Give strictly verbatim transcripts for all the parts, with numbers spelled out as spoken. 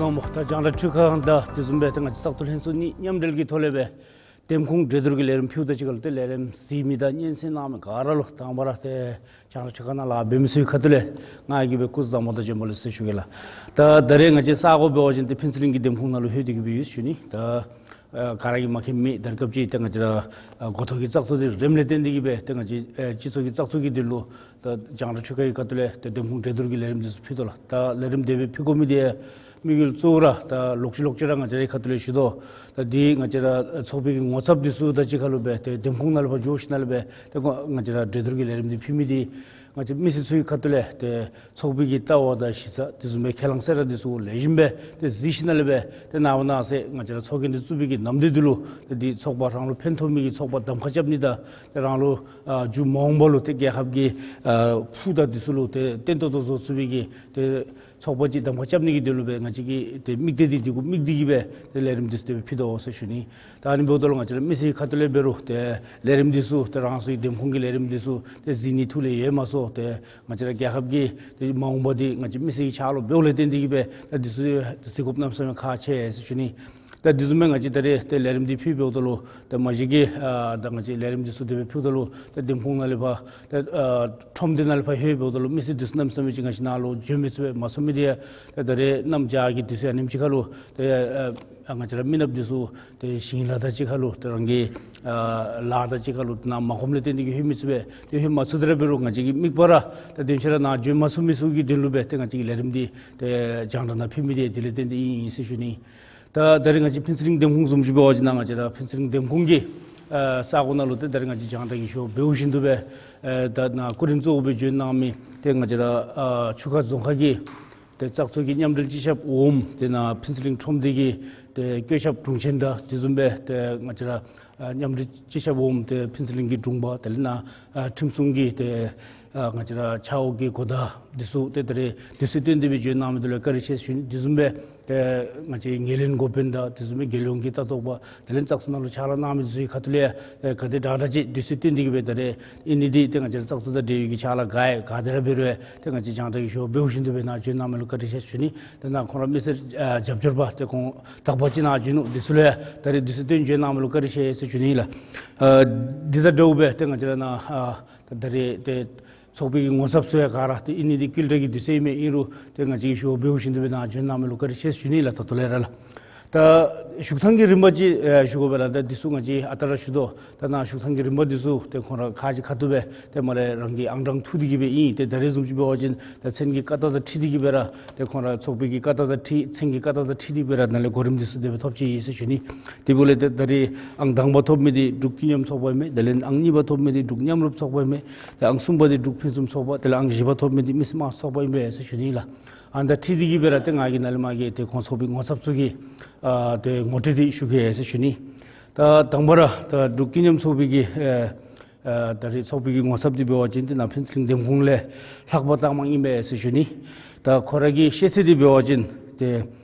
ད་རྒྱང་བསྒྲགས་འཕྲུལ་ཁང་དང་དེ་བཟུམ་སྦེ་ཏེ་ང་བཅས་བཙག་འཐུ་ལྷན་ཚོགས་གཉིས་མཉམ་འབྲེལ་གྱི་ཐོག་ལས་སྦེ་འདེམས་ཁོངས་གྲོས་བསྡུར་གྱི་ལས་རིམ་ཕུལཝ་ད་གཅིག་ཁར་ལུ་ཏེ་ལས་རིམ་གཟིགས་མི་དང་སྙན་གསན་གནང་མི་ག་ར་ལུ་དང་པ་ར་ཏེ་རྒྱང་བསྒྲགས་འཕྲུལ་ཁང་ནང་ལཱ་འབད་མི་ཚུ་གི་ཁ་ཐུག་ལས་ང་གིས་སྦེ་སྐུ་གཟུགས་བཟང་པོ་དང་བྱོན་པ་ལེགས་ཟེར་ཞུ་གེ་ལགས། ད་ད་རེས་ང་བཅས་ས་གོ་འབད་བ་ཅིན་ཏེ་ཕུན་ཚོགས་གླིང་གི་འདེམས་ཁོངས་ནང་ལུ་ལྷོད་དེ་གི་སྦེ་ཡོད་ཞུ་ནི། ད་ཨ་ག་ར་གིས་མ་མཁྱེན་མེད། ད་རེས་སྐབས་ཅིག་ཏེ་ང་བཅས་ར་ཨ་འགོ་ཐོག་གི་བཙག་འཐུ་འདི་རནམ་ལས་བརྟེན་ཏེ་གི་སྦེ་ཏེ་ང་བཅས་ཨ་སྤྱི་ཚོགས་ཀྱི་བཙག་འཐུ་གི་དོན་ལུ་ད་རྒྱང་བསྒྲགས་འཕྲུལ་ཁང་གི་ཁ་ཐུག་ལས་ཏེ་འདེམས་ཁོངས་གྲོས་བསྡུར་གྱི་ལས་རིམ་འདི་ཚུ་ཕུལ་དོ་ལགས། ད་ལས་རིམ་དེ་སྦེ་ཕུལ་དགོ་མི་འདི་དམིགས་ཡུལ་གཙོ་བོ་ར་ད་ལོག་ཅི་ལོག་ཅི་ར་ང་བཅས་རའི་ཁ་ཐུག་ལས་ཞུ་དོ། ད་འདི་ང་བཅས་ར་ཚོགས་པའི་གི་ངོ་ཚབ་འདི་ཚུ་དང་གཅིག་ཁར་ལུ་སྦེ་ཏེ་འདེམས་ཁོངས་ནང་ལས་ཕར་འགྱོ་ཞིནམ་ལས་སྦེ་ཏེ་ང་བཅས་ར་གྲོས་བསྡུར་གྱི་ལས་རིམ་འདི་ཕུལ་མི་འདི་ང་བཅས་མི་སེར་ཚུ་གི་ཁ་ཐུག་ལས་ཏེ་ཚོགས་པའི་གི་ལྟ་བ་དང་གཞི་རྩ་དེ་བཟུམ་སྦེ་ཁས་བླངས་གསལ་བསྒྲགས་འདི་ཚུ་ལེགས་ཤོམ་སྦེ་ཏེ་གཟིགས་ཞིནམ་ལས་སྦེ་ཏེ་ནངས་པ་གནངས་ཚེ་ང་བཅས་ར་ཚོགས་རྒྱན་འདི་བཙུགས་པའི་གི་ནམ་དུས་འདི་ལུ་ཏེ་འདི་ཚོགས་པ་རང་ལུ་ཕན་ཐོགས་མི་གི་ཚོགས་པ་གདམ་ཁ་རྐྱབ་ནི་དང་ཏེ་རང་ལུ་ཨ་མཇུག་མ་འོངས་པ་ལུ་ཏེ་རྒྱལ་ཁབ་ཀྱི་ཨ་ཕུགས་དང་འདི་ཚུ་ལུ་ཏེ་བརྟན་ཏོག་ཏོ་བཟོ་ཚུགས་པའི་གི་ཏེ་ཚོགས་པ་ཅིག་གདམ་ཁ་རྐྱབ་ནི་གི་དོན་ལུ་སྦེ་ང་བཅས་ཀྱི་ཏེ་དམིགས་གཏད་འདི་འདི་གུ་དམིགས་ཏེ་གི་སྦེ་ཏེ་ལས་རིམ་འདི་ཚུ་ཏེ་ཕུལ་དོ་ཟེར་ཞུ་ནི། ད་ཨ་ནི་འབདཝ་ད་ལུ་ང་བཅས་ར་མི་སེར་གྱི་ཁ་ཐུག་ལས་འབད་རུང་ཏེ་ལས་རིམ་འདི་ཚུ་ཏེ་རང་སོའི་འདེམས་ཁོངས་ཀྱི་ལས་རིམ་འདི་ཚུ་ཏེ་གཟིགས་ནི་ཐུགས་ལས་ཡལ་མ་སོང་། ཏེ་ང་བཅས་ར་རྒྱལ་ཁབ་ཀྱི་ཏེ་མ་འོངས་པ་འདི་ང་བཅས་མི་སེར་གྱི་ཕྱག་ལུ་འབདཝ་ལས་བརྟེན་ཏེ་གི་སྦེ་ད་འདི་ཚུ་གཟིགས་དགོཔ་གནམ་མེད་ས་མེད་ཁག་ཆེ་ཟེར་ཞུ་ནི། ད་དེ་བཟུམ་སྦེ་ང་བཅས་ད་རེས་ཏེ་ལས་རིམ་འདི་ཕུལ་འབདཝ་ད་ལུ་ཏེ་མ་གཞི་གི་ཨ་ད་ང་བཅས་ལས་རིམ་འདི་ཚུ་དེ་སྦེ་ཕུལཝ་ད་ལུ་ཏེ་འདེམས་ཁོངས་ནང་ལས་ཕར་ཏེ་ཨ་ཁྲོམ་སྡེ་ནང་ལས་ཕར་ལྷོད་འབདཝ་ད་ལུ་མི་སེར་འདི་ཚུ་གནམ་མེད་ས་མེད་ཅིག་ང་བཅས་ནང་ལུ་འབྱོན་མི་ཚུགས་པས། མ་ཚོར་མི་འདི་ཡང་ཏེ་ད་རེས་གནམ་བྱཱར་གྱི་དུས་ཚོད་ཨ་ནེམ་ཅིག་ཁར་ལུ་ཏེ་ཨ་ང་བཅས་ར་མི་ནགཔ་འདི་ཚུ་ཏེ་ཞིང་ལཱ་དང་གཅིག་ཁར་ལུ་ཏེ་རང་གི་ཨ་ལཱ་དང་གཅིག་ཁར་ལུ་ཏེ་ནཱ་མ་ཁོམ་ལས་བརྟེན་ཏེ་གི་ལྷོད་མི་ཚུགས་པས། ཏེ་ལྷོད་མ་ཚུགས་དེ་ར་འབད་རུང་ང་བཅས་ཀྱི་དམིགས་པ་ར་ད་དོན་ཆེ་ར་ནཱ་འབྱོན་མ་ཚུགས་མི་ཚུ་གི་དོན་ལུ་སྦེ་ཏེ་ང་བཅས་ཀྱི་ལས་རིམ་འདི་ཏེ་རྒྱང་བསྒྲགས་ནང་ཕུལ་མི་འདི་དེ་ལས་བརྟེན་ཏེ་ཨིན་ཨིན་ཟེར་ཞུ་ནི། ད་ད་རེས་ང་བཅས་ཕུན་ཚོགས་གླིང་འདེམས་ཁོངས་བཟུམ་ཅིག་འབད་བ་ཅིན་ནཱ་ང་བཅས་ར་ཕུན་ཚོགས་གླིང་འདེམས་ཁོངས་ཀྱི་ཨ་ས་གོ་ནང་ལུ་ཏེ་ད་རེས་ང་བཅས་རྒྱང་བསྒྲགས་ཀྱི་ཞུ་བ་འབདཝ་བཞིན་དུ་སྦེ་ཨ་ད་ནཱ་སྐུ་རིམ་གཙོ་བོ་སྦེ་བྱོན་གནང་མི་ཏེ་ང་བཅས་ར་ཨ་ཆུ་ཁ་རྫོང་ཁག་གི་ཏེ་བཙག་འཐུ་གི་མཉམ་འབྲེལ་སྤྱི་ཁྱབ་འོགམ་ཏེ་ནཱ་ཕུན་ཚོགས་གླིང་ཁྲོམ་སྡེ་གི་ཏེ་བཀོད་ཁྱབ་དྲུང་ཆེན་དང་དེ་བཟུམ་སྦེ་ཏེ་ང་བཅས་ར་ཨ་མཉམ་འབྲེལ་སྤྱི་ཁྱབ་འོགམ་ཏེ་ཕུན་ཚོགས་གླིང་གི་དྲུང་པ་དེ་ལས་ནཱ་ཨ་ཁྲིམས་སྲུང་གི་ཏེ་ཨ་ང་བཅས་ར་ཆ་འོག་གི་གོ་བརྡ་འདི་ཚུ་ཏེ་ད་རེས་དུས་ཚོད་བཏོན་ཏེ་སྦེ་བྱོན་གནང་མི་འདི་ལུ་བཀའ་དྲིན་ཆེ་ཞུ་ནི། དེ་བཟུམ་སྦེ་ཏེ་ང་བཅས་ངོས་ལེན་འགོ་དཔོན་དང་དེ་བཟུམ་སྦེ་རྒྱལ་ཡོངས་ཀྱི་ལྟ་རྟོག་པ་དེ་ལས་བཙག་འཐུ་ནང་ལུ་ཕྱག་ལཱ་གནང་མི་འདི་ཚུ་གི་ཁ་ཐུག་ལས་ཡང་ཏེ་ག་དེ་དྲག་དྲག་ཅིག་དུས་ཚོད་བཏོན་ཏེ་གི་སྦེ་ད་རེས་ཨིན་ནི་འདི་ཏེ་ང་བཅས་ར་བཙག་འཐུ་དང་འབྲེལ་བའི་གི་ཕྱག་ལཱ་ག་ཡང་ག་དེ་ར་འབད་རུང་ཡང་ཏེ་ང་བཅས་རྒྱང་བསྒྲགས་ཀྱི་ཞུ་བ་འབདཝ་བཞིན་དུ་སྦེ་ནཱ་བྱོན་གནང་མི་ལུ་བཀའ་དྲིན་ཆེ་ཞུ་ནི། ཏེ་ནཱ་ཁོང་ར་མི་སེར་ཨ་རྒྱབ་སྐྱོར་པ་ཏེ་ཁོང་དག་པ་ཅིག་ནཱ་བྱོན་ནུག། འདི་ཚུ་ལུ་ཡང་ད་རེས་དུས་ཚོད་བཏོན་བྱོན་གནང་མི་ལུ་བཀའ་དྲིན་ཆེ་ཟེར་ཞུ་ནི་ལགས། ཨ་འདི་དང་འདྲཝ་སྦེ་ཏེ་ང་བཅས་ར་ནཱ་ཨ་ད་རེས་ཏེ་ཚོགས་པའི་གི་ངོ་ཚབ་ཚུ་ཡང་ག་ར་ཏེ་ཨིན་ནི་འདི་བསྐུལ་བསྒྲགས་ཀྱི་དུས་ཚོད་ཨིན་མས། ཨིན་རུང་ཏེ་ང་བཅས་ཀྱི་ཞུ་བ་འབདཝ་བཞིན་དུ་སྦེ་ནཱ་བྱོན་གནང་མི་ལུ་བཀའ་དྲིན་ཆེ་ཞུ་ནི་ལགས། ད་ལྟོ་ལས་ར་ལགས། ད་བཞུགས་ཐངས་ཀྱི་རིམ་པ་ཅིག་ཨེ་ཞུ་དགོ་པས་ལགས། ད་འདི་ཚུ་ང་བཅས་ཨ་རྟག་ར་ཞུ་དོ། ད་ནཱ་བཞུགས་ཐངས་ཀྱི་རིམ་པ་འདི་ཚུ་ཏེ་ཁོང་ར་ཁ་ཅིག་ཁ་ཐུག་སྦེ་ཏེ་མར་ལས་རང་གི་ཨང་གྲངས་ཐུག་སྟེ་གི་སྦེ་ཨིན། ཏེ་ད་རེས་བཟུམ་ཅིག་འབད་བ་ཅིན་ད་མཚན་གྱི་ཀ་དག་དང་འཁྲིལ་ཏེ་གི་སྦེ་ར་ཏེ་ཁོང་ར་ཚོགས་པའི་གི་ཀ་དག་དང་འཁྲིལ་མཚན་གྱི་ཀ་དག་དང་འཁྲིལ་ཏེ་གི་སྦེ་ར་ནཱ་ལས་གོ་རིམ་འདི་ཚུ་དེ་སྦེ་ཐོབ་ཅི་ཨིན་ཟེར་ཞུ་ནི། དེ་འབདཝ་ལས་ཏེ་ད་རེས་ཨང་དང་པ་ཐོབ་མི་འདི་འབྲུག་ཀུན་མཉམ་ཚོགས་པ་ཨིན་མས། དེ་ལས་ཨང་གཉིས་པ་ཐོབ་མི་འདི་འབྲུག་མཉམ་རུབ་ཚོགས་པ་ཨིན་མས། ཏེ་ཨང་གསུམ་པ་འདི་འབྲུག་ཕུན་སུམ་ཚོགས་པ་དེ་ལས་ཨང་བཞི་པ་ཐོབ་མི་འདི་མི་སེར་དམངས་གཙོ་ཚོགས་པ་ཨིན་པས་ཟེར་ཞུ་ནི་ལགས། ཨ་ནི་དང་འཁྲིལ་ཏེ་གི་སྦེ་ར་ཏེ་ང་གིས་ནཱ་ལས་མར་གྱི་ཏེ་ཁོང་ཚོགས་པའི་ངོ་ཚབ་ཚུ་གི་ཨ་ཏེ་ངོ་སྤྲོད་འདི་ཞུ་གེ་ཟེར་ཞུ་ནི། ད་དང་པ་ར་ད་འབྲུག་ཀུན་མཉམ་ཚོགས་པའི་གི་ཨ་ཨ་ད་རེས་ཚོགས་པའི་གི་ངོ་ཚབ་འདི་འབད་བ་ཅིན་ཏེ་ནཱ་ཕུན་ཚོགས་གླིང་འདེམས་ཁོངས་ལས་ལྷག་པ་བཏང་མི་ཨིན་པས་ཟེར་ཞུ་ནི། ད་ཁོ་ར་གི་ཤེས་ཚད་འདི་འབད་བ་ཅིན་ཏེ་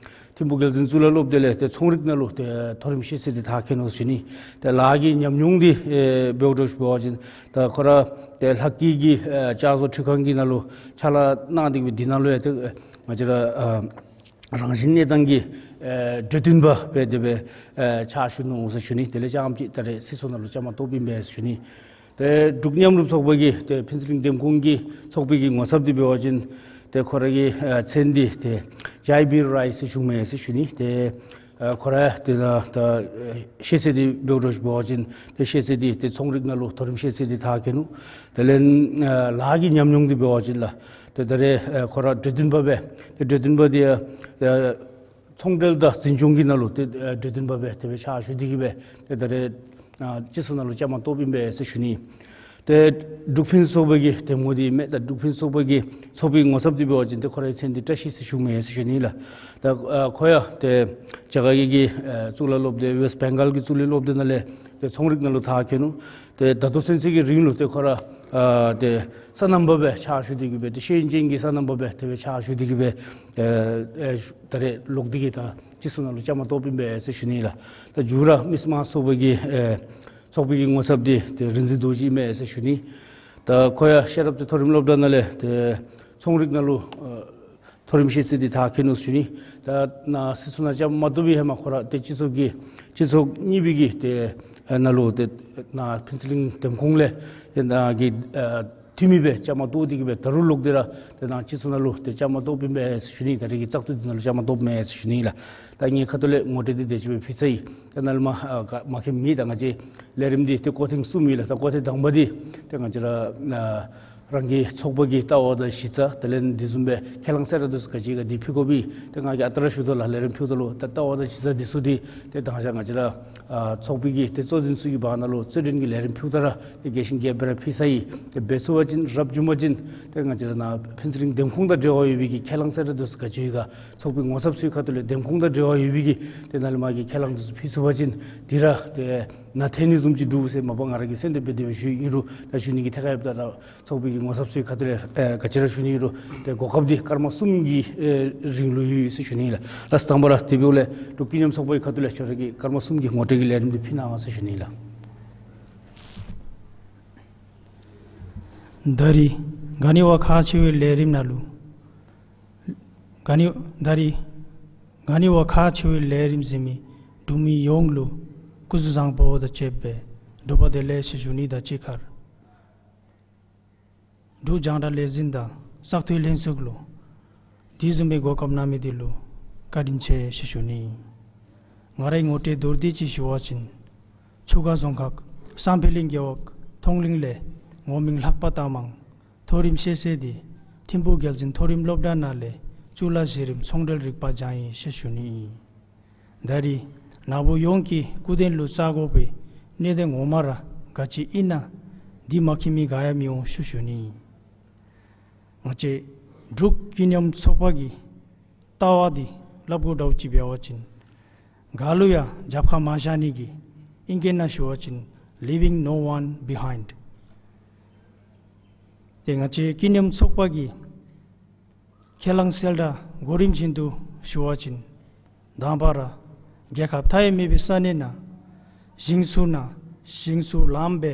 ཐིམ་ཕུག་རྒྱལ་འཛིན་གཙུག་ལག་སློབ་སྡེ་ལས་ཏེ་ཚོང་རིག་ནང་ལུ་ཏེ་མཐོ་རིམ་ཤེས་ཚད་འདི་མཐར་འཁྱོལ་ནུག་ཟེར་ཞུ་ནི། ཏེ་ལཱ་གི་ཉམས་མྱོང་འདི་ཨེ་འབདཝ་འདྲཝ་ཅིག་འབད་བ་ཅིན་ད་ཁོ་ར་ཏེ་ལྷ་སྐྱིད་ཀྱི་ཨེ་ལྕགས་བཟོ་འཕྲུལ་ཁང་གི་ནང་ལུ་ཕྱག་ལཱ་གནང་སྟེ་གི་སྦེ་འདི་ནང་ལུ་ཡང་ཏེ་ཨེ་ང་བཅས་ར་ཨ་རང་བཞིན་གནས་སྟངས་ཀྱི་ཨེ་གྲོས་སྟོན་པ་སྦེ་དེ་སྦེ་ཨེ་ཕྱག་ཞུ་ནུག་ཟེར་ཞུ་ནི། དེ་ལས་རྐྱངམ་ཅིག་ད་རེས་སྲིད་ཚོགས་ནང་ལུ་བཅའ་མར་གཏོགསཔ་ཨིན་པས་ཟེར་ཞུ་ནི། ཏེ་འབྲུག་མཉམ་རུབ་ཚོགས་པ་གི་ཏེ་ཕུན་ཚོགས་གླིང་འདེམས་ཁོངས་ཀྱི་ཚོགས་པའི་གི་ངོ་ཚབ་འདི་འབད་བ་ཅིན་ཏེ་ཁོ་ར་གི་ཨེ་མཚན་འདི་ཏེ་ཇའི་བིར་རའི་ཟེར་ཞུཝ་མས་ཟེར་ཞུ་ནི། ཏེ་ཨེ་ཁོ་ར་ཏེ་ད་ད་ཨེ་ཤེས་ཚད་འདི་འབདཝ་འདྲཝ་ཅིག་འབད་བ་ཅིན་ཏེ་ཤེས་ཚད་འདི་ཏེ་ཚོང་རིག་ནང་ལུ་མཐོ་རིམ་ཤེས་ཚད་འདི་མཐར་འཁྱོལ་ནུག། དེ་ལས་ཨེ་ལཱ་གི་ཉམས་མྱོང་འདི་འབད་བ་ཅིན་ལགས་ཏེ་ད་རེས་ཨེ་ཁོ་ར་གྲོས་སྟོན་པ་སྦེ་ཏེ་གྲོས་སྟོན་པ་འདི་ཨེ་ཚོང་འབྲེལ་དང་འཛིན་སྐྱོང་གི་ནང་ལུ་ཏེ་ཨེ་གྲོས་སྟོན་པ་སྦེ་དེ་སྦེ་ཕྱག་ཞུ་སྟེ་གི་སྦེ་ཏེ་ད་རེས་ཨ་སྤྱི་ཚོགས་ནང་ལུ་བཅའ་མར་གཏོགསཔ་ཨིན་པས་ཟེར་ཞུ་ནི། ཏེ་འབྲུག་ཕུན་ཚོགས་པའི་གི་འདེམས་ངོ་འདི་མས། ད་འབྲུག་ཕུན་ཚོགས་པའི་གི་ཚོགས་པའི་ངོ་ཚབ་འདི་འབད་བ་ཅིན་ཏེ་ཁོ་རའི་མཚན་འདི་བཀྲ་ཤིས་ཟེར་ཞུཝ་མས་ཟེར་ཞུ་ནི་ལགས། ད་ཨ་ཁོ་ཡང་ཏེ་རྒྱ་གར་གྱི་གི་ཨེ་གཙུག་ལག་སློབ་སྡེ་ཝེསཊ་བེང་གཱལ་གྱི་གཙུག་ལག་སློབ་སྡེ་ནང་ལས་ཏེ་ཚོང་རིག་ནང་ལུ་མཐར་འཁྱོལ་ནུག། ཏེ་ད་ལྟོ་ཚུན་ཚོད་ཀྱི་རིང་ལུ་ཏེ་ཁོ་ར་ཨ་ཏེ་སོ་ནམ་པ་སྦེ་ཕྱག་ཞུ་སྟེ་གི་སྦེ་ཏེ་ཤེས་ཡོན་ཅན་གྱི་སོ་ནམ་པ་སྦེ་དེ་སྦེ་ཕྱག་ཞུ་སྟེ་གི་སྦེ་ཨེ་ཨེ་ད་རེས་ལོག་སྟེ་གི་ད་སྤྱི་ཚོགས་ནང་ལུ་བཅའ་མར་གཏོགསཔ་ཨིན་པས་ཟེར་ཞུ་ནི་ལགས། ད་མཇུག་ར་མི་སེར་དམངས་གཙོ་ཚོགས་པའི་གི་ཨེ་ཚོགས་པའི་གི་ངོ་ཚབ་འདི་ཏེ་རིག་འཛིན་རྡོ་རྗེ་ཨིན་མས་ཟེར་ཞུ་ནི། ད་ཁོ་ཡང་ཤེས་རབ་ཏེ་མཐོ་རིམ་སློབ་གྲྭ་ནང་ལས་ཏེ་ཚོང་རིག་ནང་ལུ་ཨེ་ མཐོ་རིམ་ཤེས་ཚད་འདི་མཐར་འཁྱོལ་ནུག་ཟེར་ཞུ་ནི། ད་ནཱ་སྲིད་ཚོགས་ནང་བཅའ་མར་གཏོགས་པའི་ཧེ་མ་ཁོ་ར་ཏེ་སྤྱི་ཚོགས་ཀྱི་སྤྱི་ཚོགས་གཉིས་པའི་གི་ཏེ་ནང་ལུ་ཏེ་ནཱ་ཕུན་ཚོགས་གླིང་འདེམས་ཁོངས་ལས་ཏེ་ནཱ་གི་ཨ་འཐུས་མི་སྦེ་བཅའ་མར་གཏོགས་ཏེ་གིས་སྦེ་ད་རུང་ལོག་སྟེ་ར་ཏེ་ནཱ་སྤྱི་ཚོགས་ནང་ལུ་ཏེ་བཅའ་མར་གཏོགས་པའི་མས་ཟེར་ཞུ་ནི། ད་རེས་ཀྱི་བཙག་འཐུ་འདི་ནང་ལུ་བཅའ་མར་གཏོགས་མས་ཟེར་ཞུ་ནི་ལགས། ད་ངེའི་ཁ་ཐུག་ལས་ངོ་སྤྲོད་འདི་དེ་ཅིག་སྦེ་ཕུལ་ཚར་ཡི། ད་ནཱ་ལས་མར་ཨ་ག་མ་མཁྱེན་མི་ད་ང་བཅས་ལས་རིམ་འདི་ཏེ་སྐོར་ཐེངས་གསུམ་ཨིན་ལགས། ད་སྐོར་ཐེངས་དང་པ་འདི་ཏེ་ང་བཅས་ར་ཨ་རང་གི་ཚོགས་པ་གི་ལྟ་བ་དང་གཞི་རྩ་དེ་ལས་དེ་བཟུམ་སྦེ་ཁས་བླངས་གསལ་བསྒྲགས་འདི་ཚུ་ག་ཅི་ག་འདི་ཕུལ་དགོ་པས། ཏེ་ང་གིས་ཨ་རྟག་ར་ཞུ་དོ་ལགས། ལས་རིམ་ཕུལཝ་ད་ལུ་ད་ལྟ་བ་དང་གཞི་རྩ་འདི་ཚུ་འདི་ཏེ་དང་ཞག་ང་བཅས་ར་ཨ་ཚོགས་པའི་གི་ཏེ་གཙོ་འཛིན་ཚུ་གི་བར་ན་ལུ་རྩོད་འགྲན་གྱི་ལས་རིམ་ཕུལཝ་ད་ར་ཏེ་རྒྱས་ཤིང་རྒྱསཔ་སྦེ་ར་ཕུལ་ཚར་ཡི། ཏེ་འབད་ཚུགས་པ་ཅིན་རབ་བྱུང་པ་ཅིན་ཏེ་ང་བཅས་ར་ནཱ་ཕུན་ཚོགས་གླིང་འདེམས་ཁོངས་དང་འབྲེལ་བ་ཡོད་པའི་གི་ཁས་བླངས་གསལ་བསྒྲགས་འདི་ཚུ་ག་ཅི་ཡོད་ག་ཚོགས་པའི་ངོ་ཚབ་ཚུའི་ཁ་ཐུག་ལས་འདེམས་ཁོངས་དང་འབྲེལ་བ་ཡོད་པའི་གི་ཏེ་ནཱ་ལས་མར་གྱི་ཁས་བླངས་འདི་ཚུ་ཕུལ་ཚུགས་པ་ཅིན་འདི་ར་ཏེ་ནཱ་ཐོན་ནི་བཟུམ་ཅིག་འདུག་ཟེར་མ་པ་ང་ར་གིས་གསོལ་འདེབས་འབད་དེ་སྦེ་ཞུ་ཡི། ཨིན་རུང་ད་ཞུ་ནི་གི་ཐད་ཁར་ཡོདཔ་ད་ར་ཚོགས་པའི་གི་ངོ་ཚབ་ཚུའི་ཁ་ཐུག་ལས་ཨེ་ག་ཅི་ར་ཞུ་ནི་ཨིན་རུང་ཏེ་གོ་སྐབས་འདི་སྐར་མ་གསུམ་གྱི་ཨེ་རིང་ལུ་ཡོད་ཟེར་ཞུ་ནི་ལགས། ལགས་སོ། དང་པ་ར་དེ་འབདཝ་ལས་འབྲུག་ཀུན་མཉམ་ཚོགས་པའི་ཁ་ཐུག་ལས་ཁྱོད་ར་གི་སྐར་མ་གསུམ་གྱི་ངོ་སྤྲོད་ཀྱི་ལས་རིམ་འདི་ཕུལ་གནང་ཟེར་ཞུ་ནི་ལགས། ད་རིས་ག་ནི་བ་ཁག་ཆེ་བའི་ལས་རིམ་ནང་ལུ་ག་ནི་ད་རིས་ག་ནི་བ་ཁག་ཆེ་བའི་ལས་རིམ་གཟིགས་མི་འབྲུག་མི་ཡོངས་ལུ་སྐུ་གཟུགས་བཟང་པོ་དང་བཅས་པའི་འབྲུག་པ་བདེ་ལེགས་ཟེར་ཞུ་ནི་དང་གཅིག་ཁར་འབྲུག་རྒྱང་བསྒྲགས་ལས་འཛིན་དང་བཙག་འཐུའི་ལྷན་ཚོགས་ལུ་དེ་བཟུམ་མའི་གོ་སྐབས་གནང་མི་འདི་ལུ་བཀའ་དྲིན་ཆེ་ཟེར་ཞུ་ནི། ང་རའི་ངོ་སྤྲོད་མདོར་བསྡུས་ཅིག་ཞུ་བ་ཅིན་ཆུ་སྒང་རྫོང་ཁག་བསམ་འཕེལ་གླིང་རྒེད་འོག་མཐོང་གླིང་ལས་ངོ་མིང་ལྷག་པ་རྟ་མང་། མཐོ་རིམ་ཤེས་ཚད་འདི་ཐིམ་ཕུག་རྒྱལ་འཛིན་མཐོ་རིམ་སློབ་གྲྭ་ནང་ལས་གཙུག་ལག་གཞི་རིམ་ཚོང་འབྲེལ་རིག་པ་སྦྱངས་ཡི་ཟེར་ཞུ་ནི། ད་རིས་ནཱ་བུ་ཡོངས་ཀྱི་སྐུ་མདུན་ལུ་བཅར་དགོ་པའི་གནད་དོན་ངོ་མ་ར་ག་ཅི་ཨིན་ན་འདི་མ་མཁྱེན་མི་ག་ཡང་མི་འོང་ཟེར་ཞུ་ནི། ང་བཅས་འབྲུག་ཀུན་མཉམ་ཚོགས་པ་གི་ལྟ་བ་འདི་སླབ་དགོ་འདྲཝ་ཅིག་འབད་བ་ཅིན་ག་ལུ་ཡང་རྒྱབ་ཁར་མ་བཞག་ནི་གི་ཨིང་སྐད་ནང་ཞུ་བ་ཅིན་leaving no one behind། ཏེ་ང་བཅས་ཀུན་མཉམ་ཚོགས་པ་གི་ཁས་བླངས་གསལ་བསྒྲགས་གོ་རིམ་བཞིན་དུ་ཞུ་བ་ཅིན་དང་པ་ར་རྒྱལ་ཁབ་མཐའ་ཡས་མེད་པའི་ས་གནས་ནང་ཞིང་ཆུ་ནང་ཞིང་ཆུ་ལངམ་སྦེ་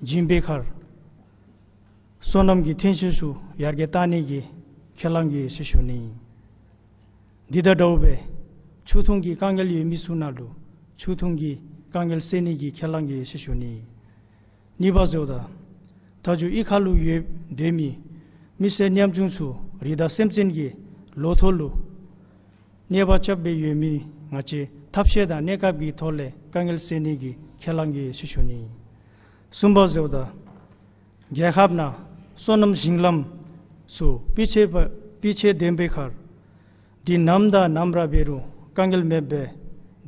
བྱིན་པའི་ཁར་སོ་ནམ་གྱི་ཐོན་ཤུགས་ཚུ་ཡར་རྒྱས་བཏང་ནི་གི་ཁས་བླངས་ཡོད་ཟེར་ཞུ་ནི། འདི་དང་འདྲཝ་སྦེ་ཆུ་འཐུང་གི་དཀའ་ངལ་ཡོད་མི་ཚུ་ནང་ལུ་ཆུ་འཐུང་གི་དཀའ་ངལ་སེལ་ནི་གི་ཁས་བླངས་ཡོད་ཟེར་ཞུ་ནི། གཉིས་པ་ཟེརཝ་ད་མཐའ་མཇུག་གཡུས་ཁ་ལུ་ཡོད་སྡོད་མི་མི་སེར་ཉམ་ཆུང་ཚུ་རི་དྭགས་སེམས་ཅན་གྱི་ལོ་ཐོག་ལུ་གནོད་པ་རྐྱབ་སྦེ་ཡོད་མི་ང་བཅས་ཐབས་ཤེས་དང་གནས་སྐབས་ཀྱི་ཐོག་ལས་དཀའ་ངལ་སེལ་ནི་གི་ཁས་བླངས་ཡོད་ཟེར་ཞུ་ནི། གསུམ་པ་ཟེརཝ་ད་རྒྱལ་ཁབ་ནང་སོ་ནམ་ཞིང་ལམ་ཚུ་སྤུས་ཚད་པ་སྤུས་ཚད་ལྡན་པའི་ཁར་འདི་ནམ་དང་ནམ་ར་འབད་རུང་དཀའ་ངལ་མེད་པར་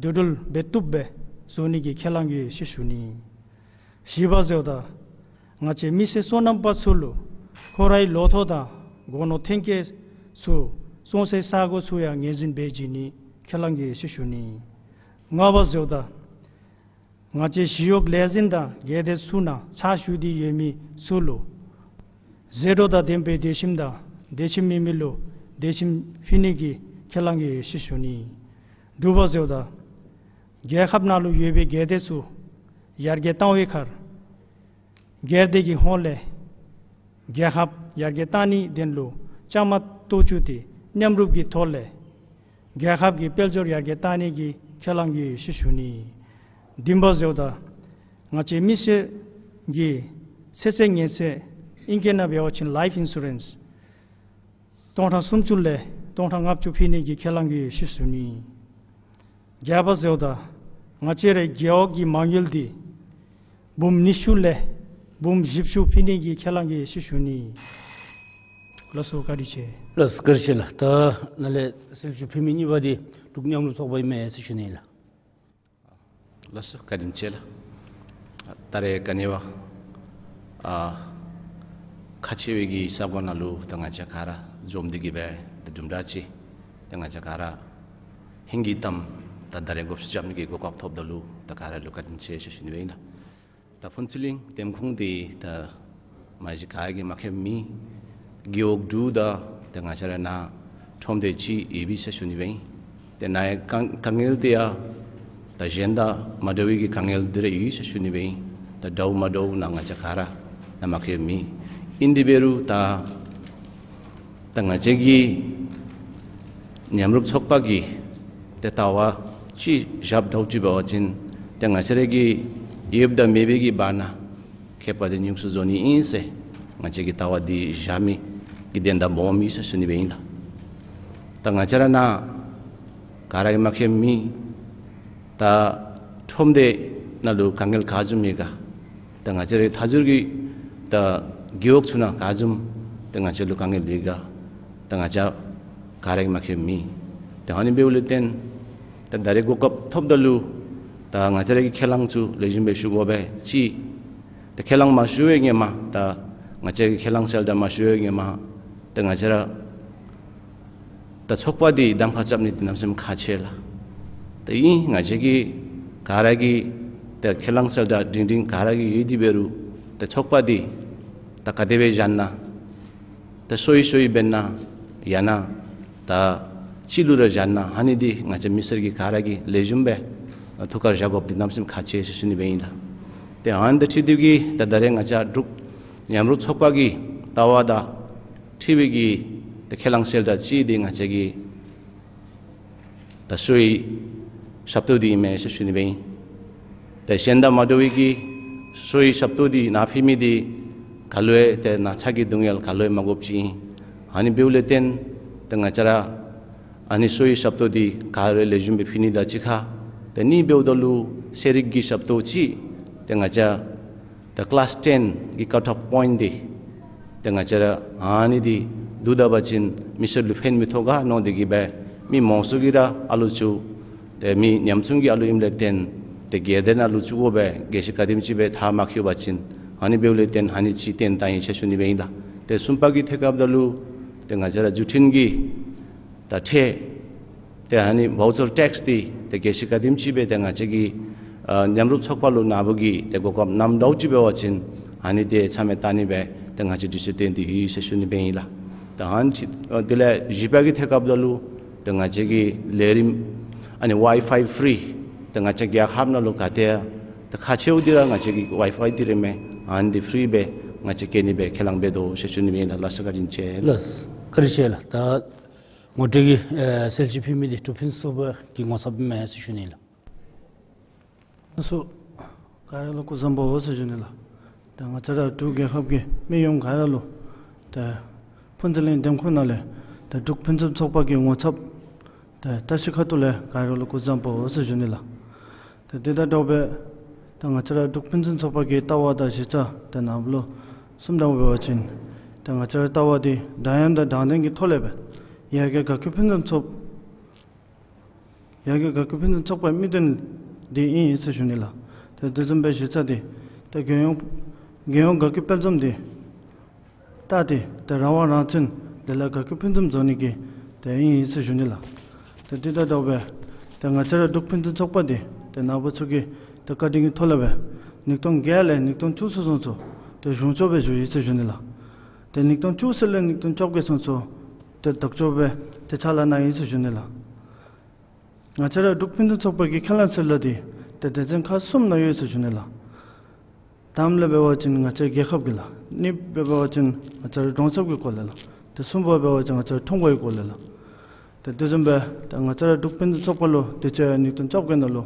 འདུ་འགྲུལ་འབད་བཏུབ་པའི་བཟོ་ནི་གི་ཁས་བླངས་ཡོད་ཟེར་ཞུ་ནི། བཞི་པ་ཟེརཝ་ད་ང་བཅས་མི་སེར་སོ་ནམ་པ་ཚུ་ལུ་ཁོ་རའི་ལོ་ཐོག་དང་སྒོ་ནོར་ཐོན་སྐྱེད་ཚུ་བཙོང་སའི་ས་གོ་ཚུ་ཡང་ངོས་འཛིན་འབད་བྱིན་ནི་ཁས་བླངས་ཡོད་ཟེར་ཞུ་ནི། ལྔ་པ་ཟེརཝ་ད་ང་བཅས་ཞི་གཡོག་ལས་འཛིན་དང་སྒེར་སྡེ་ཚུ་ནང་ཕྱག་ཞུ་སྟེ་ཡོད་མི་ཚུ་ལུ་ཟད་འགྲོ་དང་ལྡན་པའི་སྡོད་ཁྱིམ་དང་སྡོད་ཁྱིམ་མེད་མི་ལུ་སྡོད་ཁྱིམ་ཕུལ་ནི་གི་ཁས་བླངས་ཡོད་ཟེར་ཞུ་ནི། དྲུག་པ་ཟེརཝ་ད་རྒྱལ་ཁབ་ནང་ལུ་ཡོད་པའི་སྒེར་སྡེ་ཚུ་ཡར་རྒྱས་བཏང་བའི་ཁར་སྒེར་སྡེ་གི་ཧོངས་ལས་རྒྱལ་ཁབ་ཡར་རྒྱས་བཏང་ནིའི་དོན་ལུ་བཅའ་མར་གཏོགས་བཅུག་སྟེ་མཉམ་རུབ་ཀྱི་ཐོག་ལས་རྒྱལ་ཁབ་ཀྱི་དཔལ་འབྱོར་ཡར་རྒྱས་བཏང་ནི་གི་ཁས་བླངས་ཡོད་ཟེར་ཞུ་ནི། བདུན་པ་ཟེརཝ་ད་ང་བཅས་མི་སེར་གྱི་ཚེ་ཚད་ངེས་ཚད་ཨིང་སྐད་ནང་འབད་བ་ཅིན་ལའིཕ་ཨིན་ཤུ་རེནསི་སྟོང་ཕྲག་སུམ་ཅུ་ལས་སྟོང་ཕྲག་ལྔ་བཅུ་ཕུལ་ནི་གི་ཁས་བླངས་ཡོད་ཟེར་ཞུ་ནི། བརྒྱད་པ་ཟེརཝ་ད་ང་བཅས་རའི་རྒེད་འོག་གི་མ་དངུལ་འདི་འབུམ་ཉི་ཤུ་ལས་འབུམ་བཞི་བཅུ་ཕུལ་ནི་གི་ཁས་བླངས་ཡོད་ཟེར་ཞུ་ནི། ལགས་སོ། བཀའ་དྲིན་ཆེ། ལགས་སོ། བཀའ་དྲིན་ཆེ་ལགས། ད་ནཱ་ལས་གསལ་ཞུ་ཕུལ་མི་གཉིས་པ་འདི་འབྲུག་མཉམ་རུབ་ཚོགས་པའི་མས་ཟེར་ཞུ་ནི་ལགས། ལགས་སོ། བཀའ་དྲིན་ཆེ་ལགས། ད་རེས་ག་ནི་བ་ཨ་ཁག་ཆེ་བའི་གི་ས་གོ་ནང་ལུ་ད་ང་བཅས་ག་ར་འཛོམས་ཏེ་གིས་སྦེ་ད་དུམ་གྲ་ཅིག་ད་ང་བཅས་ག་ར་ཧིང་གི་གཏམ་ད་ད་རེས་འགོ་བཙུགས་རྐྱབ་ནི་གི་གོ་སྐབས་ཐོབ་ད་ལུ་ད་ག་ར་ལུ་བཀའ་དྲིན་ཆེ་ཟེར་ཞུ་ནི་སྦེ་ཨིན་ལགས། ད་ཕུན་ཚོགས་གླིང་འདེམས་ཁོངས་འདི་ད་མ་གཞི་ག་གིས་མ་མཁྱེན་མེད། རྒེད་འོག་དྲུག་དང་ཏེ་ང་བཅས་ར་ནཱ་ཁྲོམ་སྡེ་གཅིག་ཡོད་པས་ཟེར་ཞུ་ནི་སྦེ་ཨིན། ཏེ་ནཱ་གི་དཀའ་དཀའ་ངལ་འདི་ཡང་ད་གཞན་དང་མ་འདྲ་བའི་གི་དཀའ་ངལ་འདི་ར་ཡོད་ཟེར་ཞུ་ནི་སྦེ་ཨིན། ད་འདྲཝ་མ་འདྲཝ་ནཱ་ང་བཅས་ག་ར་ནཱ་མ་མཁྱེན་མེད། ཨིན་དེ་འབད་རུང་ད་ ད་ང་བཅས་ཀྱི་མཉམ་རུབ་ཚོགས་པ་གི་ཏེ་ལྟ་བ་ཅིག་བཞག་དོ་ཅིག་འབད་བ་ཅིན་ཏེ་ང་བཅས་ར་གི་ཡོདཔ་དང་མེད་པའི་གི་བར་ན་ཁྱད་པར་འདི་ཉུང་སུ་བཟོ་ནི་ཨིན་ཟེར་ང་བཅས་ཀྱི་ལྟ་བ་འདི་བཞག་མི་གི་དོན་དག་སྦོམ་ཨིན་ཟེར་ཞུ་ནི་སྦེ་ཨིན་ལགས། ད་ང་བཅས་ར་ནཱ་ག་ར་གིས་མ་མཁྱེནམ་མེད། ད་ཁྲོམ་སྡེ་ནང་ལུ་དཀའ་ངལ་ག་བཟུམ་ཡོད་ག། ད་ང་བཅས་རའི་མཐའ་འཇུག་གི་ད་རྒེད་འོག་ཚུ་ནང་ག་བཟུམ་ད་ང་བཅས་ལུ་དཀའ་ངལ་ཡོད་ག། ད་ང་བཅས་ག་ར་གིས་མ་མཁྱེནམ་མེད། ད་ཨ་ནི་འབདཝ་ལས་བརྟེན་ད་ད་རེས་གོ་སྐབས་ཐོབ་ད་ལུ་ད་ང་བཅས་ར་གི་ཁས་བླངས་ཚུ་ལེགས་ཤོམ་སྦེ་ཞུ་དགོ་པས་ཅིག། ད་ཁས་བླངས་མ་ཞུ་བའི་ཧེ་མ་ད་ང་བཅས་ཀྱི་ཁས་བླངས་གསལ་བསྒྲགས་མ་ཞུ་བའི་ཧེ་མ་ད་ང་བཅས་ར་ད་ཚོགས་པ་འདི་གདམ་ཁ་རྐྱབ་ནི་འདི་གནམ་མེད་ས་མེད་ཁག་ཆེ་ལགས། ད་ཨིན་ང་བཅས་ཀྱི་ག་ར་གི་ད་ཁས་བླངས་གསལ་བསྒྲགས་སྒྲིང་སྒྲིང་ག་ར་གི་ཡོད་དེ་འབད་རུང་ད་ཚོགས་པ་འདི་ད་ག་དེ་སྦེ་བཞག་ན་ད་སོ་ཡི་སོ་ཡི་འབད་ན་ཡང་ན་ད་གཅིག་ལུ་ར་བཞག་ན་ཨ་ནི་འདི་ང་བཅས་མི་སེར་གྱིས་ག་ར་གིས་ལེགས་ཤོམ་སྦེ་ཐུགས་ཁར་བཞག་དགོཔ་འདི་གནམ་མེད་ས་མེད་ཁག་ཆེ་ཟེར་ཞུ་ནི་སྦེ་ཨིན་ལགས། ཏེ་ཨ་ནི་དང་འཁྲིལ་ཏེ་གིས་ད་ད་རེས་ང་བཅས་འབྲུག་མཉམ་རུབ་ཚོགས་པ་གི་ལྟ་བ་དང་འཁྲིལ་བའི་གི་ད་ཁས་བླངས་གསལ་བསྒྲགས་ཅིག་འདི་ང་བཅས་ཀྱི་ད་སོ་ཡི་ཞབས་ཏོག་འདི་ཨིན་མས་ཟེར་ཞུ་ནི་སྦེ་ཨིན། ཏེ་གཞན་དང་མ་འདྲ་བའི་གི་སོ་ཡི་ཞབས་ཏོག་འདི་ནཱ་ཕུལ་མི་འདི་ག་ལུ་ཡང་ཏེ་ན་ཚ་གི་སྡུག་བསྔལ་ག་ལུ་ཡང་མ་དགོཔ་ཅིག་ཨིན། ཨ་ནི་འབདཝ་ལས་བརྟེན་ཏེ་ང་བཅས་ར་ཨ་ནི་སོ་ཡི་ཞབས་ཏོག་འདི་ག་ར་ལེགས་ཤོམ་སྦེ་ཕུལ་ནི་དང་གཅིག་ཁར་ཏེ་ཨ་ནི་འབདཝ་ད་ལུ་ཚན་རིག་གི་ཞབས་ཏོག་ཅིག་ཏེ་ང་བཅས་ད་ཀི་ལཱསི་ཊེན་གྱི་ཀཊ་ཨོཕ་པོའིནཊ་འདི་ཏེ་ང་བཅས་ར་ཨ་ནི་འདི་བསྡུ་ད་པ་ཅིན་མི་སེར་ལུ་ཕན་མི་ཐོགས་ག་མནོ་སྟེ་གིས་སྦེ་མི་མང་སུ་གིས་ར་ཨ་ལུ་ཚུ་ཏེ་མི་ཉམ་ཆུང་གི་ཨ་ལུ་ཨིནམ་ལས་བརྟེན་ཏེ་སྒེར་སྡེ་ནང་ལུ་བཙུགས་དགོ་པས་གལ་སྲིད་ག་དེམ་ཅིག་སྦེ་མཐར་མ་འཁྱོལ་བ་ཅིན། ཨ་ནི་འབདཝ་ལས་བརྟེན་ཨ་ནི་གཅིག་བཏོན་ད་ཡི་ཟེར་ཞུ་ནི་སྦེ་ཨིན་ལགས། ཏེ་གསུམ་པ་གི་ཐད་ཁར་འབདཝ་ད་ལུ་ཏེ་ང་བཅས་ར་བརྒྱུད་འཕྲིན་གྱི་ད་ཁྲལ་ཏེ་ཨ་ནི་བའུ་ཅར་ཊེགསི་འདི་ཏེ་གལ་སྲིད་ག་དེམ་ཅིག་སྦེ་ཏེ་ང་བཅས་ཀྱི་ཨ་མཉམ་རུབ་ཚོགས་པ་ལུ་ནཱ་བུ་གིས་ཏེ་གོ་སྐབས་གནངམ་འདྲཝ་ཅིག་འབད་བ་ཅིན་ཨ་ནི་འདི་ཚང་མས་བལྟ་ནི་སྦེ་ཏེ་ང་བཅས་དུས་ཚོད་བཏོན་ཏེ་ཡོད་ཟེར་ཞུ་ནི་སྦེ་ཨིན་ལགས། ཏེ་ཨ་ནི་ཅིག་ཨ་དེ་ལས་བཞི་པ་གི་ཐད་ཁར་འབདཝ་ད་ལུ་ཏེ་ང་བཅས་ཀྱི་ལས་རིམ་ཨ་ནི་ཝའི་ཕའི་ཕི་རི་ཏེ་ང་བཅས་རྒྱལ་ཁབ་ནང་ལུ་ག་ཏེ་ཏེ་ཁག་ཆེཝ་འདི་ར་ང་བཅས་ཀྱི་ཝའི་ཕའི་འདི་ར་མས། ཨ་ནི་འདི་ཕི་རི་སྦེ་ང་བཅས་བཀལ་ནི་སྦེ་ཁས་བླངས་འབད་དོ་ཟེར་ཞུ་ནི་སྦེ་ཨིན་ལགས། ལགས་སོ་བཀའ་དྲིན་ཆེ་ལགས། ལགས་སོ་བཀའ་དྲིན་ཆེ་ལགས། ད་ངོ་སྤྲོད་ཀྱི་ཨེ་གསལ་བཤད་ཕུལ་མི་འདི་འབྲུག་ཕུན་སུམ་ཚོགས་པ་གི་ངོ་ཚབ་མས་ཟེར་ཞུ་ནི་ལགས། ལགས་སོ། ག་ར་ལུ་སྐུ་གཟུགས་བཟང་པོ་ཟེར་ཞུ་ནི་ལགས། ད་ང་བཅས་ར་འབྲུག་རྒྱལ་ཁབ་ཀྱི་མི་ཡོངས་ག་ར་ལུ་ད་ཕུན་ཚོགས་གླིང་འདེམས་ཁོངས་ནང་ལས་ད་འབྲུག་ཕུན་སུམ་ཚོགས་པ་གི་ངོ་ཚབ་ད་བཀྲ་ཤིས་ཁ་ཐུག་ལས་ག་ར་ལུ་སྐུ་གཟུགས་བཟང་པོ་ཟེར་ཞུ་ནི་ལགས། ད་དེ་དང་འདྲཝ་སྦེ་ད་ང་བཅས་ར་འབྲུག་ཕུན་སུམ་ཚོགས་པ་གི་ལྟ་བ་དང་གཞི་རྩ་ད་ནཱ་བུ་ལུ་གསུངམ་ད་འབད་བ་ཅིན་ད་ང་བཅས་ར་ལྟ་བ་འདི་དྲང་དབྱངས་དང་དྲང་བདེན་གྱི་ཐོག་ལས་སྦེ་ཡར་རྒྱས་དགའ་སྐྱིད་ཕུན་སུམ་ཚོགས་ཡར་རྒྱས་དགའ་སྐྱིད་ཕུན་སུམ་ཚོགས་པའི་དམིགས་དོན་འདི་ཨིན་ཟེར་ཞུ་ནི་ལགས། ཏེ་དེ་བཟུམ་སྦེ་གཞི་རྩ་འདི་ཏེ་རྒྱལ་ཡོངས་རྒྱལ་ཡོངས་དགའ་སྐྱིད་དཔལ་འཛོམས་འདི་ད་ཏེ་ཏེ་རང་དབང་རང་བཙན་དེ་ལས་དགའ་སྐྱིད་ཕུན་སུམ་རྫོགས་ནི་གི་ཏེ་ཨིན་ཟེར་ཞུ་ནི་ལགས། ཏེ་དེ་དང་འདྲཝ་སྦེ་ཏེ་ང་བཅས་ར་འབྲུག་ཕུན་སུམ་ཚོགས་པ་འདི་ཏེ་ནཱ་བུ་ཚུ་གི་ཏེ་བཀའ་དྲིན་གྱི་ཐོག་ལས་སྦེ་ཉིས་སྟོང་བརྒྱད་ལས་ཉིས་སྟོང་བཅུ་གསུམ་ཚུན་ཚོད་ཏེ་གཞུང་སྐྱོང་སྦེ་བཞུགས་ཡི་ཟེར་ཞུ་ནི་ལགས། ཏེ་ཉིས་སྟོང་བཅུ་གསུམ་ལས་ཉིས་སྟོང་བཅོ་བརྒྱད་ཚུན་ཚོད་ཏེ་བདག་སྐྱོང་སྦེ་ཏེ་ཕྱག་ལཱ་གནང་ཡི་ཟེར་ཞུ་ནི་ལགས། ང་བཅས་ར་འབྲུག་ཕུན་སུམ་ཚོགས་པ་གི་ཁས་བླངས་གསལ་བསྒྲགས་འདི་ཏེ་སྡེ་ཚན་ཁག་གསུམ་ནང་ཡོད་ཟེར་ཞུ་ནི་ལགས། དང་པ་ལས་འབད་བ་ཅིན་ང་བཅས་རྒྱལ་ཁབ་ཀྱི་ལགས། གཉིས་པ་ལས་འབད་བ་ཅིན་ང་བཅས་ར་གྲོང་གསེབ་ཀྱི་སྐོར་ལས་ལགས། ཏེ་གསུམ་པ་ལས་འབད་བ་ཅིན་ང་བཅས་ར་ཁྲོམ་སྐོར་གྱི་སྐོར་ལས་ལགས། ཏེ་དེ་བཟུམ་སྦེ་ཏེ་ང་བཅས་ར་འབྲུག་ཕུན་སུམ་ཚོགས་པ་ལུ་དུས་ཅི་ཡང་ཉིས་སྟོང་བཅོ་བརྒྱད་ནང་ལུ་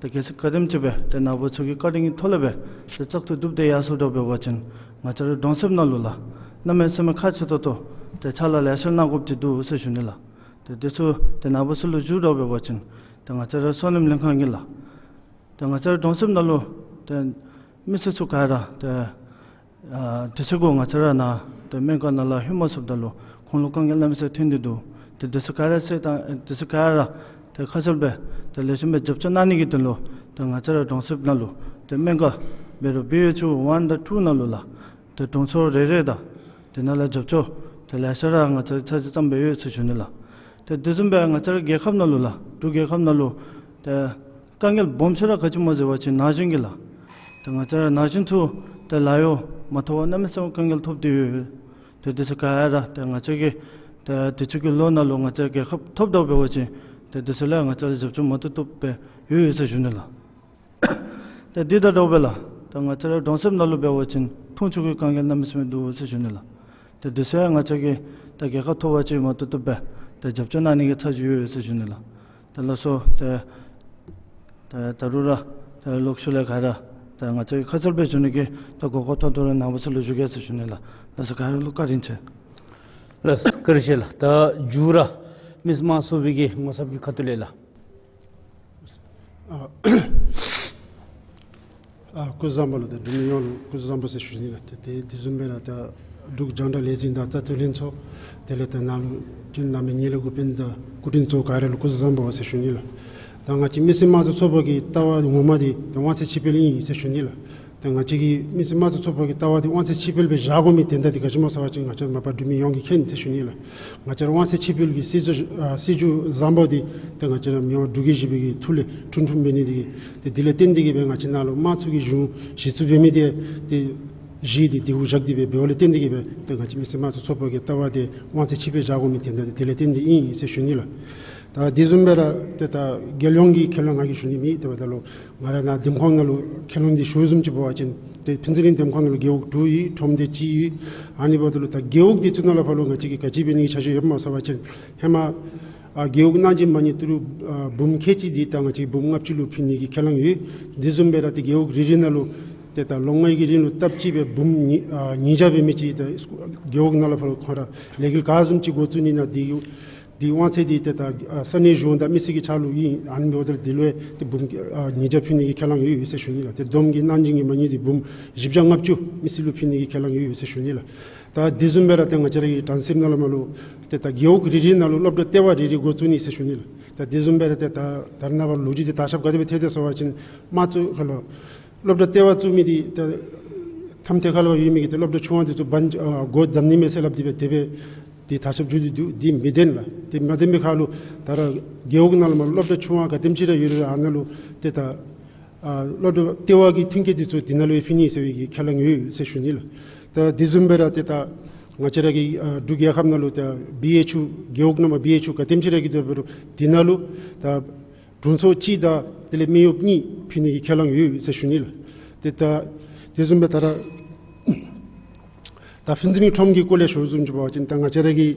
ཏེ་གལ་སྲིད་ག་དེམ་ཅིག་སྦེ་ཏེ་ནཱ་བུ་ཚུ་གི་བཀའ་དྲིན་གྱི་ཐོག་ལས་སྦེ་ཏེ་བཙག་འཐུ་གྲུབ་སྟེ་ཡར་སོངམ་ད་འབད་བ་ཅིན་ང་བཅས་ར་གྲོང་གསེབ་ནང་ལུ་ལགས་གནམ་མེད་ས་མེད་ཁག་ཆེ་ཏོག་ཏོ་ཏེ་ཕྱག་ལཱ་ལེ་ཤ་གནང་དགོཔ་ཅིག་འདུག་ཟེར་ཞུ་ནི་ལགས། ཏེ་དེ་ཚུ་ཏེ་ནཱ་བུ་ཚུ་ལུ་ཞུཝ་ད་འབད་བ་ཅིན་ཏེ་ང་བཅས་ར་སོ་ནམ་ལྷན་ཁག་གིས་ལགས། ཏེ་ང་བཅས་ར་གྲོང་གསེབ་ནང་ལུ་ཏེ་མི་སེར་ཚུ་ག་ར་ཏེ་ཨ་དུས་ཚོད་གུ་ང་བཅས་ར་ནཱ་ཏེ་སྨན་ཁང་ནང་ལུ་ལྷོད་མ་ཚུགསཔ་ད་ལུ་ཁོང་ལུ་དཀའ་ངལ་གནམ་མེད་ས་མེད་ཐོན་ཏེ་འདུག། ཏེ་དེ་ཚུ་ག་ར་སེལ་ད་དེ་ཚུ་ག་ར་ཏེ་ཁ་གསལ་སྦེ་ཏེ་ལེགས་ཤོམ་སྦེ་རྒྱབ་སྐྱོར་གནང་ནི་གི་དོན་ལུ་ཏེ་ང་བཅས་ར་གྲོང་གསེབ་ནང་ལུ་ཏེ་སྨན་ཁང་འབད་རུང་བི་ཨེཆ་ཨོ་ཝན་དང་ཊུ་ནང་ལུ་ལགས། ཏེ་གྲོང་ཚོ་རེ་རེ་དང་དེ་ནང་ལུ་རྒྱབ་སྐྱོར་ཏེ་ལེ་ཤ་ར་ང་བཅས་ར་ཚར་གཅིག་བརྩམས་སྦེ་ཡོད་ཟེར་ཞུ་ནི་ལགས། ཏེ་དེ་བཟུམ་སྦེ་ང་བཅས་ར་རྒྱལ་ཁབ་ནང་ལུ་ལགས་འབྲུག་རྒྱལ་ཁབ་ནང་ལུ་ཏེ་དཀའ་ངལ་སྦོམ་ཤོས་ར་ག་ཅི་སྨོ་ཟེར་བ་ཅིན་ན་གཞོན་གྱི་ལགས། ཏེ་ང་བཅས་ར་ན་གཞོན་ཚུ་ཏེ་ལཱ་གཡོག་མ་ཐོབ་པར་གནམ་མེད་ས་མེད་དཀའ་ངལ་ཐོབ་སྟེ་ཡོད། ཏེ་དེ་ཚུ་ག་ར་ཏེ་ང་བཅས་ཀྱིས་ཏེ་དུས་ཅི་གི་ལོ་ནང་ལུ་ང་བཅས་རྒྱལ་ཁབ་ཐོབ་ད་འབད་བ་ཅིན་ཏེ་དེ་ཚུ་ལུ་ང་བཅས་ར་རྒྱབ་སྐྱོར་མ་བཏུབ་བཏུབ་སྦེ་ཡོད་ཡོད་ཟེར་ཞུ་ནི་ལགས། ཏེ་དེ་དང་འདྲཝ་སྦེ་ལགས་ཏེ་ང་བཅས་ར་གྲོང་གསེབ་ནང་ལུ་འབད་བ་ཅིན་འཐུང་ཆུ་གི་དཀའ་ངལ་གནམ་མེད་ས་མེད་འདུག་ཟེར་ཞུ་ནི་ལགས། ཏེ་དུས་ཚོད་ཡང་ང་བཅས་ཀྱིས་ད་རྒྱལ་ཁ་ཐོབ་པ་ཅིན་མ་བཏུབ་བཏུབ་སྦེ་ཏེ་རྒྱབ་སྐྱོར་གནང་ནི་གི་ཚ་གྱང་ཡོད་ཡོད་ཟེར་ཞུ་ནི་ལགས། ཏེ་ལགས་སོ། ཏེ་ཏེ་ད་རུང་ར་ཏེ་ལོག་ཤུལ་ལས་ག་ར་ཏེ་ང་བཅས་ཁ་གསལ་སྦེ་ཞུ་ནི་གི་ཏེ་གོ་སྐབས་ཐོབ་དོ་རུང་ནཱ་བུ་ཚུ་ལུ་ཞུ་གེ་ཟེར་ཞུ་ནི་ལགས། ལགས་སོ། ག་ར་ལུ་བཀའ་དྲིན་ཆེ། ལགས་སོ། བཀའ་དྲིན་ཆེ་ལགས། ད་མཇུག་ར་མི་སེར་དམངས་གཙོ་པའི་གི་ངོ་ཚབ་ཀྱི་ཁ་ཐུག་ལས་ལགས། ཨ་ཨ་སྐུ་གཟུགས་བཟང་པོ་ལགས། ད་འབྲུག་མི་ཡོངས་ལུ་སྐུ་གཟུགས་བཟང་པོ་ཟེར་ཞུ་ནི་ལགས། ཏེ་ཏེ་དེ་བཟུམ་སྦེ་ར་ད་འབྲུག་རྒྱང་བསྒྲགས་ལས་འཛིན་དང་རྩ་འཐུས་ལྷན་ཚོགས་དེ་ལས་ད་ནཱ་ལུ་བྱོན་གནང་མི་ངེས་ལེགས་འགོ་དཔོན་དང་སྐུ་མགྲོན་ཚུ་ག་ར་ལུ་སྐུ་གཟུགས་བཟང་པོ་ཟེར་ཞུ་ནི་ལགས། ད་ང་བཅས་མི་སེར་དམངས་གཙོ་ཚོགས་པ་གི་ལྟ་བ་ངོ་མ་འདི་ད་དབང་ཚད་ཕྱིར་སྤེལ་ཨིན་ཟེར་ཞུ་ནི་ལགས། ད་ང་བཅས་ཀྱི་མི་སེར་དམངས་གཙོ་ཚོགས་པ་གི་ལྟ་བ་འདི་དབང་ཚད་ཕྱིར་སྤེལ་སྦེ་བཞག་དགོ་མི་དོན་དག་འདི་ག་ཅི་སྨོ་ཟེར་བ་ཅིན་ང་བཅས་མ་པ་འབྲུག་མི་ཡོངས་ཀྱིས་མཁྱེན་ཟེར་ཞུ་ནི་ལགས། ང་བཅས་ར་དབང་ཚད་ཕྱིར་སྤེལ་གྱི་སྲིད་བྱུས་ཨ་སྲིད་བྱུས་བཟང་པོ་འདི་ཏེ་ང་བཅས་ར་མི་དབང་འབྲུག་རྒྱལ་བཞི་པའི་གི་ཐུགས་ལས་འཁྲུངས་འཁྲུངསམ་འབད་ནི་འདི་གིས་ཏེ་དེ་ལས་བརྟེན་ཏེ་གིས་སྦེ་ང་བཅས་ནཱ་ལུ་དམངས་གཙོ་གི་གཞུང་གཞི་བཙུགས་འབད་མི་འདི་ཏེ་གཞི་འདི་དེ་གུ་བཞག་སྟེ་སྦེ་འབདཝ་ལས་བརྟེན་ཏེ་གིས་སྦེ་ཏེ་ང་བཅས་མི་སེར་དམངས་གཙོ་ཚོགས་པ་གི་ལྟ་བ་འདི་དབང་ཚད་ཕྱིར་སྤེལ་བཞག་དགོ་མི་དོན་དག་འདི་དེ་ལས་བརྟེན་ཏེ་ཨིན་ཟེར་ཞུ་ནི་ལགས། ད་དེ་བཟུམ་སྦེ་ར་ཏེ་ད་རྒྱལ་ཡོངས་ཀྱི་ཁས་བླངས་ང་གིས་ཞུ་ནི་མེད། ཏེ་འབདཝ་ད་ལུ་ང་ར་ནཱ་འདེམས་ཁོངས་ནང་ལུ་ཁས་བླངས་འདི་ཞུ་བཟུམ་ཅིག་འབད་བ་ཅིན་ཏེ་ཕུན་ཚོགས་གླིང་འདེམས་ཁོངས་ནང་ལུ་རྒེད་འོག་དྲུག་ཡོད། ཁྲོམ་སྡེ་གཅིག་ཡོད། ཨ་ནི་འབདཝ་ད་ལུ་ད་རྒེད་འོག་འདི་ཚུ་ནང་ལས་ཕར་ལུ་ང་བཅས་ཀྱིས་ག་ཅི་འབད་ནི་གི་འཆར་གཞི་ཡོདཔ་སྨོ་ཟེར་བ་ཅིན་ཧེ་མ་ཨ་རྒེད་འོག་གནང་སྦྱིན་མ་ཎི་ཏི་རུ་ཨ་འབུམ་ཁལ་གཅིག་འདི་ད་ང་བཅས་འབུམ་ལྔ་བཅུ་ལུ་ཕུལ་ནི་གི་ཁས་བླངས་ཡོད། དེ་བཟུམ་སྦེ་ར་ཏེ་རྒེད་འོག་རེ་རེ་ནང་ལུ་ཏེ་ད་ལོ་ལྔའི་གི་རིང་ལུ་སྟབས་གཅིག་སྦེ་འབུམ་ཉིས་ཨ་ཉིས་བརྒྱ་འབད་མི་ཅིག་ད་རྒེད་འོག་ནང་ལས་ཕར་ལུ་ཁོང་ར་ལས་འགུལ་ག་བཟུམ་ཅིག་འགོ་བཙུགས་ནི་ན་འདི་འདི་དབང་ཚད་འདི་ཏེ་ད་ཨ་ས་གནས་གཞུང་དང་མི་སེར་གྱི་ཕྱག་ལུ་ཨིན། ཨ་ནི་འབདཝ་ད་ལུ་དེ་ལུ་ཏེ་འབུམ་ཨ་ཉིས་བརྒྱ་ཕུལ་ནི་གི་ཁས་བླངས་ཡོད་ཡོད་ཟེར་ཞུ་ནི་ལགས། ཏེ་བསྡོམས་ཀྱི་གནང་སྦྱིན་གྱི་མ་ཎི་འདི་འབུམ་བཞི་བརྒྱ་ལྔ་བཅུ་མི་སེར་ལུ་ཕུལ་ནི་གི་ཁས་བླངས་ཡོད་ཡོད་ཟེར་ཞུ་ནི་ལགས། ད་དེ་བཟུམ་སྦེ་ར་ཏེ་ང་བཅས་ར་གི་གྲངས་སེབ་ནང་ལས་མར་ལུ་ཏེ་ད་རྒེད་འོག་རེ་རེ་ནང་ལུ་སློབ་གྲྭ་ལྟེ་བ་རེ་རེ་འགོ་བཙུགས་ནི་ཟེར་ཞུ་ནི་ལགས། ད་དེ་བཟུམ་སྦེ་ར་ཏེ་ད་ད་རེས་ནངས་པ་ལོ་རྒྱུས་འདི་དར་ཁྱབ་ག་དེ་སྦེ་ཐལ་ཏེ་ཟེར་བ་ཅིན་དམངས་གཙོ་ཁ་ལུ་སློབ་གྲྭ་ལྟེ་བ་བཙུགས་མི་འདི་ད་ཐམ་ཐེ་ཁ་ལུ་ཡོད་མི་གི་ཏེ་སློབ་གྲྭ་ཆུང་བ་འདི་ཚུ་བན་ཨ་སྒོ་བསྡམ་ནི་མས་ཟེར་སླབ་སྟེ་སྦེ་དེ་སྦེ་ཏེ་དར་ཁྱབ་འགྱོ་སྟེ་འདུག། འདི་མི་བདེན་ལགས། དེ་མ་བདེན་པའི་ཁར་ལུ་ད་ར་རྒེད་འོག་ནང་ལས་མར་སློབ་གྲྭ་ཆུང་བ་ག་དེམ་ཅིག་ར་ཡོད་རུང་ཨ་ནཱ་ལུ་ཏེ་ད་ཨ་སློབ་གྲྭ་ལྟེ་བ་གི་མཐུན་རྐྱེན་འདི་ཚུ་དེ་ནང་ལུ་ཡང་ཕུལ་ནི་ཟེར་བའི་གི་ཁས་བླངས་ཡོད་ཟེར་ཞུ་ནི་ལགས། ད་དེ་བཟུམ་སྦེ་ར་ཏེ་ད་ང་བཅས་ར་གི་ཨ་འབྲུག་རྒྱལ་ཁབ་ནང་ལུ་ད་བི་ཨེཆ་ཡུ་རྒེད་འོག་ནང་མར་བི་ཨེཆ་ཡུ་ག་དེམ་ཅིག་ར་གི་འདུག་འབད་རུང་དེ་ནང་ལུ་ད་དྲུང་འཚོ་གཅིག་དང་དེ་ལས་མི་གཡོགཔ་གཉིས་ཕུལ་ནི་གི་ཁས་བླངས་ཡོད་ཟེར་ཞུ་ནི་ལགས། ཏེ་ད་དེ་བཟུམ་སྦེ་ད་ར་ད་ཕུན་ཚོགས་གླིང་ཁྲོམ་གྱི་སྐོར་ལས་ཞུ་བཟུམ་ཅིག་འབད་བ་ཅིན་ད་ང་བཅས་ར་གི་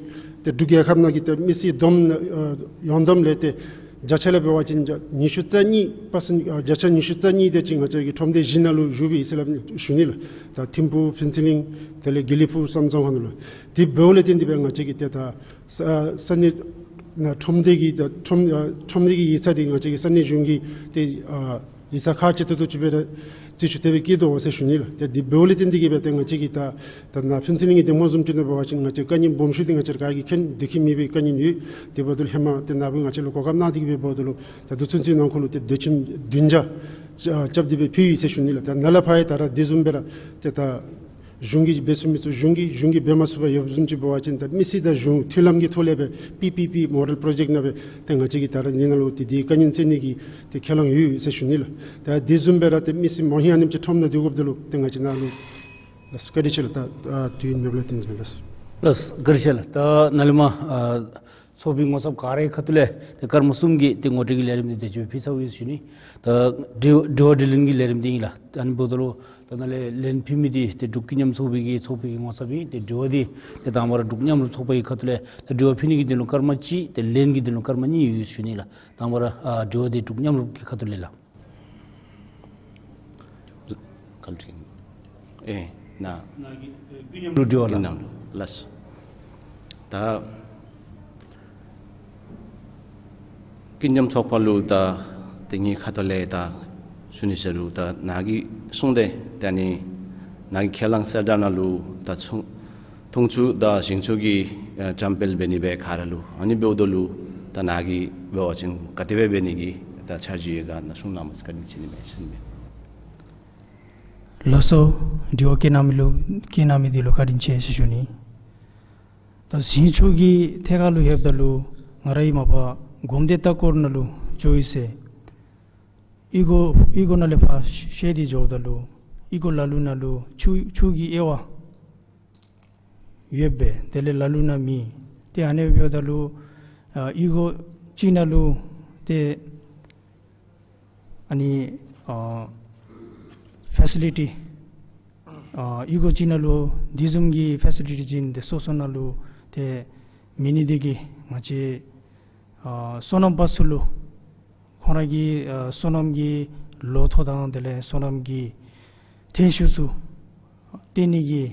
ཏེ་འབྲུག་རྒྱལ་ཁབ་ནང་གི་ཏེ་མི་སེར་བསྡོམས་ཨ་ཡོངས་བསྡོམས་ལས་ཏེ་བརྒྱ་ཆ་ལས་འབད་བ་ཅིན་བརྒྱ་ཉི་ཤུ་རྩ་གཉིས་པར་སེནཊ་ཨ་བརྒྱ་ཆ་ཉི་ཤུ་རྩ་གཉིས་དེ་ཅིག་ང་བཅས་ར་གི་ཁྲོམ་སྡེ་བཞི་ནང་ལུ་བཞུགས་པས་ཟེར་སླབ་ནི་ཞུ་ནི་ལགས། ད་ཐིམ་ཕུག་ཕུན་ཚོགས་གླིང་དེ་ལས་དགེ་ལེགས་ཕུག་བསམ་རྫོང་ཁ་ནང་ལུ། དེ་འབདཝ་ལས་བརྟེན་ཏེ་སྦེ་ང་བཅས་ཀྱིས་ཏེ་ད་ས་ས་གནས་ནང་ཁྲོམ་སྡེ་གི་ད་ཁྲོམ་ཨ་ཁྲོམ་སྡེ་གི་ཡིག་ཚང་འདི་ང་བཅས་ཀྱིས་ས་གནས་གཞུང་གི་ཏེ་ཨ་ཡིག་ཚང་ཁག་ཆེ་ཏོག་ཏོ་ཅིག་སྦེ་ར་རྩིས་ཞུ་དེ་སྦེ་བསྐྱལ་དོ་ཟེར་ཞུ་ནི་ལགས། ཏེ་དེ་འབདཝ་ལས་བརྟེན་ཏེ་གིས་སྦེ་ཏེ་ང་བཅས་ཀྱིས་ད་ད་ནཱ་ཕུན་ཚོགས་གླིང་གི་འདེམས་ཁོངས་བཟུམ་ཅིག་ནང་འབད་བ་ཅིན་ང་བཅས་བཀའ་རྙིང་སྦོམ་ཤོས་འདི་ང་བཅས་ར་ག་གིས་མཁྱེན། སྡོད་ཁྱིམ་མེད་པའི་བཀའ་རྙིང་ཡོད། དེ་འབདཝ་ད་ལུ་ཧེ་མ་ཏེ་ནཱ་བུ་ང་བཅས་ལུ་གོ་སྐབས་གནང་སྟེ་གིས་སྦེ་འབདཝ་ད་ལུ་ད་དུས་ཚོད་ཚུན་ཚོད་ནང་འཁོད་ལུ་ཏེ་སྡོད་ཁྱིམ་བདུན་བརྒྱ་རྐྱབ་སྟེ་སྦེ་ཕུལ་ཡི་ཟེར་ཞུ་ནི་ལགས། ད་ནཱ་ལས་ཕར་ཡང་ད་ར་དེ་བཟུམ་སྦེ་ར་ཏེ་ད་གཞུང་གིས་འབད་ཚུགས་མི་ཚུ་གཞུང་གིས་གཞུང་གིས་འབད་མ་ཚུགས་པར་ཡོདཔ་བཟུམ་ཅིག་འབད་བ་ཅིན་ད་མི་སེར་དང་གཞུང་མཐུན་ལམ་གྱི་ཐོག་ལས་སྦེ་པི་པི་པི་མོ་ཌེལ་པྲོ་ཇེཀཊ་ནང་སྦེ་ཏེ་ང་བཅས་ཀྱིས་ད་ར་ནི་ནང་ལུ་ཏེ་དེའི་བཀའ་རྙིང་བསྩལ་ནི་གི་ཏེ་ཁས་བླངས་ཡོད་ཡོད་ཟེར་ཞུ་ནི་ལགས། ད་དེ་བཟུམ་སྦེ་ར་ཏེ་མི་སེར་མང་ཧེང་ཨ་ནེམ་ཅིག་ཁྲོམ་ནང་སྡོད་དགོཔ་ད་ལུ་ཏེ་ང་བཅས་ནཱ་ལུ་ལགས་སོ་བཀའ་དྲིན་ཆེ་ལགས། ད་ཨ་དུས་ནཱ་ལུ་ཏེ་ལགས་སོ། ལགས་སོ་བཀའ་དྲིན་ཆེ་ལགས། ད་ནཱ་ལས་མར་ཨ་ཚོགས་པའི་ངོ་ཚབ་ག་རའི་ཁ་ཐུག་ལས་ཏེ་སྐར་མ་གསུམ་གྱི་ཏེ་ངོ་སྤྲོད་ཀྱི་ལས་རིམ་འདི་དེ་ཅིག་ཕུལ་ཚརཝ་ཨིན་ཟེར་ཞུ་ནི། ད་དྲི་དྲི་བ་དྲིས་ལན་གྱི་ལས་རིམ་འདི་ཨིན་ལགས། ཨ་ནི་འབདཝ་ད་ལུ་ད་ནཱ་ལས་ལན་ཕུལ་མི་འདི་ཏེ་འབྲུག་ཀུན་མཉམ་ཚོགས་པའི་གི་ཚོགས་པའི་གི་ངོ་ཚབ་ཨིན། ཏེ་དྲི་བ་འདི་ཏེ་དང་པ་ར་འབྲུག་མཉམ་རུབ་ཚོགས་པའི་ཁ་ཐུག་ལས་ད་དྲི་བ་ཕུལ་ནི་གི་དོན་ལུ་སྐར་མ་གཅིག་ཏེ་ལན་གྱི་དོན་ལུ་སྐར་མ་གཉིས་ཡོད་ཟེར་ཞུ་ནི་ལགས། དང་པ་ར་ཨ་དྲི་བ་འདི་འབྲུག་མཉམ་རུབ་ཀྱི་ཁ་ཐུག་ལས་ལགས། ག་ལུ་དྲི་ཨིན། ཨེ་ནཱ་ནཱ་གི་ཨེ་ཀུན་མཉམ་ལུ་དྲི་བ་ལགས། ཀུན་མཉམ་ལུ་ལགས་སོ། ད་ཀུན་མཉམ་ཚོགས་པ་ལུ་ད་དེ་ངེའི་ཁ་ཐུག་ལས་ད་ཞུ་ནི་ཟེར་རུང་ད་ནཱ་གིས་གསུངས་ཏེ་ད་ནི་ནཱ་གི་ཁས་བླངས་གསལ་བསྒྲགས་ནང་ལུ་ད་ཚུ་འཐུང་ཆུ་དང་ཞིང་ཆུ་གི་ཨ་བཀྲམ་སྤེལ་འབད་ནི་སྦེ་ག་ར་ལུ། ཨ་ནི་འབདཝ་ད་ལུ་ད་ནཱ་གིས་འབད་བ་ཅིན་ག་དེ་སྦེ་འབད་ནི་གི་ད་འཆར་གཞི་ཡོད་ག་ནཱ་གསུང་གནང་མ་ཚུགས་ག་ནི་ཅིག་ནི་མེད་ཟེར་མས། ལགས་སོ། དྲི་བ་བཀོད་གནང་མི་ལུ་བཀོད་གནང་མི་འདི་ལུ་བཀའ་དྲིན་ཆེ་ཟེར་ཞུ་ནི། ད་ཞིང་ཆུ་གི་ཐད་ཁར་ལུ་ལྷོདཔ་ད་ལུ་ང་རའི་མ་པ་གོམས་འདྲིས་ལྟ་སྐོར་ནང་ལུ་འགྱོ་ཡི་ཟེར། ཨི་གོ་ཨི་གོ་ནང་ལས་ཕར་ཤེས་ཏེ་འགྱོཝ་ད་ལུ་ཨི་གོ་ལ་ལུ་ནང་ལུ་ཆུ་ཆུ་གི་དབྱེ་བ་ཡོད་པས། དེ་ལས་ལ་ལུ་ནང་མེད། ཏེ་ཨ་ནི་འབདཝ་ད་ལུ་ཨ་ཨི་གོ་གཅིག་ནང་ལུ་ཏེ་ཨ་ནི་ཨ་ཕེ་སི་ལི་ཊི་ ཨ་ཨི་གོ་ཅིག་ནང་ལུ་དེ་བཟུམ་གྱི་ཕེ་སི་ལི་ཊི་བྱིན་ཏེ་སོ་སོ་ནང་ལུ་ཏེ་མེད་ནི་འདི་གིས་ང་བཅས་ཨ་སོ་ནམ་པ་ཚུ་ལུ་ཁོང་ར་གི་ཨ་སོ་ནམ་གྱི་ལོ་ཐོག་དང་དེ་ལས་སོ་ནམ་གྱི་ཐོན་ཤུགས་ཚུ་སྟོན་ནི་གི་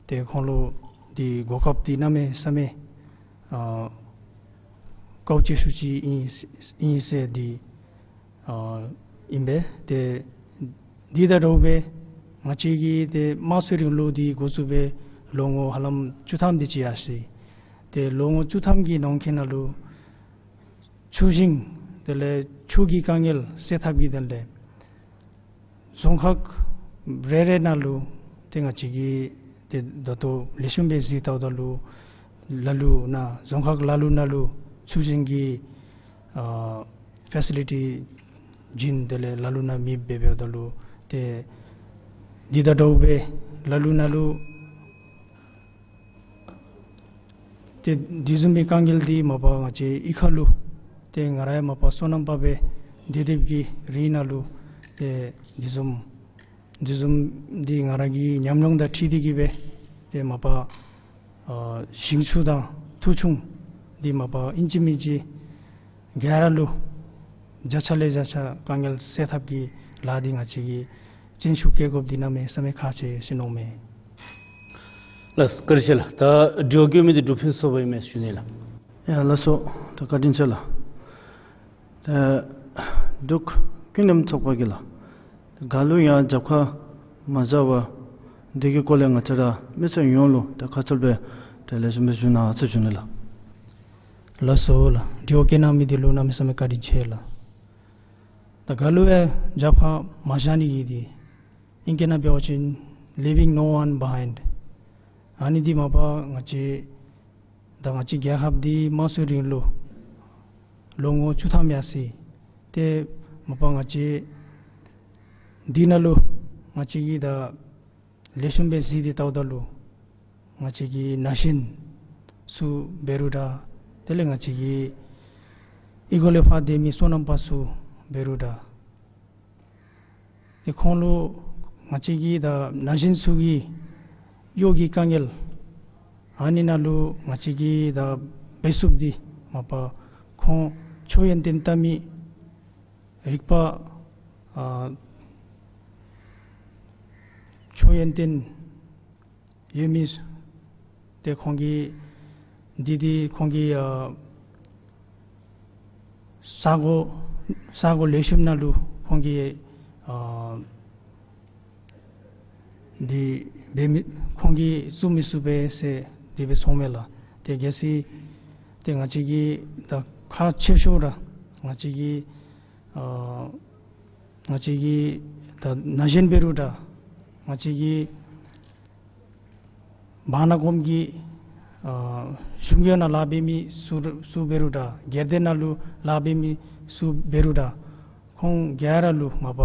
ཏེ་ཁོང་ལུ་འདི་གོ་སྐབས་འདི་གནམ་མེད་ས་མེད་ཨ་དཀའཝ་སྤྱད་ཤུགས་ཅིག་ཨིན་ཨིན་ཟེར་འདི་ཨ་ཨིན་པས། ཏེ་འདི་དང་འདྲཝ་སྦེ་ང་བཅས་ཀྱི་ཏེ་དམངས་གཙོའི་རིང་ལུགས་འདི་འགོ་བཙུགས་སྦེ་ལོ་ངོ་ཧ་ལམ་བཅུ་ཐམ་དེ་ཅིག་ཡར་སོ་ཡི། ཏེ་ལོ་ངོ་བཅུ་ཐམ་གྱི་ནང་འཁོད་ནང་ལུ་ཆུ་ཞིང་དེ་ལས་ཆུ་གི་དཀའ་ངལ་སེལ་ཐབས་ཀྱི་དོན་ལས་རྫོང་ཁག་རེ་རེ་ནང་ལུ་ཏེ་ང་བཅས་ཀྱིས་ཏེ་ད་ལྟོ་ལེགས་ཤོམ་སྦེ་གཟིགས་བལྟཝ་ད་ལུ་ལ་ལུ་ནང་རྫོང་ཁག་ལ་ལུ་ནང་ལུ་ཆུ་ཞིང་གི་ཨ་ཕེ་སི་ལི་ཊི་བྱིན་དེ་ལས་ལ་ལུ་ནང་མེདཔ་སྦེ་འབདཝ་ད་ལུ་ཏེ་འདི་དང་འདྲཝ་སྦེ་ལ་ལུ་ནང་ལུ་ཏེ་དེ་བཟུམ་མའི་དཀའ་ངལ་འདི་མ་པ་ང་བཅས་གཡུས་ཁ་ལུ་ཏེ་ང་ར་ཡང་མ་པ་སོ་ནམ་པ་སྦེ་སྡོད་སྡོདཔ་ཀྱི་རིང་ནང་ལུ་ཏེ་དེ་བཟུམ་དེ་བཟུམ་འདི་ང་ར་གི་ཉམས་མྱོང་དང་འཁྲིལ་ཏེ་གིས་སྦེ་ཏེ་མ་པ་ཨ་ཞིང་ཆུ་དང་མཐོ་ཆུང་འདི་མ་པ་ཨིན་ཅི་མིན་ཅི་ག་ར་ལུ་བརྒྱ་ཆ་ལས་བརྒྱ་ཆ་དཀའ་ངལ་སེལ་ཐབས་ཀྱི་ལཱ་འདི་ང་བཅས་ཀྱིས་བརྩོན་ཤུགས་བསྐྱེད་དགོཔ་འདི་གནམ་མེད་ས་མེད་ཁག་ཆེ་ཟེར་མནོཝ་མས། ལགས་བཀའ་དྲིན་ཆེ་ལགས། ད་དྲི་བ་བཀོད་མི་འདི་འབྲུག་ཕུན་ཚོགས་པ་ཨིན་མས་ཞུ་ནི་ལགས། ཡ་ལགས་སོ། ད་བཀའ་དྲིན་ཆེ་ལགས། ད་འབྲུག་ཀུན་མཉམ་ཚོགས་པ་གིས་ལགས་ག་ལུ་ཡང་རྒྱབ་ཁ་མ་བཞག་པར་འདི་གི་སྐོར་ལས་ང་བཅས་ར་མི་སེར་ཡོངས་ལུ་ད་ཁ་ཚུལ་སྦེ་ད་ལེགས་ཤོམ་སྦེ་ཞུ་གནང་ཟེར་ཞུ་ནི་ལགས། ལགས་སོ་ལགས། དྲི་བ་བཀོད་གནང་མི་འདི་ལུ་གནམ་མེད་ས་མེད་བཀའ་དྲིན་ཆེ་ལགས། ད་ག་ལུ་ཡང་རྒྱབ་ཁ་མ་བཞག་ནི་གི་འདི་ཨིང་སྐད་ནང་འབད་བ་ཅིན་leaving no one behind། ཨ་ནི་འདི་མ་པ་ང་བཅས་ད་ང་བཅས་རྒྱལ་ཁབ་འདི་དམངས་གཙོའི་རིང་ལུགས་ལོ་ངོ་བཅུ་ཐམ་ཡར་སོ་ཡི། ཏེ་མ་པ་ང་བཅས་འདི་ནང་ལུ་ང་བཅས་ཀྱིས་ད་ལེགས་ཤོམ་སྦེ་གཟིགས་ཏེ་བལྟཝ་ད་ལུ་ང་བཅས་ཀྱི་ན་གཞོན་ཚུ་འབད་རུང་འདྲ། དེ་ལས་ང་བཅས་ཀྱི་ཨི་གོ་ལས་ཕར་སྡོད་མི་སོ་ནམ་པ་ཚུ་འབད་རུང་འདྲ། ཏེ་ཁོང་ལུ་ང་བཅས་ཀྱི་ད་ན་གཞོན་ཚུ་གི་གཡོག་གི་དཀའ་ངལ་ཨ་ནི་ནང་ལུ་ང་བཅས་ཀྱིས་ད་འབད་ཚུགསཔ་འདི་མ་པ་ཁོང་ཆོས་ཡོན་ཏན་ལྟ་མི་རིག་པ་ཨ་ཆོས་ཡོན་ཏན་ཡོད་མི་ཏེ་ཁོང་གིས་འདི་འདི་ཁོང་གིས་ཨ་ས་གོ་ས་གོ་ལེགས་ཤོམ་ནང་ལུ་ཁོང་གིས་ཨ་འདི་འབད་མི་ཁོང་གིས་བཙུགས་མི་ཚུགས་པས་ཟེར་དེ་སྦེ་གསུངམ་མས་ལགས། ཏེ་གལ་སྲིད་ཏེ་ང་བཅས་ཀྱིས་ད་ཁག་ཆེ་ཤོས་ར་ང་བཅས་ཀྱིས་ཨ་ང་བཅས་ཀྱིས་ད་ན་གཞོན་འབད་རུང་འདྲ། ང་བཅས་ཀྱིས་བར་ན་གོངམ་གི་ཨ་གཞུང་གི་ནང་ལཱ་འབད་མི་ཚུ་ཚུ་འབད་རུང་འདྲ། སྒེར་སྡེ་ནང་ལུ་ལཱ་འབད་མི་ཚུ་འབད་རུང་འདྲ། ཁོང་ག་ར་ལུ་མ་པ་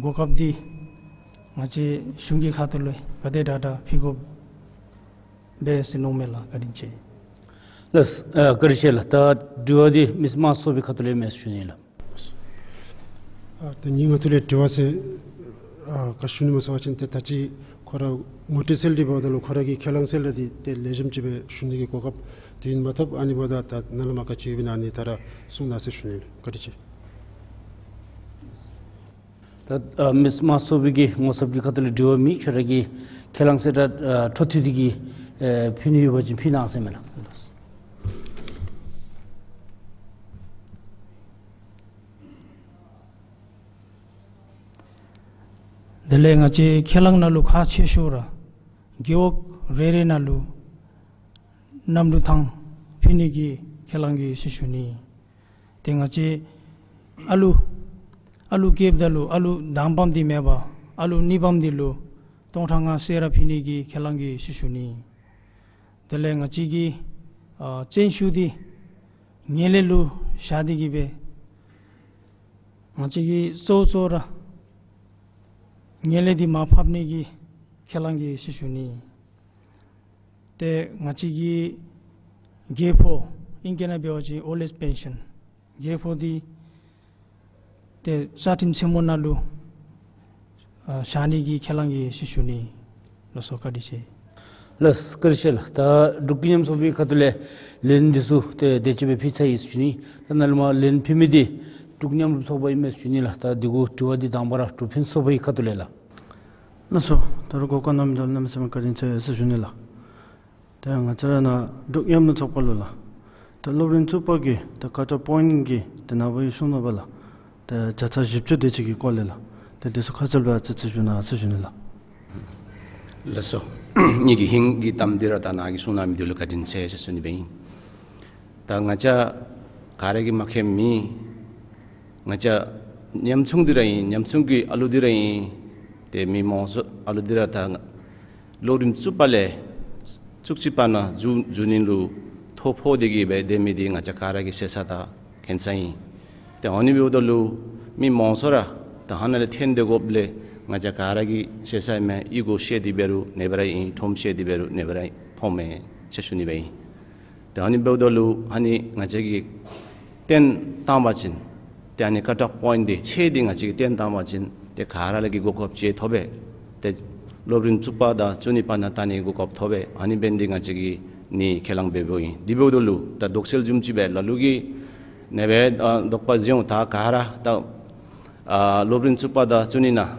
གོ་སྐབས་འདི་ང་བཅས་གཞུང་གི་ཁ་ཐུག་ལས་ག་དེ་དྲག་དྲག་ཕུལ་དགོཔ་སྦེ་ཟེར་མནོཝ་མས་ལགས། བཀའ་དྲིན་ཆེ། ལགས་ཨ་བཀའ་དྲིན་ཆེ་ལགས། ད་དྲི་བ་འདི་མི་སེར་དམངས་གཙོའི་ཁ་ཐུག་ལས་མས་ཞུ་ནི་ལགས། ཨ་ད་ངེའི་ངོས་ཐུག་ལས་དྲི་བ་ཟེར་ཨ་ག་ཞུ་ནི་སྨོ་ཟེར་བ་ཅིན་ཏེ་ད་ཅི་ཁོ་ར་ངོ་སྤྲོད་ཟེར་འདི་འབདཝ་ད་ལུ་ཁོ་ར་གི་ཁས་བླངས་ཟེར་འདི་ཏེ་ལེགས་ཤོམ་ཅིག་སྦེ་ཞུ་ནི་གི་གོ་སྐབས་དུས་ཡུན་མ་ཐོབ། ཨ་ནི་འབདཝ་ད་ད་ནཱ་ལུ་མ་ག་ཅི་ཡོདཔ་ཨིན་ན་ཨ་ནི་ད་ར་གསུང་གནང་ཟེར་ཞུ་ནི། བཀའ་དྲིན་ཆེ། ད་ཨ་མི་སེར་དམངས་གཙོའི་གི་ངོ་ཚབ་ཀྱི་ཁ་ཐུག་ལས་དྲི་བ་མེད། ཁྱོད་ར་གི་ཁས་བླངས་ཟེར་ད་ཨ་འཕྲོ་མཐུད་དེ་གིས་ཨེ་ཕུལ་ནི་ཡོད་པ་ཅིན་ཕུལ་གནང་ཟེར་མས་ལགས། དེ་ལས་ང་བཅས་ཁས་བླངས་ནང་ལུ་ཁག་ཆེ་ཤོས་ར་རྒེད་འོག་རེ་རེ་ནང་ལུ་གནམ་གྲུ་ཐང་ཕུལ་ནི་གི་ཁས་བླངས་ཀྱི་ཟེར་ཞུ་ནི། ཏེ་ང་བཅས་ཨ་ལུ་ཨ་ལུ་སྐྱེཝ་ད་ལུ་ཨ་ལུ་དང་པམ་འདི་མེད་པར་ཨ་ལུ་གཉིས་པམ་འདི་ལུ་སྟོང་ཕྲག་ལྔ་ཟེར་ར་ཕུལ་ནི་གི་ཁས་བླངས་ཀྱི་ཟེར་ཞུ་ནི། དེ་ལས་ང་བཅས་ཀྱི་ཨ་བརྩོན་ཤུགས་འདི་ངན་ལྷད་ལུ་བཞག་སྟེ་གིས་སྦེ་ང་བཅས་ཀྱི་གཙོ་གཙོ་ར་ངན་ལྷད་འདི་མར་ཕབ་ནི་གི་ཁས་བླངས་ཀྱི་ཟེར་ཞུ་ནི། ཏེ་ང་བཅས་ཀྱི་རྒེད་འཕོ་ཨིང་སྐད་ནང་འབད་བ་ཅིན་ཨོལ་ཨེཇ་པེན་ཤཱན་རྒེད་འཕོ་འདི་ཏེ་བཅའ་ཁྲིམས་ཆེན་མོ་ནང་ལུ་ཨ་བཞག་ནི་གི་ཁས་བླངས་ཀྱི་ཟེར་ཞུ་ནི། ལགས་སོ། བཀའ་དྲིན་ཆེ། ལགས་སོ། བཀའ་དྲིན་ཆེ་ལགས། ད་འབྲུག་མཉམ་ཚོགས་པའི་ཁ་ཐུག་ལས་ལན་འདི་ཚུ་ཏེ་དེ་ཅིག་སྦེ་ཕུལ་ཚར་ཡི་ཟེར་ཞུ་ནི། ད་ནཱ་ལས་མར་ལན་ཕུལ་མི་འདི་འབྲུག་མཉམ་རུབ་ཚོགས་པ་ཨིན་མས་ཟེར་ཞུ་ནི་ལགས། ད་འདི་གུ་དྲི་བ་འདི་དང་པ་ར་འབྲུག་ཕུན་ཚོགས་པའི་ཁ་ཐུག་ལས་ལགས། ལགས་སོ། ད་རུང་གོ་སྐབས་གནང་མི་འདི་ལུ་གནམ་མེད་ས་མེད་བཀའ་དྲིན་ཆེ་ཟེར་ཞུ་ནི་ལགས། ཏེ་ང་བཅས་ར་ནཱ་འབྲུག་མཉམ་རུབ་ཚོགས་པ་ལུ་ལགས། ཏེ་སློབ་རིམ་བཙུགས་པ་གི་ཏེ་ཀཊ་ཨོཕ་པོའིནཊ་གི་ཏེ་ནཱ་བུ་ཡང་གསུང་ནུག་པ་ལགས། ཏེ་བརྒྱ་ཆ་བཞི་བཅུ་དེ་ཅིག་གི་སྐོར་ལས་ལགས། ཏེ་འདི་ཚུ་ཁ་གསལ་སྦེ་ཨ་ཙི་ཅིག་ཞུ་གནང་ཟེར་ཞུ་ནི་ལགས། ལགས་སོ། ངེ་གི་ཧིང་གི་གཏམ་འདི་ར་ད་ནཱ་གིས་གསུང་གནང་མི་འདི་ལུ་བཀའ་དྲིན་ཆེ་ཟེར་ཞུ་ནི་སྦེ་ཨིན། ད་ང་བཅས་ག་ར་གིས་མ་མཁྱེན་མི་ང་བཅས་ཉམ་ཆུང་འདི་ར་ཨིན། ཉམ་ཆུང་གི་ཨ་ལུ་འདི་ར་ཨིན། ཏེ་མི་མང་ཤོས་ཨ་ལུ་འདི་ར་ད་སློབ་རིམ་བཙུགས་པ་ལས་བཙུགས་ཅི་པ་ནང་འཛུལ་འཛུལ་ནི་ལུ་ཐོ་ཕོག་སྟེ་གི་སྦེ་སྡོད་མི་འདི་ང་བཅས་ག་ར་གིས་ཤེས་ས་དང་མཁྱེན་ས་ཨིན། ཏེ་ཨ་ནི་འབདཝ་ད་ལུ་མི་མང་ཤོས་ར་ད་ཧ་ནཱ་ལས་ཐོན་སྡོད་དགོཔ་ལས་ང་བཅས་ག་ར་གིས་ཤེས་ས་ཨིན་མས། གཡུས་སྒོ་བཤལ་ཏེ་འབད་རུང་ཨ་ནི་སྦེ་ར་ཨིན། ཁྲོམ་བཤལ་ཏེ་འབད་རུང་ཨ་ནི་སྦེ་ར་ཨིན། ཕོགཔ་མས་ཟེར་ཞུ་ནི་སྦེ་ཨིན། ཏེ་ཨ་ནི་འབདཝ་ད་ལུ་ཨ་ནི་ང་བཅས་ཀྱིས་བརྟན་བཏང་པ་ཅིན་ཏེ་ཨ་ནི་ཀཊ་ཨོཕ་པོའིནཊ་འདི་ཚད་འདི་ང་བཅས་ཀྱིས་བརྟན་བཏང་པ་ཅིན་ཏེ་ག་ར་ལུ་གི་གོ་སྐབས་ཅིག་ཐོབ་པས། ཏེ་སློབ་རིམ་བཙུགས་པ་དང་བཙུགས་ནི་བར་ན་ལྟ་ནི་གོ་སྐབས་ཐོབ་པས། ཨ་ནི་འབད་ནི་འདི་ང་བཅས་ཀྱིས་ནི་ཁས་བླངས་འབདཝ་ཨིན། དེ་འབདཝ་ད་ལུ་ད་དོགས་སེལ་བཟུམ་ཅིག་སྦེ་ལ་ལུ་གིས་ཨ་ནི་སྦེ་ཨ་དོགས་པ་བཟུང་ད་ག་ར་ད་ཨ་སློབ་རིམ་བཙུགས་པ་དང་བཙུགས་ནི་ནང་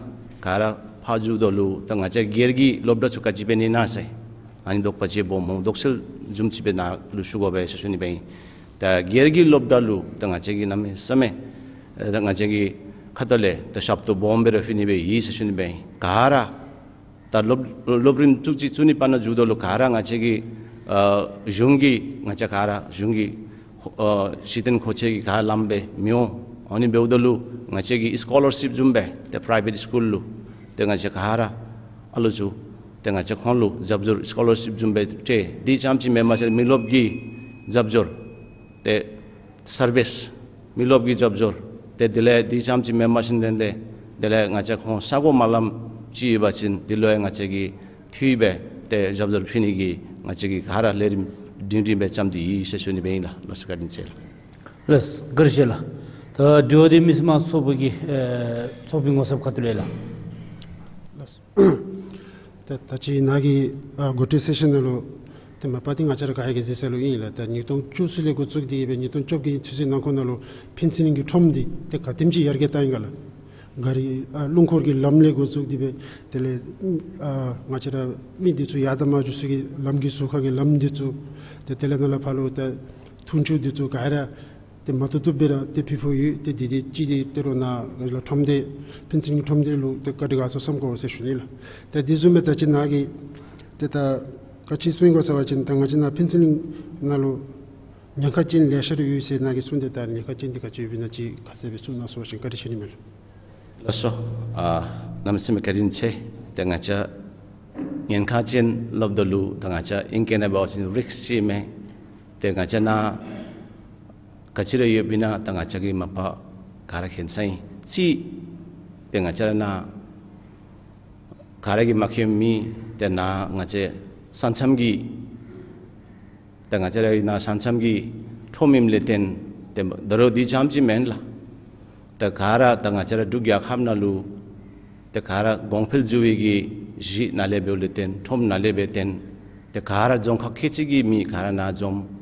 ག་ར་ཕར་འགྱོཝ་ད་ལུ་ད་ང་བཅས་སྒེར་གྱི་སློབ་གྲྭ་ཚུ་ག་ཅི་འབད་ནི་ཨིན་ན་ཟེར་ཨ་ནི་དོགས་པ་ཅིག་སྦོམ་སྨོ། དོགས་སེལ་བཟུམ་ཅིག་སྦེ་ནཱ་ལུ་ཞུ་དགོ་པས་ཟེར་ཞུ་ནི་སྦེ་ཨིན། ད་སྒེར་གྱི་སློབ་གྲྭ་ལུ་ད་ང་བཅས་ཀྱིས་གནམ་མེད་ས་མེད་ཨེ་ད་ང་བཅས་ཀྱི་ཁ་ཐུག་ལས་ད་ཞབས་ཏོག་སྦོམ་སྦེ་ར་ཕུལ་ནི་སྦེ་ཡོད་ཟེར་ཞུ་ནི་སྦེ་ཨིན། ག་ར་ད་སློབ་སློབ་རིམ་བཙུགས་ཅི་བཙུགས་ནི་བར་ན་འགྱོཝ་ད་ལུ་ག་ར་ང་བཅས་ཀྱི་ཨ་གཞུང་གི་ང་བཅས་ག་ར་གཞུང་གི་ཨ་གཞི་རྟེན་མཁོ་ཆས་ཀྱི་ག་ར་ལམ་སྦེ་མི་འོང་། ཨ་ནི་འབདཝ་ད་ལུ་ང་བཅས་ཀྱིས་སི་ཀོ་ལར་ཤིཔ་བཟུམ་སྦེ་ཏེ་པ་རའི་ཝེཊ་སི་ཀུལ་ལུ་ཏེ་ང་བཅས་ག་ར་ཨ་ལུ་ཚུ་ཏེ་ང་བཅས་ཁོང་ལུ་རྒྱབ་སྐྱོར་སི་ཀོ་ལར་ཤིཔ་བཟུམ་སྦེ་སྤྲོད། དེ་ཙམ་ཅིག་མེན་པར་མི་རློབས་ཀྱི་རྒྱབ་སྐྱོར་ཏེ་སར་བིསི་མི་རློབས་ཀྱི་རྒྱབ་སྐྱོར་ཏེ་དེ་ལས་དེ་ཙམ་ཅིག་མེན་པར་ལས་དེ་ལས་ང་བཅས་ཁོང་ས་གོ་མ་ལམ་ཅིག་ཡོད་པ་ཅིན་དེ་ལུ་ཡང་ང་བཅས་ཀྱིས་འཐུས་སྦེ་ཏེ་རྒྱབ་སྐྱོར་ཕུལ་ནི་གི་ང་བཅས་ཀྱིས་ག་ར་ལས་རིམ་སྒྲིང་སྒྲིང་སྦེ་བརྩམས་ཏེ་ཡོད་ཟེར་ཞུ་ནི་སྦེ་ཨིན་ལགས། ལགས་སོ། བཀའ་དྲིན་ཆེ་ལགས། ལགས་སོ། བཀའ་དྲིན་ཆེ་ལགས། ད་དྲི་བ་འདི་མི་སེར་དམངས་ཚོགས་པ་གི་ཨེ་ཚོགས་པའི་ངོ་ཚབ་ཁ་ཐུག་ལས་ལགས། ལགས་སོ། ད་ད་ཅི་ནཱ་གི་ཨ་འགོ་ཁྲིད་སེ་ཤན་ནང་ལུ་ཏེ་མ་པ་ཏེ་ང་བཅས་ར་ག་ར་གིས་གཟིགས་ས་ལུ་ཨིན་ལགས། ད་ཉིས་སྟོང་བཅུ་གསུམ་ལས་འགོ་བཙུགས་ཏེ་གི་སྦེ་ཉིས་སྟོང་བཅོ་བརྒྱད་ཚུན་ཚོད་ནང་འཁོད་ནང་ལུ་ཕན་ཚུན་གྱི་ཁྲོམ་འདི་ཏེ་ག་དེམ་ཅིག་ཡར་རྒྱས་བཏང་ཡི་ག་ལགས། ག་ར་ཨ་རླུང་འཁོར་གྱི་ལམ་ལས་འགོ་བཙུགས་ཏེ་སྦེ་དེ་ལས་ཨ་ང་བཅས་ར་མི་འདི་ཚུ་ཡར་དང་མར་འགྱོ་ས་གི་ལམ་གྱི་ཟུར་ཁ་གི་ལམ་འདི་ཚུ་ཏེ་དེ་ལས་ནཱ་ལས་ཕར་ལུ་ཏེ་འཐུང་ཆུ་འདི་ཚུ་ག་ར་ཏེ་མ་ཐུབ་ཐུབ་སྦེ་ར་ཏེ་ཕུལ་ཕུལཝ་ཡོད། ཏེ་འདི་འདི་ཅིག་འདི་ཏེ་རོགས་ནཱ་ལས་ཁྲོམ་སྡེ་ཕན་ཚུན་གྱི་ཁྲོམ་སྡེ་ལུ་ཏེ་བཀའ་དྲིན་དགའ་ཚོར་བསམ་དགོ་ཟེར་ཞུ་ནི་ལགས། ཏེ་དེ་བཟུམ་སྦེ་ད་ཅི་ནཱ་གིས་ཏེ་ད་ག་ཅི་གསུང་དགོ་ཟེར་བ་ཅིན་ད་ང་བཅས་ནཱ་ཕན་ཚུན་ནང་ལུ་ཉེན་ཁ་ཅན་ལེ་ཤ་ར་ཡོད་ཟེར་ནཱ་གིས་གསུངས་ཏེ་ད་ཉེན་ཁ་ཅན་འདི་ག་ཅི་ཡོདཔ་ཨིན་ན་ཅིག་ཁ་གསལ་སྦེ་གསུང་གནང་ཟེར་བ་ཅིན་བཀའ་དྲིན་ཆེ་ནི་མས་ལགས། ལགས་སོ། ཨ་གནམ་མེད་ས་མེད་བཀའ་དྲིན་ཆེ། ཏེ་ང་བཅས་ཉེན་ཁ་ཅན་སླབ་ད་ལུ་ད་ང་བཅས་ཨིང་སྐད་ནང་འབད་བ་ཅིན་རིསཀ་ཟེར་མི་ཏེ་ང་བཅས་ནཱ་ག་ཅི་ར་ཡོདཔ་ཨིན་ན་ད་ང་བཅས་ཀྱིས་མ་པ་ག་ར་མཁྱེན་ས་ཨིན། གཅིག་ཏེ་ང་བཅས་ར་ནཱ་ག་ར་གིས་མ་མཁྱེན་མི་ཏེ་ནཱ་ང་བཅས་ས་མཚམས་ཀྱི་ད་ང་བཅས་ར་ཨིན་ན་ས་མཚམས་ཀྱི་ཁྲོམ་ཨིནམ་ལས་བརྟེན་ཏེ་ད་རུང་དེ་ཙམ་ཅིག་མེན་ལགས། ད་ག་ར་ད་ང་བཅས་ར་འབྲུག་རྒྱལ་ཁབ་ནང་ལུ་ཏེ་ག་ར་གོང་འཕེལ་འགྱོ་བའི་གི་གཞི་ནཱ་ལས་འབདཝ་ལས་བརྟེན་ཁྲོམ་ནཱ་ལས་འབད་བརྟེན་ཏེ་ག་ར་རྫོང་ཁག་ཁལ་གཅིག་གི་མི་ག་ར་ནཱ་འཛོམས།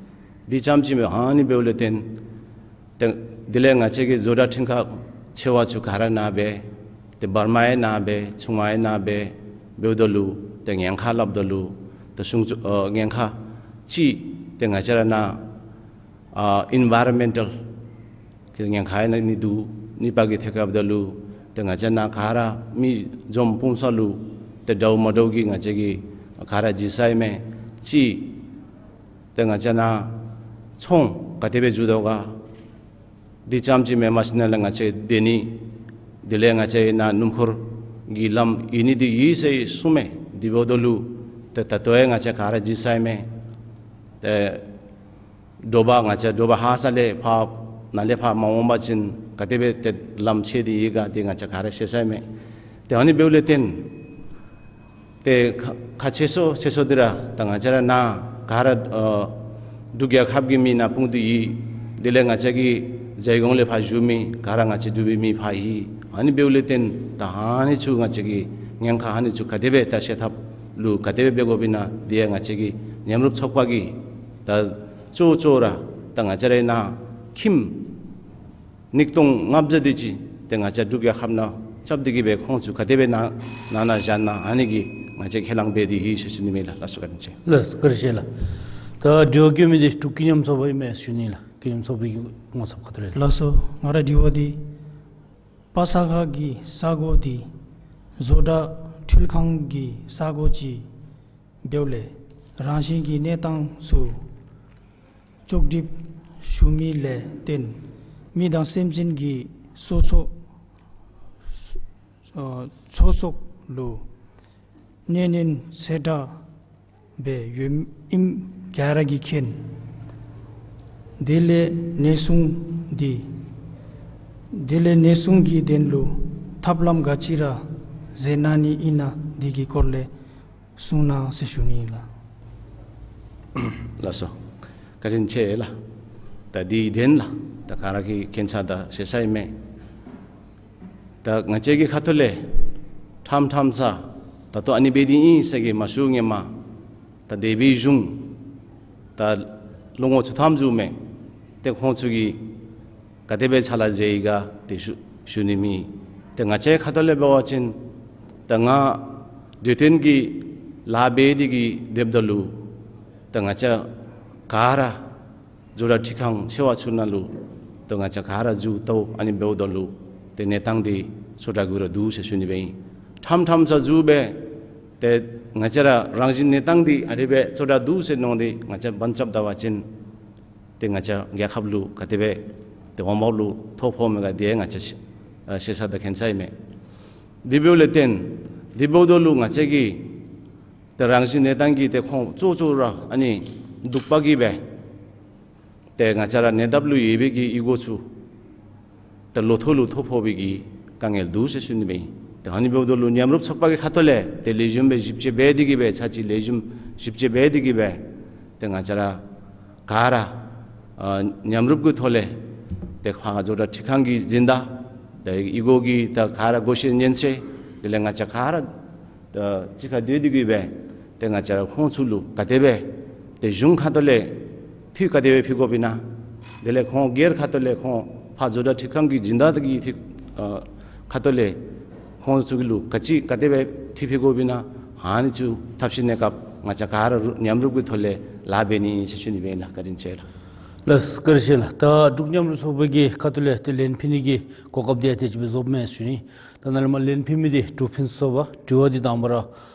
དེ་ཙམ་ཅིག་མེན། ཨ་ནི་འབདཝ་ལས་བརྟེན་ཏེ་དེ་ལས་ང་བཅས་ཀྱི་བཟོ་གྲྭ་ཁྲིམས་ཁང་ཆེ་བ་ཚུ་ག་ར་ནཱ་སྦེ་ཏེ་བར་མ་ཡང་ནཱ་སྦེ་ཆུང་བ་ཡང་ནཱ་སྦེ་འབདཝ་ད་ལུ་ཏེ་ཉེན་ཁ་སླབ་ད་ལུ་ཏེ་གཞུང་ཚུ་ཨ་ཉེན་ཁ་གཅིག་ཏེ་ང་བཅས་ར་ནཱ་ཨ་ཨིན་ཝའི་རོན་མེནཊལ་གི་ཉེན་ཁ་ཡང་ནི་འདུག། གཉིས་པ་གི་ཐད་ཁར་འབདཝ་ད་ལུ་ཏེ་ང་བཅས་ནཱ་ག་ར་མི་འཛོམས་སྤུངས་ས་ལུ་ཏེ་འདྲཝ་མ་འདྲཝ་གི་ང་བཅས་ཀྱིས་ག་ར་འཛུལ་ས་ཨིན་མས། གཅིག་ཏེ་ང་བཅས་ནཱ་ཚོང་ག་དེ་སྦེ་འགྱོ་དོ་ག། དེ་ཙམ་ཅིག་མེན་པར་ནཱ་ལས་ང་བཅས་སྡོད་ནི་དེ་ལས་ང་བཅས་ནཱ་སྣུམ་འཁོར་གྱི་ལམ་ཡོད་ནི་འདི་ཡོད་ཟེར་གསུངམ་མས། དེ་འབདཝ་ད་ལུ་ཏེ་ད་ལྟོ་ཡང་ང་བཅས་ག་ར་འཛུལ་ས་ཨིན་མས། ཏེ་དྲོ་པ་ང་བཅས་དྲོ་པ་ཧ་སག་ལས་ཕར་ནཱ་ལས་ཕར་མ་འོང་པ་ཅིན་ག་དེ་སྦེ་ཏེ་ལམ་ཆད་དེ་ཡོད་ག་འདི་ང་བཅས་ག་ར་ཤེས་ས་ཨིན་མས། ཏེ་ཨ་ནི་འབདཝ་ལས་བརྟེན་ཏེ་ཁག་ཁག་ཆེ་ཤོས་ཆེ་ཤོས་འདི་ར་ད་ང་བཅས་ར་ནཱ་ག་ར་ཨ་འབྲུག་རྒྱལ་ཁབ་ཀྱི་མི་ནཱ་སྤུངས་ཏེ་ཡོད། དེ་ལས་ང་བཅས་ཀྱི་རྒྱལ་ཡོངས་ལས་ཕར་བཞུགས་མི་ག་ར་ང་བཅས་འབྲུག་པའི་མི་ཕར་ཡོད། ཨ་ནི་འབདཝ་ལས་བརྟེན་ད་ཨ་ནི་ཚུ་ང་བཅས་ཀྱི་ཉེན་ཁ་ཨ་ནི་ཚུ་ག་དེ་སྦེ་ད་བཤལ་ཐབས་ ལུ་ག་དེ་སྦེ་འབད་དགོཔ་ཨིན་ན་འདི་ཡང་ང་བཅས་ཀྱི་མཉམ་རུབ་ཚོགས་པ་གིས་ད་གཙོ་གཙོ་ར་ད་ང་བཅས་རའི་ནཱ་ཁྱིམ་ཉིས་སྟོང་ལྔ་བརྒྱ་དེ་ཅིག་ཏེ་ང་བཅས་འབྲུག་རྒྱལ་ཁབ་ནང་རྐྱབ་སྟེ་གི་སྦེ་ཁོང་ཚུ་ག་དེ་སྦེ་ནཱ་ནང་ན་བཞག་ནི་ཨ་ནི་གི་ང་བཅས་ཁས་བླངས་འབད་དེ་ཡོད་ཟེར་ཞུ་ནི་མས་ལགས། ལགས་སོ། བཀའ་དྲིན་ཆེ། ལགས་སོ། བཀའ་དྲིན་ཆེ་ལགས། ད་དྲི་བ་བཀོད་མི་འདི་འབྲུག་ཀུན་མཉམ་ཚོགས་པ་ཨིན་མས་ཞུ་ནི་ལགས། ཀུན་མཉམ་ཚོགས་པའི་གི་ངོ་ཚབ་ཁ་ཐུག་ལས། ལགས་སོ། ང་རའི་དྲི་བ་འདི་པ་ས་ག་གི་ས་གོ་འདི་བཟོ་གྲྭ་འཕྲུལ་ཁང་གི་ས་གོ་ཅིག་འབདཝ་ལས་རང་བཞིན་གྱི་གནས་སྟངས་ཚུ་ལྕོགས་གྲུབ་ཞུ་མི་ལས་བརྟེན་མི་དང་སེམས་ཅན་གྱི་སྲོག་ཚོགས་ཨ་སྲོག་ཚོགས་ལུ་གནོད་ཉེན་ཆེ་དྲགས་སྦེ་ཡོདཔ་ཨིནམ་ག་ར་གིས་མཁྱེན། དེ་ལས་ཉེན་སྲུང་འདི་དེ་ལས་ཉེན་སྲུང་གི་དོན་ལུ་ཐབས་ལམ་ག་ཅི་ར་མཛད་གནང་ནི་ཨིན་ན་འདི་གི་སྐོར་ལས་གསུང་གནང་ཟེར་ཞུ་ནི་ལགས། ལགས་སོ། བཀའ་དྲིན་ཆེ་ལགས། ད་འདི་དོན་ལགས་ད་ག་ར་གིས་མཁྱེན་ས་དང་ཤེས་ས་ཨིན་མས། ད་ང་བཅས་ཀྱི་ཁ་ཐུག་ལས་ཁྲམ་ཁྲམ་ས་ད་ལྟོ་ཨ་ནི་འབད་དེ་ཨིན་ཟེར་གི་མ་ཞུ་ངེས་མ། ད་འདས་པའི་གཞུང་ད་ལོ་ངོ་ཚུ་ཐམ་བྱུང་མས། ཏེ་ཁོང་ཚུ་གིས་ག་དེ་སྦེ་ཕྱག་ལཱ་མཛད་ཡི་ག་དེ་ཞུ་ཞུ་ནི་མེད། ཏེ་ང་བཅས་ཁ་ཐུག་ལས་འབད་བ་ཅིན་ད་ང་འདྲུད་འཐེན་གྱི་ལཱ་འབད་དེ་གི་སྡོདཔ་ད་ལུ་ད་ང་བཅས་ག་ར་བཟོ་གྲྭ་འཕྲུལ་ཁང་ཆེ་བ་ཚུ་ནང་ལུ་ད་ང་བཅས་ག་ར་འཛུལ་ལྟཝ་ཨ་ནི་འབདཝ་ད་ལུ་ཏེ་གནས་སྟངས་འདི་ཚུ་དྲག་གུ་ར་འདུག་ཟེར་ཞུ་ནི་སྦེ་ཨིན། ཁྲམ་ཁྲམ་ས་འཛུལ་སྦེ་ཏེ་ང་བཅས་ར་རང་བཞིན་གནས་སྟངས་འདི་ཨ་རི་སྦེ་ཚུ་དྲག་འདུག་ཟེར་མནོ་སྟེ་ང་བཅས་བར་ཆད་བཏང་བ་ཅིན་ཏེ་ང་བཅས་རྒྱལ་ཁབ་ལུ་ག་དེ་སྦེ་ཏེ་འོང་འབབ་ལུ་ཐོ་ཕོག་མས་ག་དེ་ང་བཅས་ཤེས་ཤེས་ས་དང་མཁྱེན་ས་ཨིན་མས། དེ་འབདཝ་ལས་བརྟེན་དེ་འབདཝ་ད་ལུ་ང་བཅས་ཀྱིས་ཏེ་རང་བཞིན་གནས་སྟངས་ཀྱི་ཏེ་ཁོང་གཙོ་གཙོ་ར་ཨ་ནི་འདུག་པ་གིས་སྦེ་ཏེ་ང་བཅས་ར་གནས་སྟངས་ལུ་ཡོད་པའི་གི་ཨི་གོ་ཚུ་ཏེ་ལོ་ཐོག་ལུ་ཐོ་ཕོག་པའི་གི་དཀའ་ངལ་འདུག་ཟེར་ཞུ་ནི་སྦེ་ཨིན། ཏེ་ཨ་ནི་འབདཝ་ད་ལུ་མཉམ་རུབ་ཚོགས་པ་གི་ཁ་ཐུག་ལས་ཏེ་ལེགས་ཤོམ་སྦེ་ཞིབ་དཔྱད་འབད་དེ་གི་སྦེ་ཚར་གཅིག་ལེགས་ཤོམ་ཞིབ་དཔྱད་འབད་དེ་གི་སྦེ་ཏེ་ང་བཅས་ར་ག་ར་ཨ་མཉམ་རུབ་ཀྱི་ཐོག་ལས་ཏེ་ཁ་བཟོ་གྲྭ་འཕྲུལ་ཁང་གི་སྦྱིན་བདག་ཏེ་ཨི་གོ་གི་ད་ག་ར་བགོ་བཤའ་ཉེན་ཆེ་དེ་ལས་ང་བཅས་ག་ར་ད་གཅིག་ཁར་སྡོད་དེ་གི་སྦེ་ཏེ་ང་བཅས་ར་ཁོང་ཚུ་ལུ་ག་དེ་སྦེ་ཏེ་གཞུང་ཁ་ཐུག་ལས་འཐུས་ག་དེ་སྦེ་ཕུལ་དགོཔ་ཨིན་ན། དེ་ལས་ཁོང་སྒེར་ཁ་ཐུག་ལས་ཁོང་ཕར་བཟོ་གྲྭ་འཕྲུལ་ཁང་གི་སྦྱིན་བདག་གི་འཐུས་ཨ་ཁ་ཐུག་ལས་ཁོང་ཚུ་གི་ལུ་ག་ཅི་ག་དེ་སྦེ་འཐུས་ཕུལ་དགོཔ་ཨིན་ན། ཨ་ནི་ཚུ་ཐབས་ཤེས་གནས་སྐབས་ང་བཅས་ག་ར་མཉམ་རུབ་ཀྱི་ཐོག་ལས་ལཱ་འབད་ནི་ཟེར་ཞུ་ནི་སྦེ་ཨིན་ལགས། བཀའ་དྲིན་ཆེ་ལགས། ལགས་སོ། བཀའ་དྲིན་ཆེ་ལགས། ད་འབྲུག་མཉམ་རུབ་ཚོགས་པ་གི་ཁ་ཐུག་ལས་ཏེ་ལན་ཕུལ་ནི་གི་གོ་སྐབས་འདི་ཡང་དེ་ཅིག་སྦེ་རྫོགསཔ་མས་ཞུ་ནི། ད་ནཱ་ལས་མར་ལན་ཕུལ་མི་འདི་འབྲུག་ཕུན་སུམ་ཚོགས་པ་དྲི་བ་འདི་དང་པ་ར་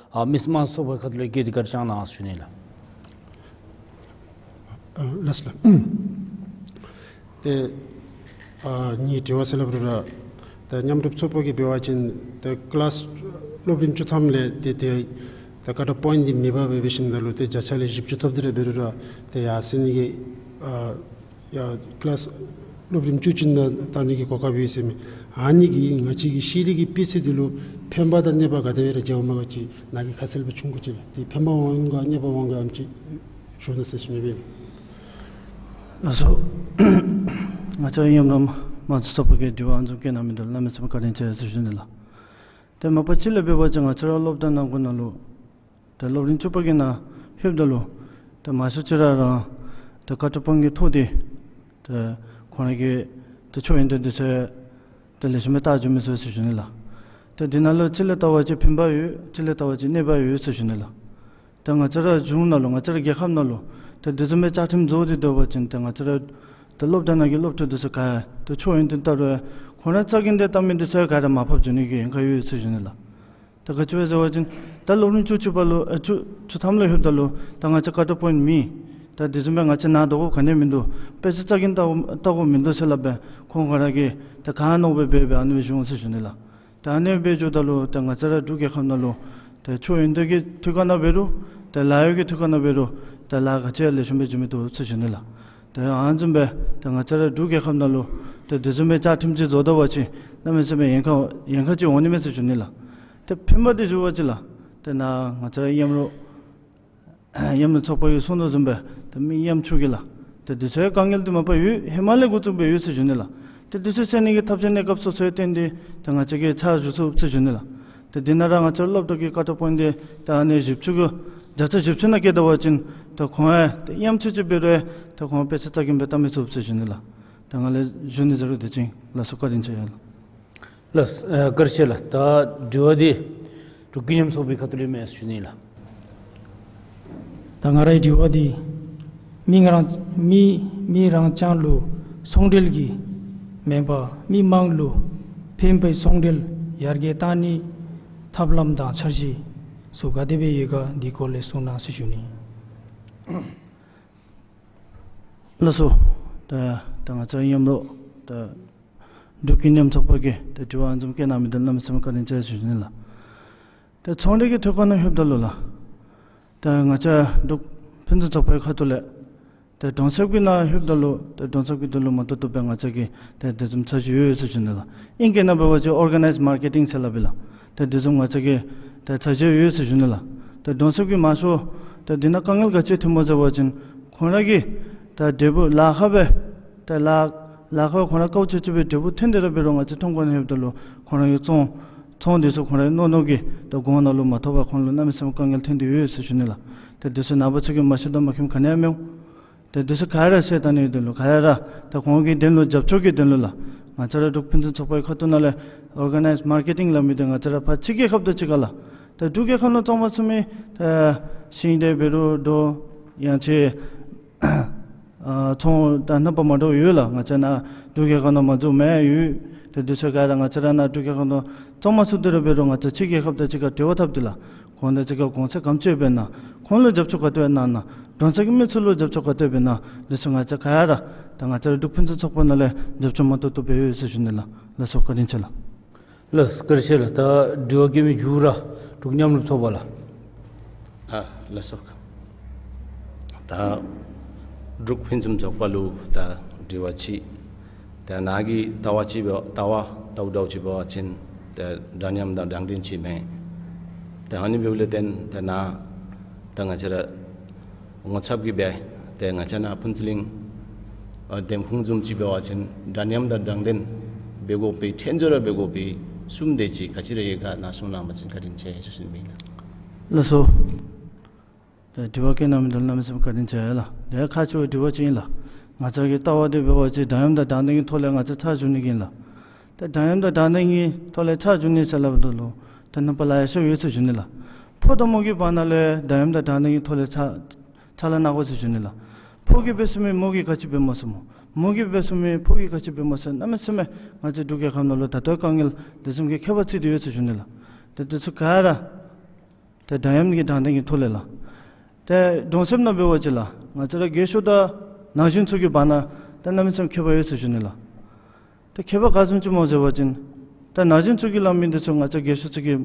ཨ་མི་སེར་དམངས་ཚོགས་པའི་ཁ་ཐུག་ལས་བཀོད་དེ་བཀའ་དྲིན་བསྐྱང་གནང་ཞུ་ནི་ལགས། ཨ་ལགས་སོ་ལགས། ཏེ་ཨ་ངེའི་དྲི་བ་ཟེར་སླབ་རུང་ར་ཏེ་མཉམ་རུབ་ཚོགས་པ་གིས་འབད་བ་ཅིན་ཏེ་ཀི་ལཱསི་སློབ་རིམ་བཅུ་ཐམ་ལས་ཏེ་ཏེ་ཏེ་ཀཊ་ཨོཕ་པོའིནཊ་འདི་མེད་པར་སྦེ་འབད་ཞིནམ་ད་ལུ་ཏེ་བརྒྱ་ཆ་ལས་བཞི་བཅུ་ཐོབ་སྟེ་ར་འབད་རུང་ར་ཏེ་ཡར་སེང་ནི་གི་ཨ་ཡར་ཀི་ལཱསི་སློབ་རིམ་བཅུ་གཅིག་ནང་བཏང་ནི་གི་གོ་སྐབས་ཡོད་ཟེར་མས། ཨ་ནི་གིས་ང་བཅས་ཀྱི་ཤེས་རིག་གི་སྤུས་ཚད་འདི་ལུ་ཕན་པ་དང་གནོད་པ་ག་དེ་སྦེ་ར་འབྱུངམ་ག་ཅིག་ནཱ་གིས་ཁ་གསལ་སྦེ་ཆུང་ཀུ་ཅིག་ཏེ་ཕན་པ་འོང་ག་གནོད་པ་འོང་ག་ཨ་ནེམ་ཅིག་ཞུ་གནང་ཟེར་ཞུ་ནི་སྦེ། ལགས་སོ། ང་བཅས་མཉམ་རུབ་དམངས་གཙོ་ཚོགས་པ་གིས་དྲི་བ་ཨ་ནི་བཟུམ་བཀོད་གནང་མི་འདི་ལུ་གནམ་མེད་ས་མེད་བཀའ་དྲིན་ཆེ་ཟེར་ཞུ་ནི་ལགས། ཏེ་མ་པ་ཅིག་ལས་འབད་བ་ཅིན་ང་བཅས་ར་སློབ་གྲྭ་ནང་འཁོད་ནང་ལུ་ཏེ་སློབ་རིམ་བཅུ་པ་གི་ནང་ལྷོདཔ་ད་ལུ་ཏེ་མང་ཤོས་ཅིག་ར་རང་ཏེ་ཀཊ་ཨོཕ་པོའིནཊ་གི་ཐོག་འདི་ཏེ་ཁོང་ར་གི་ཏེ་ཆོས་ཡོན་ཏན་འདི་ཚུ་ཏེ་ལེགས་ཤོམ་སྦེ་བལྟ་བཅུག་མི་ཚུགས་ཟེར་ཞུ་ནི་ལགས། ཏེ་འདི་ནང་ལུ་ཅིག་ལས་བལྟ་བ་ཅིན་ཕན་པ་ཡོད། ཅིག་ལས་བལྟ་བ་ཅིན་གནོད་པ་ཡོད་ཟེར་ཞུ་ནི་ལགས། ཏེ་ང་བཅས་ར་གཞུང་ནང་ལུ་ང་བཅས་ར་རྒྱལ་ཁབ་ནང་ལུ་ཏེ་དེ་བཟུམ་མའི་བཅའ་ཁྲིམས་བཟོ་སྟེ་སྡོད་པ་ཅིན་ཏེ་ང་བཅས་ར་ཏེ་སློབ་གྲྭ་ནང་གི་སློབ་ཕྲུག་འདི་ཚུ་ག་ཏེ་ཆོས་ཡོན་ཏན་བལྟ་རུང་ཁོང་ར་རྩ་འགེངས་ཏེ་བལྟ་མི་འདི་ཚུ་ག་ར་མར་ཕབ་འགྱོ་ནི་གི་ཉེན་ཁ་ཡོད་ཟེར་ཞུ་ནི་ལགས། ད་ག་ཅི་སྦེ་ཟེར་བ་ཅིན་ད་སློབ་རིམ་བཅུ་གཅིག་པ་ལུ་ཨ་བཅུ་བཅུ་ཐམ་ལུ་ལྷོདཔ་ད་ལུ་ད་ང་བཅས་ཀཊ་ཨོཕ་པོའིནཊ་མེད། ད་དེ་བཟུམ་སྦེ་ང་བཅས་ནཱ་སྡོད་དགོཔ་ག་ནི་ཡང་མིན་འདུག། དཔེ་ཆ་རྩ་འགེངས་བལྟ་དགོཔ་བལྟ་དགོཔ་མིན་འདུག་ཟེར་སླབ་སྦེ་ཁོང་ག་ར་གིས་ད་ག་མནོ་བའི་སྦེ་སྦེ་ཨ་ནི་སྦེ་བྱུང་ཟེར་ཞུ་ནི་ལགས། ད་ཨ་ནི་སྦེ་འགྱོཝ་ད་ལུ་ད་ང་བཅས་ར་འབྲུག་རྒྱལ་ཁབ་ནང་ལུ་ཏེ་ཆོས་ཡོན་ཏན་གྱི་ཐད་ཁར་ནང་འབད་རུང་ཏེ་ལཱ་གཡོག་གི་ཐད་ཁར་ནང་འབད་རུང་ཏེ་ལཱ་ག་ཅི་ཡང་ལེགས་ཤོམ་སྦེ་འགྱོ་མི་བཏུབ་ཟེར་ཞུ་ནི་ལགས། ཏེ་ཨ་ནི་བཟུམ་སྦེ་ཏེ་ང་བཅས་ར་འབྲུག་རྒྱལ་ཁབ་ནང་ལུ་ཏེ་དེ་བཟུམ་མའི་བཅའ་ཁྲིམས་ཅིག་བཟོ་ད་པ་ཅིན་གནམ་མེད་ས་མེད་ཉེན་ཁ་ཉེན་ཁ་ཅིག་འོང་ནི་མས་ཟེར་ཞུ་ནི་ལགས། ཏེ་ཕན་པ་འདི་ཞུ་བ་ཅིན་ལགས། ཏེ་ནཱ་ང་བཅས་ར་མཉམ་རུབ་མཉམ་རུབ་ཚོགས་པ་གིས་གསུང་དོ་བཟུམ་སྦེ་ཏེ་མི་ཉམ་ཆུང་གི་ལགས། ཏེ་འདི་ཚུ་དཀའ་ངལ་འདི་མ་པ་ཡོད། ཧེ་མ་ལས་འགོ་བཙུགས་སྦེ་ཡོད་ཟེར་ཞུ་ནི་ལགས། ཏེ་འདི་ཚུ་སེལ་ནི་གི་ཐབས་ཤེས་གནས་སྐབས་སོ་སོའི་སྟེང་འདི་ཏེ་ང་བཅས་ཀྱིས་ཕྱག་ཞུ་ཚུགས་ཟེར་ཞུ་ནི་ལགས། ཏེ་འདི་ནང་ར་ང་བཅས་སློབ་གྲྭ་གི་ཀཊ་ཨོཕ་པོའིནཊ་འདི་ད་ཨ་ནི་བཞི་བཅུ་གི་བརྒྱ་ཆ་བཞི་བཅུ་ནང་བཀལ་ད་པ་ཅིན་ད་ཁོང་ཡང་ད་ཡང་ཆུང་ཆུང་འབད་རུང་ད་ཁོང་དཔེ་ཆ་རྩ་འགེངས་འབད་བལྟ་མི་ཚུགས་ཟེར་ཞུ་ནི་ལགས། ད་ང་ལས་ཞུ་ནི་ཟེར་རུང་དེ་ཅིག་ལགས་སོ། བཀའ་དྲིན་ཆེ་ཡ་ལགས། ལགས་སོ། ཨ་བཀའ་དྲིན་ཆེ་ལགས། ད་དྲི་བ་འདི་འབྲུག་ཀུན་མཉམ་ཚོགས་པའི་ཁ་ཐུག་ལས་མེད་ཟེར་ཞུ་ནི་ལགས། ད་ང་རའི་དྲི་བ་འདི་མི་རང་མི་མི་རང་རྐྱང་ལུ་ཚོང་འབྲེལ་གྱི་མེན་པར་མི་མང་ལུ་ཕན་པའི་ཚོང་འབྲེལ་ཡར་རྒྱས་གཏང་ནིའི་ཐབས་ལམ་དང་འཆར་གཞི་ཚུ་ག་དེ་སྦེ་ཡོད་ག་འདི་སྐོར་ལས་གསུང་གནང་ཟེར་ཞུ་ནི། ལགས་སོ། ད་ད་ང་བཅས་མཉམ་རོགས་ད་འབྲུག་ཀུན་མཉམ་ཚོགས་པ་གིས་ད་དྲི་བ་ཨ་ནི་བཟུམ་བཀོད་གནང་མི་འདི་གནམ་མེད་ས་མེད་བཀའ་དྲིན་ཆེ་ཟེར་ཞུ་ནི་ལགས། ད་ཚོང་འབྲེལ་གྱི་ཐད་ཁར་ནང་ལྷོདཔ་ད་ལུ་ལགས། ད་ང་བཅས་འབྲུག་ཕུན་སུམ་ཚོགས་པའི་ཁ་ཐུག་ལས་ད་གྲོང་གསེབ་ཀྱི་ནང་ལྷོདཔ་ད་ལུ་ད་གྲོང་གསེབ་ཀྱི་དོན་ལུ་མ་བཏུབ་བཏུབ་སྦེ་ང་བཅས་ཀྱིས་ད་དེ་བཟུམ་འཆར་གཞི་ཡོད་ཡོད་ཟེར་ཞུ་ནི་ལགས། ཨིང་སྐད་ནང་འབད་བ་ཅིན་ཨོར་ག་ནའིཛ་མར་ཀེ་ཊིང་ཟེར་སླབ་ཨིན་ལགས། ད་དེ་བཟུམ་ང་བཅས་ཀྱིས་ད་འཆར་གཞི་ཡོད་ཡོད་ཟེར་ཞུ་ནི་ལགས། ད་གྲོང་གསེབ་ཀྱི་མང་ཤོས་ད་འདི་ནང་དཀའ་ངལ་ག་ཅི་ཐོནམ་སྨོ་ཟེར་བ་ཅིན་ཁོང་ར་གིས་ད་འབྲས་བུ་ལཱ་ཁག་སྦེ་ད་ལཱ་ལཱ་ཁག་ཁོང་ར་དཀའཝ་སྤྱད་སྤྱད་སྦེ་འབྲས་བུ་ཐོན་ཏེ་ར་འབད་རུང་ང་བཅས་ཁྲོམ་ཁར་ནང་ལྷོདཔ་ད་ལུ་ཁོང་ར་གི་ཚོང་ཚོང་འདི་ཚུ་ཁོང་ར་མནོ་མནོ་གི་ད་གོང་ནང་ལུ་མ་ཐོབ་པར་ཁོང་ལུ་གནམ་མེད་ས་མེད་དཀའ་ངལ་ཐོན་ཏེ་ཡོད་ཡོད་ཟེར་ཞུ་ནི་ལགས། ད་དེ་ཚུ་ནངས་པ་ཚུ་གིས་མ་ཤེས་དོན་མ་མཁྱེནམ་ག་ནི་ཡང་མི་འོང་། ད་དེ་ཚུ་ག་ར་ཤེས་ད་ནི་དོན་ལུ་ག་ར་ད་ཁོང་གི་དོན་ལུ་རྒྱབ་སྐྱོར་གྱི་དོན་ལུ་ལགས། ང་བཅས་ར་འབྲུག་ཕུན་སུམ་ཚོགས་པའི་ཁ་ཐུག་ནང་ལས་ཨོར་ག་ནའིཛ་མར་ཀེ་ཊིང་སླབ་མི་འདི་ང་བཅས་ར་ཕར་ཕྱི་རྒྱལ་ཁབ་དང་གཅིག་ཁར་ལགས། ད་འབྲུག་རྒྱལ་ཁབ་ནང་བཙོང་མ་ཚུགས་མི་ད་ཤིང་འབྲས་འབད་རུང་འདྲ་ཡང་ཅིན་ཨ་ཚོང་ད་རྣམ་པ་མ་འདྲཝ་ཡོད་ལགས། ང་བཅས་ནཱ་འབྲུག་རྒྱལ་ཁབ་ནང་མ་བཙུགས་མི་ཡོད། ད་དེ་ཚུ་ག་ར་ང་བཅས་ར་ནཱ་འབྲུག་རྒྱལ་ཁབ་ནང་བཙོང་མ་ཚུགས་ཏེ་ར་འབད་རུང་ང་བཅས་ཕྱི་རྒྱལ་ཁབ་དང་གཅིག་ཁར་འབྲེལ་བ་འཐབ་སྟེ་ལགས། ཁོང་དང་གཅིག་ཁར་གོང་ཚད་ག་དེམ་ཅིག་འབད་ན་ཁོང་ལུ་རྒྱབ་སྐྱོར་ག་དེ་སྦེ་གནང་ན་གྲོང་གསེབ་ཀྱི་མི་ཚུ་ལུ་རྒྱབ་སྐྱོར་ག་དེ་སྦེ་གནང་དེ་ཚུ་ང་བཅས་ག་ར་ད་ང་བཅས་ར་འབྲུག་ཕུན་སུམ་ཚོགས་པ་ནང་ལས་རྒྱབ་སྐྱོར་མ་ཐུབ་ཐུབ་སྦེ་ཡོད་ཟེར་ཞུ་ནི་ལགས། ལགས་སོ། བཀའ་དྲིན་ཆེ་ལགས། ལགས་སོ། བཀའ་དྲིན་ཆེ་ལགས། ད་དྲི་བ་བཀོད་མི་མཇུག་ར་འབྲུག་མཉམ་རུབ་ཚོགས་པ་ལགས། ཨ་ལགས་སོ། ད་འབྲུག་ཕུན་སུམ་ཚོགས་པ་ལུ་ད་དྲི་བ་ཅིག། ད་ནཱ་གི་ལྟ་བ་ཅིག་འབད་ལྟ་བ་ལྟཝ་འདྲཝ་ཅིག་འབད་བ་ཅིན་ད་འདྲ་མཉམ་དང་དྲང་བདེན་ཅིག་མེད། ད་ཨ་ནི་འབདཝ་ལས་བརྟེན་ད་ནཱ་ད་ང་བཅས་ར་ངོ་ཚབ་ཀྱིས་སྦེ་ཏེ་ང་བཅས་ནཱ་ཕུན་ཚོགས་གླིང་ཨ་འདེམས་ཁོངས་བཟུམ་ཅིག་འབད་བ་ཅིན་འདྲ་མཉམ་དང་དྲང་བདེན་འབད་དགོ་པའི་ཁྲིམས་སྦྱོར་ར་འབད་དགོ་པའི་གསུམ་དེ་ཅིག་ག་ཅི་ར་ཡོད་ག་ནཱ་གསུང་གནང་བ་ཅིན་བཀའ་དྲིན་ཆེ་ཟེར་ཞུ་ནི་ཨིན་ལགས། ལགས་སོ། ད་དྲི་བ་བཀོད་གནང་མི་འདི་ལུ་གནམ་མེད་ས་མེད་བཀའ་དྲིན་ཆེ་ལགས། དེ་ཁག་ཆེ་བའི་དྲི་བ་ཅིག་ཨིན་ལགས། ང་བཅས་ཀྱི་ལྟ་བ་འདི་འབད་བ་ཅིན་འདྲ་མཉམ་དང་དྲང་བདེན་གྱི་ཐོག་ལས་ང་བཅས་ཕྱག་ཞུ་ནི་ཨིན་ལགས། ད་འདྲ་མཉམ་དང་དྲང་བདེན་གྱི་ཐོག་ལས་ཕྱག་ཞུ་ནི་ཟེར་སླབ་ད་ལུ་ད་རྣམ་པ་ལེ་ཤ་ཡོད་ཟེར་ཞུ་ནི་ལགས། ཕོ་དང་མོ་གི་བར་ན་ལས་འདྲ་མཉམ་དང་དྲང་བདེན་གྱི་ཐོག་ལས་ཕྱག་ཕྱག་ལཱ་གནང་དགོ་ཟེར་ཞུ་ནི་ལགས། ཕོ་གིས་འབད་ཚུགས་མི་མོ་གིས་ག་ཅི་འབད་མ་ཚུགས་སྨོ། མོ་གིས་འབད་ཚུགས་མི་ཕོ་གིས་ག་ཅི་འབད་མ་ཚུགས། གནམ་མེད་ས་མེད་ང་བཅས་འབྲུག་རྒྱལ་ཁབ་ནང་ལུ་ད་ལྟོ་དཀའ་ངལ་དེ་བཟུམ་གྱི་ཁྱད་པར་ཕྱེ་སྟེ་ཡོད་ཟེར་ཞུ་ནི་ལགས། ད་དེ་ཚུ་ག་ར་ད་འདྲ་མཉམ་གྱི་དྲང་བདེན་གྱི་ཐོག་ལས་ལགས། ཏེ་གྲོང་གསེབ་ནང་འབད་བ་ཅིན་ལགས་ང་བཅས་ར་རྒས་ཤོས་དང་ན་གཞོན་ཚུ་གི་བར་ན་ད་གནམ་མེད་ས་མེད་ཁྱད་པར་ཡོད་ཟེར་ཞུ་ནི་ལགས། ཏེ་ཁྱད་པར་ག་བཟུམ་ཅིག་སྨོ་ཟེར་བ་ཅིན་ད་ན་གཞོན་ཚུ་གིས་སླབ་མི་དེ་ཚུ་ང་བཅས་རྒས་ཤོས་ཚུ་གིས་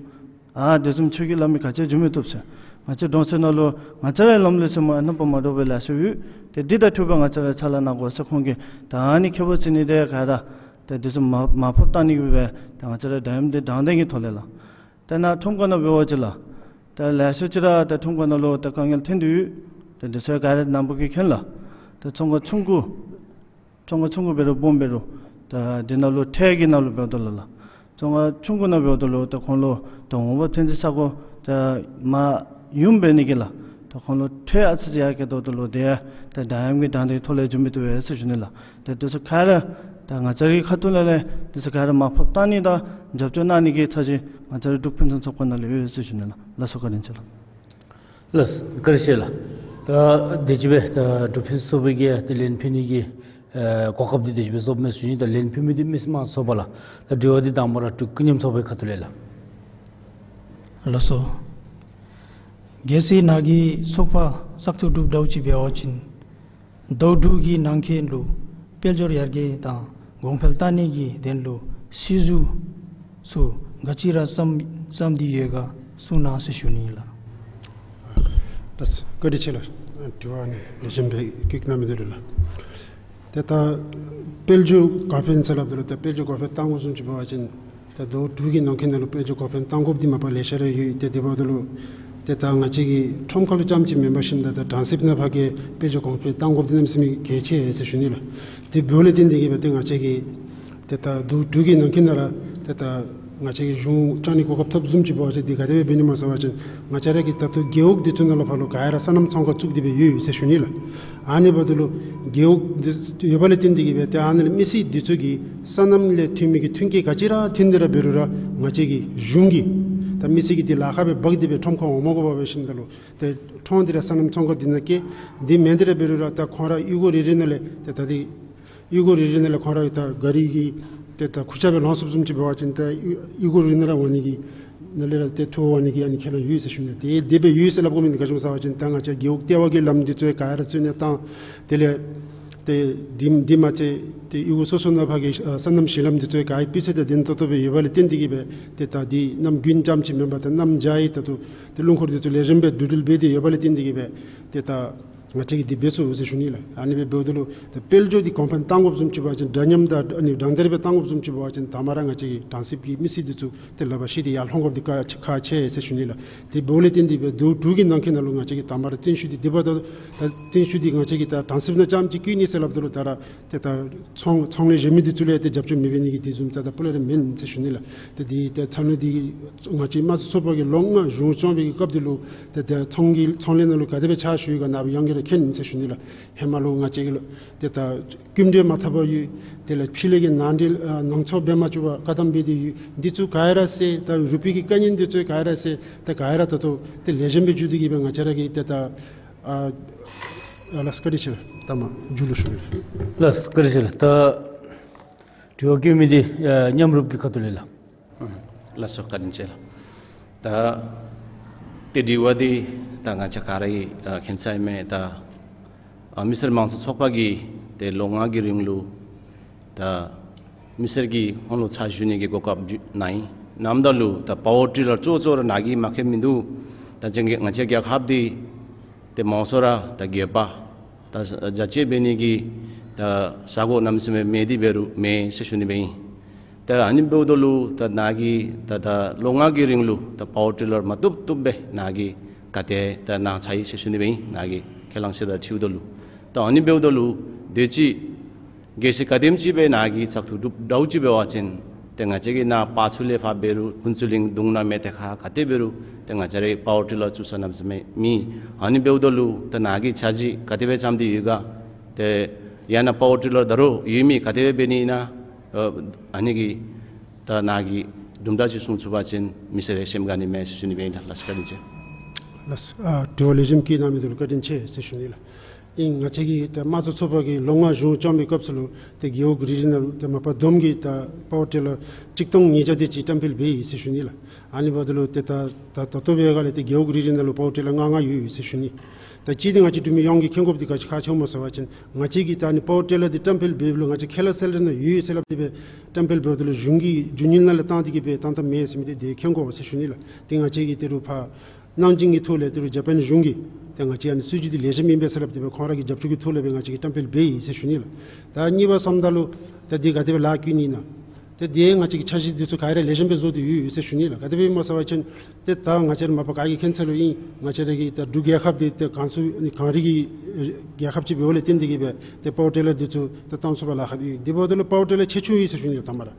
ཨ་དེ་བཟུམ་ཁྱོད་ཀྱིས་སླབ་མི་ག་ཅི་འགྱོ་མི་བཏུབ་ཟེར། ང་བཅས་གྲོང་གསེབ་ནང་ལུ་ང་བཅས་རའི་ལམ་ལུགས་ཚུ་མ་རྣམ་པ་མ་འདྲཝ་སྦེ་ལེ་ཤ་ཡོད། ཏེ་འདི་དང་འཁྲིལ་བའི་ང་བཅས་ར་ཕྱག་ལཱ་གནང་དགོ་ཟེར་ཁོང་གིས་ད་ཨ་ནི་ཁྱད་པར་ཕྱེ་ནི་དེ་ག་ར་ཏེ་དེ་ཚུ་མར་མར་ཕབ་བཏང་ནི་གི་སྦེ་ཏེ་ང་བཅས་ར་འདྲ་མཉམ་དང་དྲང་བདེན་གྱི་ཐོག་ལས་ལགས། ཏེ་ནཱ་ཁྲོམ་ཁ་ནང་འབད་བ་ཅིན་ལགས་ཏེ་ལེ་ཤ་ཅིག་ར་ཏེ་ཁྲོམ་ཁ་ནང་ལུ་ཏེ་དཀའ་ངལ་ཐོན་ཏེ་ཡོད། ཏེ་དེ་ཚུ་ག་ར་རྣམ་པ་གིས་མཁྱེན་ལགས། ཏེ་ཚོང་ཁང་ཆུང་ཀུ་ཚོང་ཁང་ཆུང་ཀུ་འབད་རུང་སྦོམ་འབད་རུང་ད་འདི་ནང་ལུ་ཁྲལ་གྱི་ནང་ལུ་འབདཝ་ད་ལུ་ལགས། ཚོང་ཁང་ཆུང་ཀུ་ནང་འབདཝ་ད་ལུ་ད་ཁོང་ལུ་ད་འོང་འབབ་ཐོན་རྫས་ཚ་ཁོ་ད་མ་ཡོང་འབད་ནི་གི་ལགས། ད་ཁོང་ལུ་ཁྲལ་ཨ་ཙི་ཅིག་ཡར་བསྐྱེད་དོ་ད་ལུ་དེ་ཡང་ད་འདྲ་མཉམ་གྱི་དྲང་བདེན་ཐོག་ལས་འགྱོ་མི་བཏུབ་པས་ཟེར་ཞུ་ནི་ལགས། ད་དེ་ཚུ་ག་ར་ད་ང་བཅས་ཀྱི་ཁ་ཐུག་ལས་ལས་དེ་ཚུ་ག་ར་མར་ཕབ་བཏང་ནི་དང་རྒྱབ་སྐྱོར་གནང་ནི་གི་ཚར་གཅིག་ང་བཅས་ར་འབྲུག་ཕུན་སུམ་ཚོགས་པ་ནང་ལས་ཡོད་ཟེར་ཞུ་ནི་ལགས། ལགས་སོ། བཀའ་དྲིན་ཆེ་ལགས། ལགས་སོ། བཀའ་དྲིན་ཆེ་ལགས། ད་དེ་ཅིག་སྦེ་ད་འབྲུག་ཕུན་སུམ་ཚོགས་པའི་གི་ད་ལན་ཕུལ་ནི་གི་ཨེ་གོ་སྐབས་འདི་དེ་ཅིག་སྦེ་རྫོགསཔ་མས་ཟེར་ཞུ་ནི། ད་ལན་ཕུལ་མི་འདི་མི་སེར་དམངས་ཚོགས་པ་ལགས། ད་དྲི་བ་འདི་དང་པ་ར་འབྲུག་ཀུན་མཉམ་ཚོགས་པའི་ཁ་ཐུག་ལས་ལགས། ལགས་སོ། གལ་སྲིད་ནཱ་གི་ཚོགས་པ་བཙག་འཐུ་གྲུབ་འདྲཝ་ཅིག་འབད་བ་ཅིན་ད་འབྲུག་གི་ནང་འཁོད་ལུ་དཔལ་འབྱོར་ཡར་རྒྱས་དང་གོང་འཕེལ་གཏང་ནི་གི་དོན་ལུ་སྲིད་བྱུས་ཚུ་ག་ཅི་ར་བརྩམ་བརྩམས་ཏེ་ཡོད་ག་གསུང་གནང་ཟེར་ཞུ་ནི་ལགས། ལགས་སོ། བཀའ་དྲིན་ཆེ་ལགས། དྲི་བ་ཨ་ནི་ལེགས་ཤོམ་སྦེ་བཀོད་གནང་མི་འདི་ལུ་ལགས། ཏེ་ད་དཔལ་འབྱོར་གོང་འཕེལ་ཟེར་སླབ་ད་ལུ་ཏེ་དཔལ་འབྱོར་གོང་འཕེལ་གཏང་དགོཔ་བཟུམ་ཅིག་འབད་བ་ཅིན་ཏེ་ད་འབྲུག་གི་ནང་འཁོད་ནང་ལུ་དཔལ་འབྱོར་གོང་འཕེལ་གཏང་དགོཔ་འདི་མ་པ་ལེ་ཤ་ར་ཡོད། ཏེ་དེ་འབདཝ་ད་ལུ་ཏེ་ད་ང་བཅས་ཀྱི་ཁྲོམ་ཁ་ལུ་རྐྱངམ་ཅིག་མེན་པར་ཞིནམ་ད་ད་གྲོང་གསེབ་ནང་ཕར་གྱི་དཔལ་འབྱོར་གོང་འཕེལ་གཏང་དགོཔ་འདི་གནམ་མེད་ས་མེད་གལ་ཆེ་ཟེར་ཞུ་ནི་ལགས། དེ་འབདཝ་ལས་བརྟེན་ཏེ་གིས་སྦེ་ཏེ་ང་བཅས་ཀྱིས་ཏེ་ད་འབྲུག་འབྲུག་གི་ནང་འཁོད་ནང་ར་ཏེ་ད་ ང་བཅས་ཀྱིས་གཞུང་དྲང་ནི་གོ་སྐབས་ཐོབ་བཟུམ་ཅིག་འབད་བ་ཅིན་འདི་ག་དེ་སྦེ་འབད་ནི་སྨོ་ཟེར་བ་ཅིན་ང་བཅས་ར་གི་ད་ལྟོ་རྒེད་འོག་འདི་ཚུ་ནང་ལུ་ཕར་ལུ་ག་ར་སོ་ནམ་ཚོང་ཁང་བཙུགས་ཏེ་སྦེ་ཡོད་ཡོད་ཟེར་ཞུ་ནི་ལགས། ཨ་ནི་འབདཝ་ད་ལུ་རྒེད་འོག་འདི་ཡོད་པ་ལས་བརྟེན་ཏེ་གིས་སྦེ་ཏེ་ཨ་ནི་ལས་མི་སེར་འདི་ཚུ་གིས་སོ་ནམ་ལས་ཐོན་མི་གི་ཐོན་སྐྱེད་ག་ཅི་ར་ཐོན་ཏེ་ར་འབད་རུང་ར་ང་བཅས་ཀྱི་གཞུང་གིས་ད་མི་སེར་གྱིས་འདི་ལཱ་ཁག་སྦེ་འབག་སྟེ་སྦེ་ཁྲོམ་ཁར་འོང་མ་དགོ་པར་སྦེ་ཞིནམ་ད་ལུ་ཏེ་ཁྲོམ་འདི་ར་སོ་ནམ་ཚོང་ཁང་འདི་ནང་བཀལ། འདི་མེན་ཏེ་ར་འབད་རུང་ར་ད་ཁོང་ར་གཡུས་སྒོ་རེ་རེ་ནང་ལས་ཏེ་ད་འདི་གཡུས་སྒོ་རེ་རེ་ནང་ལས་ཁོང་ར་ད་ག་རི་གི་ཏེ་ད་ཁུར་ཆ་སྦེ་ལོང་ཚུགསཔ་བཟུམ་ཅིག་འབད་བ་ཅིན་ད་གཡུས་གཡུས་སྒོ་རེ་ནང་ར་འོང་ནི་གི་ནང་ལས་ར་ཏེ་ཐོབ་འོང་ནི་གི་ཨ་ནི་ཁས་བླངས་ཡོད་ཟེར་ཞུ་ནི། ཏེ་དེ་སྦེ་ཡོད་ཟེར་སླབ་དགོ་མི་འདི་ག་ཅི་སྨོ་ཟེར་བ་ཅིན་ད་ང་བཅས་རྒེད་འོག་ལྟེ་བ་གི་ལམ་འདི་ཚུ་ག་ར་བཙུགས་ནི་དང་དེ་ལས་ཏེ་འདི་འདི་མ་ཚད་ཏེ་གཡུས་སྒོ་སོ་སོ་ནང་ཕར་གྱི་ཨ་སོ་ནམ་གཞི་ལམ་འདི་ཚུ་ག་ར་སྤུས་ཚད་དང་ལྡན་ཏོག་ཏོ་སྦེ་ཡོད་པ་ལས་བརྟེན་ཏེ་གིས་སྦེ་ཏེ་ད་འདི་གནམ་དགུན་ཙམ་ཅིག་མེན་པར་ད་གནམ་བྱཱར་ཡང་ད་ལྟོ་ཏེ་རླུང་འཁོར་འདི་ཚུ་ལེགས་ཤོམ་སྦེ་འགྲུལ་འགྲུལ་འབད་དེ་ཡོད་པ་ལས་བརྟེན་ཏེ་གིས་སྦེ་ཏེ་ད་ང་བཅས་ཀྱིས་འདི་འབད་ཚུགས་ཟེར་ཞུ་ནི་ལགས། ཨ་ནི་སྦེ་འབདཝ་ད་ལུ་ད་དཔལ་འབྱོར་འདི་གོང་འཕེལ་གཏང་དགོཔ་བཟུམ་ཅིག་འབད་བ་ཅིན་འདྲ་མཉམ་དང་ཨ་ནི་དྲང་བདེན་སྦེ་གཏང་དགོཔ་བཟུམ་ཅིག་འབད་བ་ཅིན་ད་མ་ར་ང་བཅས་ཀྱི་གྲང་གསེབ་ཀྱི་མི་སེར་འདི་ཚུ་ཏེ་ལག་པར་བཤེད་དེ་ཡར་ལྷོང་དགོཔ་འདི་ཁག་ཁག་ཆེ་ཟེར་ཞུ་ནི་ལགས། དེ་འབདཝ་ལས་བརྟེན་ཏེ་སྦེ་ཟླཝ་དྲུག་གི་ནང་འཁོད་ནང་ལུ་ང་བཅས་ཀྱིས་ད་མ་ར་བརྟན་བཞུགས་འདི་འདི་འབདཝ་ད་ད་བརྟན་བཞུགས་འདི་ང་བཅས་ཀྱིས་ད་གྲང་གསེབ་ནང་རྐྱངམ་ཅིག་བསྐྱོད་ནི་ཟེར་སླབ་ད་ལུ་ད་ར་ཏེ་ད་ཚོང་ཚོང་ལས་གཞན་མི་འདི་ཚུ་ལས་ཏེ་རྒྱབ་སྐྱོར་མི་འབད་ནི་གི་དེ་བཟུམ་ཅིག་ད་སྤུ་ལས་ར་མེན་ཟེར་ཞུ་ནི་ལགས། ཏེ་འདི་ཏེ་ཚོང་ལས་འདི་ང་བཅས་དམངས་གཙོ་ཚོགས་པ་གིས་ལོ་ལྔ་གཞུང་སྐྱོང་བའི་གི་སྐབས་འདི་ལུ་ཏེ་ཏེ་ཚོང་གི་ཚོང་ལས་ནང་ལུ་ག་དེ་སྦེ་ཕྱག་ཞུ་ཡི་ག་ནཱ་སྦེ་ཡང་གི་ར་མཁྱེན་ཟེར་ཞུ་ནི་ལགས། ཧེ་མ་ལུ་ང་བཅས་ཀྱི་ལུ་ཏེ་ད་སྐྱིན་འགྲུལ་མ་ཐོབ་པར་ཡོད། དེ་ལས་ཕྱི་ལས་ཀྱི་ནང་འགྲུལ་ཨ་ནང་འཚོ་འབད་མ་བཅུག་པར་བཀག་དམ་འབད་དེ་ཡོད། འདི་ཚུ་ག་ར་སེལ། ད་རུ་པའི་གི་དཀའ་ངལ་འདི་ཚུ་ག་ར་སེལ། ད་ག་ར་ད་ལྟོ་ཏེ་ལེགས་ཤོམ་སྦེ་འགྱོ་སྟེ་གིས་སྦེ་ང་བཅས་ར་གི་ཏེ་ད་ཨ་ཨ་ལགས་བཀའ་དྲིན་ཆེ། ད་མ་མཇུག་ལུ་ཞུ་ནི། ལགས་བཀའ་དྲིན་ཆེ་ལགས། ད་དྲི་བ་བཀོད་མི་འདི་ཨ་མཉམ་རུབ་ཀྱི་ཁ་ཐུག་ལས་ལགས། ལགས་སོ་བཀའ་དྲིན་ཆེ་ལགས། ད་ཏེ་དྲི་བ་འདི་ད་ང་བཅས་ག་ར་གིས་ཨ་མཁྱེན་ས་ཨིན་མས། ད་ཨ་མི་སེར་དམངས་གཙོ་ཚོགས་པ་གིས་ཏེ་ལོ་ལྔ་གི་རིང་ལུ་ད་མི་སེར་གྱིས་ཁོང་ལུ་ཕྱག་ཞུ་ནི་གི་གོ་སྐབས་གནང་ཡི། གནངམ་ད་ལུ་ད་པ་ཝར་ཊི་ལར་གཙོ་གཙོ་ར་ནཱ་གིས་མ་མཁྱེན་མི་འདུག། ད་ཅི་ང་བཅས་རྒྱལ་ཁབ་འདི་ཏེ་མང་ཤོས་ར་ད་རྒྱབ་པ་ད་རྒྱ་ཆེ་འབད་ནི་གི་ད་ས་གོ་གནམ་མེད་ས་མེད་མེད་དེ་འབད་རུང་མེད་ཟེར་ཞུ་ནི་སྦེ་ཨིན། ད་ཨ་ནི་འབདཝ་ད་ལུ་ད་ནཱ་གིས་ད་ད་ལོ་ལྔ་གི་རིང་ལུ་ད་པ་ཝར་ཊི་ལར་མ་བཏུབ་བཏུབ་སྦེ་ནཱ་གིས་ག་དེ་ད་གནང་ཚར་ཡི་ཟེར་ཞུ་ནི་སྦེ་ཨིན། ནཱ་གིས་ཁས་བླངས་ཞུ་དོ་ཅིག་འབདཝ་ད་ལུ་ད་ཨ་ནི་འབདཝ་ད་ལུ་དེ་ཅིག་གལ་སྲིད་ག་དེམ་ཅིག་སྦེ་ནཱ་གིས་ཚགས་ཚུད་གྲུབ་འདྲཝ་ཅིག་འབད་བ་ཅིན་ཏེ་ང་བཅས་ཀྱི་ནཱ་ཕར་ཚུ་ལས་ཕར་འབད་རུང་ཕུན་ཚོགས་གླིང་གདུང་ནང་མེད་ཏེ་ཁ་ག་ཏེ་འབད་རུང་ཏེ་ང་བཅས་ར་པ་ཝར་ཊི་ལར་བཙུགས་ས་གནམ་མེད་ས་མེད་མེད། ཨ་ནི་འབདཝ་ད་ལུ་ད་ནཱ་གིས་འཆར་གཞི་ག་དེ་སྦེ་བརྩམས་ཏེ་ཡོད་ག། ཏེ་ཡང་ན་པ་ཝར་ཊི་ལར་ད་རུང་ཡོད་མི་ག་དེ་སྦེ་འབད་ནི་ཨིན་ན། ཨ་ཨ་ནི་གི་ད་ནཱ་གིས་དུམ་གྲ་ཅིག་གསུང་ཚུགས་པ་ཅིན་མི་སེར་རེ་ཤེས་དགའ་ནི་མས་ཟེར་ཞུ་ནི་སྦེ་ཨིན། ད་ལགས་བཀའ་དྲིན་ཆེ། ལགས་ཨ་དྲི་བ་ལེགས་ཤོམ་བཀོད་གནང་མི་འདི་ལུ་བཀའ་དྲིན་ཆེ་ཟེར་ཞུ་ནི་ལགས། ཨིན་ང་བཅས་ཀྱི་ད་དམངས་གཙོ་ཚོགས་པ་གིས་ལོ་ལྔ་གཞུང་སྐྱོང་བའི་སྐབས་སུ་ལུ་ཏེ་རྒེད་འོག་རེ་རེ་ནང་ལུ་ཏེ་མ་པ་བསྡོམས་ཀྱིས་ད་པ་ཝར་ཊི་ལར་གཅིག་སྟོང་ཉིས་བརྒྱ་དེ་ཅིག་བཀྲམ་སྤེལ་འབད་ཡི་ཟེར་ཞུ་ནི་ལགས། ཨ་ནི་འབདཝ་ད་ལུ་ཏེ་ད་ད་ད་ལྟོ་འབད་བའི་སྒང་ལས་ཏེ་རྒེད་འོག་རེ་རེ་ནང་ལུ་པ་ཝར་ཊི་ལར་ལྔ་ལྔ་ཡོད་ཡོད་ཟེར་ཞུ་ནི། ད་ཅི་འདི་ང་བཅས་འབྲུག་མི་ཡོངས་ཀྱིས་མཁྱེན་དགོཔ་འདི་ག་ཅི་ཁག་ཆེཝ་སྨོ་ཟེར་བ་ཅིན་ང་བཅས་ཀྱིས་ད་ཨ་ནི་པ་ཝར་ཊི་ལར་འདི་བཀྲམ་སྤེལ་འབདཝ་ལུ་ང་བཅས་ཁེ་ལས་སེལ་ཏེ་ནཱ་ཡོད་ཡོད་ཟེར་སླབ་སྟེ་སྦེ་བཀྲམ་སྤེལ་འབདཝ་ད་ལུ་གཞུང་གི་རྒྱུ་དངུལ་ནང་ལས་བཏང་སྟེ་གིས་སྦེ་བཏང་བཏངམ་མེན་ཟེར་མི་འདི་དེ་མཁྱེན་དགོ་ཟེར་ཞུ་ནི་ལགས། ཏེ་ང་བཅས་ཀྱིས་ད་རུང་ཕར་གནང་སྦྱིན་གྱི་ཐོག་ལས་ད་རུང་ཇ་པཱན་གཞུང་གིས་ཏེ་ང་བཅས་ཨ་ནི་སྲིད་བྱུས་འདི་ལེགས་ཤོམ་ཨིན་པས་ཟེར་སླབ་སྟེ་སྦེ་ཁོང་ར་གི་རྒྱབ་སྐྱོར་གྱི་ཐོག་ལས་སྦེ་ང་བཅས་ཀྱིས་བཀྲམ་སྤེལ་འབད་ཡི་ཟེར་ཞུ་ནི་ལགས། ད་གཉིས་པ་གསུམ་ད་ལུ་ད་འདི་ག་དེ་སྦེ་ལཱ་བཀོད་ནི་ཨིན་ན། ད་འདི་ང་བཅས་ཀྱི་འཆར་གཞི་འདི་ཚུ་ག་ར་ལེགས་ཤོམ་སྦེ་བཟོ་སྟེ་ཡོད་ཡོད་ཟེར་ཞུ་ནི་ལགས། ག་དེ་སྦེ་སྨོ་ཟེར་བ་ཅིན་ཏེ་ད་ང་བཅས་ར་མ་པ་ག་གིས་མཁྱེན་ཚར་ལོ་ཨིན། ང་བཅས་ར་གི་ད་འབྲུག་རྒྱལ་ཁབ་འདི་ཏེ་གངས་སུ་ནི་གངས་རི་གི་རྒྱལ་ཁབ་ཅིག་འབདཝ་ལས་བརྟེན་ཏེ་གིས་སྦེ་ཏེ་པ་ཝར་ཊི་ལར་འདི་ཚུ་ད་བཏང་ཚུགས་པར་ལཱ་ཁག་ཡོད། དེ་འབདཝ་ད་ལུ་པ་ཝར་ཊི་ལར་ཆེ་ཆུང་ཡོད་ཟེར་ཞུ་ནི་ལགས་ད་མ་ར།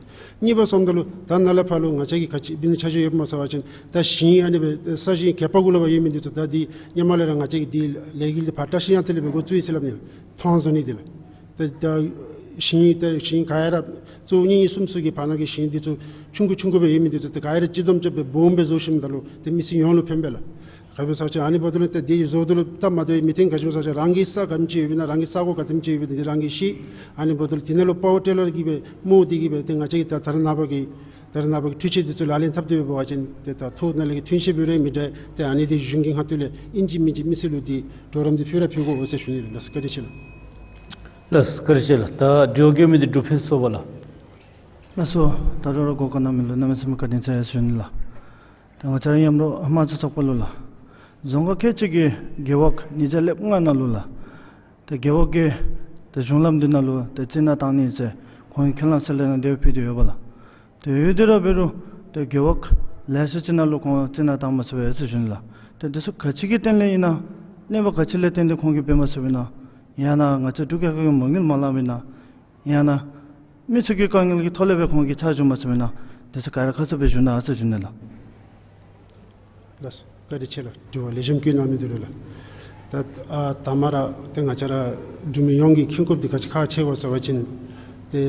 གཉིས་པ་གསུམ་ད་ལུ་ད་ནཱ་ལས་ཕར་ལུ་ང་བཅས་ཀྱིས་ག་ཅི་འབད་ནི་འཆར་གཞི་ཡོདཔ་སྨོ་ཟེར་བ་ཅིན་ད་ཞིང་ཨ་ནི་སྦེ་ས་ཞིང་གད་པ་གུ་ལུ་སྦེ་ཡོད་མི་འདི་ཚུ་ད་འདི་ཧེ་མ་ལས་ར་ང་བཅས་ཀྱིས་འདི་ལས་འགུལ་འདི་ཕར་བཀྲ་ཤིས་གཡང་རྩེ་ལས་སྦེ་འགོ་བཙུགས་ཡི་ཟེར་སླབ་ནི་ལགས། ཐོང་བཟོ་ནི་འདི་ལགས། ད་ད་ཞིང་ད་ཞིང་ག་ར་གཙོ་བོ་གཉིས་གཉིས་གསུམ་གསུམ་གྱི་བར་ན་གི་ཞིང་འདི་ཚུ་ཆུང་ཀུ་ཆུང་ཀུ་སྦེ་ཡོད་མི་འདི་ཚུ་ད་ག་ར་སྤྱི་བསྡོམས་རྐྱབ་སྦེ་སྦོམ་སྦེ་བཟོ་ཞིནམ་ད་ལུ་ཏེ་མི་སེར་ཡོངས་ལུ་ཕན་པས་ལགས། ག་ཅི་སྨོ་ཟེར་བ་ཅིན་ཨ་ནི་འབདཝ་ད་ལུ་ཏེ་འདི་བཟོཝ་ད་ལུ་ད་མ་དོ་མི་མཐུན་ག་ཅི་སྨོ་ཟེར་བ་ཅིན་རང་གི་ས་ག་དེམ་ཅིག་ཡོདཔ་ཨིན་ན་རང་གི་ས་གོ་ག་དེམ་ཅིག་ཡོདཔ་ཨིན་ན་འདི་རང་གིས་ཤེས། ཨ་ནི་འབདཝ་ད་ལུ་དེ་ནང་ལུ་པ་ཝར་ཊི་ལར་གྱིས་སྦེ་རྨོ་སྟེ་གིས་སྦེ་ཏེ་ང་བཅས་ཀྱིས་ད་ད་རེས་ནངས་པ་གི་ད་རེས་ནངས་པ་གི་འཕྲུལ་ཆས་འདི་ཚུ་ལག་ལེན་འཐབ་སྟེ་སྦེ་འབད་བ་ཅིན་ཏེ་ད་ཐོག་ནང་ལས་ཀྱི་ཐོན་ཤེས་འབད་རུང་མི་འདྲ། ཏེ་ཨ་ནི་འདི་གཞུང་གི་ཁ་ཐུག་ལས་ཨིན་ཅི་མིན་ཅི་མི་སེར་ལུ་འདི་གྲོགས་རམ་འདི་ཕུལ་ར་ཕུལ་དགོ་ཟེར་ཞུ་ནི་ལགས། བཀའ་དྲིན་ཆེ་ལགས། ལགས་བཀའ་དྲིན་ཆེ་ལགས། ད་དྲི་བ་བཀོད་མི་འདི་འབྲུག་ཕུན་ཚོགས་པ་ལགས། ལགས་སོ། ད་རུང་ར་གོ་སྐབས་གནང་མི་ལུ་གནམ་མེད་ས་མེད་བཀའ་དྲིན་ཆེ་ཟེར་ཞུ་ནི་ལགས། ད་ང་བཅས་ར་མཉམ་རོགས་དམངས་གཙོ་ཚོགས་པ་ལུ་ལགས། རྫོང་ཁག་ཁལ་གཅིག་གི་རྒེད་འོག་ཉིས་བརྒྱ་ལྷགཔ་ལྔ་ནང་ལུ་ལགས། ཏེ་རྒེད་འོག་གི་ཏེ་གཞུང་ལམ་འདི་ནང་ལུ་ཏེ་རྩི་ནག་བཏང་ནི་ཟེར་ཁོང་གིས་ཁས་བླངས་གསལ་ལེ་ནང་འདི་སྦེ་ཕུལ་ཏེ་ཡོད་པས་ལགས། ཏེ་ཡོད་དེ་ར་འབད་རུང་ཏེ་རྒེད་འོག་ལེ་ཤ་ཅིག་ནང་ལུ་ཁོང་རྩི་ནག་བཏང་མ་ཚུགས་པས་ཟེར་ཞུ་ནི་ལགས། ཏེ་འདི་ཚུ་ག་ཅི་གི་དོན་ལས་ཨིན་ན། གནོད་པ་ག་ཅི་ལས་བརྟེན་ཏེ་ཁོང་གིས་འབད་མ་ཚུགསཔ་ཨིན་ན། ཡང་ན་ང་བཅས་འབྲུག་རྒྱལ་ཁབ་ཀྱིས་མ་དངུལ་མ་བླངསམ་ཨིན་ན། ཡང་ན་མི་ཚུ་གི་དཀའ་ངལ་གྱི་ཐོག་ལས་སྦེ་ཁོང་གིས་ཆ་འཇོག་མ་ཚུགསཔ་ཨིན་ན། ལགས་སོ། ག་ར་ཁ་གསལ་སྦེ་ཞུ་གནང་ཟེར་ཞུ་ནི་ལགས། ལགས་སོ། བཀའ་དྲིན་ཆེ་ལགས། དྲི་བ་ལེགས་ཤོམ་བཀོད་གནང་མི་འདི་ལུ་ལགས། ད་ཨ་དང་པ་ར་ཏེ་ང་བཅས་ར་འབྲུག་མི་ཡོངས་ཀྱིས་མཁྱེན་དགོཔ་འདི་ག་ཅི་ཁག་ཆེ་ག་ཟེར་བ་ཅིན་ཏེ་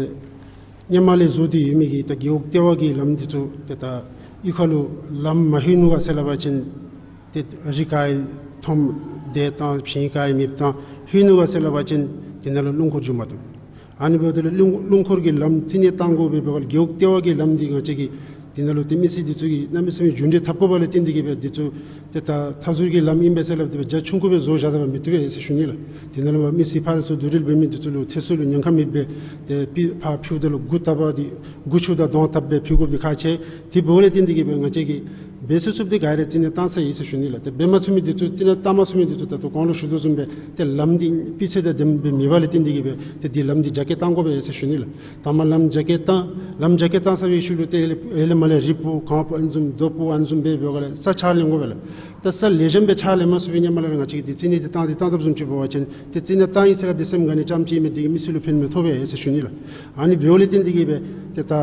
སྔོན་མ་ལས་བཟོ་སྟེ་ཡོད་མི་གི་ད་རྒེད་འོག་ལྟེ་བ་གི་ལམ་འདི་ཚུ་ཏེ་ད་གཡུས་ཁ་ལུ་ལམ་མ་ལྷོད་ནུག་ག་ཟེར་སླབ་པ་ཅིན་ཏེ་རི་ཁའི་ཐོམ་དེ་དང་ཞིང་ཁའི་མེདཔ་དང་ལྷོད་ནུག་ག་ཟེར་སླབ་པ་ཅིན་དེ་ནང་ལུ་རླུང་འཁོར་འགྱོ་མ་བཏུབ། ཨ་ནི་འབདཝ་ད་ལུ་རླུང་རླུང་འཁོར་གྱི་ལམ་རྩིས་ནས་བཏང་དགོ་པའི་འབདཝ་ལས་རྒེད་འོག་ལྟེ་བ་གི་ལམ་འདི་ང་བཅས་ཀྱིས་དེ་ནང་ལུ་ཏེ་མི་སེར་འདི་ཚུ་གིས་གནམ་མེད་ས་མེད་རྒྱུན་འགྲུལ་འཐབ་དགོཔ་ལས་བརྟེན་ཏེ་གིས་སྦེ་འདི་ཚུ་ཏེ་ད་མཐའ་ཟུར་གྱི་ལམ་ཨིན་པས་ཟེར་སླབ་སྟེ་སྦེ་རྒྱ་ཆུང་ཀུ་སྦེ་བཟོ་བཞག་ད་པ་མི་བཏུབ་པས་ཟེར་ཞུ་ནི་ལགས། དེ་ནང་ལུ་མི་སེར་ཕར་ཚུར་འདུག་འདྲིལ་འབད་མི་འདི་ཚུ་ལུ་ཚེ་སྲོག་ལུ་ཉེན་ཁ་མེདཔ་སྦེ་ཏེ་ཕི་ཕར་ཕུལཝ་ད་ལུ་མགུ་བཏབ་པ་འདི་མགུ་ཆུ་དང་གདོང་བཏབ་སྦེ་ཕུལ་དགོཔ་འདི་ཁག་ཆེ། དེ་འབདཝ་ལས་བརྟེན་ཏེ་གིས་སྦེ་ང་བཅས་ཀྱིས་འབད་ཚུགས་ཚུགསཔ་འདི་ག་ར་རྩིས་ནས་བཏང་ཚར་ཡི་ཟེར་ཞུ་ནི་ལགས། ཏེ་འབད་མ་ཚུགས་མི་འདི་ཚུ་རྩིས་ནས་བཏང་མ་ཚུགས་མི་འདི་ཚུ་ད་ལྟོ་གོང་ལུ་ཞུ་དོ་བཟུམ་སྦེ་ཏེ་ལམ་འདི་སྤུས་ཚད་དང་ལྡནམ་སྦེ་མེད་པ་ལས་བརྟེན་ཏེ་གིས་སྦེ་ཏེ་འདི་ལམ་འདི་རྒྱ་སྐྱེད་བཏང་དགོ་པས་ཟེར་ཞུ་ནི་ལགས། དང་པ་ལམ་རྒྱ་སྐྱེད་བཏང་། ལམ་རྒྱ་སྐྱེད་བཏང་ཚར་བའི་ཤུལ་ལུ་ཏེ་ཨེ་ལས་མ་ལས་རི་སྤུ་གངས་སྤུ་ཨ་ནི་བཟུམ་རྡོ་སྤུ་ཨ་ནི་བཟུམ་སྦེ་འབད་བའི་སྒང་ལས་ས་ཕྱག་ལེན་དགོ་པས་ལགས། ད་ས་ལེགས་ཤོམ་སྦེ་ཕྱག་ལེན་མ་ཚུགས་པའི་སྔོན་མ་ལས་ར་ང་བཅས་ཀྱིས་འདི་རྩིས་ནས་འདི་བཏང་འདི་བཏང་དཔ་བཟུམ་ཅིག་འབད་བ་ཅིན་ཏེ་རྩིས་ནས་བཏང་ཡི་ཟེར་ར་འདི་སེམས་ག་ནི་རྐྱངམ་ཅིག་མེད་འདི་གིས་མི་སེར་ལུ་ཕན་མི་ཐོགས་པས་ཟེར་ཞུ་ནི་ལགས། ཨ་ནི་འབདཝ་ལས་བརྟེན་ཏེ་གིས་སྦེ་ཏེ་ད་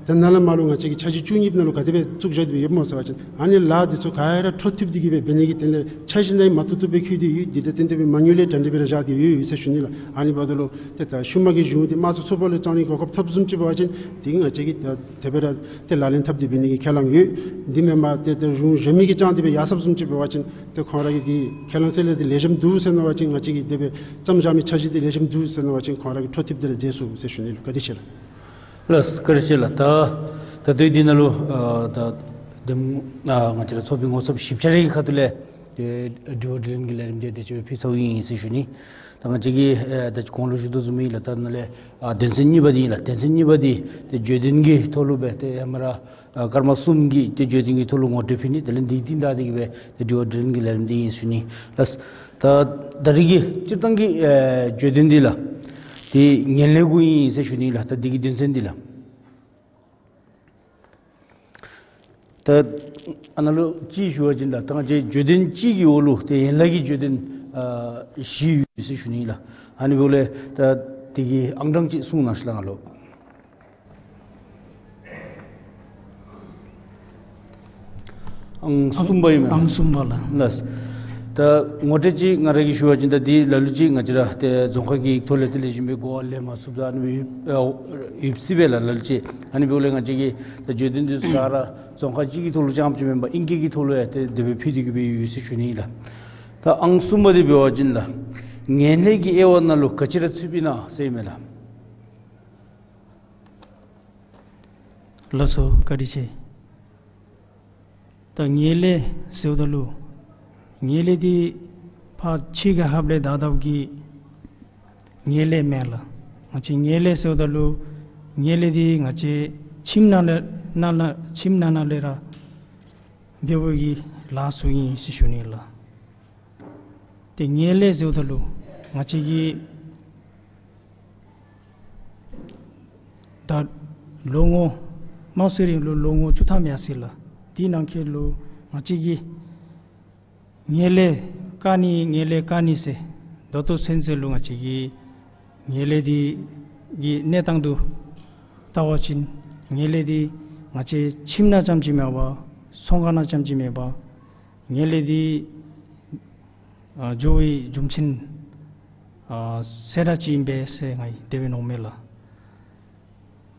ད་ནཱ་ལས་མར་ལུ་ང་བཅས་ཀྱིས་འཆར་གཞི་བཅུ་གཉིས་ནང་ལུ་ག་དེ་སྦེ་བཙུགས་བཞག་སྟེ་སྦེ་ཡོདཔ་སྨོ་ཟེར་བ་ཅིན་ཨ་ནི་ལཱ་འདི་ཚུ་ག་ར་འཕྲོ་མཐུད་དེ་གིས་སྦེ་འབད་ནི་གི་དོན་ལས་འཆར་གཞི་ནང་མ་བཏུབ་བཏུབ་སྦེ་བཀོད་དེ་ཡོད། འདི་ད་ཏན་ཏན་སྦེ་མ་དངུལ་ལས་གྲ་སྒྲིག་འབད་ར་བཞག་སྟེ་ཡོད་ཡོད་ཟེར་ཞུ་ནི་ལགས། ཨ་ནི་འབདཝ་ད་ལུ་ཏེ་ད་ཤུལ་མ་གི་གཞུང་འདི་དམངས་གཙོ་ཚོགས་པ་ལུ་བཅང་ནི་གོ་སྐབས་ཐོབ་བཟུམ་ཅིག་འབད་བ་ཅིན་འདི་གིས་ང་བཅས་ཀྱིས་ད་དེ་སྦེ་ར་ཏེ་ལག་ལེན་འཐབ་སྟེ་འབད་ནི་གི་ཁས་བླངས་ཡོད། འདི་མེན་པར་ཏེ་ཏེ་གཞུང་གཞན་མི་གིས་བཅང་སྟེ་སྦེ་ཡར་སོཔ་བཟུམ་ཅིག་འབད་བ་ཅིན་ཏེ་ཁོང་ར་གིས་འདི་ཁས་བླངས་ཚད་ལས་འདི་ལེགས་ཤོམ་འདུག་ཟེར་མནོ་བ་ཅིན་ང་བཅས་ཀྱིས་དེ་སྦེ་བརྩམས་བཞག་མི་འཆར་གཞི་འདི་ལེགས་ཤོམ་འདུག་ཟེར་མནོ་བ་ཅིན་ཁོང་ར་གིས་འཕྲོ་མཐུད་དེ་ར་མཛད་ཚུགས་ཟེར་ཞུ་ནི་ལགས། བཀའ་དྲིན་ཆེ་ལགས། ལགས་བཀའ་དྲིན་ཆེ་ལགས། ད་ད་ལྟོ་འདི་ནང་ལུ་ཨ་ད་འདེམས་ཨ་ང་བཅས་ར་ཚོགས་པའི་ངོ་ཚབ་ཞིབ་ཆ་རེ་གི་ཁ་ཐུག་ལས་ཏེ་དྲི་བ་དྲིས་ལན་གྱི་ལས་རིམ་འདི་དེ་ཅིག་སྦེ་ཕུལ་ཚརཝ་ཨིན་ཟེར་ཞུ་ནི། ད་ང་བཅས་ཀྱིས་ཨ་ད་ཅི་གོང་ལུ་ཞུ་དོ་བཟུམ་ཨིན་ལགས། ད་ནཱ་ལས་ཨ་དོན་ཚན་གཉིས་པ་འདི་ཨིན་ལགས། དོན་ཚན་གཉིས་པ་འདི་ཏེ་བརྗོད་དོན་གྱི་ཐོག་ལུ་སྦེ་ཏེ་ཧེ་མ་ར་ཨ་སྐར་མ་གསུམ་གྱི་ཏེ་བརྗོད་དོན་གྱི་ཐོག་ལུ་ངོ་སྤྲོད་ཕུལ་ནི། དེ་ལས་འདི་རྟིང་བདའ་སྟེ་གིས་སྦེ་ཏེ་དྲི་བ་དྲིས་ལན་གྱི་ལས་རིམ་འདི་ཨིན་ཟེར་ཞུ་ནི་ལགས། ད་ད་རིས་ཀྱི་སྤྱིར་བཏང་གི་ཨེ་བརྗོད་དོན་འདི་ལགས་ཏེ་ངན་ལྷད་གུ་ཨིན་ཟེར་ཞུ་ནི་ལགས། ད་འདི་གི་དོན་ཚན་འདི་ལགས། ད་ཨ་ནཱ་ལུ་ཅིག་ཞུ་བ་ཅིན་ད་ད་ང་བཅས་བརྗོད་དོན་གཅིག་གི་འོག་ལུ་ཏེ་ཡན་ལག་གི་བརྗོད་དོན་ཨ་བཞི་ཡོད་ཟེར་ཞུ་ནི་ལགས། ཨ་ནི་འབདཝ་ལས་ད་འདི་གི་ཨང་གྲངས་ཅིག་གསུང་གནང་ཤིག་ལགས་ང་ལུ། ཨང་གསུམ་པ་ཨིན་མས། ཨང་གསུམ་པ་ལགས། ལགས། ད་ངོ་སྤྲོད་ཅིག་ང་ར་གིས་ཞུ་བ་ཅིན་ད་འདི་ལ་ལུ་ཅིག་ང་བཅས་ར་ཏེ་རྫོང་ཁ་གི་ཡིག་ཐོག་ལས་ཏེ་ལེགས་ཤོམ་སྦེ་གོ་བ་ལེན་མ་ཚུགསཔ་ད་ཨ་ནི་སྦེ་ཡོད་ཨ་ཡོད་སྲིད་པས་ལགས་ལ་ལུ་ཅིག། ཨ་ནི་འབདཝ་ལས་ང་བཅས་ཀྱིས་ད་བརྗོད་དོན་འདི་ཚུ་ག་ར་རྫོང་ཁ་གཅིག་གི་ཐོག་ལུ་རྐྱངམ་ཅིག་མེན་པར་ཨིང་སྐད་ཀྱི་ཐོག་ལུ་ཡང་ཏེ་དེ་སྦེ་ཕུལ་ཏེ་གིས་སྦེ་ཡོད་ཟེར་ཞུ་ནི་ཨིན་ལགས། ད་ཨང་གསུམ་པ་འདི་འབད་བ་ཅིན་ལགས་ངན་ལྷད་ཀྱི་དབྱེ་བ་ནང་ལུ་ག་ཅི་ར་ཚུདཔ་ཨིན་ན་ཟེར་ཨིན་མས་ལགས། ལགས་སོ་བཀའ་དྲིན་ཆེ། ད་ངན་ལྷད་ཟེརཝ་ད་ལུ་ངན་ལྷད་འདི་ཕར་ཕྱི་ཁར་ཧབ་ལས་བདའ་བདའཝ་གི་ངན་ལྷད་མེན་ལགས། ང་བཅས་ངན་ལྷད་ཟེརཝ་ད་ལུ་ངན་ལྷད་འདི་ང་བཅས་ཁྱིམ་ནང་ལས་ནང་ན་ཁྱིམ་ནང་ན་ལས་ར་འབད་བའི་གི་ལཱ་ཚུ་ཨིན་ཟེར་ཞུ་ནི་ལགས། ཏེ་ངན་ལྷད་ཟེརཝ་ད་ལུ་ང་བཅས་ཀྱིས་ད་ལོ་ངོ་མང་སུ་རིང་ལུ་ལོ་ངོ་བཅུ་ཐམ་ཡར་སོ་ཡི་ལགས། དེ་ནང་འཁོད་ལུ་ང་བཅས་ཀྱིས་ངན་ལྷད་བཀག་ནི་ངན་ལྷད་བཀག་ནི་ཟེར་ད་ལྟོ་ཚུན་ཚོད་ལུ་ང་བཅས་ཀྱིས་ངན་ལྷད་འདི་གི་གནས་སྟངས་འདི་བལྟ་བ་ཅིན་ངན་ལྷད་འདི་ང་བཅས་ཁྱིམ་ནང་རྐྱངམ་ཅིག་མེན་པར་ཚོང་ཁང་ནང་རྐྱངམ་ཅིག་མེན་པར་ངན་ལྷད་འདི་ཨ་འགྱོ་བའི་རྒྱུ་མཚན་ཨ་གསལ་དྲགས་ཅིག་ཨིན་པས་ཟེར་ང་གིས་དེ་སྦེ་མནོཝ་མས་ལགས།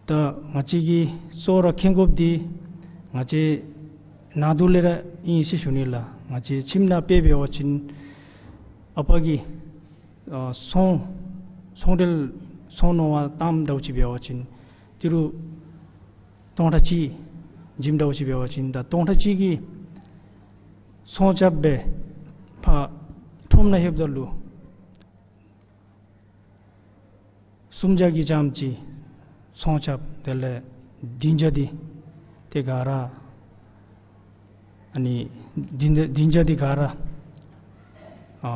ད་ང་བཅས་ཀྱིས་གཙོ་བོ་ར་མཁྱེན་དགོཔ་འདི་ང་བཅས་ནང་དོག་ལས་ར་ཨིན་ཟེར་ཞུ་ནི་ལགས། ང་བཅས་ཁྱིམ་ནང་དཔེ་འབད་བ་ཅིན་ཨ་པ་གིས་ཨ་ཚོང་ཚོང་འབྲེལ་ཚོང་མནོ་བ་བཏངམ་འདྲཝ་ཅིག་འབད་བ་ཅིན་ཏི་རུ་སྟོང་ཕྲག་གཅིག་བྱིནམ་འདྲཝ་ཅིག་འབད་བ་ཅིན་ད་སྟོང་ཕྲག་གཅིག་གི་ཚོང་རྐྱབ་སྦེ་ཕར་ཁྲོམ་ནང་ལྷོདཔ་ད་ལུ་སུམ་བརྒྱ་གི་རྐྱངམ་ཅིག་ཚོང་རྐྱབ། དེ་ལས་བདུན་བརྒྱ་འདི་ཏེ་ག་ར་ཨ་ནི་བདུན་བརྒྱ་བདུན་བརྒྱ་འདི་ག་ར་ཨ་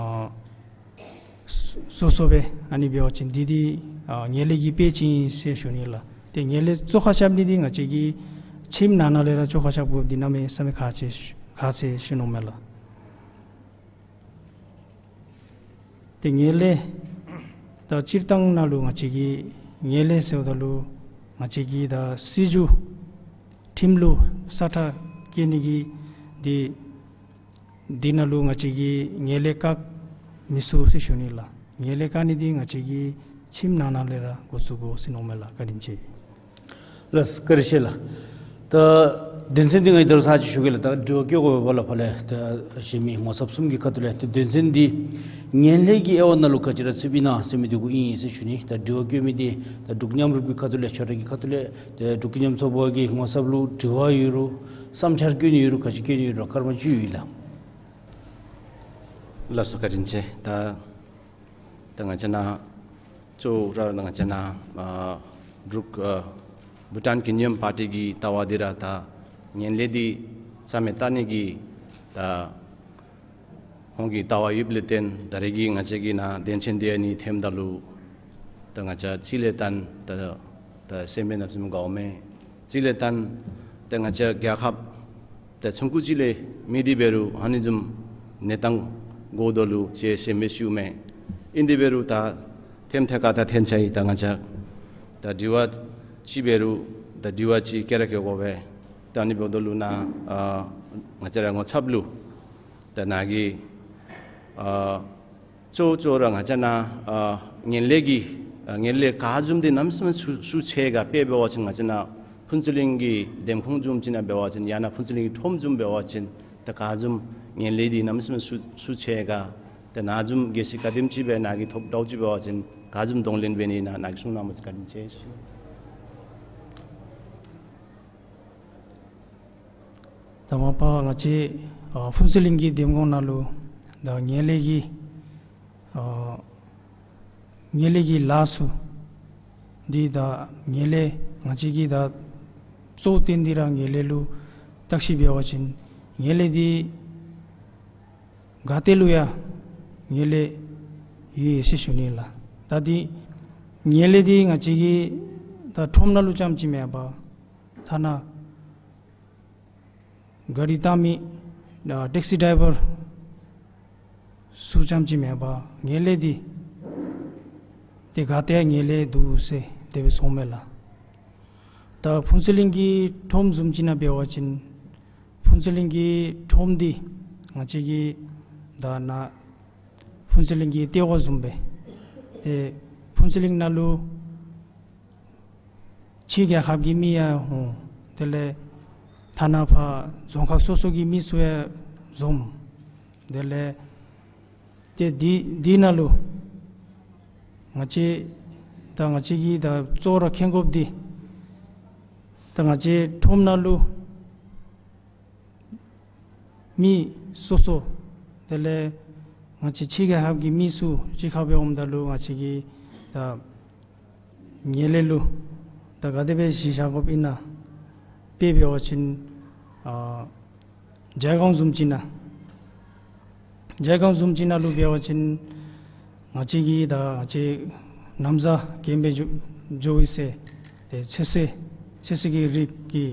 སོ་སོ་སྦེ་ཨ་ནི་འབད་བ་ཅིན་འདི་འདི་ཨ་ངན་ལྷད་ཀྱི་དཔེ་ཅིག་ཨིན་ཟེར་ཞུ་ནི་ལགས། ཏེ་ངན་ལྷད་བཙོག་ཁ་རྐྱབ་ནི་འདི་ང་བཅས་ཀྱིས་ཁྱིམ་ནང་ན་ལས་ར་བཙོག་ཁ་རྐྱབ་དགོཔ་འདི་གནམ་མེད་ས་མེད་ཁག་ཆེ་ཁག་ཆེ་ཟེར་མནོཝ་མས་ལགས། ཏེ་ངན་ལྷད་ད་སྤྱིར་བཏང་ནང་ལུ་ང་བཅས་ཀྱིས་ངན་ལྷད་ཟེརཝ་ད་ལུ་ང་བཅས་ཀྱིས་ད་སྲིད་བྱུས་ ཁྲིམས་ལུ་ས་ཁྲ་བཀལ་ནི་གི་འདི་འདི་ནང་ལུ་ང་བཅས་ཀྱིས་ངན་ལྷད་བཀག་མི་ཚུགས་ཟེར་ཞུ་ནི་ལགས། ངན་ལྷད་བཀག་ནི་འདི་ང་བཅས་ཀྱིས་ཁྲིམས་ནང་ན་ལས་ར་འགོ་བཙུགས་དགོ་ཟེར་མནོཝ་མས་ལགས། བཀའ་དྲིན་ཆེ། ལགས་བཀའ་དྲིན་ཆེ་ལགས། ད་དོན་ཚན་འདི་ང་གིས་ད་རུང་ཚར་གཅིག་ཞུ་གེ་ལགས། ད་དྲི་བ་བཀོད་དགོ་པས་ལགས། ཕར་ལས་ད་གཞན་མི་ངོ་ཚབ་གསུམ་གྱི་ཁ་ཐུག་ལས་ད་དོན་ཚན་འདི་ངན་ལྷད་ཀྱི་དབྱེ་བ་ནང་ལུ་ག་ཅི་ར་ཚུདཔ་ཨིན་ན་ཟེར་མི་འདི་གུ་ཨིན་ཟེར་ཞུ་ནི། ད་དྲི་བ་བཀོད་མི་འདི་ད་འབྲུག་མཉམ་རུབ་ཀྱི་ཁ་ཐུག་ལས་ཁྱོད་ར་གི་ཁ་ཐུག་ལས་ད་འབྲུག་མཉམ་ཚོགས་པ་གི་ངོ་ཚབ་ལུ་དྲི་བ་ཡོད་རུང་བསམ་འཆར་བཀོད་ནི་ཡོད་རུང་ག་ཅི་བཀོད་ནི་ཡོད་རུང་སྐར་མ་བཅུ་ཡོད་ལགས། ལགས་སོ་བཀའ་དྲིན་ཆེ། ད་ད་ང་བཅས་ནཱ་གཙོ་བོ་ར་ང་བཅས་ནཱ་ཨ་འབྲུག་ཨ་བྷུ་ཊཱན་ཀུ་ནི་ཡམ་པར་ཊི་གི་ལྟ་བ་འདི་ར་ད་ངན་ལྷད་འདི་རྩ་མེད་བཏང་ནི་གི་ད་ཁོང་གི་ལྟ་བ་ཡོདཔ་ལས་བརྟེན་ད་རེས་ཀྱི་ང་བཅས་ཀྱི་ནཱ་དོན་ཚན་འདི་ཨ་ནི་འཐེནམ་ད་ལུ་ད་ང་བཅས་གཅིག་ལས་བརྟེན་ད་ད་སེམས་པ་ནང་སེམས་དགའཝ་མས། གཅིག་ལས་བརྟེན་ད་ང་བཅས་རྒྱལ་ཁབ་ད་ཆུང་ཀུ་ཅིག་ལས་མེད་དེ་འབད་རུང་ཨ་ནི་བཟུམ་གནས་སྟངས་འགོ་དོ་ལུ་ཅིག་སེམས་པ་ཤིཝ་མས། ཨིན་དེ་འབད་རུང་ད་འཐེནམ་ཐད་ཁར་ད་འཐེན་ཆ་ཡི། ད་ང་བཅས་ད་དྲི་བ་ཅིག་འབད་རུང་ད་དྲི་བ་ཅིག་བཀོད་ར་བཀོད་དགོ་པས། ད་ཨ་ནི་འབདཝ་ད་ལུ་ནཱ་ཨ་ང་བཅས་ར་ངོ་ཚབ་ལུ་ད་ནཱ་གི་ཨ་གཙོ་བོ་གཙོ་བོ་ར་ང་བཅས་ནཱ་ཨ་ངན་ལྷད་ཀྱི་ཨ་ངན་ལྷད་ག་བཟུམ་འདི་གནམ་མེད་ས་མེད་ཤུགས་ཤུགས་ཆེ་ག་དཔེ་འབད་བ་ཅིན་ང་བཅས་ནཱ་ཕུན་ཚོགས་གླིང་གི་འདེམས་ཁོངས་བཟུམ་ཅིག་ནང་འབད་བ་ཅིན་ཡང་ན་ཕུན་ཚོགས་གླིང་གི་ཁྲོམ་བཟུམ་འབད་བ་ཅིན་ད་ག་བཟུམ་ངན་ལྷད་འདི་གནམ་མེད་ས་མེད་ཤུགས་ཤུགས་ཆེ་ག་ད་ནཱ་བཟུམ་གལ་སྲིད་ག་དེམ་ཅིག་སྦེ་ནཱ་གིས་ཐོབ་འདྲཝ་ཅིག་འབད་བ་ཅིན་ག་བཟུམ་གདོང་ལེན་འབད་ནི་ཨིན་ན་ནཱ་གིས་གསུང་གནང་བ་ཅིན་བཀའ་དྲིན་ཆེ་ཞུ། ད་མ་པ་ང་བཅས་ཨ་ཕུན་ཚོགས་གླིང་གི་འདེམས་ཁོངས་ནང་ལུ་ད་ངན་ལྷད་ཀྱི་ཨ་ངན་ལྷད་ཀྱི་ལཱ་ཚུ་འདི་ད་ངན་ལྷད་ང་བཅས་ཀྱིས་ད་གཙོ་བོ་བཏོན་ཏེ་ར་ངན་ལྷད་ལུ་བརྟག་ཞིབ་འབད་བ་ཅིན་ངན་ལྷད་འདི་ག་ཏེ་ལུ་ཡང་ངན་ལྷད་ཡོད་ཟེར་ཞུ་ནི་ལགས། ད་འདི་ངན་ལྷད་འདི་ང་བཅས་ཀྱི་ད་ཁྲོམ་ནང་ལུ་རྐྱངམ་ཅིག་མེན་པར་ཐ་ན་ག་རི་བཏང་མི་ཨ་ཊེག་སི་ཌའི་བར་ཚུ་རྐྱངམ་ཅིག་མེན་པར་ངན་ལྷད་འདི་ཏེ་ག་ཏེ་ཡང་ངན་ལྷད་འདུག་ཟེར་དེ་སྦེ་གསུངམ་མས་ལགས། ད་ཕུན་ཚོགས་གླིང་གི་ཁྲོམ་བཟུམ་ཅིག་ནང་འབད་བ་ཅིན་ཕུན་ཚོགས་གླིང་གི་ཁྲོམ་འདི་ང་བཅས་ཀྱི་ད་ནཱ་ཕུན་ཚོགས་གླིང་གི་ལྟེ་བ་བཟུམ་སྦེ་ཏེ་ཕུན་ཚོགས་གླིང་ནང་ལུ་ཕྱི་རྒྱལ་ཁབ་ཀྱི་མི་ཡང་འོང་། དེ་ལས་ཐ་ན་ཕར་རྫོང་ཁག་སོ་སོ་གི་མི་ཚུ་ཡང་འཛོམས། དེ་ལས་ཏེ་འདི་འདི་ནང་ལུ་ང་བཅས་ད་ང་བཅས་ཀྱིས་ད་གཙོ་བོ་ར་མཁྱེན་དགོཔ་འདི་ད་ང་བཅས་ཁྲོམ་ནང་ལུ་མི་སོ་སོ་དེ་ལས་ང་བཅས་ཕྱི་རྒྱལ་ཁབ་ཀྱི་མི་ཚུ་གཅིག་ཁར་སྦེ་འོངམ་ད་ལུ་ང་བཅས་ཀྱིས་ད་ངན་ལྷད་ལུ་ད་ག་དེ་སྦེ་གཞི་བཞག་དགོཔ་ཨིན་ན། དཔེ་འབད་བ་ཅིན་ཨ་ཇའི་སྒང་བཟུམ་ཅིག་ནང་ཇའི་སྒང་བཟུམ་ཅིག་ནང་ལུ་འབད་བ་ཅིན་ང་བཅས་ཀྱིས་ད་ང་བཅས་ན་བཟའ་གྱོན་སྦེ་འགྱོ་འགྱོ་བའི་ཚེ་ཏེ་ཚོད་བསྲེ་ཚོད་བསྲེ་གི་རིགས་ཀྱི་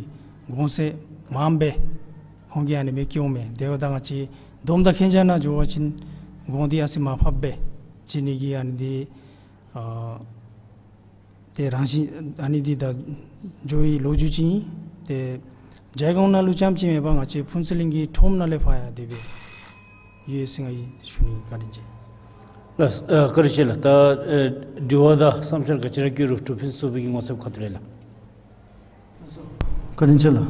གོང་ཚད་མངམ་སྦེ་ཁོང་གིས་ཨ་ནི་སྦེ་བཀལཝ་མས། དེ་འབདཝ་ད་ང་བཅས་དོམ་དང་ཁེན་ཇ་ནང་འགྱོ་བ་ཅིན་གོང་འདི་ཨ་ཙི་མར་ཕབ་སྦེ་བྱིན་ནི་གི་ཨ་ནི་འདི་ཨ་ཏེ་རང་བཞིན་ཨ་ནི་འདི་ད་འགྱོ་བའི་ལོ་རྒྱུས་ཅིག་ཨིན། ཏེ་ཇའི་སྒང་ནང་ལུ་རྐྱངམ་ཅིག་མེན་པར་ང་བཅས་ཕུན་ཚོགས་གླིང་གི་ཁྲོམ་ནང་ལས་ཕར་ཡང་དེ་སྦེ་ཡོད་ཟེར་ང་གིས་ཞུ་ནི། བཀའ་དྲིན་ཆེ། ལགས་ཨ་བཀའ་དྲིན་ཆེ་ལགས། ད་ཨེ་དྲི་བ་དང་བསམ་འཆར་ག་ཅི་ར་བཀོད་རུང་འབྲུག་ཕུན་ཚོགས་པའི་གི་ངོ་ཚབ་ཁ་ཐུག་ལས་ལགས། བཀའ་དྲིན་ཆེ་ལགས།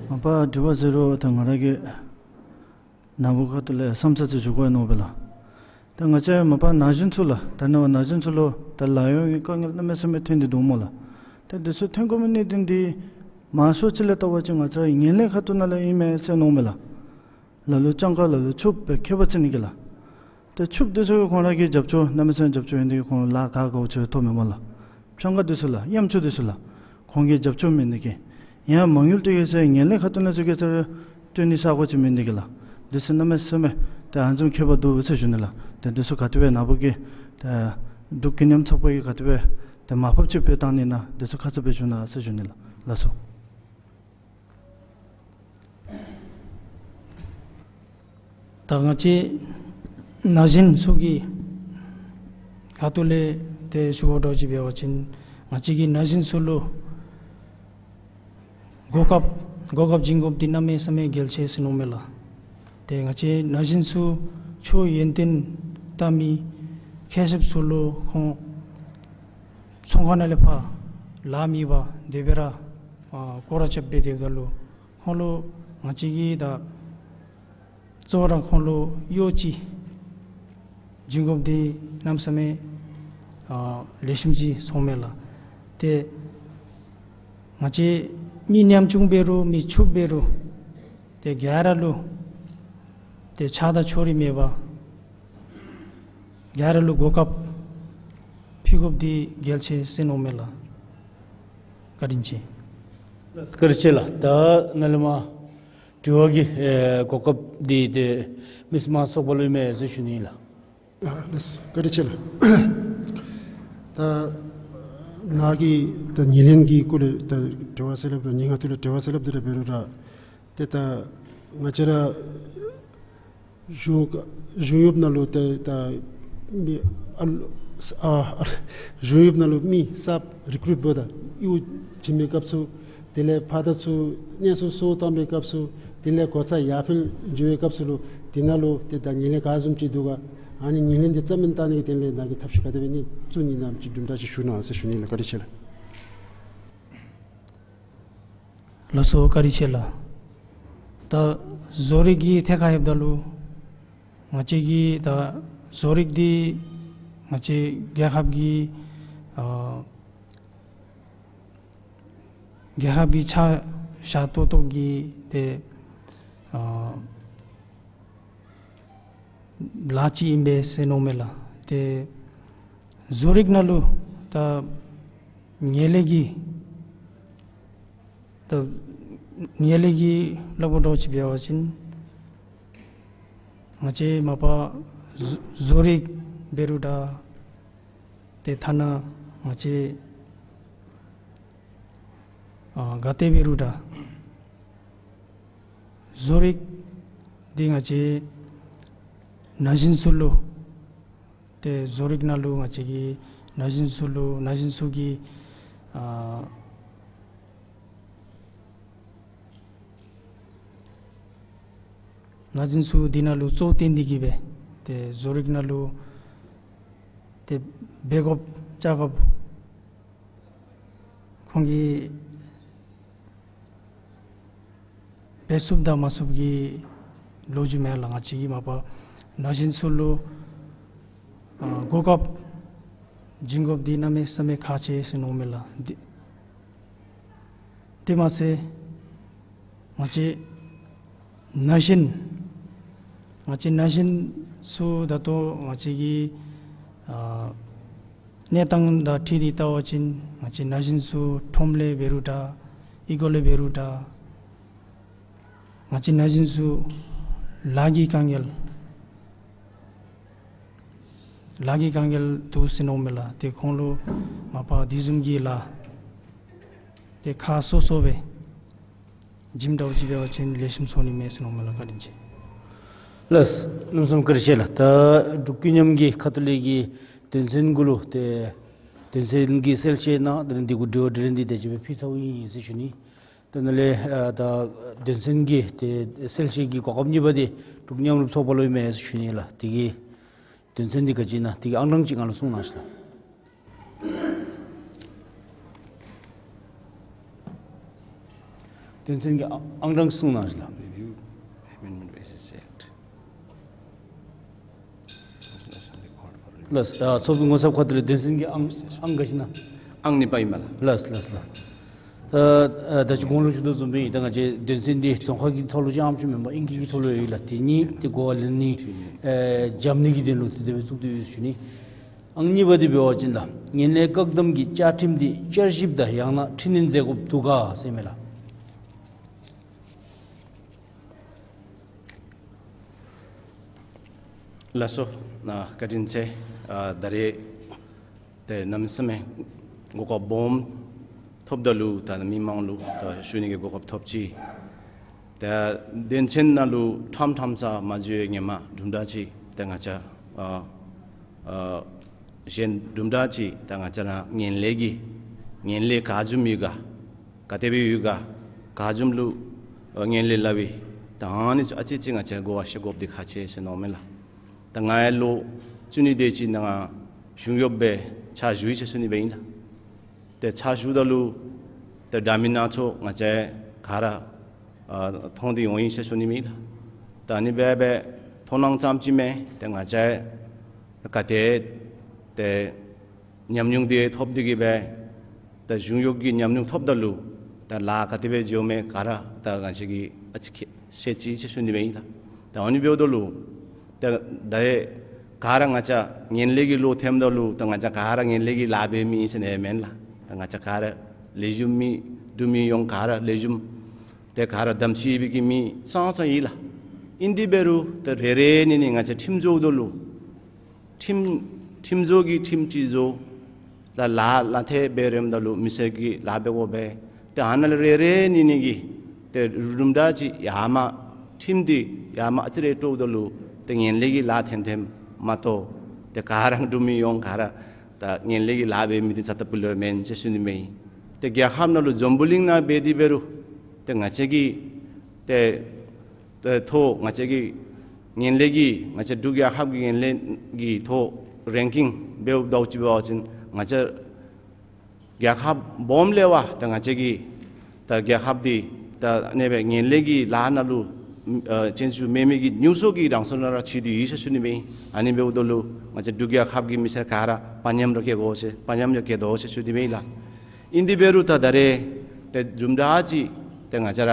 མ་པ་དྲི་བ་ཟེར་རུང་ད་ང་ར་གི་ནཱ་བུ་ཁ་ཐུག་ལས་བསམ་ཚུལ་ཅིག་ཞུ་དགོ་ཡོད་མནོཝ་མས་ལགས། ད་ང་བཅས་མ་པ་ན་གཞོན་ཚུ་ལགས། ད་ནཱ་བུ་ན་གཞོན་ཚུ་ལུ་ད་ལཱ་གཡོག་གི་དཀའ་ངལ་གནམ་མེད་ས་མེད་ཐོན་ཏེ་འདུག་སྨོ་ལགས། ད་འདི་ཚུ་ཐོན་དགོ་མི་གནད་དོན་འདི་མང་ཤོས་ཅིག་ལས་བལྟ་བ་ཅིན་ང་བཅས་ངན་ལྷད་ཁ་ཐུག་ནང་ལས་ཨིན་མས་ཟེར་མནོཝ་མས་ལགས། ལ་ལུ་སྤྱང་ཀ་ལ་ལུ་ཕྱུགཔོ་སྦེ་ཁྱད་པར་ཕྱེ་ནི་གི་ལགས། ད་ཕྱུགཔོ་འདི་ཚུ་གིས་ཁོང་ར་གི་རྒྱབ་སྐྱོར་གནམ་མེད་ས་མེད་རྒྱབ་སྐྱོར་ཡོད་ནི་དེ་གིས་ཁོང་ལཱ་ག་དགོཔ་ཅིག་ཐོབ་མས་སྨོ་ལགས། སྤྱང་ཀ་འདི་ཚུ་ལགས། གཡམ་ཆུང་འདི་ཚུ་ལགས། ཁོང་གི་རྒྱབ་སྐྱོར་མེད་ནི་གིས། ཡང་མ་དངུལ་སྤྲོད་གེ་ཟེར་ངན་ལྷད་ཁ་ཐུག་ནང་ཚུད་གེ་ཟེར་སྤྲོད་ནི་ས་གོ་ཅིག་མེད་ནི་དེ་གིས་ལགས། འདི་ཚུ་གནམ་མེད་ས་མེད་ད་ཨ་ནི་བཟུམ་ཁྱད་པར་འདུག་ཟེར་ཞུ་ནི་ལགས། ད་འདི་ཚུ་ག་དེ་སྦེ་ནཱ་བུ་གིས་ད་འབྲུག་ཀུན་མཉམ་ཚོགས་པ་གིས་ག་དེ་སྦེ་ད་མར་ཕབ་ཅིག་འབད་བཏང་ནི་ཨིན་ན་འདི་ཚུ་ཁ་ཙ་སྦེ་ཞུ་གནང་ཟེར་ཞུ་ནི་ལགས། ལགས་སོ། ད་ང་བཅས་ན་གཞོན་ཚུ་གི་ཁ་ཐུག་ལས་ཏེ་ཞུ་དགོཔ་འདྲཝ་ཅིག་འབད་བ་ཅིན་ང་བཅས་ཀྱིས་ན་གཞོན་ཚུ་ལུ་ གོ་སྐབས་གོ་སྐབས་བྱིན་དགོཔ་འདི་གནམ་མེད་ས་མེད་གལ་ཆེ་ཟེར་མནོཝ་མས་ལགས། ཏེ་ང་བཅས་ན་གཞོན་ཚུ་ཆོས་ཡོན་ཏན་ལྟ་མི་མཁས་ཤོས་ཚུ་ལུ་ཁོང་ཚོང་ཁང་ནང་ལས་ཕར་ལཱ་མེད་པར་དེ་སྦེ་ར་ཨ་སྐོར་ར་རྐྱབ་སྦེ་སྡོདཔ་ད་ལུ་ཁོང་ལུ་ང་བཅས་ཀྱིས་ད་གཙོ་བོ་ར་ཁོང་ལུ་གཡོག་ཅིག་བྱིན་དགོཔ་འདི་གནམ་མེད་ས་མེད་ཨ་ལེགས་ཤོམ་ཅིག་སོངམ་མས་ལགས། ཏེ་ང་བཅས་མི་ཉམ་ཆུང་འབད་རུང་མི་ཕྱུགཔོ་འབད་རུང་ཏེ་ག་ར་ལུ་ཏེ་ཆགས་སྡང་ཕྱོགས་རིས་མེད་པར་ག་ར་ལུ་གོ་སྐབས་ཕུལ་དགོཔ་འདི་གལ་ཆེ་ཟེར་མནོཝ་མས་ལགས། བཀའ་དྲིན་ཆེ། བཀའ་དྲིན་ཆེ་ལགས། ད་ནཱ་ལས་མར་དྲི་བ་གི་ཨེ་གོ་སྐབས་འདི་ཏེ་མིས་མར་ཚོགས་པ་ལུ་ཨིན་མས་ཟེར་ཞུ་ནི་ལགས། ཨ་ལགས་སོ། བཀའ་དྲིན་ཆེ་ལགས། ད་ནཱ་གི་ད་ཉེར་ལེན་གྱི་སྐོར་ལས་ད་དྲི་བ་ཟེར་སླབ་ད་ཉེ་ང་ཐུག་ལུ་དྲི་བ་ཟེར་སླབ་ད་ར་འབད་རུང་ར་ཏེ་ད་ང་བཅས་ར་གཞུང་གཞུང་གཡོགཔ་ནང་ལུ་ཏེ་ད་མི་ཨ་ལུ་ཨ་ཨ་གཞུང་གཡོགཔ་ནང་ལུ་མི་གསརཔ་རི་ཀུ་རུཊ་འབདཝ་ད་གཡོག་བྱིན་པའི་སྐབས་སུ་དེ་ལས་ཕར་དང་ཚུར་གནས་ཚུལ་གསོ་བཏང་པའི་སྐབས་སུ་དེ་ལས་གོ་ས་ཡར་འཕེལ་འགྱོ་བའི་སྐབས་སུ་ལུ་དེ་ནང་ལུ་ཏེ་ད་ཉེར་ལེན་ག་བཟུམ་ཅིག་འདུག་ག། ཨ་ནི་ཉེར་ལེན་འདི་རྩ་མེད་བཏང་ནི་གི་དོན་ལས་ནཱ་གིས་ཐབས་ཤེས་ག་དེ་སྦེ་ཨིན་ན་བཙུགས་ནི་ཨིན་ན་ཅིག་དུམ་གྲ་ཅིག་ཞུ་གནང་ཟེར་ཞུ་ནི་ལགས། བཀའ་དྲིན་ཆེ་ལགས། ལགས་སོ། བཀའ་དྲིན་ཆེ་ལགས། ད་བཟོ་རིག་གི་ཐད་ཁར་ལྷོདཔ་ད་ལུ་ང་བཅས་ཀྱི་ད་བཟོ་རིག་འདི་ང་བཅས་རྒྱལ་ཁབ་ཀྱི་ཨ་རྒྱལ་ཁབ་ཀྱི་ཆ་བཞག་ཏོག་ཏོ་གི་ཏེ་ཨ་ལཱ་ཅིག་ཨིན་པས་ཟེར་མནོཝ་མས་ལགས། ཏེ་བཟོ་རིག་ནང་ལུ་ད་ངན་ལྷད་ཀྱི་ད་ངན་ལྷད་ཀྱི་སླབ་དགོ་འདྲཝ་ཅིག་འབད་བ་ཅིན་ང་བཅས་མ་པ་བཟོ་བཟོ་རིག་འབད་རུང་འདྲ་ཏེ་ཐ་ན་ང་བཅས་ཨ་ག་ཏེ་འབད་རུང་འདྲ་བཟོ་རིག་འདི་ང་བཅས་ན་གཞོན་ཚུ་ལུ་ཏེ་བཟོ་རིག་ནང་ལུ་ང་བཅས་ཀྱི་ན་གཞོན་ཚུ་ལུ་ན་གཞོན་ཚུ་གི་ཨ་ན་གཞོན་ཚུ་འདི་ནང་ལུ་གཙོ་བོ་བཏོན་ཏེ་གིས་སྦེ་ཏེ་བཟོ་རིག་ནང་ལུ་ཏེ་འབད་དགོཔ་བཅའ་དགོཔ་ཁོང་གིས་འབད་ཚུགསཔ་དང་མ་ཚུགསཔ་གི་ལོ་རྒྱུས་མེན་ལགས། ང་བཅས་ཀྱིས་མ་པ་ན་གཞོན་ཚུ་ལུ་ཨ་གོ་སྐབས་བྱིན་དགོཔ་འདི་གནམ་མེད་ས་མེད་ཁག་ཆེ་ཟེར་མནོཝ་མས་ལགས། དེ་དེ་མ་ཚད་ང་བཅས་ན་གཞོན་ང་བཅས་ན་གཞོན་ཚུ་ད་ལྟོ་ང་བཅས་ཀྱི་ཨ་གནས་སྟངས་དང་འཁྲིལ་ཏེ་བལྟ་བ་ཅིན་ང་བཅས་ན་གཞོན་ཚུ་ཁྲོམ་ལས་འབད་རུང་འདྲ་གཡུས་སྒོ་ལས་འབད་རུང་འདྲ་ང་བཅས་ན་གཞོན་ཚུ་ལཱ་གི་དཀའ་ངལ་ལཱ་གི་དཀའ་ངལ་འདུག་ཟེར་མནོཝ་མས་ལགས། ཏེ་ཁོང་ལུ་མ་པ་དེ་བཟུམ་གྱི་ལཱ་ཏེ་ཁག་སོ་སོ་སྦེ་བྱིནམ་འདྲཝ་ཅིག་འབད་བ་ཅིན་ལེགས་ཤོམ་སོང་ནི་མས་ཟེར་མནོཝ་མས་ལགས། བཀའ་དྲིན་ཆེ། ལགས་སོ། ལགས་སོ། བཀའ་དྲིན་ཆེ་ལགས། ད་འབྲུག་ཀུན་མཉམ་གྱི་ཁ་ཐུག་ལས་ཀྱི་དོན་ཚན་གུ་ལུ་ཏེ་དོན་ཚན་གྱི་གསལ་བཤད་གནང་། དེ་ལས་འདི་གུ་དྲི་བ་དྲིས་ལན་འདི་དེ་ཅིག་སྦེ་ཕུལ་ཚརཝ་ཨིན་ཟེར་ཞུ་ནི། དེ་ནང་ལས་ཨ་ད་དོན་ཚན་གྱི་ཏེ་གསལ་བཤད་ཀྱི་གོ་སྐབས་གཉིས་པ་འདི་འབྲུག་མཉམ་རུབ་ཚོགས་པ་ལུ་ཨིན་མས་ཟེར་ཞུ་ནི་ལགས། དེ་གི་དོན་ཚན་འདི་ག་ཅི་ཨིན་ན་དེ་གི་ཨང་གྲངས་ཅིག་ང་ལུ་གསུང་གནང་ཤིག་ལགས། དོན་ཚན་གྱི་ཨང་ཨང་གྲངས་གསུང་གནང་ཤིག་ལགས། Review Amendment Basis Act. ལགས་སོ། ཨ་ཚོགས་པའི་ངོ་ཚབ་ཁ་ཐུག་ལས་དོན་ཚན་གྱི་ཨང་ཨང་ག་ཅི་ཨིན་ན། ཨང་གཉིས་པ་ཨིན་མས་ལགས། ལགས་སོ་ལགས་སོ་ལགས། ད་ཨ་ད་ཅི་གོང་ལུ་ཞུ་དོ་བཟུམ་སྦེ་ད་ང་བཅས་དོན་ཚན་འདི་རྫོང་ཁ་གི་ཐོག་ལུ་རྐྱངམ་ཅིག་མེན་པར་ཨིང་སྐད་ཀྱི་ཐོག་ལུ་ཡོད་ལགས། དེ་གཉིས་ཏེ་གོ་བ་ལེན་ནི་ཨེ་འཇམ་ནི་གི་དོན་ལུ་ཏེ་དེ་སྦེ་བཙུགས་ཏེ་ཡོད་ཟེར་ཞུ་ནི། ཨང་གཉིས་པ་འདི་འབད་བ་ཅིན་ལགས་ངན་ལྷད་བཀག་སྡོམ་གྱི་བཅའ་ཁྲིམས་འདི་བསྐྱར་ཞིབ་དང་ཡང་ན་འཕྲི་སྣོན་མཛད་དགོཔ་འདུག་ག་ཟེར་མས་ལགས། ལགས་སོ། ཨ་བཀའ་དྲིན་ཆེ། ཨ་ད་རེས་ཏེ་གནམ་མེད་ས་མེད་གོ་སྐབས་སྦོམ་ཐོབ་ད་ལུ་ད་མི་མང་ལུ་ད་ཞུ་ནི་གི་གོ་སྐབས་ཐོབ་ཅི། ད་དོན་ཚན་ནང་ལུ་ཕྲངམ་ཕྲངམ་ས་མ་འཛུལ་བའི་ངོ་མ་དུམ་གྲ་ཅིག་ད་ང་བཅས་ཨ་ཨ་གཞན་དུམ་གྲ་ཅིག་ད་ང་བཅས་ར་ངན་ལྷད་ཀྱི་ངན་ལྷད་ག་བཟུམ་ཡོད་ག་ག་དེ་སྦེ་ཡོད་ག་ ག་བཟུམ་ལུ་ཨ་ངན་ལྷད་སླབ་པས། ད་ཨ་ནི་ཚུ་ཨ་ཙི་ཙི་ང་བཅས་གོ་བ་ཤེས་དགོཔ་འདི་ཁག་ཆེ་ཟེར་མནོཝ་མས་ལགས། ད་ང་ཡང་ལོ་བཅུ་གཉིས་དེ་ཅིག་ནང་གཞུང་གཡོགཔ་སྦེ་ཕྱག་ཞུ་ཡི་ཟེར་ཞུ་ནི་སྦེ་ཨིན་ལགས། ཏེ་ཕྱག་ཞུཝ་ད་ལུ་ཏེ་འདྲ་མིན་སྣ་ཚོགས་ང་བཅས་ག་ར་ཨ་མཐོང་སྟེ་འོང་ཡི་ཟེར་ཞུ་ནི་མས་ལགས། ད་ཨ་ནི་སྦེ་སྦེ་མཐོང་སྣང་ཙམ་ཅིག་མེན། ཏེ་ང་བཅས་ག་ཏེ་ཏེ་ཉམས་མྱོང་འདི་ཐོབ་སྟེ་གིས་སྦེ་ད་གཞུང་གཡོག་གི་ཉམས་མྱོང་ཐོབ་ད་ལུ་ད་ལཱ་ག་དེ་སྦེ་འགྱོཝ་མས་ག་ར་ད་ང་བཅས་ཀྱིས་ཨ་ཙི་ཁེ་ཤེས་ཅི་ཟེར་ཞུ་ནི་སྦེ་ཨིན་ལགས། ད་ཨ་ནི་འབདཝ་ད་ལུ་ད་ད་རེས་ག་ར་ང་བཅས་ངན་ལྷད་ཀྱི་བློ་ཐོནམ་ད་ལུ་ད་ང་བཅས་ག་ར་ངན་ལྷད་ཀྱི་ལཱ་འབད་མི་ཨིན་ཟེར་ནི་མེན་ལགས། ད་ང་བཅས་ག་ར་ལེགས་ཤོམ་མི་འབྲུག་མི་ཡོངས་ག་ར་ལེགས་ཤོམ་ཏེ་ག་ར་དམ་ཚིག་ཡོད་པའི་གི་མི་ཙང་ཙང་ཨིན་ལགས། ཨིན་དེ་འབད་རུང་ད་རེ་རེ་ནི་ནི་ང་བཅས་ཁྲིམས་བཟོཝ་ད་ལུ་ཁྲིམས་ཁྲིམས་བཟོ་གི་ཁྲིམས་ཅིག་བཟོ། ད་ལཱ་ལཱ་འཐད་འབད་རནམ་ད་ལུ་མི་སེར་གྱི་ལཱ་འབད་དགོ་པས། ཏེ་ཨ་ནཱ་ལས་རེ་རེ་ནི་ནི་གིས་ཏེ་རུམ་འདྲ་ཅིག་ཡར་མར་ཁྲིམས་འདི་ཡར་མར་ཨ་ཙི་རེ་སྤྲོཝ་ད་ལུ་ཏེ་ངན་ལྷད་ཀྱི་ལཱ་འཐོན་འཐོནམ་མ་གཏོགས་ཏེ་ག་ར་འབྲུག་མི་ཡོངས་ག་ར་ད་ངན་ལྷད་ཀྱི་ལཱ་འབད་མི་འདི་རྩ་ལྟ་བུ་ལས་མེན་ཟེར་ཞུ་ནི་མས། ཏེ་རྒྱལ་ཁབ་ནང་ལུ་འཛམ་བུ་གླིང་ནང་འབད་དེ་འབད་རུང་ཏེ་ང་བཅས་ཀྱི་ཏེ་ད་ལྟོ་ང་བཅས་ཀྱི་ངན་ལྷད་ཀྱི་ང་བཅས་འབྲུག་རྒྱལ་ཁབ་ཀྱི་ངན་ལྷད་ཀྱི་ཐོག་རེང་ཀིང་འབདཝ་འདྲཝ་ཅིག་འབད་བ་ཅིན་ང་བཅས་རྒྱལ་ཁབ་སྦོམ་ལས་བ་ད་ང་བཅས་ཀྱི་ད་རྒྱལ་ཁབ་འདི་ད་ཨ་ནི་སྦེ་ངན་ལྷད་ཀྱི་ལཱ་ནང་ལུ་ཨ་ཅན་ཅུང་མེད་མི་གི་ཉུང་སུ་གི་རང་སོ་ནང་ར་ཚུད་དེ་ཡོད་ཟེར་ཞུ་ནི་མས། ཨ་ནི་འབདཝ་ད་ལུ་ང་བཅས་འབྲུག་རྒྱལ་ཁབ་ཀྱི་མི་སེར་ག་ར་དཔའ་ཉམས་ར་བསྐྱེད་དགོ་ཟེར་དཔའ་ཉམས་ར་བསྐྱེད་དོ་ཟེར་ཞུ་ནི་མས་ལགས། ཨིན་དེ་འབད་རུང་ད་ད་རེས་ཏེ་རུམ་འདྲ་ཅིག་ཏེ་ང་བཅས་ར་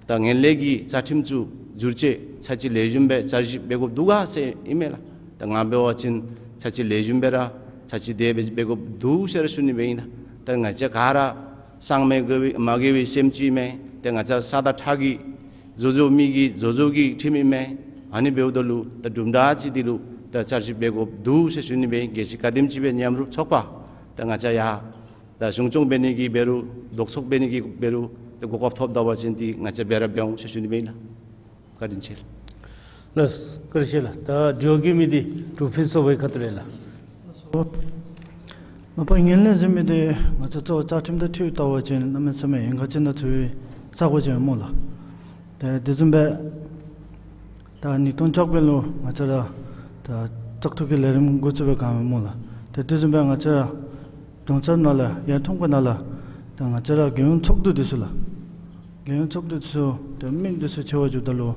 ད་ངན་ལྷད་ཀྱི་རྩ་ཁྲིམས་ཚུ་བསྒྱུར་བཅོས་ཚར་གཅིག་ལེགས་ཤོམ་སྦེ་བསྐྱར་ཞིབ་འབད་དགོཔ་འདུག་ག་ཟེར་ཨིན་མས་ལགས། ད་ང་འབད་བ་ཅིན་ཚར་གཅིག་ལེགས་ཤོམ་སྦེ་ར་ཚར་གཅིག་དེ་སྦེ་འབད་དགོཔ་འདུག་ཟེར་ར་ཞུ་ནི་སྦེ་ཨིན་ལགས། ད་ང་བཅས་ག་ར་སངས་མ་རྒྱས་པའི་མ་རྒྱས་པའི་སེམས་ཅིག་མས། ཏེ་ང་བཅས་ས་དང་ཁྲག་གི་བཟོ་བཟོ་མི་གི་བཟོ་བཟོ་གི་ཁྲིམས་ཨིན་མས། ཨ་ནི་འབདཝ་ད་ལུ་ད་རུམ་འདྲ་ཅིག་འདི་ལུ་ད་བསྐྱར་ཞིབ་འབད་དགོཔ་འདུག་ཟེར་ཞུ་ནི་སྦེ་ཨིན། གལ་སྲིད་ག་དེམ་ཅིག་སྦེ་མཉམ་རུབ་ཚོགས་པ་ད་ང་བཅས་ཡང་ད་གཞུང་སྐྱོང་འབད་ནི་གི་འབད་རུང་ལྡོག་ཕྱོགས་འབད་ནི་གི་འབད་རུང་ཏེ་གོ་སྐབས་ཐོབ་ད་བ་ཅིན་འདི་ང་བཅས་འབད་ར་འབད་འོང་ཟེར་ཞུ་ནི་སྦེ་ཨིན་ལགས། བཀའ་དྲིན་ཆེ་ལགས། ལགས་བཀའ་དྲིན་ཆེ་ལགས། ད་དྲི་བ་བཀོད་མི་འདི་འབྲུག་ཕུན་ཚོགས་པའི་ཁ་ཐུག་ལས་ལགས། མ་པ་ངན་ལྷད་ཟེར་མི་འདི་ང་བཅས་གཙོ་བོ་རྩ་ཁྲིམས་དང་འཁྲིལ་ལྟ་བ་ཅིན་གནམ་མེད་ས་མེད་ཡན་ག་ཅིག་ནང་ཚུད་ས་གོ་ཅིག་སྨོ་ལགས། ཏེ་དེ་བཟུམ་སྦེ་ད་ཉིས་སྟོང་བཅོ་བརྒྱད་ལུ་ང་བཅས་ར་ད་བཙག་འཐུ་གི་ལས་རིམ་འགོ་བཙུགས་པའི་སྒང་སྨོ་ལགས། ཏེ་དེ་བཟུམ་སྦེ་ང་བཅས་ར་གདོང་གསེབ་ནང་ལས་ཡར་ཐོན་པའི་ནང་ལས་ད་ང་བཅས་ར་རྒྱལ་ཡོངས་ཚོགས་འདུ་འདི་ཚུ་ལགས། རྒྱལ་ཡོངས་ཚོགས་འདུ་འདི་ཚུ་ཏེ་མི་འདི་ཚུ་ཆེ་བ་འགྱོཝ་ད་ལུ་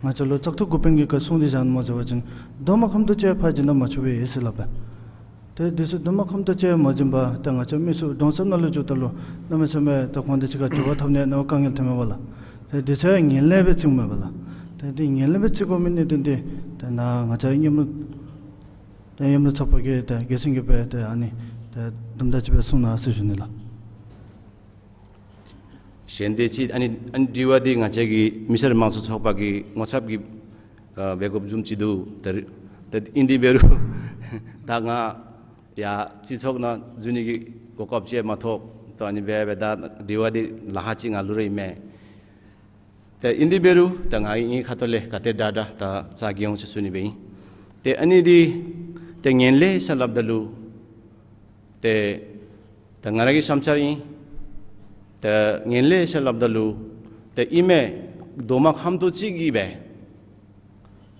ང་བཅས་ལུ་བཙག་འཐུ་འགོ་དཔོན་གྱིས་ག་གསུངས་ཏེ་བཞག་ནུག་སྨོ་ཟེར་བ་ཅིན་རྡོག་མ་ཁོམ་ཏོ་ཅིག་ཕར་བྱིན་ན་མ་ཆོག་པས་ཟེར་སླབ་པས། ཏེ་འདི་ཚུ་རྡོག་མ་ཁོམ་ཏོ་ཅིག་མ་བྱིན་པར་ཏེ་ང་བཅས་མི་ཚུ་གདོང་གསེབ་ནང་ལུ་འགྱོཝ་ད་ལུ་གནམ་མེད་ས་མེད་ཏེ་ཁོང་དང་གཅིག་ཁར་འབྲེལ་བ་འཐབ་ནི་ནང་དཀའ་ངལ་ཐོན་མས་པ་ལགས། ཏེ་འདི་ཚུ་ངན་ལྷད་སྦེ་བརྩིཝ་མས་པ་ལགས། ཏེ་འདི་ངན་ལྷད་སྦེ་བརྩི་དགོ་མི་ནི་འདི་འདི་ཏེ་ནཱ་ང་བཅས་མཉམ་རུབ་ཏེ་མཉམ་རུབ་ཚོགས་པ་གིས་ཏེ་སྒེར་སེམས་ཀྱིས་སྦེ་ཏེ་ཨ་ནི་ཏེ་དུམ་གྲ་ཅིག་སྦེ་གསུང་གནང་ཟེར་ཞུ་ནི་ལགས། གཞན་དེ་ཅིག་ཨ་ནི་ཨ་ནི་དྲི་བ་འདི་ང་བཅས་ཀྱི་མི་སེར་དམངས་གཙོ་ཚོགས་པ་གི་ངོ་ཚབ་ཀྱིས་ཨ་འབད་དགོཔ་བཟུམ་ཅིག་འདུག། ད་རེས་ད་ཨིན་དེ་འབད་རུང་ད་ང་ཡར་སྤྱི་ཚོགས་ནང་འཛུལ་ནི་གི་གོ་སྐབས་ཅིག་མ་ཐོབ། ད་ཨ་ནི་སྦེ་འབདཝ་ད་དྲི་བ་འདི་ལཱ་ཁག་ཅིག་ང་ལུ་ར་ཨིན་མས། ཏེ་ཨིན་དེ་འབད་རུང་ད་ང་གི་ངེའི་ཁ་ཐུག་ལས་ག་དེ་དྲག་དྲག་ད་རྩ་འགེངས་འོང་ཟེར་ཞུ་ནི་སྦེ་ཨིན། ཏེ་ཨ་ནི་འདི་ཏེ་ངན་ལྷད་ཟེར་སླབ་ད་ལུ་ཏེ་ད་ང་ར་གི་བསམ་འཆར་ཨིན། ཏེ་ངན་ལྷད་ཟེར་སླབ་ད་ལུ་ཏེ་ཨིན་མས་རྡོག་མ་ཁོམ་ཏོ་ཅིག་གིས་སྦེ་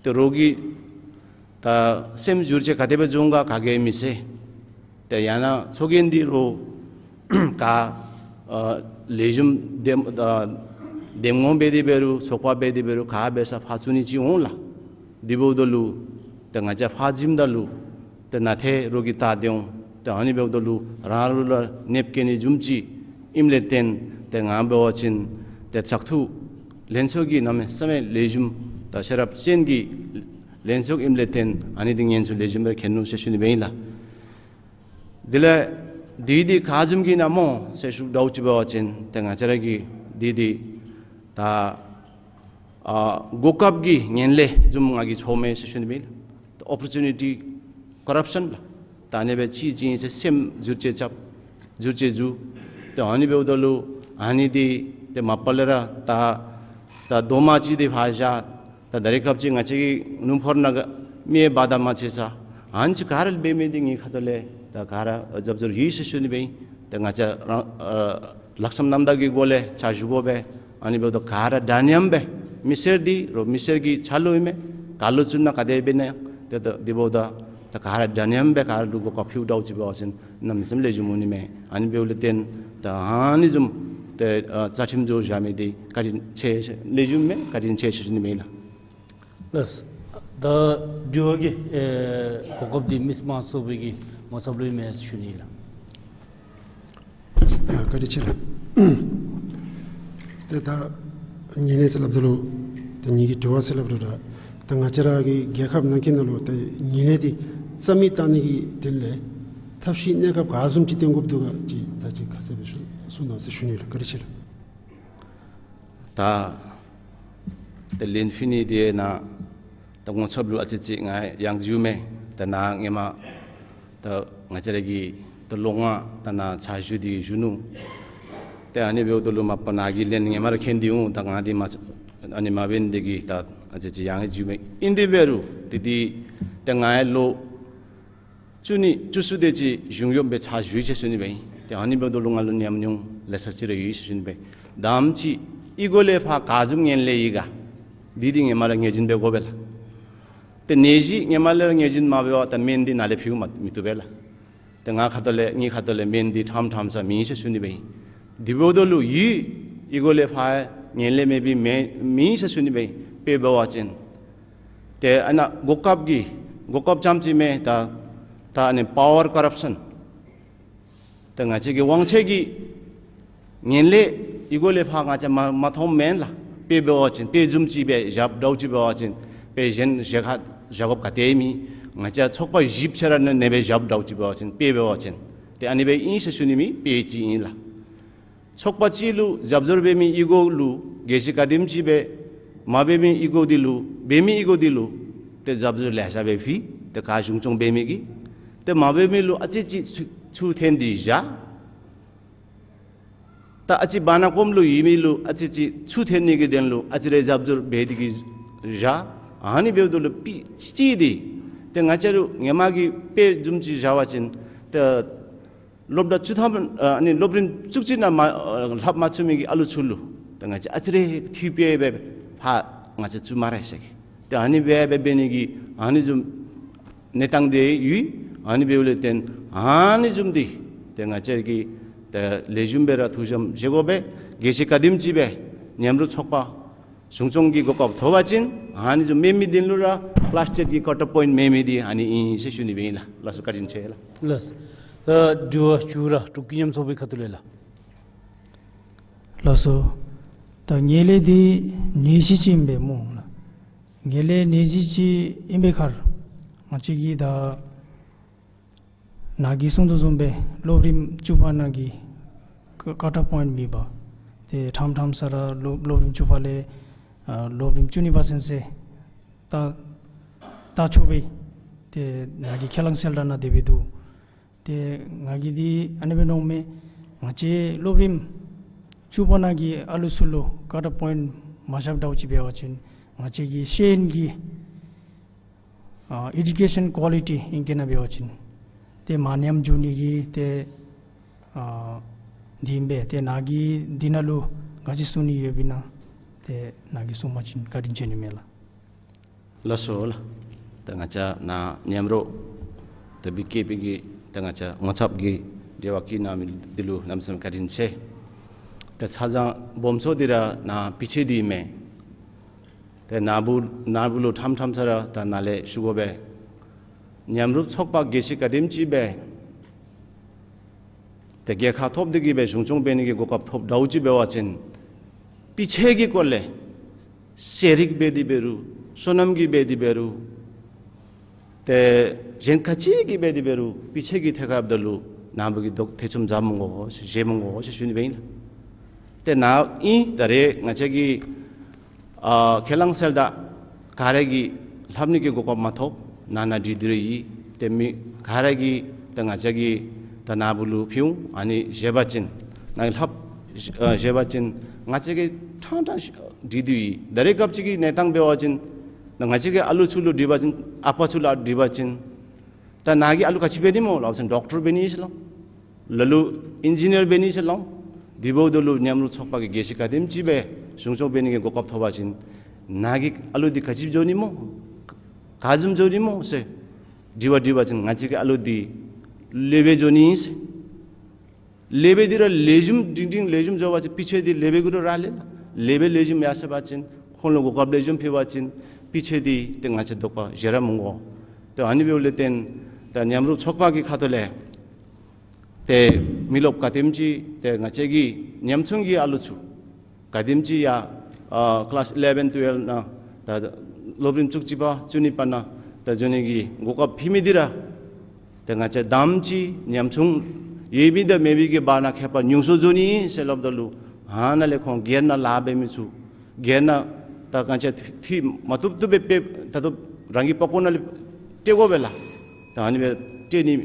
ཏེ་རོགས་ཀྱི་ད་སེམས་འགྱུར་ཅིག་ག་དེ་སྦེ་འབྱུང་ག་ག་གིས་མི་ཤེས། ཏེ་ཡང་ན་ཚོགས་རྒྱན་འདི་རོགས་ག་ཨ་ལེགས་ཤོམ་འདེམས་ཨ་འདེམས་ངོ་འབད་དེ་འབད་རུང་ཚོགས་པ་འབད་དེ་འབད་རུང་ག་འབད་ས་ཕར་བཙུགས་ནི་ཅིག་འོང་ལགས། དེ་འབདཝ་ད་ལུ་ཏེ་ང་བཅས་ཕར་བྱིནམ་ད་ལུ་ཏེ་ནཱ་ཏེ་རོགས་ཀྱིས་བལྟ་སྟེ་འོང་། ཏེ་ཨ་ནི་འབདཝ་ད་ལུ་རང་རང་ལུ་ར་གནོདཔ་བཀལ་ནི་བཟུམ་ཅིག་ཨིནམ་ལས་བརྟེན་ཏེ་ང་འབད་བ་ཅིན་ཏེ་བཙག་འཐུ་ལྷན་ཚོགས་ཀྱི་གནམ་མེད་ས་མེད་ལེགས་ཤོམ་ད་ཤེས་རབ་ཅན་གྱི་ལྷན་ཚོགས་ཨིནམ་ལས་བརྟེན་ཨ་ནི་འདི་ངན་སོང་ལེགས་ཤོམ་སྦེ་མཁྱེན་ནུག་ཟེར་ཞུ་ནི་སྦེ་ཨིན་ལགས། དེ་ལས་འདི་འདི་ག་བཟུམ་གྱི་ཨིན་ན་སྨོ་ཟེར་ཞུཝ་འདྲཝ་ཅིག་འབད་བ་ཅིན་ཏེ་ང་བཅས་ར་གི་འདི་འདི་ད་ཨ་གོ་སྐབས་ཀྱི་ངན་ལྷད་བཟུམ་ང་གིས་མཚོཝ་མས་ཟེར་ཞུ་ནི་སྦེ་ཨིན་ལགས། ད་ཨོ་པོར་ཅུ་ནི་ཊི་ཀོ་རབ་ཤཱན་ལགས། ད་ཨ་ནི་སྦེ་ཅིག་ཅིག་ཨིན་ཟེར་སེམས་འགྱུར་བཅོས་རྐྱབ་འགྱུར་བཅོས་འགྱོ། ཏེ་ཨ་ནི་འབདཝ་ད་ལུ་ཨ་ནི་འདི་ཏེ་མ་པ་ལས་ར་ད་ད་རྡོག་མ་ཅིག་འདི་ཕར་བཞག། ད་ད་རེས་སྐབས་ཅིག་ང་བཅས་ཀྱི་ནུབ་ཕྱོགས་ནང་གི་མི་བར་ཐག་མ་ཆེ་ས་ཨ་ནི་ཅིག་ག་ར་འབད་མི་འདི་ངེའི་ཁ་ཐུག་ལས་ད་ག་ར་རྒྱབ་སྐྱོར་ཡོད་ཟེར་ཞུ་ནི་སྦེ་ཨིན། ཏེ་ང་བཅས་རང་ཨ་ལྷག་བསམ་རྣམ་དག་གི་སྒོ་ལས་ཕྱག་ཞུ་དགོ་པས། ཨ་ནི་འབདཝ་ད་ག་ར་འདྲ་མཉམ་སྦེ་མི་སེར་འདི་རོགས་མི་སེར་གྱི་ཆ་ལུ་ཨིན་མས། ག་ལུ་བཙུགས་ན་ག་དེ་སྦེ་ཨིན་ན་ཡང་ཏེ་ད་འདི་འབདཝ་ད་ད་ག་ར་འདྲ་མཉམ་སྦེ་ག་ར་ལུ་གོ་སྐབས་ཕུལ་དོ་ཅིག་འབད་བ་ཅིན་གནམ་མེད་ས་མེད་ལེགས་ཤོམ་འོང་ནི་མས། ཨ་ནི་འབདཝ་ལས་བརྟེན་ད་ཨ་ནི་བཟུམ་ཏེ་ཨ་རྩ་ཁྲིམས་བཟོ་བཞག་མི་འདི་བཀའ་དྲིན་ཆེ་ལེགས་ཤོམ་མས། བཀའ་དྲིན་ཆེ་ཟེར་ཞུ་ནི་མས་ལགས། ལགས། ད་དྲི་བ་གི་ཨེ་གོ་སྐབས་འདི་མི་དམངས་ཚོགས་པའི་གི་ངོ་ཚབ་ལུ་ཨིན་མས་ཟེར་ཞུ་ནི་ལགས། ཨ་བཀའ་དྲིན་ཆེ་ལགས། ཏེ་ད་ངན་ལྷད་ཟེར་སླབ་ད་ལུ་ཏེ་ངེ་གི་དྲི་བ་ཟེར་སླབ་རུང་ར་ད་ང་བཅས་ར་གི་རྒྱལ་ཁབ་ནང་འཁོད་ནང་ལུ་ཏེ་ངན་ལྷད་འདི་རྩ་མེད་བཏང་ནི་གི་དོན་ལས་ཐབས་ཤེས་གནས་སྐབས་ག་བཟུམ་ཅིག་བཏོན་དགོཔ་འདུག་ག་ཅིག་ད་ཅིག་ཁ་གསལ་སྦེ་ཞུ་གསུང་གནང་ཟེར་ཞུ་ནི་ལགས། བཀའ་དྲིན་ཆེ་ལགས། ད་ཏེ་ལན་ཕུལ་ནི་འདི་ནཱ་ད་ངོ་ཚབ་ལུ་ཨ་ཙི་ཅིག་ང་ཡང་ཞུ་མས། ད་ནཱ་ངེ་མ་ད་ང་བཅས་ར་གི་ད་ལོ་ལྔ་ད་ནཱ་ཕྱག་ཞུ་སྟེ་ཞུ་ནུག། ཏེ་ཨ་ནི་འབདཝ་ད་ལུ་མ་པ་ནཱ་གི་ལན་ངེ་མ་ར་མཁྱེན་ཏེ་འོང་། ད་ང་འདི་མ་ཨ་ནི་མ་འབད་ནི་འདི་གིས་ད་ཨ་ཙི་ཅིག་ཡང་ཞུ་མས། ཨིན་དེ་འབད་རུང་ཏེ་འདི་ཏེ་ང་ཡང་ལོ་བཅུ་གཉིས་བཅུ་གསུམ་དེ་ཅིག་གཞུང་གཡོགཔ་སྦེ་ཕྱག་ཞུ་ཡི་ཟེར་ཞུ་ནི་སྦེ་ཨིན། ཏེ་ཨ་ནི་འབདཝ་ད་ལུ་ང་ལུ་ཉམས་མྱོང་ལེ་ཤ་ཅིག་ར་ཡོད་ཟེར་ཞུ་ནི་སྦེ་ཨིན། དང་པ་ཅིག་ཨི་གོ་ལས་ཕར་ག་བཟུམ་ངན་ལྷད་ཡོད་ག་འདི་འདི་ངེ་མ་ར་ངེས་ཅན་འབད་དགོ་པས་ལགས། ཏེ་ནད་གཞི་ངེ་མ་ལས་ར་ངེས་ཅན་མ་འབད་བར་ད་སྨན་འདི་ནཱ་ལས་ཕུལ་མ་མི་བཏུབ་པས་ལགས། ཏེ་ང་ཁ་ཐུག་ལས་ངེའི་ཁ་ཐུག་ལས་སྨན་འདི་ཕྲང་ཕྲང་ས་མེད་ཟེར་ཞུ་ནི་སྦེ་ཨིན། དེ་འབདཝ་ད་ལུ་ཡུལ་ཨི་གོ་ལས་ཕར་ངན་ལྷད་མེད་པའི་མེད་མེད་ཟེར་ཞུ་ནི་སྦེ་ཨིན། དཔེ་འབད་བ་ཅིན་ཏེ་ཨ་ནཱ་གོ་སྐབས་ཀྱི་གོ་སྐབས་རྐྱངམ་ཅིག་མེན། ད་ད་ཨ་ནི་པ་ཝར་ཀོ་རབ་ཤཱན་ཏེ་ང་བཅས་ཀྱི་དབང་ཆ་གི་ངན་ལྷད་ཨི་གོ་ལས་ཕར་ང་བཅས་མ་མ་མཐོངམ་མེན་ལགས། དཔེ་འབད་བ་ཅིན་དཔེ་བཟུམ་ཅིག་སྦེ་བཞགཔ་འདྲཝ་ཅིག་འབད་བ་ཅིན་དཔེ་གཞན་གཞན་ཁར་བཞག་དགོཔ་ག་ཏེ་མེད། ང་བཅས་ཚོགས་པ་བཞི་ཆ་ར་ནང་ནང་སྦེ་བཞགཔ་འདྲཝ་ཅིག་འབད་བ་ཅིན་དཔེ་འབད་བ་ཅིན་ཏེ་ཨ་ནི་སྦེ་ཨིན་ཟེར་ཞུ་ནི་མེན། དཔེ་ཅིག་ཨིན་ལགས། ཚོགས་པ་ཅིག་ལུ་རྒྱབ་སྐྱོར་འབད་མི་ཨི་གོ་ལུ་དགེ་བཤེས་ག་དེམ་ཅིག་སྦེ་མ་འབད་མི་ཨི་གོ་འདི་ལུ་འབད་མི་ཨི་གོ་འདི་ལུ་ཏེ་རྒྱབ་སྐྱོར་ལེ་ཤ་སྦེ་ཕུལ། ཏེ་ག་གཞུང་སྐྱོང་འབད་མི་གིས་ཏེ་མ་འབད་མི་ལུ་ཨ་ཙི་ཅིག་ཚུ་ཚུར་འཐེན་ཏེ་བཞག། ད་ཨ་ཙི་བར་ན་གོངམ་ལུ་ཡོད་མི་ལུ་ཨ་ཙི་ཅིག་ཚུར་འཐེན་ནི་གི་དོན་ལུ་ཨ་ཙི་རེ་རྒྱབ་སྐྱོར་འབད་དེ་གིས་བཞག། ཨ་ནི་འབདཝ་ད་ལུ་དཔེ་ཅིག་ཅིག་འདི་ཏེ་ང་བཅས་ར་ངེ་མ་གིས་དཔེ་བཟུམ་ཅིག་བཞག་པ་ཅིན་ཏེ་སློབ་གྲྭ་བཅུ་ཐམ་ཨ་ནི་སློབ་རིམ་བཅུ་གཅིག་ནང་མ་ལྷབ་མ་ཚུགས་མི་གི་ཨ་ལུ་ཚུ་ལུ་ཏེ་ང་བཅས་ཨ་ཙི་རེ་འཐུས་སྦེ་སྦེ་ཕར་ང་བཅས་བཙུགས་མ་ར་ཤེས་གེ། ཏེ་ཨ་ནི་སྦེ་སྦེ་འབད་ནི་གི་ཨ་ནི་བཟུམ་གནས་སྟངས་འདི་ཡོད། ཨ་ནི་འབདཝ་ལས་བརྟེན་ཨ་ནི་བཟུམ་འདི་ཏེ་ང་བཅས་ཀྱིས་ཏེ་ལེགས་ཤོམ་སྦེ་ར་ཐུགས་བཞེསམ་བཞེས་དགོ་པས། དགེ་བཤེས་ག་དེམ་ཅིག་སྦེ་མཉམ་རུབ་ཚོགས་པ་གཞུང་སྐྱོང་གི་གོ་སྐབས་ཐོབ་པ་ཅིན་ཨ་ནི་བཟུམ་མེད་མི་འདི་ལུ་ར་ཀླཱས་ཊེཊ་ཀྱི་ཀཊ་ཨོཕ་པོའིནཊ་མེད་མི་འདི་ཨ་ནི་ཨིན་ཟེར་ཞུ་ནི་སྦེ་ཨིན་ལགས། ལགས་སོ། བཀའ་དྲིན་ཆེ་ལགས། ལགས། ད་དྲི་བ་བཅུ་ར་འབྲུག་ཀུན་མཉམ་ཚོགས་པའི་ཁ་ཐུག་ལས་ལགས། ལགས་སོ། ད་ངན་ལྷད་འདི་ནད་གཞི་ཅིག་ཨིན་པས་སྨོ་ལགས། ངན་ལྷད་ནད་གཞི་ཅིག་ཨིན་པའི་ཁར་ང་བཅས་ཀྱིས་ད་ནཱ་གིས་གསུང་དོ་བཟུམ་སྦེ་སློབ་རིམ་བཅུ་པ་ནང་གི་ཀ་ཀཊ་ཨོཕ་པོའིནཊ་མེད་པར་ཏེ་ཕྲང་ཕྲང་ས་ར་སློབ་སློབ་རིམ་བཅུ་པ་ལས་ཨ་སློབ་རིམ་བཅུ་གཉིས་པ་ཚུན་ཚོད་ད་ད་ཆོག་པས། ཏེ་ནཱ་གིས་ཁས་བླངས་གསལ་བསྒྲགས་ནང་དེ་སྦེ་འདུག། ཏེ་ང་གིས་འདི་ཨ་ནི་སྦེ་མནོཝ་མས། ང་བཅས་སློབ་རིམ་བཅུ་པ་ནང་གི་ཨ་ལུ་ཚུ་ལུ་ཀཊ་ཨོཕ་པོའིནཊ་མ་བཞགཔ་འདྲཝ་ཅིག་འབད་བ་ཅིན་ང་བཅས་ཀྱི་ཤེས་ཡོན་གྱི་ཨ་ཨེ་ཌུ་ཀེ་ཤཱན་ཀོ་ལི་ཊི་ཨིང་སྐད་ནང་འབད་བ་ཅིན་ཏེ་མ་ཉམས་འགྱོ་ནི་གི་ཏེ་ཨ་འདི་ཨིན་པས། ཏེ་ནཱ་གིས་འདི་ནང་ལུ་ག་ཅི་གསུང་ནི་ཡོདཔ་ཨིན་ན་ཏེ་ནཱ་གིས་གསུང་པ་ཅིན་བཀའ་དྲིན་ཆེ་ནི་མས་ལགས། ལགས་སོ་ལགས། ད་ང་བཅས་ནཱ་མཉམ་རོགས་ད་བི་ཀེ་པི་གི་ད་ང་བཅས་ངོ་ཚབ་ཀྱིས་འབྲེལ་བ་བཀོད་གནང་མི་འདི་ལུ་གནམ་མེད་ས་མེད་བཀའ་དྲིན་ཆེ། ད་ཆ་ཚང་སྦོམ་ཚུ་འདི་ར་ནཱ་སྤུས་ཚད་འདི་མས། ཏེ་ནཱ་བུ་ནཱ་བུ་ལུ་ཕྲང་ཕྲང་ས་ར་ད་ནཱ་ལས་ཞུ་དགོ་པས། མཉམ་རོགས་ཚོགས་པ་དགེ་བཤེས་ག་དེམ་ཅིག་སྦེ་ཏེ་རྒྱལ་ཁ་ཐོབ་སྟེ་གིས་སྦེ་གཞུང་སྐྱོང་འབད་ནི་གི་གོ་སྐབས་ཐོབ་འདྲཝ་ཅིག་འབད་བ་ཅིན་སྤུས་ཚད་ཀྱི་སྐོར་ལས་ཤེས་རིག་འབད་དེ་འབད་རུང་སོ་ནམ་གྱི་འབད་དེ་འབད་རུང་ཏེ་གཞན་ག་ཅི་གི་འབད་དེ་འབད་རུང་སྤུས་ཚད་ཀྱི་ཐད་ཁར་འབདཝ་ད་ལུ་ནཱ་བུ་གིས་དོགས་ཐེ་ཚོམ་ཛ་མི་དགོ་ཟེར་མི་དགོ་ཟེར་ཞུ་ནི་སྦེ་ཨིན་ལགས། ཏེ་ནཱ་ཨིན་ད་རེས་ང་བཅས་ཀྱིས་ཨ་ཁས་བླངས་གསལ་བསྒྲགས་ག་ར་གིས་ལྷབ་ནི་གི་གོ་སྐབས་མ་ཐོབ། ནང་ན་འདི་འདི་ར་ཡོད། ཏེ་མི་ག་ར་གིས་ད་ང་བཅས་ཀྱིས་ད་ནཱ་བུ་ལུ་ཕུལ་འོང་། ཨ་ནི་བཞེས་པ་ཅིན་ནཱ་ལྷབ་ཨ་བཞེས་པ་ཅིན་ང་བཅས་ཀྱིས་ཕྲང་ཕྲང་འདི་འདི་ཡོད། ད་རེས་སྐབས་ཅིག་གི་གནས་སྟངས་འབད་བ་ཅིན་ད་ང་བཅས་ཀྱི་ཨ་ལུ་ཚུ་ལུ་འདྲི་བ་ཅིན་ཨ་པ་ཚུ་ལུ་འདྲི་བ་ཅིན་ད་ནཱ་གིས་ཨ་ལུ་ག་ཅི་འབད་ནི་སྨོ་ལབ་ཅིན་ཌོག་ཊར་འབད་ནི་ཟེར་སླབ། ལ་ལུ་ཨིན་ཇི་ནི་ཡར་འབད་ནི་ཟེར་སླབ། དེ་འབདཝ་ད་ལུ་མཉམ་རོགས་ཚོགས་པ་གི་དགེ་བཤེས་ག་དེམ་ཅིག་སྦེ་ གཞུང་སྐྱོང་འབད་ནི་གི་གོ་སྐབས་ཐོབ་པ་ཅིན་ནཱ་གི་ཨ་ལུ་འདི་ག་ཅི་འགྱོ་ནི་སྨོ། ག་བཟུམ་འགྱོ་ནི་སྨོ་ཟེར་དྲི་བ་དྲི་བ་ཅིན་ང་བཅས་ཀྱི་ཨ་ལུ་འདི་ལེགས་པར་འགྱོ་ནི་ཟེར། ལེགས་པར་འདི་ར་ལེགས་ཤོམ་སྒྲིང་སྒྲིང་ལེགས་ཤོམ་འགྱོ་བ་ཅིན་སྤུས་ཚད་འདི་ལེགས་པར་གུ་ར་རག་ལས་ལགས། ལེགས་པར་ལེགས་ཤོམ་ཡར་སོང་པ་ཅིན་ཁོང་ལུ་གོ་སྐབས་ལེགས་ཤོམ་ཕུལ་བ་ཅིན་སྤུས་ཚད་འདི་ཏེ་ང་བཅས་དོགས་པ་བཞེས་ར་མི་དགོ། ཏེ་ཨ་ནི་འབདཝ་ལས་བརྟེན་ད་མཉམ་རུབ་ཚོགས་པ་གི་ཁ་ཐུག་ལས་ཏེ་མི་རློབས་ག་དེམ་ཅིག་ཏེ་ང་བཅས་ཀྱི་ཉམ་ཆུང་གི་ཨ་ལུ་ཚུ་ག་དེམ་ཅིག་ཡང་ཨ་ཀི་ལཱསི་ཨི་ལེ་བཱན་ཊུ་ཝེལ་ནང་ད་སློབ་རིམ་བཅུ་གཅིག་པ་བཅུ་གཉིས་པ་ནང་ད་འགྱོ་ནི་གི་གོ་སྐབས་ཕུལ་མི་འདི་ར་ཏེ་ང་བཅས་དང་པ་ཅིག་ཉམ་ཆུང་ཡོད་མི་དང་མེད་མི་གི་བར་ན་ཁྱད་པར་ཉུང་སུ་འགྱོ་ནི་ཟེར་སླབ་ད་ལུ་ཨ་ནཱ་ལས་ཁོང་སྒེར་ནང་ལཱ་འབད་མི་ཚུ་སྒེར་ནང་ད་ག་ཅི་འཐུས་མ་བཏུབ་བཏུབ་སྦེ་འབད་ད་ལྟོ་རང་གི་པགས་ཀོ་ནང་ལས་སྤྲོད་དགོ་པས་ལགས། ད་ཨ་ནི་སྦེ་སྤྲོད་ནི་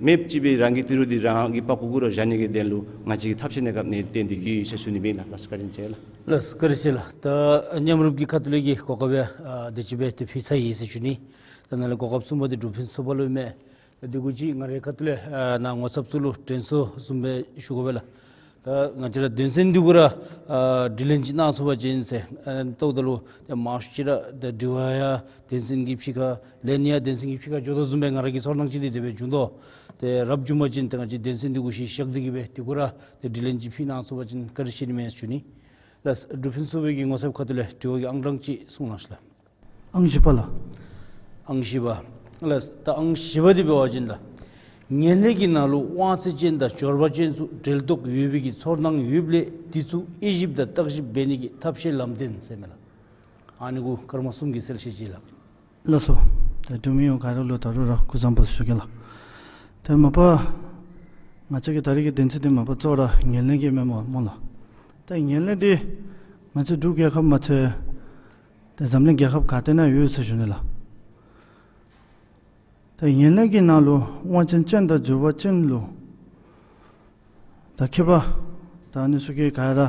མེདཔ་ཅིག་སྦེ་རང་གི་ཏི་རུ་འདི་རང་གི་པགས་ཀོ་གུ་ར་བཞག་ནི་གི་དོན་ལུ་ང་བཅས་ཀྱིས་ཐབས་ཤེས་གནང་གནང་སྟེ་འདི་གིས་ཟེར་ཞུ་ནི་ཨིན་ལགས། ལགས་སོ་བཀའ་དྲིན་ཆེ་ལགས། ལགས་སོ་བཀའ་དྲིན་ཆེ་ལགས། ད་མཉམ་རུབ་ཀྱི་ཁ་ཐུག་ལས་ཀྱི་གོ་སྐབས་ཡང་ཨ་དེ་ཅིག་སྦེ་ཏེ་ཕུལ་ཚར་ཡི་ཟེར་ཞུ་ནི། ད་ནཱ་ལས་གོ་སྐབས་གསུམ་པ་འདི་འབྲུག་ཕུན་ཚོགས་པ་ལུ་ཨིན་མས། ད་དེ་གུ་ཅིག་ང་རའི་ཁ་ཐུག་ལས་ཨ་ནཱ་ངོ་ཚབ་ཚུ་ལུ་དྲན་གསོ་བཟུམ་སྦེ་ཞུ་དགོ་པས་ལགས། ད་ང་བཅས་ར་དོན་ཚན་འདི་གུ་ར་ཨ་དྲི་ལན་ཅིག་གནང་ཚུགས་པ་ཅིན་ཟེར་ཨ་ལྟཝ་ད་ལུ་ཏེ་མང་ཤོས་ཅིག་ར་ད་དྲི་བ་ཡང་དོན་ཚན་གྱི་ཕྱི་ཁར་ལན་ཡང་དོན་ཚན་གྱི་ཕྱི་ཁར་འགྱོ་དོ་བཟུམ་སྦེ་ང་ར་གི་ཚོར་སྣང་ཅིག་འདི་དེ་སྦེ་བྱུང་དོ། ཏེ་རབ་བྱུང་པ་ཅིན་ཏེ་ང་བཅས་དོན་ཚན་འདི་གུ་གཞི་བཞག་སྟེ་གི་སྦེ་དེ་གུ་ར་ཏེ་དྲི་ལན་ཅིག་ཕུལ་གནང་ཚུགས་པ་ཅིན་བཀའ་དྲིན་ཆེ་ནི་མས་ཞུ་ནི། ལགས་སོ་འབྲུག་ཕུན་ཚོགས་པའི་གི་ངོ་ཚབ་ཁ་ཐུག་ལས་དྲི་བ་གི་ཨང་གྲངས་ཅིག་གསུང་གནང་ཤིག་ལགས། ཨང་བཞི་པ་ལགས། ཨང་བཞི་པ། ལགས་ད་ཨང་བཞི་པ་འདི་འབད་བ་ཅིན་ལགས། ངན་ལྷད་ཀྱི་ནང་ལུ་དབང་ཚད་ཅན་དང་འབྱོར་པ་ཅན་ཚུ་འབྲེལ་གཏོགས་ཡོད་པའི་གི་ཚོར་སྣང་ཡོདཔ་ལས་དེ་ཚུ་དབྱེ་ཞིབ་དང་བརྟག་ཞིབ་འབད་ནི་གི་ཐབས་ཤེས་ལམ་སྟོན་ཟེར་མས་ལགས། ཨ་ནི་གུ་སྐར་མ་གསུམ་གྱི་གསལ་བཤད་ཅིག་ལགས། ལགས་སོ། ད་འབྲུག་མི་ཡོངས་ག་ར་ལུ་ད་རུང་ར་སྐུ་གཟུགས་བཟང་པོ་ཞུ་གེ་ལགས། ད་མ་པ་ང་བཅས་ཀྱི་ད་རེས་ཀྱི་དོན་ཚན་འདི་མ་པ་གཙོ་བོ་ར་ངན་ལྷད་ཀྱི་མས་སྨོ་སྨོ་ལགས། ད་ངན་ལྷད་འདི་ང་བཅས་འབྲུག་རྒྱལ་ཁབ་མ་ཚད་ཏེ་འཛམ་གླིང་རྒྱལ་ཁབ་ག་ཏེ་ནང་ཡོད་ཟེར་ཞུ་ནི་ལགས། ཏེ་ངན་ལྷད་ཀྱི་ནང་ལུ་དབང་ཚད་ཅན་དང་འབྱོར་པ་ཅན་ལུ་ད་ཁྱད་པར་ད་ཨ་ནི་ཚུ་གི་ག་ར་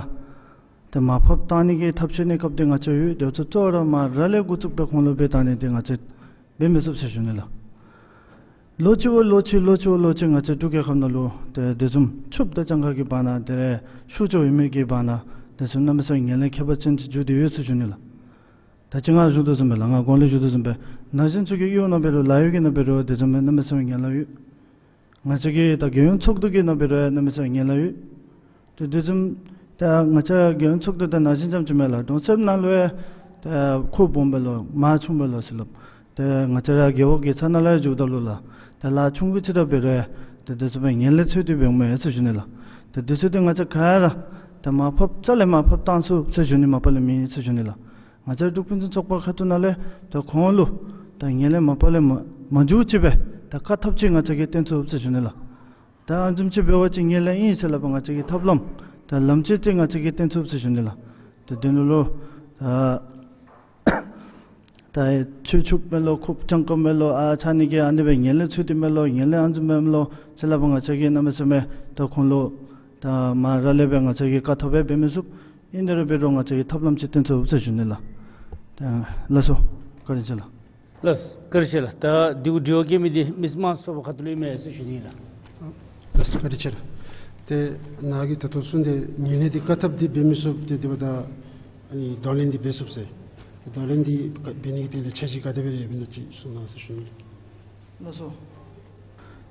ཏེ་མར་ཕབ་བཏང་ནི་གི་ཐབས་ཤེས་གནས་སྐབས་འདི་ང་བཅས་ཡོད། དེ་ཚུ་གཙོ་བོ་ར་མར་ར་ལས་འགོ་བཙུགས་སྦེ་ཁོང་ལུ་འབད་བཏང་ནི་འདི་ང་བཅས་འབད་མི་ཚུགས་ཟེར་ཞུ་ནི་ལགས། ལོ་གཅིག་བ་ལོ་གཅིག་ལོ་གཅིག་བ་ལོ་གཅིག་ང་བཅས་འབྲུག་རྒྱལ་ཁབ་ནང་ལུ་ཏེ་དེ་བཟུམ་ཕྱུགཔོ་དང་སྤྱང་ཀ་གི་བར་ན་དེ་ལས་ཤུགས་ཅོག་ཡོད་མི་གི་བར་ན་དེ་ཚུ་གནམ་མེད་ས་མེད་ངན་ལྷད་ཁྱད་པར་ཅན་ཅིག་འགྱོ་སྟེ་ཡོད་ཟེར་ཞུ་ནི་ལགས། ད་ཅི་ང་ཞུ་དོ་བཟུམ་སྦེ་ལགས། ང་གོང་ལས་ཞུ་དོ་བཟུམ་སྦེ་ན་གཞོན་ཚུ་གི་གཡུས་ནང་འབད་རུང་ལཱ་གཡོག་གི་ནང་འབད་རུང་དེ་བཟུམ་སྦེ་གནམ་མེད་ས་མེད་ངན་ལྷད་ཡོད། ང་བཅས་ཀྱི་ད་རྒྱལ་ཡོངས་ཚོགས་འདུ་གི་ནང་འབད་རུང་གནམ་མེད་ས་མེད་ངན་ལྷད་ཡོད། ཏེ་དེ་བཟུམ་ད་ང་བཅས་རྒྱལ་ཡོངས་ཚོགས་འདུ་ད་ན་གཞོན་རྐྱངམ་ཅིག་མེན་ལགས། གྲོང་གསེབ་ནང་ལུ་ཡང་ད་ཁོ་སྦོམ་སྦེ་ལོ་མ་ཆུང་སྦེ་ལོ་ཟེར་སླབ། ཏེ་ང་བཅས་ར་རྒེད་འོག་གི་ཚ་ན་ལས་འགྱོཝ་ད་ལུ་ལགས། ཏེ་ལཱ་ཆུང་ཀུ་ཅིག་ར་འབད་རུང་ཡང་ཏེ་དེ་ཚུ་སྦེ་ངན་ལྷད་ཚུད་དེ་འབདཝ་མས་ཟེར་ཞུ་ནི་ལགས། ཏེ་དེ་ཚུ་འདི་ང་བཅས་ག་ར་ཏེ་མར་ཕབ་རྩ་ལས་མར་ཕབ་བཏང་ཚུགས་ཟེར་ཞུ་ནི་མ་པ་ལས་མེད་ཟེར་ཞུ་ནི་ལགས། ང་བཅས་འབྲུག་ཕུན་སུམ་ཚོགས་པ་ཁ་ཐུག་ནང་ལས་ད་ཁོང་ལུ་ད་ངན་ལྷད་མ་པ་ལས་མ་མ་འགྱོཝ་ཅིག་སྦེ་ད་བཀག་ཐབས་ཅིག་ང་བཅས་ཀྱིས་བཏོན་ཚུགས་ཟེར་ཞུ་ནི་ལགས། ད་ཨ་ནི་བཟུམ་ཅིག་འབད་བ་ཅིན་ངན་ལྷད་ཨིན་ཟེར་སླབ་པའི་ང་བཅས་ཀྱི་ཐབས་ལམ་ད་ལམ་ཁྱེར་འདི་ང་བཅས་ཀྱིས་བཏོན་ཚུགས་ཟེར་ཞུ་ནི་ལགས། ད་དོན་ལུ་ལུ་ད་ད་ཁྱོད་ཕྱུགཔོ་མས་ལོ་ཁོ་སྤྱང་ཀ་མས་ལོ་ཨ་ཚ་ནི་གི་ཨ་ནི་སྦེ་ངན་ལྷད་ཚུད་དེ་མས་ལོ་ངན་ལྷད་ཨ་ནི་བཟུམ་མས་ལོ་ཟེར་སླབ་པའི་ང་བཅས་ཀྱིས་གནམ་མེད་ས་མེད་ད་ཁོང་ལུ་ད་མར་ར་ལས་སྦེ་ང་བཅས་ཀྱིས་བཀག་ཐབས་འབད་མི་ཚུགས། ཨིན་དེ་ར་འབད་རུང་ང་བཅས་ཀྱིས་ཐབས་ལམ་ཅིག་བཏོན་ཚུགས་ཟེར་ཞུ་ནི་ལགས། ད་ལགས་སོ། བཀའ་དྲིན་ཆེ་ལགས། ལགས་སོ་བཀའ་དྲིན་ཆེ་ལགས། ད་དེ་གུ་དྲི་བ་བཀོད་མི་འདི་མི་དམངས་ཚོགས་པ་ཁ་ཐུག་ལས་ཨིན་མས་ཟེར་ཞུ་ནི་ལགས། ལགས་སོ་བཀའ་དྲིན་ཆེ་ལགས། ཏེ་ནཱ་གིས་ད་ལྟོ་གསུངས་ཏེ་ངན་ལྷད་འདི་བཀག་ཐབས་འདི་འབད་མི་ཚུགས། ཏེ་དེ་འབདཝ་ད་ཨ་ནི་གདོང་ལེན་འདི་འབད་ཚུགས་ཟེར། གདོང་ལེན་འདི་འབད་ནི་གི་དོན་ལས་འཆར་གཞི་ག་དེ་སྦེ་ར་ཡོདཔ་ཨིན་ན་ཅིག་གསུང་གནང་ཟེར་ཞུ་ནི་ལགས། ལགས་སོ།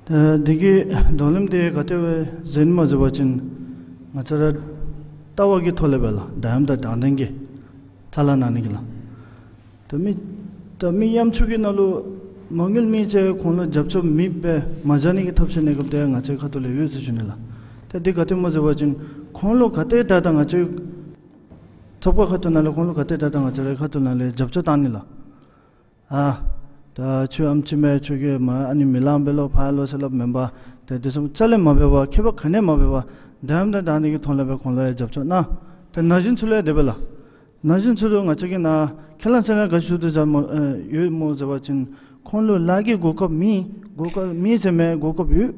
ད་འདི་གི་གདོང་ལེན་འདི་ག་དེ་སྦེ་མཛད་ནི་སྨོ་ཟེར་བ་ཅིན་ང་བཅས་ར་ལྟ་བ་གི་ཐོག་ལས་སྦེ་ལགས། ད་ཡང་ད་དྲང་བདེན་གྱི་ཐ་ལ་གནང་ནི་གི་ལགས། ད་མི་ད་མི་ཡམ་ཆུང་གི་ནང་ལུ་མ་དངུལ་མེད་ཚེ་ཁོང་ལུ་རྒྱབ་སྐྱོར་མེདཔ་སྦེ་མ་བཞག་ནི་གི་ཐབས་ཤེས་གནས་སྐབས་འདི་ང་བཅས་ཁ་ཐུག་ལས་ཡོད་ཟེར་ཞུ་ནི་ལགས། ད་འདི་ག་དེ་སྨོ་ཟེར་བ་ཅིན་ཁོང་ལུ་ག་དེ་དྲག་དྲག་ང་བཅས་ཚོགས་པ་ཁ་ཐུག་ནང་ལས་ཁོང་ལུ་ག་དེ་དྲག་དྲག་ང་བཅས་རའི་ཁ་ཐུག་ནང་ལས་རྒྱབ་སྐྱོར་བཏང་ནི་ལགས། ཨ་ད་ཁྱོད་ཨམ་ཆི་མས་ཁྱོད་ཀྱིས་མ་ཨ་ནི་མི་ལང་པས་ལོ་ཕར་ལོ་ཟེར་སླབ་མེན་པར་ཏེ་དེ་ཚུ་རྩ་ལས་མ་འབད་བར་ཁྱད་པར་ག་ནི་མ་འབད་བར་ད་ཡང་ད་དྲང་བདེན་གྱི་ཐོག་ལས་སྦེ་ཁོང་ལུ་ཡང་རྒྱབ་སྐྱོར་གནང་། ད་ན་གཞོན་ཚུ་ལུ་ཡང་དེ་སྦེ་ལགས། ན་གཞོན་ཚུ་ལུ་ང་བཅས་ཀྱིས་ནཱ་ཁས་བླངས་ཚུ་ལུ་ག་ཅི་ཞུ་དོ་ཟེར་སྨོ་ཨེ་ཡོད་སྨོ་ཟེར་བ་ཅིན་ཁོང་ལུ་ལཱ་གི་གོ་སྐབས་མེད། གོ་སྐབས་མེད་ཟེར་མེན། གོ་སྐབས་ཡོད།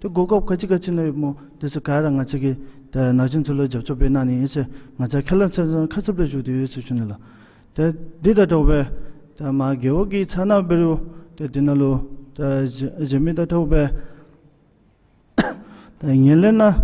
ཏེ་གོ་སྐབས་ག་ཅི་ག་ཅི་ནང་ཡོད་སྨོ། དེ་ཚུ་ག་ར་ང་བཅས་ཀྱིས་ད་ན་གཞོན་ཚུ་ལུ་རྒྱབ་སྐྱོར་འབད་གནང་ནི་ཨིན་ཟེར་ང་བཅས་ཁས་བླངས་ཚུ་ཁ་གསལ་སྦེ་ཞུ་དོ་ཡོད་ཟེར་ཞུ་ནི་ལགས། ཏེ་འདི་དང་འདྲཝ་སྦེ་ད་མར་རྒེད་འོག་གི་ཚ་ན་འབད་རུང་ཏེ་འདི་ནང་ལུ་ད་གཞན་གཞན་མི་དང་འདྲཝ་སྦེ་ད་ངན་ལྷད་ནང་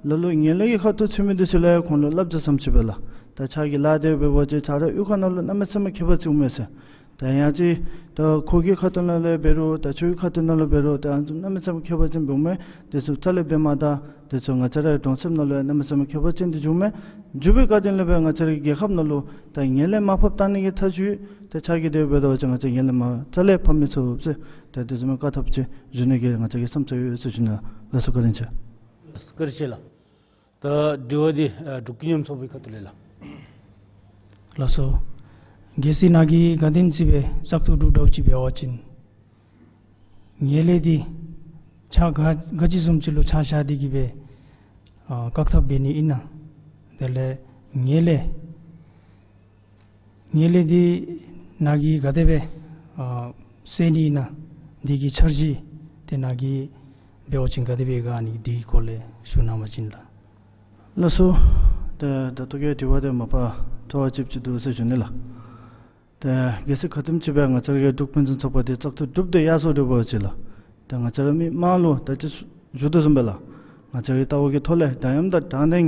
ལ་ལུ་ངན་ལྷད་ཀྱི་ཁ་ཐུག་ཚུད་མི་འདི་ཚུ་ལུ་ཡང་ཁོང་ལུ་བསླབ་བྱ་བཟུམ་ཅིག་སྦེ་ལགས། ད་ ད་ཕྱག་གི་ལཱ་འདི་འབད་བ་ཅིན་ཆ་ར་གཡུས་ཁ་ནང་ལུ་གནམ་མེད་ས་མེད་ཁྱད་པར་ཅིག་འོང་མས་ཟེར། ད་ཡང་ཅིན་ད་ཁོ་གི་ཁ་ཐུག་ནང་ལས་འབད་རུང་ད་ཁྱོད་ཀྱི་ཁ་ཐུག་ནང་ལུ་འབད་རུང་ད་ཨ་ནི་བཟུམ་གནམ་མེད་ས་མེད་ཁྱད་པར་ཅིག་འོང་མས། དེ་ཚུ་རྩ་ལས་འབད་མ་ད། དེ་ཚུ་ང་བཅས་རའི་གྲོང་གསེབ་ནང་ལུ་ཡང་གནམ་མེད་ས་མེད་ཁྱད་པར་ཅན་འདི་འགྱོཝ་མས། འགྱོ་བའི་བཀའ་དྲིན་ལས་འབད་ང་བཅས་རའི་རྒྱལ་ཁབ་ནང་ལུ་ད་ངན་ལྷད་མར་ཕབ་བཏང་ནི་གི་ཐག་ཆོད་ད་ཕྱག་གི་འདི་འབད་དོ་བ་ཅིན་ང་བཅས་ངན་ལྷད་མར་རྩ་ལས་ཕབ་མི་ཚུགས་ཟེར། ད་དེ་བཟུམ་མའི་བཀའ་ཐུབ་ཅིག་ཞུ་ནི་གི་ང་བཅས་ཀྱི་བསམ་འཆར་ཡོད་ཟེར་ཞུ་ནི་ལགས། ལགས་སོ། བཀའ་དྲིན་ཆེ། བཀའ་དྲིན་ཆེ་ལགས། ད་དྲི་བ་འདི་ཨ་འབྲུག་ཀུན་མཉམ་ཚོགས་པའི་ཁ་ཐུག་ལས་ལགས། ལགས་སོ། གལ་སྲིད་ནཱ་གིས་ག་དེམ་ཅིག་སྦེ་བཙག་འཐུ་གྲུབ་འདྲཝ་ཅིག་འབད་བ་ཅིན་ངན་ལྷད་འདི་ཆ་ག་ག་ཅི་བཟུམ་ཅིག་ལུ་ཆ་བཞག་སྟེ་གི་སྦེ་ཨ་བཀག་ཐབས་འབད་ནི་ཨིན་ན། དེ་ལས་ངན་ལྷད་ངན་ལྷད་འདི་ནཱ་གིས་ག་དེ་སྦེ་ཨ་སེལ་ནི་ཨིན་ན། འདི་གི་འཆར་གཞི་དེ་ནཱ་གིས་འབད་བ་ཅིན་ག་དེ་སྦེ་ག་ཨ་ནི་འདི་གི་སྐོར་ལས་ཞུ་གནང་བ་ཅིན་ལགས། ལགས་སོ། ད་ད་ལྟོ་གི་དྲི་བ་དེ་མ་པ་ཐོ་བ་ཅིག་ཅིག་འདུག་ཟེར་ཞུ་ནི་ལགས། ད་གལ་སྲིད་ག་དེམ་ཅིག་སྦེ་ང་བཅས་ར་གི་འབྲུག་ཕན་ཚུན་ཚོགས་པ་འདི་བཙག་འཐུ་གྲུབ་སྟེ་ཡར་སོང་སྟེ་འབད་བ་ཅིན་ལགས། ད་ང་བཅས་ར་མི་མང་ལུ་ད་ཅི་ཞུ་དོ་བཟུམ་སྦེ་ལགས། ང་བཅས་ར་གི་ལྟ་བ་གི་ཐོག་ལས་ད་ཡང་ད་དྲང་བདེན་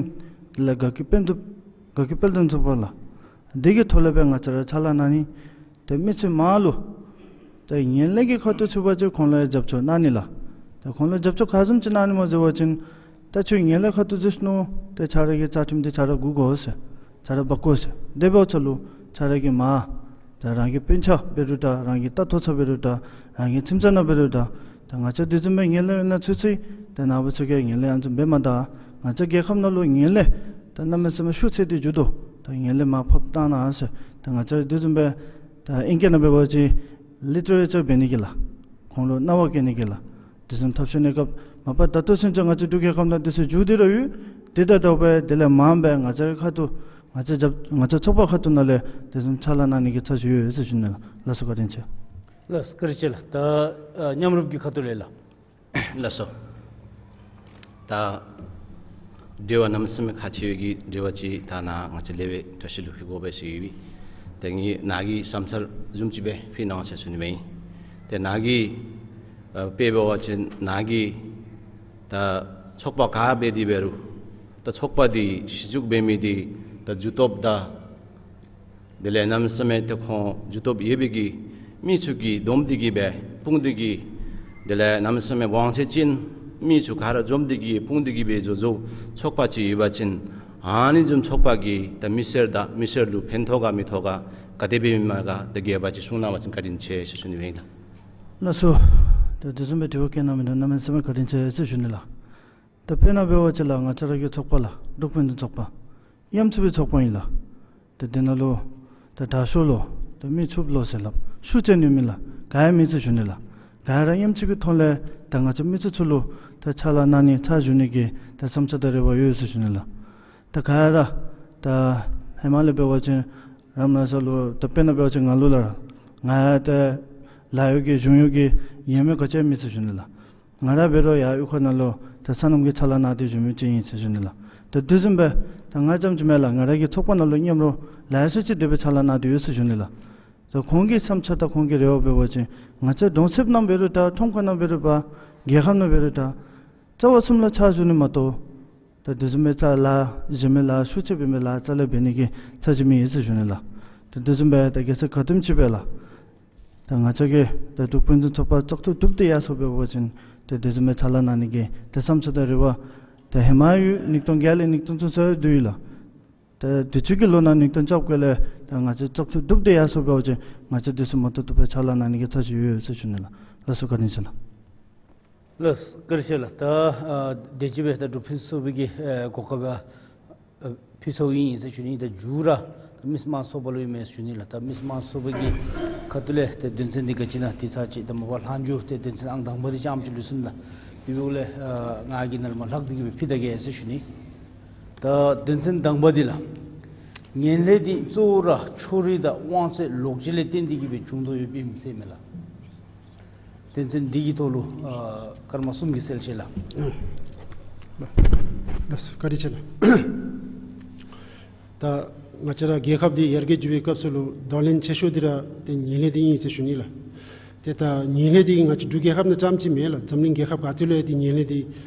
ལས་དགའ་སྐྱིད་དཔལ་དུ་དགའ་སྐྱིད་དཔལ་དུ་ཚོགས་པ་ལགས། འདི་གི་ཐོག་ལས་སྦེ་ང་བཅས་ར་ཕྱག་ལཱ་གནང་ནི། ཏེ་མི་ཚུ་མང་ལུ་ཏེ་ངན་ལྷད་ཀྱི་ཁ་ཐུག་ཚུད་པ་ཅིན་ཁོང་ལུ་རྒྱབ་སྐྱོར་གནང་ནི་ལགས། ཏེ་ཁོང་ལུ་རྒྱབ་སྐྱོར་ག་བཟུམ་ཅིག་གནང་ནི་སྨོ་ཟེར་བ་ཅིན་ད་ཁྱོད་ངན་ལྷད་ཁ་ཐུག་ཚུད་ནུག། ཏེ་ཁྱོད་ར་གི་རྩ་ཁྲིམས་འདི་ཁྱོད་ར་སྒུག་དགོ་ཟེར། ཁྱོད་ར་འབག་དགོ་ཟེར། དེ་འབདཝ་ད་ལུ་ཁྱོད་ར་གི་མར་ད་རང་གི་སྤུན་ཆ་འབད་རུང་ད་རང་གི་ལྟ་ཐོག་ཚ་འབད་རུང་ད་རང་གི་ཁྱིམ་ཚང་ནང་འབད་རུང་ད་ད་ང་བཅས་དེ་བཟུམ་སྦེ་ངན་ལྷད་ནང་ཚུད་ཚུད་ད་ནཱ་བུ་ཚུ་གིས་ངན་ལྷད་ཡང་ཚུ་འབད་མ་ད། ང་བཅས་རྒྱལ་ཁབ་ནང་ལུ་ངན་ལྷད་ད་གནམ་མེད་ས་མེད་ཤུགས་ཆེ་སྟེ་འགྱོ་དོ། ད་ངན་ལྷད་མར་ཕབ་བཏང་གནང་ཟེར། ད་ང་བཅས་དེ་བཟུམ་སྦེ་ད་ཨིང་སྐད་ནང་འབད་བ་ཅིན་ལི་ཊ་རེ་ཅར་འབད་ནི་གི་ལགས། ཁོང་ལུ་གནང་བ་བཀལ་ནི་གི་ལགས། དེ་བཟུམ་ཐབས་ཤེས་གནས་སྐབས་མ་པ་ད་ལྟོ་ཚུན་ཚོད་ང་བཅས་འབྲུག་རྒྱལ་ཁབ་ནང་དེ་ཚུ་འགྱོ་སྟེ་ར་ཡོད། དེ་དང་འདྲཝ་སྦེ་དེ་ལས་མངམ་སྦེ་ང་བཅས་རའི་ཁ་ཐུག་ང་བཅས་རྒྱབ་ང་བཅས་ཚོགས་པ་ཁ་ཐུག་ནང་ལས་དེ་བཟུམ་ཕྱག་ལཱ་གནང་ནི་གི་འཆར་གཞི་ཡོད་ཟེར་ཞུ་ནི་ལགས། ལགས་སོ། བཀའ་དྲིན་ཆེ། ལགས་སོ། བཀའ་དྲིན་ཆེ་ལགས། ད་ཨ་མཉམ་རུབ་ཀྱི་ཁ་ཐུག་ལས་ལགས། ལགས་སོ། ད་དྲི་བ་གནམ་མེད་ས་མེད་ཁག་ཆེ་བའི་གི་དྲི་བ་ཅིག་ད་ནཱ་ང་བཅས་ལེགས་པའི་བཀྲ་ཤིས་ལུ་ཕུལ་དགོ་པས་ཟེར་ཡོད་པས། ཏེ་ངེའི་ནཱ་གི་བསམ་འཆར་བཟུམ་ཅིག་སྦེ་ཕུལ་གནང་ཟེར་ཞུ་ནི་མས། ཏེ་ནཱ་གི་ཨ་དཔེ་འབད་བ་ཅིན་ནཱ་གི་ད་ཚོགས་པ་ག་འབད་དེ་འབད་རུང་ད་ཚོགས་པ་འདི་གཞི་བཙུགས་འབད་མི་འདི་ད་རྒྱུ་སྟོབས་དང་དེ་ལས་གནམ་མེད་ས་མེད་ཏེ་ཁོང་རྒྱུ་སྟོབས་ཡོད་པའི་གི་མི་ཚུ་གིས་བསྡོམས་ཏེ་གི་སྦེ་སྤུངས་ཏེ་གི་དེ་ལས་གནམ་མེད་ས་མེད་དབང་ཚད་ཅན་མི་ཚུ་ག་ར་འཛོམས་ཏེ་གི་སྤུངས་ཏེ་གི་སྦེ་བཟོ་བཟོཝ་ཚོགས་པ་ཅིག་ཡོད་པ་ཅིན་ཨ་ནི་བཟུམ་ཚོགས་པ་གིས་ད་མི་སེར་དང་མི་སེར་ལུ་ཕན་ཐོགས་ག་མི་ཐོགས་ག་ག་དེ་སྦེ་ཨིན་མས་ག་ད་རྒྱས་པ་ཅིག་གསུང་གནང་བ་ཅིན་བཀའ་དྲིན་ཆེ་ཟེར་ཞུ་ནི་ཨིན་ལགས། ལགས་སོ། ད་དེ་བཟུམ་སྦེ་དྲི་བ་བཀོད་གནང་མི་འདི་གནམ་མེད་ས་མེད་བཀའ་དྲིན་ཆེ་ཟེར་ཞུ་ནི་ལགས། ད་དཔེར་ན་འབད་བ་ཅིན་ལགས་ང་བཅས་ར་གི་ཚོགས་པ་ལགས་འབྲུག་ཕན་ཚུན་ཚོགས་པ་ཡ་མཚན་པའི་ཚོགས་པ་ཨིན་ལགས། ད་དེ་ནང་ལུ་ད་དྲག་ཤོས་ལོ་ད་མི་ཚུགས་ལོ་ཟེར་སླབ་ཤུགས་ཅན་ཡོད་མི་ལགས་ག་ཡང་མེད་ཟེར་ཞུ་ནི་ལགས། ག་ར་ཡ་མཚན་གྱི་ཐོག་ལས་ད་ང་བཅས་མི་ཚུ་ཚུ་ལུ་ད་ཕྱག་ལཱ་གནང་ནི་ཕྱག་ཞུ་ནི་གི་ད་བསམ་འཆར་དང་རེ་བ་ཡོད་ཟེར་ཞུ་ནི་ལགས། ད་ག་ར་ད་ཧེ་མ་ལས་འབད་བ་ཅིན་རམ་ན་ས་ལུ་ད་དཔེར་ན་འབད་བ་ཅིན་ང་ལུ་ལགས་ང་ཡང་ད་ལཱ་གཡོག་གི་གཞུང་གཡོག་གི་ཡོད་མི་ག་ཅི་ཡང་མེད་ཟེར་ཞུ་ནི་ལགས། ང་ར་འབད་རུང་ཡར་གཡུས་ཁ་ནང་ལུ་ད་སོ་ནམ་གྱི་ཕྱག་ལཱ་གནང་སྟེ་བཞུགས་མི་ཅིག་ཨིན་ཟེར་ཞུ་ནི་ལགས། ད་དེ་བཟུམ་སྦེ་ད་ང་རྐྱངམ་ཅིག་མེན་ལགས། ང་ར་གི་ཚོགས་པ་ནང་ལུ་མཉམ་རོགས་ལེ་ཤ་ཅིག་དེ་སྦེ་ཕྱག་ལཱ་གནང་སྟེ་ཡོད་ཟེར་ཞུ་ནི་ལགས། ད་ཁོང་གི་བསམ་འཆར་དང་ཁོང་གི་རེ་བ་འབད་བ་ཅིན་ང་བཅས་གྲོང་གསེབ་ནང་འབད་རུང་ད་ཁྲོམ་ཁ་ནང་འབད་རུང་ད་རྒྱལ་ཁབ་ནང་འབད་རུང་ད་རྩ་བ་གསུམ་ལུ་ཕྱག་ཞུ་ནི་མ་གཏོགས་ད་དེ་བཟུམ་སྦེ་ཕྱག་ལཱ་གཞན་མི་ལཱ་ཤུགས་ཆེ་སྦེ་མི་ལཱ་རྩ་ལས་འབད་ནི་གི་འཆར་གཞི་མེད་ཟེར་ཞུ་ནི་ལགས། ད་དེ་བཟུམ་སྦེ་ད་གལ་སྲིད་ག་དེམ་ཅིག་སྦེ་ལགས། ད་ང་བཅས་ཀྱི་ད་འབྲུག་ཕན་ཚུན་ཚོགས་པ་བཙག་འཐུ་གྲུབ་སྟེ་ཡར་སོང་འབད་བ་ཅིན་ད་དེ་བཟུམ་སྦེ་ཕྱག་ལཱ་གནང་ནི་གི་ད་བསམ་འཆར་དང་རེ་བ་ད་ཧེ་མ་ཡང་ཉིས་སྟོང་བརྒྱད་ལས་ཉིས་སྟོང་ཚུན་ཚོད་དུས་ཡོད་ལགས། ད་དུས་ཅི་གི་ལོ་ནང་ཉིས་སྟོང་བརྒྱད་ལས་ད་ང་བཅས་བཙག་འཐུ་གྲུབ་སྟེ་ཡར་སོང་འབད་བ་ཅིན་ང་བཅས་དེ་ཚུ་མ་ཐུབ་ཐུབ་སྦེ་ཕྱག་ལཱ་གནང་ནི་གི་འཆར་གཞི་ཡོད་ཟེར་ཞུ་ནི་ལགས། ལགས་སོ། བཀའ་དྲིན་ཆེ་ལགས། ལགས་བཀའ་དྲིན་ཆེ་ལགས། ད་ཨ་དེ་ཅིག་སྦེ་ད་འབྲུག་ཕན་ཚུན་ཚོགས་པའི་གི་ཨེ་གོ་སྐབས་ཨ་ཕུལ་ཚརཝ་ཨིན་ཟེར་ཞུ་ནི། ད་མཇུག་ར་ད་མི་སེར་དམངས་ཚོགས་པ་ལུ་ཨིན་མས་ཞུ་ནི་ལགས། ད་མི་སེར་དམངས་ཚོགས་པའི་གི་ཁ་ཐུག་ལས་ད་དོན་ཚན་འདི་ག་ཅི་ཨིན་ན་དེ་ཚར་ཅིག་ད་མ་པ་ལྷག་མཇུག་ཏེ་དོན་ཚན་ཨང་དང་པ་འདི་རྐྱངམ་ཅིག་ལུས་སོང་ལགས། དེ་འབདཝ་ལས་ཨ་ང་གིས་ནཱ་ལས་མར་ལྷག་སྟེ་གི་སྦེ་ཕུལ་ད་གེ་ཟེར་ཞུ་ནི། ད་དོན་ཚན་དང་པ་འདི་ལགས། ངན་ལྷད་འདི་གཙོ་བོ་ར་ཕྱོགས་རིས་དང་དབང་ཚད་ལོག་སྤྱོད་ལས་བརྟེན་ཏེ་གི་སྦེ་བྱུང་དོ་ཡོདཔ་ཨིན་ཟེར་མས་ལགས། དོན་ཚན་འདི་གི་ཐོག་ལུ་ཨ་སྐར་མ་གསུམ་གྱིས་གསལ་བཤད་ལགས། ལགས་སོ། བཀའ་དྲིན་ཆེ་ལགས། ད་ང་བཅས་ར་རྒྱལ་ཁབ་འདི་ཡར་རྒྱས་འགྱོ་བའི་སྐབས་སུ་ལུ་གདོང་ལེན་ཆེ་ཤོས་འདི་ར་ཏེ་ངན་ལྷད་འདི་ཨིན་ཟེར་ཞུ་ནི་ལགས། ཏེ་ད་ངན་ལྷད་འདི་ང་བཅས་འབྲུག་རྒྱལ་ཁབ་ནང་རྐྱངམ་ཅིག་མེན་ལགས། འཛམ་གླིང་རྒྱལ་ཁབ་ག་ཏེ་ལུ་ཡང་ཏེ་ངན་ལྷད་འདི་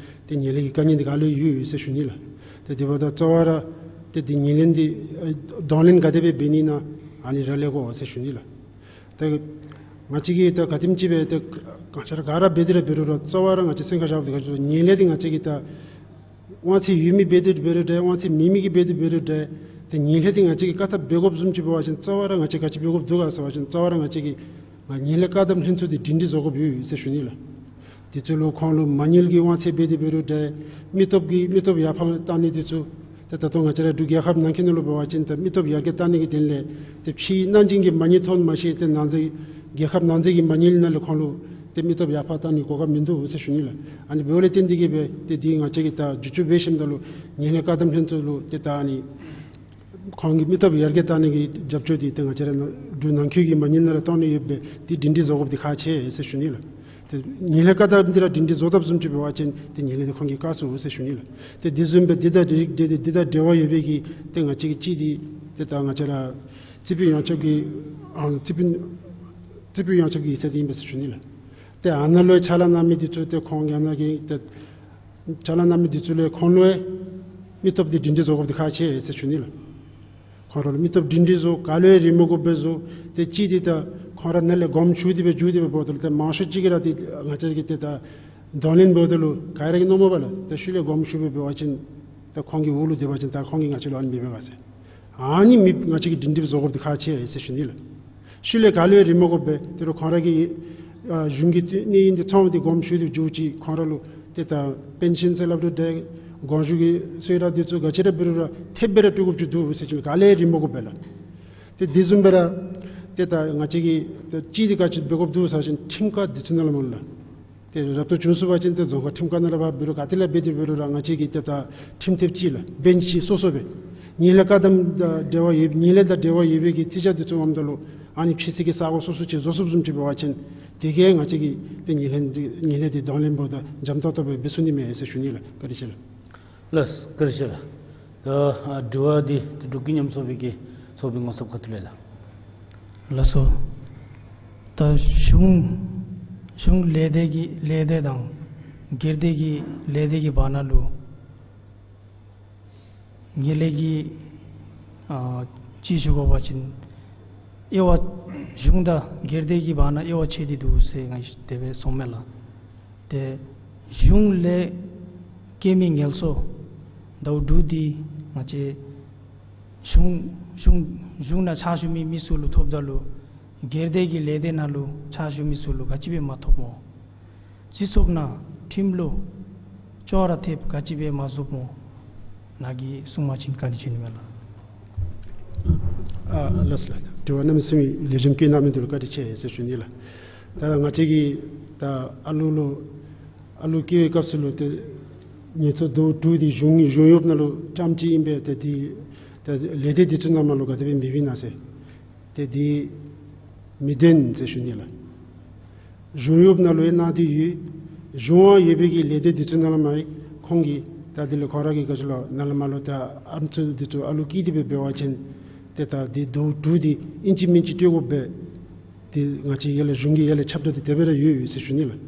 ཏེ་ངན་ལྷད་ཀྱི་དཀའ་ངལ་འདི་ག་ལུ་ཡང་ཡོད་ཡོད་ཟེར་ཞུ་ནི་ལགས། ཏེ་དེ་འབདཝ་ད་གཙོ་བོ་ར་ ཏེ་འདི་ངོས་ལེན་འདི་ཨ་གདོང་ལེན་ག་དེ་སྦེ་འབད་ནི་ཨིན་ན་ཨ་ནི་ར་ལས་དགོ་ཟེར་ཞུ་ནི་ལགས། ཏེ་ང་བཅས་ཀྱིས་ད་ག་དེམ་ཅིག་སྦེ་ཏེ་ག་ཅི་ར་ག་ར་འབད་དེ་ར་འབད་རུང་ར་གཙོ་བོ་ར་ང་བཅས་སེམས་ཁར་བཞགཔ་འདི་ག་ཅི་ངོས་ལེན་འདི་ང་བཅས་ཀྱིས་ད་དབང་ཚད་ཡོད་མི་འབད་དེ་འབད་རུང་འདྲ་དབང་ཚད་མེད་མི་གིས་འབད་དེ་འབད་རུང་འདྲ་ཏེ་ངོས་ལེན་འདི་ང་བཅས་ཀྱིས་བཀག་ཐབས་འབད་དགོཔ་བཟུམ་ཅིག་འབད་བ་ཅིན་གཙོ་བོ་ར་ང་བཅས་ག་ཅི་འབད་དགོཔ་འདུག་ག་ཟེར་བ་ཅིན་གཙོ་བོ་ར་ང་བཅས་ཀྱིས་ང་ངོས་ལེན་བཀག་སྡོམ་ལྷན་ཚོགས་འདི་སྒྲིང་སྒྲི་བཟོ་དགོཔ་ཡོད་ཟེར་ཞུ་ནི་ལགས། དེ་ཚུ་ལུ་ཁོང་ལུ་མ་དངུལ་གྱི་དབང་ཚད་འབད་དེ་འབད་རུང་འདྲ་མི་སྟོབས་ཀྱི་མི་སྟོབས་ཡར་འཕར་བཏང་ནི་དེ་ཚུ་ཏེ་ད་ལྟོ་ང་བཅས་ར་འབྲུག་རྒྱལ་ཁབ་ནང་འཁོད་ནང་ལུ་འབད་བ་ཅིན་ཏེ་མི་སྟོབས་ཡར་རྒྱས་བཏང་ནི་གི་དོན་ལས་ཏེ་ཕྱིའི་ནང་བཞིན་གྱི་མ་དངུལ་ཐོན་མ་ཤེས་ཏེ་ནང་འཛིན་རྒྱལ་ཁབ་ནང་འཛིན་གྱི་མ་དངུལ་ནང་ལུ་ཁོང་ལུ་ཏེ་མི་སྟོབས་ཡར་འཕར་བཏང་ནི་གོ་སྐབས་མིན་འདུག་ཟེར་ཞུ་ནི་ལགས། ཨ་ནི་འབདཝ་ལས་བརྟེན་ཏེ་གིས་སྦེ་ཏེ་འདི་ང་བཅས་ཀྱིས་ད་བསྒྱུར་བཅོས་འབད་ཞིནམ་ད་ལུ་ངོས་ལེན་བཀག་སྡོམ་ལྷན་ཚོགས་ལུ་ཏེ་ད་ཨ་ནི་ཁོང་གི་མི་སྟོབས་ཡར་རྒྱས་བཏང་ནི་གི་རྒྱབ་སྐྱོར་འདི་ཏེ་ང་བཅས་ར་ནང་འབྲུག་ནང་འཁོད་ཀྱི་མ་དངུལ་ནང་ར་གཏང་ནི་ཡོདཔ་སྦེ་འདི་སྒྲིང་སྒྲི་བཟོ་དགོཔ་འདི་ཁག་ཆེ་ཟེར་ཞུ་ནི་ལགས། ཏེ་ངོས་ལེན་བཀག་སྡོམ་འདི་ར་སྒྲིང་སྒྲི་བཟོ་དཔ་བཟུམ་ཅིག་འབད་བ་ཅིན་ཏེ་ངོས་ལེན་འདི་ཁོང་གིས་བཀག་ཚུགས་ཟེར་ཞུ་ནི་ལགས། ཏེ་འདི་བཟུམ་སྦེ་འདི་དང་འབྲེལ་འདི་འདི་དང་འབྲེལ་བ་ཡོད་པའི་གི་ཏེ་ང་བཅས་ཀྱི་ཅིག་འདི་ཏེ་ད་ང་བཅས་ར་རྩིས་དཔོན་ཡོངས་ཁྱབ་ཀྱི་ཨ་རྩིས་དཔོན་རྩིས་དཔོན་ཡོངས་ཁྱབ་ཀྱི་ཡིག་ཚང་འདི་ཨིན་པས་ཟེར་ཞུ་ནི་ལགས། ཏེ་ཨ་ནཱ་ལུ་ཕྱག་ལཱ་གནང་མི་འདི་ཚུ་ཏེ་ཁོང་ཡང་ན་གི་ཏེ་ཕྱག་ལཱ་གནང་མི་འདི་ཚུ་ལས་ཁོང་ལུ་མི་སྟོབས་འདི་སྒྲིང་སྒྲི་བཟོ་དགོཔ་འདི་ཁག་ཆེ་ཟེར་ཞུ་ནི་ལགས། ཁོང་ར་ལུ་མི་སྟོབས་སྒྲིང་སྒྲི་བཟོ་ག་ལུ་ཡང་རེ་མ་དགོཔ་སྦེ་བཟོ། ཏེ་ཅིག་འདི་ད་ཁོང་ར་ནཱ་ལས་དགོངསམ་ཞུ་སྟེ་སྦེ་བསྒྱུར་ཏེ་སྦེ་འབདཝ་ད་ལུ་ཏེ་མང་ཤོས་ཅིག་གིས་ར་ཏེ་ང་བཅས་ཀྱིས་ཏེ་ད་གདོང་ལེན་འབདཝ་ད་ལུ་ག་ར་གིས་མནོཝ་མས་པ་ལགས། ཏེ་ཤུལ་ལས་དགོངསམ་ཞུ་སྦེ་འབད་བ་ཅིན་ཏེ་ཁོང་གི་འོག་ལུ་སྡོད་པ་ཅིན་ད་ཁོང་གིས་ང་བཅས་ལུ་ཨ་ནི་མི་འབད་ག་ཟེར། ཨ་ནི་མི་ང་བཅས་ཀྱིས་སྒྲིང་སྒྲི་བཟོ་དགོཔ་འདི་ཁག་ཆེ་ཟེར་ཞུ་ནི་ལགས། ཤུལ་ལས་ག་ལུ་ཡང་རེ་མ་དགོཔ་སྦེ་ཏེ་རུང་ཁོང་ར་གི་ཨ་གཞུང་གི་གནས་ཡུན་འདི་ཚང་བ་འདི་དགོངསམ་ཞུ་སྟེ་བསྒྱུར་ཅི། ཁོང་ར་ལུ་ཏེ་ད་པེན་ཤཱན་ཟེར་སླབ་རུང་འདྲ་དགོངས་ཞུ་གི་གསོལ་རས་འདི་ཚུ་ག་ཅི་ར་འབད་རུང་ར་ཐེབས་སྦེ་ར་སྤྲོད་དགོཔ་ཅིག་འདུག་ཟེར་ཞུ་ནི། ག་ལུ་ཡང་རེ་མ་དགོཔ་སྦེ་ལགས། ཏེ་འདི་བཟུམ་སྦེ་ར་ཏེ་ད་ང་བཅས་ཀྱིས་ཏེ་ཅིག་འདི་ག་ཅི་འབད་དགོཔ་འདུག་ཟེར་བ་ཅིན་ཁྲིམས་ཁང་འདི་ཚུ་ནང་ལས་མར་ལགས། ཏེ་རབ་ཏུ་བྱུང་ཚུགས་པ་ཅིན་ཏེ་རྫོང་ཁག་ཁྲིམས་ཁང་ནང་ལས་ཕར་འབད་རུང་ག་ཏེ་ལས་འབད་དེ་འབད་རུང་ར་ང་བཅས་ཀྱིས་ཏེ་ད་ཁྲིམས་ཐེབས་ཅིག་ལགས་འབེན་ཅིག་སོ་སོ་སྦེ་ངོས་ལེན་བཀག་སྡོམ་དང་འབྲེལ་བ་ཡོད་ངོས་ལེན་དང་འབྲེལ་བ་ཡོད་པའི་གི་རྩིས་ཆ་འདི་ཚུ་འོངམ་ད་ལུ་ཨ་ནི་ཕྱི་སེལ་གྱི་ས་སྒོ་སོ་སོ་ཅིག་བཟོ་ཚུགསཔ་བཟུམ་ཅིག་འབད་བ་ཅིན་དེ་གིས་ང་བཅས་ཀྱིས་ཏེ་ངོས་ལེན་འདི་ངོས་ལེན་འདི་གདོང་ལེན་འབདཝ་ད་འཇམ་ཏོག་ཏོ་སྦེ་འབད་ཚུགས་ནི་མས་ཟེར་ཞུ་ནི་ལགས། བཀའ་དྲིན་ཆེ་ལགས། ལགས་སོ། བཀའ་དྲིན་ཆེ་ལགས། ད་ཨ་དྲི་བ་འདི་ད་འབྲུག་རྒྱལ་ཉམས་གསོ་པའི་གི་ཚོགས་པའི་ངོ་ཚབ་ཁ་ཐུག་ལས་ལགས། ལགས་སོ། ད་གཞུང་གཞུང་ལས་སྡེ་གི་ལས་སྡེ་དང་སྒེར་སྡེ་གི་ལས་སྡེ་གི་བར་ན་ལུ་ངོས་ལེན་གྱི་ཨ་ཅིག་ཞུ་དགོ་པ་ཅིན་དབྱེ་བ་གཞུང་དང་སྒེར་སྡེ་གི་བར་ན་དབྱེ་བ་ཕྱེ་སྟེ་འདུག་ཟེར་ང་གིས་དེ་སྦེ་གསུངམ་མས་ལགས། ཏེ་གཞུང་ལས་སྐྱེས་མི་ངལ་གསོ་ཟླཝ་དྲུག་འདི་ང་བཅས་གཞུང་གཞུང་གཞུང་ནང་ཕྱག་ཞུ་མི་མི་ཚུ་ལུ་ཐོབ་ད་ལུ་སྒེར་སྡེ་གི་ལས་སྡེ་ནང་ལུ་ཕྱག་ཞུ་མི་ཚུ་ལུ་ག་ཅི་སྦེ་མ་ཐོབ་སྨོ། སྤྱི་ཚོགས་ནང་ཁྲིམས་ལུ་ཅོག་ར་འཐདཔ་ག་ཅི་སྦེ་མ་བཟོཝ་སྨོ། ནཱ་གིས་གསུང་པ་ཅིན་བཀའ་དྲིན་ཆེ་ནི་མས་ལགས། ཨ་ལགས་སོ་ལགས། དྲི་བ་གནམ་མེད་ས་མེད་ལེགས་ཤོམ་བཀོད་གནང་མི་འདི་ལུ་བཀའ་དྲིན་ཆེ་ཟེར་ཞུ་ནི་ལགས། ད་ང་བཅས་ཀྱིས་ད་ཨ་ལུ་ལུ་ཨ་ལུ་སྐྱེ་བའི་སྐབས་སུ་ལུ་ཏེ་ངལ་གསོ་ཟླཝ་དྲུག་འདི་གཞུང་གཞུང་གཡོགཔ་ནང་ལུ་བཀྲམ་ཅི་ཨིན་པས། ཏེ་འདི་ད་ལས་སྡེ་འདི་ཚུ་ནང་མར་ལུ་ག་དེ་སྦེ་མེདཔ་ཨིན་ན་ཟེར། ཏེ་འདི་མི་བདེན་ཟེར་ཞུ་ནི་ལགས། གཞུང་གཡོགཔ་ནང་ལུ་ཡང་གནང་སྟེ་ཡོད། གཞུང་ཡང་ཡོད་པའི་གི་ལས་སྡེ་འདི་ཚུ་ནང་ལས་མར་ཁོང་གིས་ད་འདི་ལས་ཁོང་ར་གིས་ག་ཅི་ལོ་ནཱ་ལས་མར་ལུ་ད་ཨམ་སྲུ་འདི་ཚུ་ཨ་ལུ་སྐྱེས་ཏེ་སྦེ་འབད་བ་ཅིན་ཏེ་ད་འདི་ཟླཝ་དྲུག་འདི་ཨིན་ཅི་མིན་ཅི་སྤྲོད་དགོ་པས། ཏེ་ང་བཅས་ཡར་ལས་གཞུང་གི་ཡར་ལས་ཁྱབ་བསྒྲགས་འདི་དེ་སྦེ་ར་ཡོད་ཡོད་ཟེར་ཞུ་ནི་ལགས།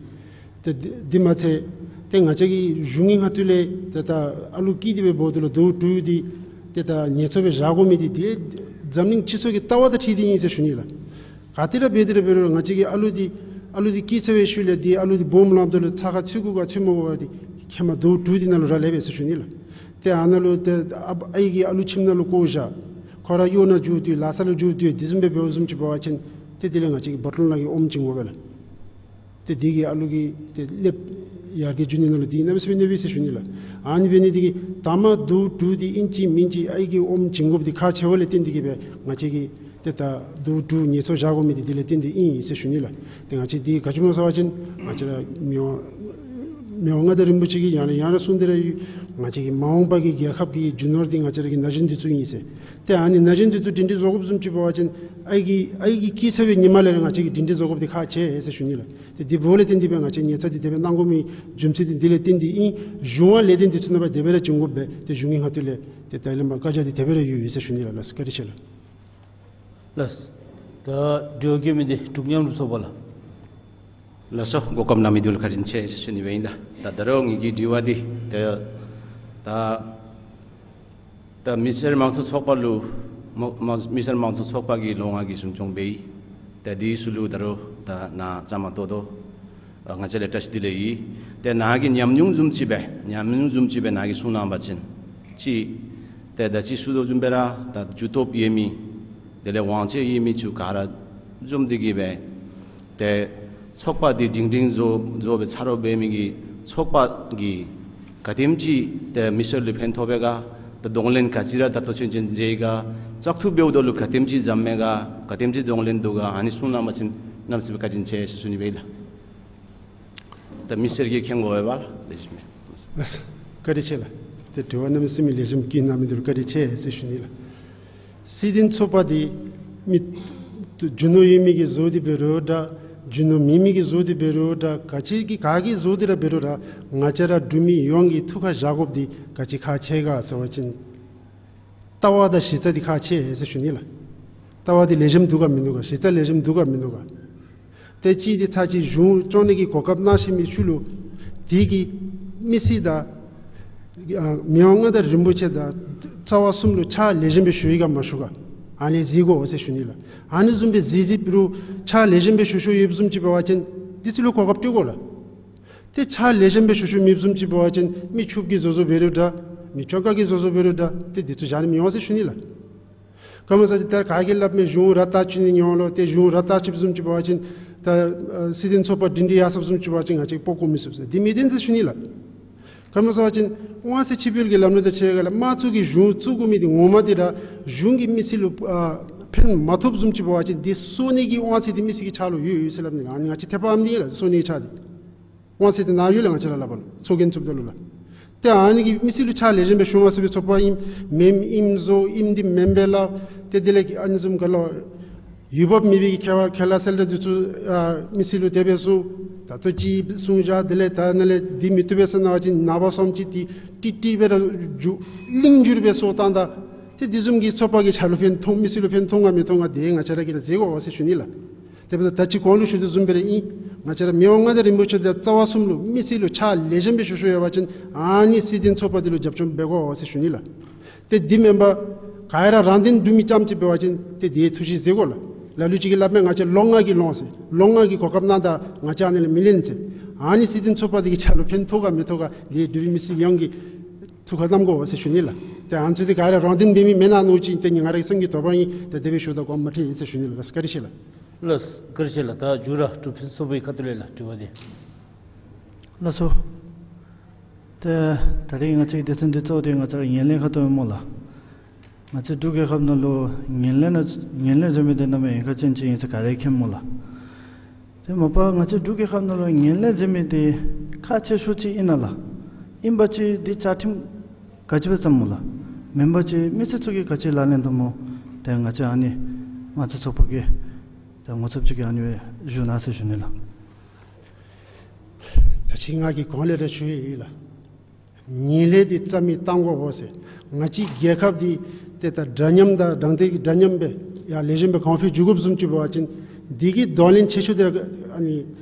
ཏེ་འདི་འདི་མ་ཚད་ཏེ་ང་བཅས་ཀྱི་གཞུང་གི་ཁ་ཐུག་ལས་ཏེ་ད་ཨ་ལུ་སྐྱེས་ཏེ་སྦེ་འབདཝ་ད་ལུ་ཟླཝ་དྲུག་འདི་ཏེ་ད་ངལ་གསོ་སྦེ་བཞག་དགོ་མི་འདི་ཏེ་འཛམ་གླིང་སྤྱི་ཚོགས་ཀྱི་ལྟ་བ་དང་འཁྲིལ་ཏེ་ཨིན་ཟེར་ཞུ་ནི་ལགས། ག་ཏེ་ར་འབད་དེ་ར་འབད་རུང་ང་བཅས་ཀྱི་ཨ་ལུ་འདི་ཨ་ལུ་འདི་སྐྱེས་ཚར་བའི་ཤུལ་ལས་འདི་ཨ་ལུ་འདི་སྦོམ་ལངམ་ད་ལུ་ཚ་ཁ་ཚུད་དགོ་ག་ཚུད་མ་དགོ་ག་འདི་ཁྱད་མ་ཟླཝ་དྲུག་འདི་ནང་ལུ་ར་ལས་པས་ཟེར་ཞུ་ནི་ལགས། ཏེ་ཨ་ནཱ་ལུ་ཏེ་ཨ་ཨའི་གིས་ཨ་ལུ་ཁྱིམ་ནང་ལུ་བཀོ་བཞག། ཁོ་ར་གཡོག་ནང་འགྱོ་སྟེ་ལཱ་ས་ལུ་འགྱོ་སྟེ་དེ་བཟུམ་སྦེ་འབདཝ་བཟུམ་ཅིག་འབད་བ་ཅིན་ཏེ་དེ་ལས་ང་བཅས་ཀྱི་བོ་ཊ་ལོན་ལཱ་གི་ཨོམ་བྱིན་དགོ་པས་ལགས། ཏེ་དེ་གིས་ཨ་ལུ་གི་ཏེ་ཀླད་ཡར་རྒྱས་འགྱོ་ནི་ནང་ལུ་འདི་གནམ་མེད་ས་མེད་གནོད་པས་ཟེར་ཞུ་ནི་ལགས། ཨ་ནི་འབད་ནི་འདི་གིས་ད་མ་ཟླཝ་དྲུག་འདི་ཨིན་ཅི་མིན་ཅི་ཨའི་གི་ཨོམ་བྱིན་དགོཔ་འདི་ཁག་ཆེ་བ་ལས་བརྟེན་ཏེ་གིས་སྦེ་ང་བཅས་ཀྱིས་ཏེ་ད་ཟླཝ་དྲུག་ངལ་གསོ་བཞག་དགོ་མི་འདི་དེ་ལས་བརྟེན་ཏེ་ཨིན་ཟེར་ཞུ་ནི་ལགས། ཏེ་ང་བཅས་འདི་ག་ཅི་སྨོ་ཟེར་བ་ཅིན་ང་བཅས་ར་མི་དབང་མི་དབང་མངའ་བདག་རིན་པོ་ཆེ་གིས་ཡང་ནས་ཡང་ར་གསུངས་ཏེ་ར་ཡོད། ང་བཅས་ཀྱི་མ་འོངས་པ་གི་རྒྱལ་ཁབ་ཀྱི་རྒྱུ་ནོར་འདི་ང་བཅས་ར་གི་ན་གཞོན་འདི་ཚུ་ཨིན་ཟེར། ཏེ་ཨ་ནི་ན་གཞོན་འདི་ཚུ་སྒྲིང་སྒྲི་བཟོ་དགོཔ་བཟུམ་ཅིག་འབད་བ་ཅིན་ཨའི་གི་ཨའི་གི་སྐྱེས་ཚར་བའི་ཉིནམ་ལས་ར་ང་བཅས་ཀྱིས་སྒྲིང་སྒྲི་བཟོ་དགོཔ་འདི་ཁག་ཆེ་ཟེར་ཞུ་ནི་ལགས། ཏེ་འདི་འབདཝ་ལས་བརྟེན་ཏེ་སྦེ་ང་བཅས་ཉལ་ཚ་འདི་དེ་སྦེ་གནང་དགོ་མི་རྒྱུ་མཚན་འདི་འདི་ལས་བརྟེན་ཏེ་ཨིན། གཞུང་བ་ལས་སྡེ་འདི་ཚུ་ནང་སྦེ་དེ་སྦེ་ར་བྱིན་དགོ་པས། ཏེ་གཞུང་གི་ཁ་ཐུག་ལས་ཏེ་ད་ལས་མར་བཀའ་རྒྱ་འདི་དེ་སྦེ་ར་ཡོད་ཡོད་ཟེར་ཞུ་ནི་ལགས། ལགས་སོ། བཀའ་དྲིན་ཆེ་ལགས། ལགས། ད་དྲི་བ་བཀོད་མི་འདི་འབྲུག་མཉམ་རུབ་ཚོགས་པ་ལགས། ལགས་སོ། གོ་སྐབས་གནང་མི་འདི་ལུ་བཀའ་དྲིན་ཆེ་ཟེར་ཞུ་ནི་སྦེ་ཨིན། ད་ད་ད་རུང་ངེ་གི་དྲི་བ་འདི་ད་ད་ ད་མི་སེར་དམངས་གཙོ་ཚོགས་པ་ལུ་མ་མ་མི་སེར་དམངས་གཙོ་ཚོགས་པ་གི་ལོ་ལྔ་གི་གཞུང་སྐྱོང་འབད་ཡི། ད་དེའི་ཤུལ་ལུ་ད་རུང་ད་ནཱ་བཅའ་མར་གཏོགས་དོ། ཨ་ང་བཅས་ལས་བཀྲ་ཤིས་བདེ་ལེགས་ཡོད། ཏེ་ནཱ་གི་ཉམས་མྱོང་བཟུམ་ཅིག་སྦེ་ཉམས་མྱོང་བཟུམ་ཅིག་སྦེ་ནཱ་གིས་གསུང་གནང་བ་ཅིན་ཅིག་ཏེ་ད་ཅི་ཞུ་དོ་བཟུམ་སྦེ་ར་ད་རྒྱུ་སྟོབས་ཡོད་མི་དེ་ལས་དབང་ཆ་ཡོད་མི་ཚུ་ག་ར་འཛོམས་ཏེ་གིས་སྦེ་ཏེ་ཚོགས་པ་འདི་སྒྲིང་སྒྲིང་བཟོ་བཟོ་སྦེ་ཚར་རོགས་འབད་མི་གིས་ཚོགས་པ་གིས་ག་དེམ་ཅིག་ཏེ་མི་སེར་ལུ་ཕན་ཐོགས་པས་ག། ད་གདོང་ལེན་ག་ཅི་ར་ད་ལྟོ་ཚུན་ཚོད་མཛད་ག། བཙག་འཐུ་འབདཝ་ད་ལུ་ག་དེམ་ཅིག་འཛོམས་མས་ག། ག་དེམ་ཅིག་གདོང་ལེན་འདུག་ག། ཨ་ནི་གསུང་གནང་བ་ཅིན་གནམ་མེད་ས་མེད་བཀའ་དྲིན་ཆེ་ཟེར་ཞུ་ནི་སྦེ་ཨིན་ལགས། ད་མི་སེར་གྱིས་མཁྱེན་དགོ་པས་ལགས། ལེགས་ཤོམ་ཨིན། ལགས་སོ། བཀའ་དྲིན་ཆེ་ལགས། ཏེ་དྲི་བ་གནམ་མེད་ས་མེད་ལེགས་ཤོམ་བཀོད་གནང་མི་འདི་ལུ་བཀའ་དྲིན་ཆེ་ཟེར་ཞུ་ནི་ལགས། སྲིད་དོན་ཚོགས་པ་འདི་མི་རྒྱུ་ནོར་ཡོད་མི་གིས་བཟོ་སྟེ་འབད་རུང་འདྲ། རྒྱུ་ནོར་མེད་མི་གིས་བཟོ་སྟེ་འབད་རུང་འདྲ། ག་ཅི་གིས་ག་གིས་བཟོ་སྟེ་ར་འབད་རུང་ར་ང་བཅས་ར་འབྲུག་མི་ཡོངས་ཀྱིས་ཐུགས་ཁར་བཞག་དགོཔ་འདི་ག་ཅི་ཁག་ཆེ་ག་ཟེར་བ་ཅིན་ལྟ་བ་དང་གཞི་རྩ་འདི་ཁག་ཆེ་ཟེར་ཞུ་ནི་ལགས། ལྟ་བ་འདི་ལེགས་ཤོམ་འདུག་ག་མིན་འདུག་ག། གཞི་རྩ་ལེགས་ཤོམ་འདུག་ག་མིན་འདུག་ག། ཏེ་གཅིག་འདི་ཚར་གཅིག་གཞུང་སྐྱོང་ནི་གི་གོ་སྐབས་གནང་ཞིནམ་ལས་ཤུལ་ལུ་དེ་གིས་མི་སེར་དང་ཨ་མི་དབང་མངའ་བདག་རིན་པོ་ཆེ་དང་རྩ་བ་གསུམ་ལུ་ཕྱག་ལེགས་ཤོམ་སྦེ་ཞུ་ཡི་ག་མ་ཞུ་ག། ཨ་ནི་གཟིགས་དགོ་ཟེར་ཞུ་ནི་ལགས། ཨ་ནི་བཟུམ་སྦེ་གཟིགས་གཟིགསཔ་ལུ་ཕྱག་ལེགས་ཤོམ་སྦེ་ཞུ་ཞུཝ་ཡོདཔ་བཟུམ་ཅིག་འབད་བ་ཅིན་འདི་ཚུ་ལུ་གོ་སྐབས་སྤྲོད་དགོ་ལགས། ཏེ་ཕྱག་ལེགས་ཤོམ་སྦེ་ཞུ་ཞུཝ་མེདཔ་བཟུམ་ཅིག་འབད་བ་ཅིན་མི་ཕྱུགཔོ་གིས་བཟོ་བཟོཝ་འབད་རུང་འདྲ། མི་གྱོང་དཀརཔོ་གིས་བཟོ་བཟོཝ་འབད་རུང་འདྲ། ཏེ་འདི་ཚུ་བཞག་ནི་མི་འོང་ཟེར་ཞུ་ནི་ལགས། ག་མོ་ཟེར་བ་ཅིན་ད་ག་གིས་སླབ་མས་གཞུང་ར་བཏགས་བཅུག་ནི་ཡོད་ལོ། ཏེ་གཞུང་ར་བཏགས་བཅུགཔ་བཟུམ་ཅིག་འབད་བ་ཅིན་ད་ཨ་སྲིད་དོན་ཚོགས་པ་སྒྲིང་སྒྲི་ཡར་སོཔ་བཟུམ་ཅིག་འབད་བ་ཅིན་ང་བཅས་ཀྱིས་སྤོ་བཀོག་མི་ཚུགས་ཟེར། འདི་མི་བདེན་ཟེར་ཞུ་ནི་ལགས། ག་མོ་ཟེར་བ་ཅིན་དབང་ཚད་ཕྱིར་སྤེལ་གྱི་ལམ་ལུགས་དང་འཁྲིལ་ག་ལགས། དམངས་གཙོ་གི་གཞུང་བཙུགས་དགོ་མི་འདི་ངོ་མ་འདི་ར་གཞུང་གིས་མི་སེར་ལུ་ཨ་ཕན་མ་ཐོགསཔ་བཟུམ་ཅིག་འབད་བ་ཅིན་འདི་གསོ་ནི་གི་དབང་ཚད་འདི་མི་སེར་གྱི་ཕྱག་ལུ་ཡོད་ཡོད་ཟེར་སླབ་ནི་ལགས། ཨ་ནི་ང་བཅས་ཐེབས་པ་ཨ་ནི་ལགས། གསོ་ནི་གི་ཕྱག་འདི་དབང་ཚད་འདི་ནཱ་ཡོད་ལགས། ང་བཅས་ར་ལག་པར་ལུ་ཚོགས་རྒྱན་བཙུགསཔ་ད་ལུ་ལགས། ཏེ་ཨ་ནི་གིས་མི་སེར་ལུ་ཕྱག་ལེགས་ཤོམ་སྦེ་ཞུ་མ་ཚུགས་པའི་ཚོགས་པ་ཨིན་མེནམ་ཨིནམ་བཟོ་ཨིནམ་འདི་མེན་པས་ལགས། ཏེ་དེ་ལས་ཨ་ནི་བཟུམ་ག་ལོ་འོས་འབབ་མེད་པའི་གི་ཁེ་ཕ་ཁེ་ལས་སེལ་ཏེ་འདི་ཚུ་ཨ་མི་སེར་ལུ་དེ་སྦེ་གསུངས། ད་ལྟོ་ཅིག་གསུངས་བཞག། དེ་ལས་ད་ནཱ་ལས་འདི་མི་བཏུབ་པས་ཟེར་མནོ་བ་ཅིན་ནངས་པ་སོངམ་ཅིག་འདི་ཏིག་ཏིག་སྦེ་ར་འགྱུར་གླིང་འགྱུར་སྦེ་བཟོ་བཏང་ད། ཏེ་འདི་བཟུམ་གྱི་ཚོགས་པ་གིས་ཆ་ལུ་ཕན་ཐོགས་མི་སེར་ལུ་ཕན་ཐོགས་ག་མི་ཐོགས་ག་འདི་ང་བཅས་ར་གིས་ར་གཟིགས་དགོ་ཟེར་ཞུ་ནི་ལགས། དེ་འབདཝ་ད་ད་ཅི་གོང་ལུ་ཞུ་དོ་བཟུམ་སྦེ་ར་ཨིན། ང་བཅས་ར་མི་དབང་མངའ་བདག་རིན་པོ་ཆེ་དང་རྩ་བ་གསུམ་ལུ་མི་སེར་ལུ་ཕྱག་ལེགས་ཤོམ་སྦེ་ཞུ་ཞུཝ་ཡོད་པ་ཅིན་ཨ་ནི་སྲིད་དོན་ཚོགས་པ་འདི་ལུ་རྒྱབ་སྐྱོར་འབད་དགོ་ཟེར་ཞུ་ནི་ལགས། ཏེ་འདི་མེན་པར་ག་ར་རང་དོན་འབྲུག་མི་རྐྱངམ་ཅིག་འབད་བ་ཅིན་ཏེ་དེ་ཐུགས་བཞེད་མཛད་དགོ་ལགས། ལ་ལུ་ཅིག་གིས་སླབ་མས་ང་བཅས་ལོ་ལྔ་གི་ལོངས་ཟེར། ལོ་ལྔ་གི་གོ་སྐབས་གནང་ད་ང་བཅས་ཨ་ནི་ལས་མི་ལེན་ཟེར། ཨ་ནི་སྲིད་དོན་ཚོགས་པ་འདི་གིས་ཆ་ལུ་ཕན་ཐོགས་ག་མི་ཐོགས་ག་འདི་འབྲུག་པའི་མི་སེར་ཡོངས་ཀྱིས་ཐུགས་ཁར་བསྣམ་དགོ་ཟེར་ཞུ་ནི་ལགས། ཏེ་ཨ་ནི་ཚུ་འདི་ག་ར་རང་དོན་འབད་མི་མེན་ན་མནོ་ཅི། ཏེ་ང་རའི་སེམས་ཀྱི་དོགས་པ་ཨིན། ཏེ་དེ་སྦེ་ཞུཝ་ད་དགོངསམ་མ་ཁྲེལ་ཟེར་ཞུ་ནི་ལགས། བཀའ་དྲིན་ཆེ་ལགས། ལགས་སོ། བཀའ་དྲིན་ཆེ་ལགས། ད་མཇུག་ར་འབྲུག་ཕུན་ཚོགས་པའི་ཁ་ཐུག་ལས་ལགས་དྲི་བ་འདི། ལགས་སོ། ཏེ་ད་རིས་ང་བཅས་ཀྱི་སྡེ་ཚན་འདི་གཙོ་བོ་འདི་ང་བཅས་ངན་ལྷད་ཁ་ཐུག་སྨོ་ལགས། ང་བཅས་འབྲུག་རྒྱལ་ཁབ་ནང་ལུ་ངན་ལྷད་ནང་ངན་ལྷད་བཟོ་མི་འདི་གནམ་མེད་ས་མེད་ཡོད་ཁག་ཅན་ཅིག་ཨིན་ཟེར་ག་ར་མཁྱེནམ་སྨོ་ལགས། ཏེ་མ་པ་ང་བཅས་འབྲུག་རྒྱལ་ཁབ་ནང་ལུ་ངན་ལྷད་བཟོ་མི་འདི་ཁག་ཆེ་ཤོས་ཅིག་ཨིན་ན་ལགས། ཨིན་པ་ཅིན་འདི་བཅའ་ཁྲིམས་ག་ཅི་སྦེ་བརྩམ་སྨོ་ལགས། མེན་པ་ཅིན་མི་སེར་ཚུ་གིས་ག་ཅི་ལག་ལེན་འཐབ་སྨོ། ཏེ་ང་བཅས་ཨ་ནི་དམངས་གཙོ་ཚོགས་པ་གིས་ཏེ་ངོ་ཚབ་ཅིག་གིས་ཨ་ནི་སྦེ་ཞུ་གནང་ཟེར་ཞུ་ནི་ལགས། ད་ཅི་ང་གིས་གོང་ལས་ར་ཞུ་ཡི་ལགས། ངན་ལྷད་འདི་རྩ་མེད་བཏང་དགོ་འོང་ཟེར། ང་བཅས་རྒྱལ་ཁབ་འདི་ཏེ་ད་འདྲ་མཉམ་དང་དྲང་བདེན་གྱི་འདྲ་མཉམ་སྦེ་ཡར་ལེགས་ཤོམ་སྦེ་གོང་འཕེལ་འགྱོ་དགོཔ་བཟུམ་ཅིག་འབད་བ་ཅིན་འདི་གི་གདོང་ལེན་ཆེ་ཤོས་འདི་ར་ཨ་ནི་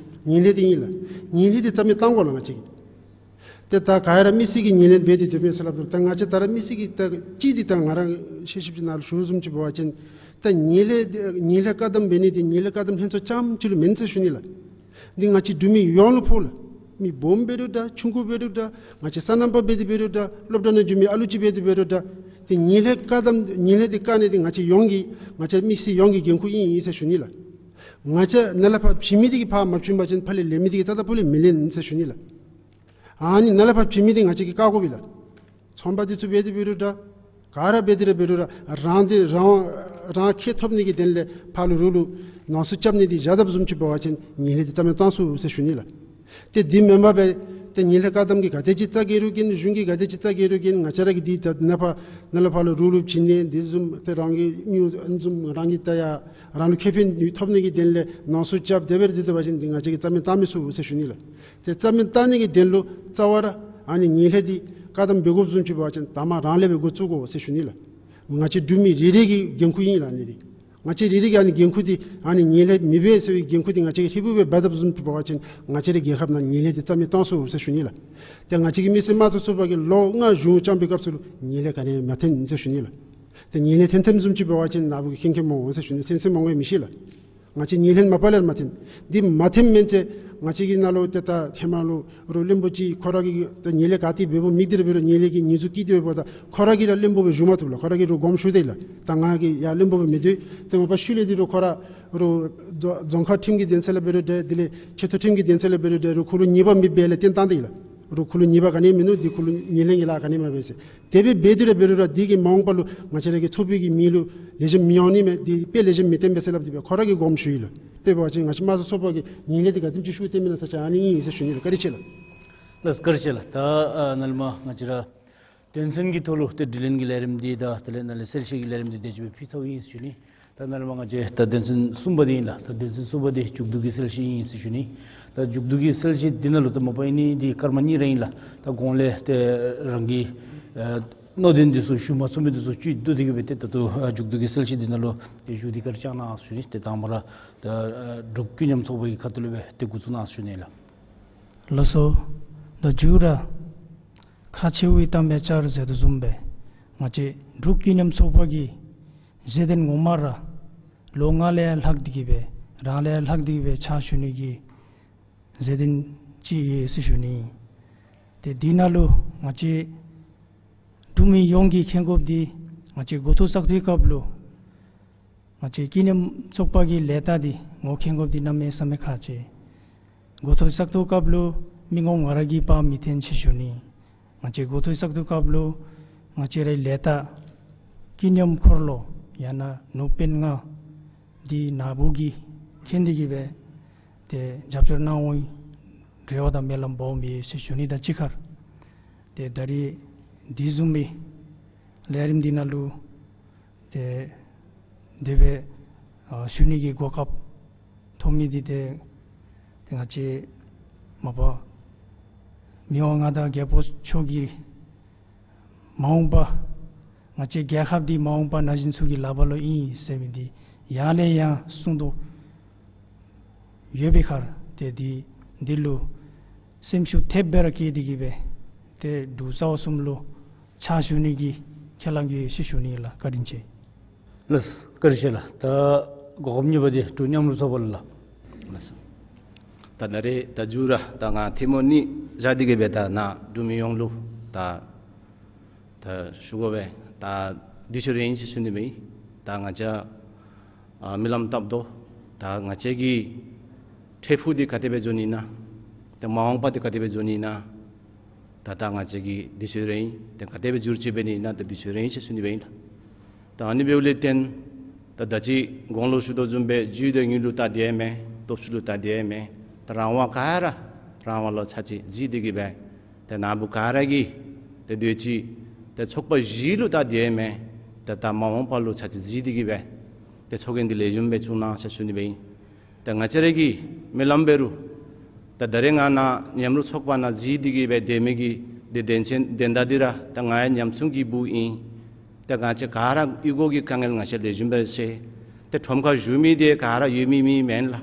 ངན་ལྷད་འདི་ཨིན་ལགས། ངན་ལྷད་འདི་རྩ་མེད་བཏང་དགོ་ལགས་ང་བཅས་ཀྱིས། ཏེ་ད་ག་ར་མི་སེར་གྱིས་ངན་ལྷད་འབད་དེ་སྡོད་མས་ཟེར་སླབ་དོ། ད་ང་བཅས་ད་ར་མི་སེར་གྱིས་ད་ཅིག་འདི་ད་ང་ར་བཤད་ཞིབ་ཅིག་ནཱ་ལུ་ཞུ་བཟུམ་ཅིག་འབད་བ་ཅིན་ད་ངན་ལྷད་ངན་ལྷད་བཀག་སྡོམ་འབད་ནི་འདི་ངན་ལྷད་བཀག་སྡོམ་ལྷན་ཚོགས་རྐྱངམ་ཅིག་ལུ་མེན་ཟེར་ཞུ་ནི་ལགས། འདི་ང་བཅས་འབྲུག་མི་ཡོངས་ལུ་ཕོག་ལགས། མི་སྦོམ་འབད་རུང་འདྲ་ཆུང་ཀུ་འབད་རུང་འདྲ་ང་བཅས་སོ་ནམ་པ་འབད་དེ་འབད་རུང་འདྲ་སློབ་གྲྭ་ནང་འགྱོ་མི་ཨ་ལུ་ཅིག་འབད་དེ་འབད་རུང་འདྲ། ཏེ་ངན་ལྷད་བཀག་སྡོམ་ངན་ལྷད་འདི་བཀག་ནི་འདི་ང་བཅས་ཡོངས་ཀྱི་ང་བཅས་མི་སེར་ཡོངས་ཀྱི་འགན་ཁུར་ཨིན་ཨིན་ཟེར་ཞུ་ནི་ལགས། ང་བཅས་ནཱ་ལས་ཕར་བྱིན་མི་འདི་གིས་ཕར་མ་བྱིན་པ་ཅིན་ཕར་ལས་ལེན་མི་འདི་གིས་རྩ་དང་ཕུ་ལས་མི་ལེན་ཟེར་ཞུ་ནི་ལགས། ཨ་ནི་ནཱ་ལས་ཕར་བྱིན་མི་འདི་ང་བཅས་ཀྱིས་བཀག་དགོ་པས་ལགས། ཚོང་པ་འདི་ཚུ་འབད་དེ་འབད་རུང་འདྲ་ག་ར་འབད་དེ་ར་འབད་རུང་ར་རང་འདི་རང་རང་ཁེ་ཐོབ་ནི་གི་དོན་ལས་ཕར་ལུ་རོགས་ལུ་ནང་གསུག་རྐྱབ་ནི་འདི་བཞག་དཔ་བཟུམ་ཅིག་འབད་བ་ཅིན་ངན་ལྷད་འདི་རྩ་མེད་བཏང་ཚུགས་ཟེར་ཞུ་ནི་ལགས། ཏེ་འདི་མེན་པར་སྦེ་ཏེ་ངན་ལྷད་བཀག་སྡོམ་གྱི་ག་དེ་ཅིག་རྩ་འགེངས་རུང་ཀྱིན་གཞུང་གིས་ག་དེ་ཅིག་རྩ་འགེངས་རུང་ཀྱིན་ང་བཅས་ར་གིས་འདི་ད་ནཱ་ཕར་ནཱ་ལས་ཕར་ལུ་རོགས་ལུ་བྱིན་ནི་འདི་བཟུམ་ཏེ་རང་གི་མི་བཟུམ་རང་གི་ད་ཡ་རང་ལུ་ཁེ་ཕན་ཐོབ་ནི་གི་དོན་ལས་ནང་གསུག་རྐྱབ་དེ་སྦེ་ར་སྡོད་པ་ཅིན་འདི་ང་བཅས་ཀྱིས་རྩ་མེད་བཏང་མི་ཚུགས་ཟེར་ཞུ་ནི་ལགས། ཏེ་རྩ་མེད་བཏང་ནི་གི་དོན་ལུ་རྩ་བ་ར་ཨ་ནི་ངན་ལྷད་འདི་བཀག་སྡོམ་འབད་དགོཔ་བཟུམ་ཅིག་འབད་བ་ཅིན་དང་པ་རང་ལས་སྦེ་འགོ་བཙུགས་དགོ་ཟེར་ཞུ་ནི་ལགས། ང་བཅས་འབྲུག་མི་རེ་རེ་གི་འགན་ཁུར་ཨིན་ལགས་ཨ་ནི་འདི། ང་བཅས་རེ་རེ་གིས་ཨ་ནི་འགན་ཁུར་འདི་ཨ་ནི་ངན་ལྷད་མི་འབད་ཟེར་བའི་འགན་ཁུར་འདི་ང་བཅས་ཀྱིས་ཧྲིལ་བུ་སྦེ་འབག་དཔ་བཟུམ་ཅིག་འབད་བ་ཅིན་ང་བཅས་རའི་རྒྱལ་ཁབ་ནང་ངན་ལྷད་འདི་རྩ་མེད་གཏང་ཚུགས་ཟེར་ཞུ་ནི་ལགས། ཏེ་ང་བཅས་ཀྱི་མི་སེར་དམངས་གཙོ་ཚོགས་པ་གིས་ལོ་ལྔ་གཞུང་བཅངས་པའི་སྐབས་སུ་ལུ་ངན་ལྷད་ག་ནི་མ་ཐོན་ཟེར་ཞུ་ནི་ལགས། ཏེ་ངན་ལྷད་ཐོན་ཐོནམ་བཟུམ་ཅིག་འབད་བ་ཅིན་ནཱ་བུ་གིས་མཁྱེན་མཁྱེནམ་འོང་ཟེར་ཞུ་ནི། སེམས་སེམས་མ་དགོ་མི་ཤེས་ལགས། ང་བཅས་ངན་ལྷད་མ་པ་ལས་མ་ཐོན། འདི་མ་ཐོནམ་མེན་ཚེ་ང་བཅས་ཀྱི་ནང་ལུ་ཏེ་ད་ཧེ་མ་ལུ་རོགས་བློན་པོ་ཅིག་ཁོ་ར་གིས་ད་ངན་ལྷད་ག་ཏེ་འབདཝ་མིག་འདི་ར་འབད་རུང་ངན་ལྷད་ཀྱི་ཉེས་འཛུགས་བཀལ་ཏེ་འབདཝ་ད་ཁོ་ར་གིས་ར་བློན་པོ་སྦེ་བཞུགས་མ་བཏུབ་ལགས། ཁོ་ར་གིས་རོགས་དགོངསམ་ཞུ་སྟེ་ལགས། ད་ང་གིས་ཡར་བློན་པོ་སྦེ་མི་སྡོད། ཏེ་མ་པ་ཤུལ་ལས་འདི་རོགས་ཁོ་ར་རོགས་རྫོང་རྫོང་ཁག་ཁྲིམས་ཀྱི་འདུན་ས་ལས་འབད་རུང་འདྲ། དེ་ལས་ཆེ་མཐོ་ཁྲིམས་ཀྱི་འདུན་ས་ལས་འབད་རུང་འདྲ། རོགས་ཁོ་ལུ་ཉེས་པ་མེདཔ་སྦེ་ལས་བཏོན་བཏང་སྟེ་ལགས། རོགས་ཁོ་ལུ་ཉེས་པ་ག་ནི་མིན་ནུག། འདི་ཁོ་ལུ་ངན་ལྷད་ཀྱི་ལཱ་ག་ནི་མ་འབད་ཟེར། དེ་སྦེ་འབད་དེ་ར་འབད་རུང་ར་འདི་གིས་མ་འོངས་པ་ལུ་ང་བཅས་ར་གི་ཚོགས་པའི་གི་མིང་ལུ་ལེགས་ཤོམ་མི་འོང་ནི་མས། འདི་དཔེ་ལེགས་ཤོམ་མི་སྟོན་པས་ཟེར་སླབ་སྟེ་སྦེ་ཁོ་ར་གིས་དགོངསམ་ཞུ་ཡི་ལགས། དཔེ་འབད་བ་ཅིན་ང་བཅས་དམངས་གཙོ་ཚོགས་པ་གིས་ངན་ལྷད་འདི་ག་དེམ་ཅིག་ཤུགས་བཏོན་མི་ན་ས་ཅིག་ཨ་ནི་ཨིན་ཟེར་ཞུ་ནི་ལགས། བཀའ་དྲིན་ཆེ་ལགས། ལགས་བཀའ་དྲིན་ཆེ་ལགས། ད་ཨ་ནཱ་ལས་མར་ང་བཅས་ར་དོན་ཚན་གྱི་ཐོག་ལུ་ཏེ་དྲི་ལན་གྱི་ལས་རིམ་འདི་དང་དེ་ལས་ནཱ་ལས་གསལ་བཤད་ཀྱི་ལས་རིམ་འདི་དེ་ཅིག་སྦེ་ཕུལ་ཚརཝ་ཨིན་ཟེར་ཞུ་ནི། ད་ནཱ་ལས་མར་ང་བཅས་ད་དོན་ཚན་གསུམ་པ་འདི་ཨིན་ལགས། ད་དོན་ཚན་གསུམ་པ་འདི་མཇུག་བསྡུ་གི་གསལ་བཤད་ཨིན་ཟེར་ཞུ་ནི། ད་མཇུག་བསྡུ་གི་གསལ་བཤད་འདི་ནང་ལུ་ད་མ་པ་ཨིན་ནི་འདི་སྐར་མ་གཉིས་ར་ཨིན་ལགས། ད་གོང་ལས་ཏེ་རང་གི་ཨ་མནོ་དོན་འདི་ཚུ་ཞུ་མ་ཚུགས་མི་འདི་ཚུ་བཅུད་བསྡུ་སྟེ་གི་སྦེ་ཏེ་ད་ལྟོ་ཨ་མཇུག་བསྡུ་གི་གསལ་བཤད་འདི་ནང་ལུ་ཏེ་ཞུ་སྟེ་བཀའ་དྲིན་བསྐྱང་གནང་ཟེར་ཞུ་ནི། ཏེ་དང་པ་ར་ད་ཨ་འབྲུག་ཀུན་མཉམ་ཚོགས་པ་གི་ཁ་ཐུག་ལས་སྦེ་ཏེ་འགོ་བཙུགས་གནང་ཟེར་ཞུ་ནི་ལགས། ལགས་སོ། ད་མཇུག་ར་ཁ་མཆེཝ་གི་གཏམ་སྦེ་བཅར་ཟེར་དོ་བཟུམ་སྦེ་ང་བཅས་འབྲུག་ཀུན་མཉམ་ཚོགས་པ་གི་བཞེད་དོན་ངོ་མ་ར་ལོ་ལྔ་ལས་ལྷག་སྟེ་གི་སྦེ་རང་ལས་ལྷག་སྟེ་གི་སྦེ་ཕྱག་ཞུ་ནི་གི་བཞེད་དོན་ཅིག་ཡོད་ཟེར་ཞུ་ནི། ཏེ་འདི་ནང་ལུ་ང་བཅས་འབྲུག་མི་ཡོངས་ཀྱིས་མཁྱེན་དགོཔ་འདི་ང་བཅས་འགོ་ཐོག་བཙག་འཐུའི་སྐབས་ལུ་ང་བཅས་ཀུན་མཉམ་ཚོགས་པ་གི་ལས་རྟགས་འདི་ངོ་མཁྱེན་དགོཔ་འདི་གནམ་མེད་ས་མེད་ཁག་ཆེ། འགོ་ཐོག་བཙག་འཐུ་སྐབས་ལུ་མི་ངོམ་ང་ར་གིས་དཔག་མི་སྟོན་ཟེར་ཞུ་ནི། ང་བཅས་འགོ་ཐོག་བཙག་འཐུ་སྐབས་ལུ་ང་བཅས་རའི་ལས་རྟགས་ཀུན་མཉམ་འཁོར་ལོ་ཡང་ན་ནོར་དཔོན་ལྔ་འདི་ནཱ་བུ་གིས་མཁྱེན་ཏེ་གི་སྦེ་ཏེ་རྒྱབ་སྐྱོར་གནང་འོང་རེ་བ་དང་སྨོན་ལམ་འབོཝ་མས་ཟེར་ཞུ་ནི་དང་གཅིག་ཁར། ཏེ་ད་རིས་འདི་བཟུམ་མའི་ལས་རིམ་འདི་ནང་ལུ་ཏེ་དེ་སྦེ་ཨ་ཞུ་ནི་གི་གོ་སྐབས་ཐོབ་མི་འདི་ཏེ་ཏེ་ང་བཅས་མ་པ་མི་དབང་མངའ་བདག་རྒྱལ་པོ་མཆོག་གི་མ་འོངས་པ་ང་བཅས་རྒྱལ་ཁབ་འདི་མ་འོངས་པ་ན་གཞོན་ཚུ་གི་ལག་པར་ལུ་ཨིན་ཟེར་མི་འདི་ཡང་ལས་ཡང་གསུང་དོ་ཡོད་པའི་ཁར་ཏེ་འདི་འདི་ལུ་སེམས་ཤུགས་ཐེབས་སྦེ་ར་བསྐྱེད་དེ་གི་སྦེ་ཏེ་འབྲུག་རྩ་བ་གསུམ་ལུ་ཕྱག་ཞུ་ནི་གི་ཁས་བླངས་ཀྱི་ཡོད་ཟེར་ཞུ་ནི་ལགས། བཀའ་དྲིན་ཆེ། ལགས་བཀའ་དྲིན་ཆེ་ལགས། ད་གོ་སྐབས་གཉིས་པ་འདི་འབྲུག་མཉམ་རུབ་ཚོགས་པ་ལུ་ལགས། ལགས། ད་ད་རེས་ད་མཇུག་ར་ད་ང་ཐལ་མོ་གཉིས་བཞག་སྟེ་གི་སྦེ་ད་ནཱ་འབྲུག་མི་ཡོངས་ལུ་ད་ད་ཞུ་དགོ་པས། ད་དུས་ཚོད་རན་ཟེར་ཞུ་ནི་མེད། ད་ང་བཅས་ཨ་རྨི་ལམ་བཏབ་དོ། ད་ང་བཅས་ཀྱི་འཕྲལ་ཕུགས་འདི་ག་དེ་སྦེ་འགྱོ་ནི་ཨིན་ན། ཏེ་མ་འོངས་པ་འདི་ག་དེ་སྦེ་འགྱོ་ནི་ཨིན་ན། ད་ད་ང་བཅས་ཀྱི་དུས་ཚོད་རན། ཏེ་ག་དེ་སྦེ་འགྱུར་བཅོས་འབད་ནི་ཨིན་ན་ད་དུས་ཚོད་རན་ཟེར་ཞུ་ནི་སྦེ་ཨིན་ལགས། ད་ཨ་ནི་འབདཝ་ལས་བརྟེན་ད་ད་ཅི་གོང་ལུ་ཞུ་དོ་བཟུམ་སྦེ་རྒྱུ་དང་དངུལ་ལུ་ལྟ་སྟེ་ཡང་མེན། སྟོབས་ཤུགས་ལུ་ལྟ་སྟེ་ཡང་མེན། ད་རང་དབང་ག་ར་རང་དབང་ལུ་ཚར་གཅིག་གཟིགས་ཏེ་གི་སྦེ་ཏེ་ནཱ་བུ་ག་ར་གིས་ཏེ་དུས་ཅི་ཏེ་ཚོགས་པ་བཞི་ལུ་ལྟ་སྟེ་ཡང་མེན། ཏེ་ད་མ་འོངས་པ་ལུ་ཚར་གཅིག་གཟིགས་ཏེ་གི་སྦེ་ཏེ་ཚོགས་རྒྱན་འདི་ལེགས་ཤོམ་སྦེ་བཙུགས་གནང་ཟེར་ཞུ་ནི་སྦེ་ཨིན། ཏེ་ང་བཅས་ར་གིས་སྨོན་ལམ་འབད་རུང་ད་ད་རེས་ང་ནཱ་མཉམ་རུབ་ཚོགས་པ་ནང་གཟིགས་ཏེ་གི་སྦེ་སྡོད་མི་གི་ཏེ་དོན་ཆེན་དོན་དག་འདི་ར་ད་ང་ཡང་ཉམ་ཆུང་གི་བུ་ཨིན། ཏེ་ང་བཅས་ག་ར་གཡུས་སྒོ་གི་དཀའ་ངལ་ང་བཅས་ལེགས་ཤོམ་སྦེ་ར་ཤེས། ཏེ་ཁྲོམ་ཁར་བཞུགས་མི་འདི་ག་ར་ཡོད་མི་མི་མེན་ལགས།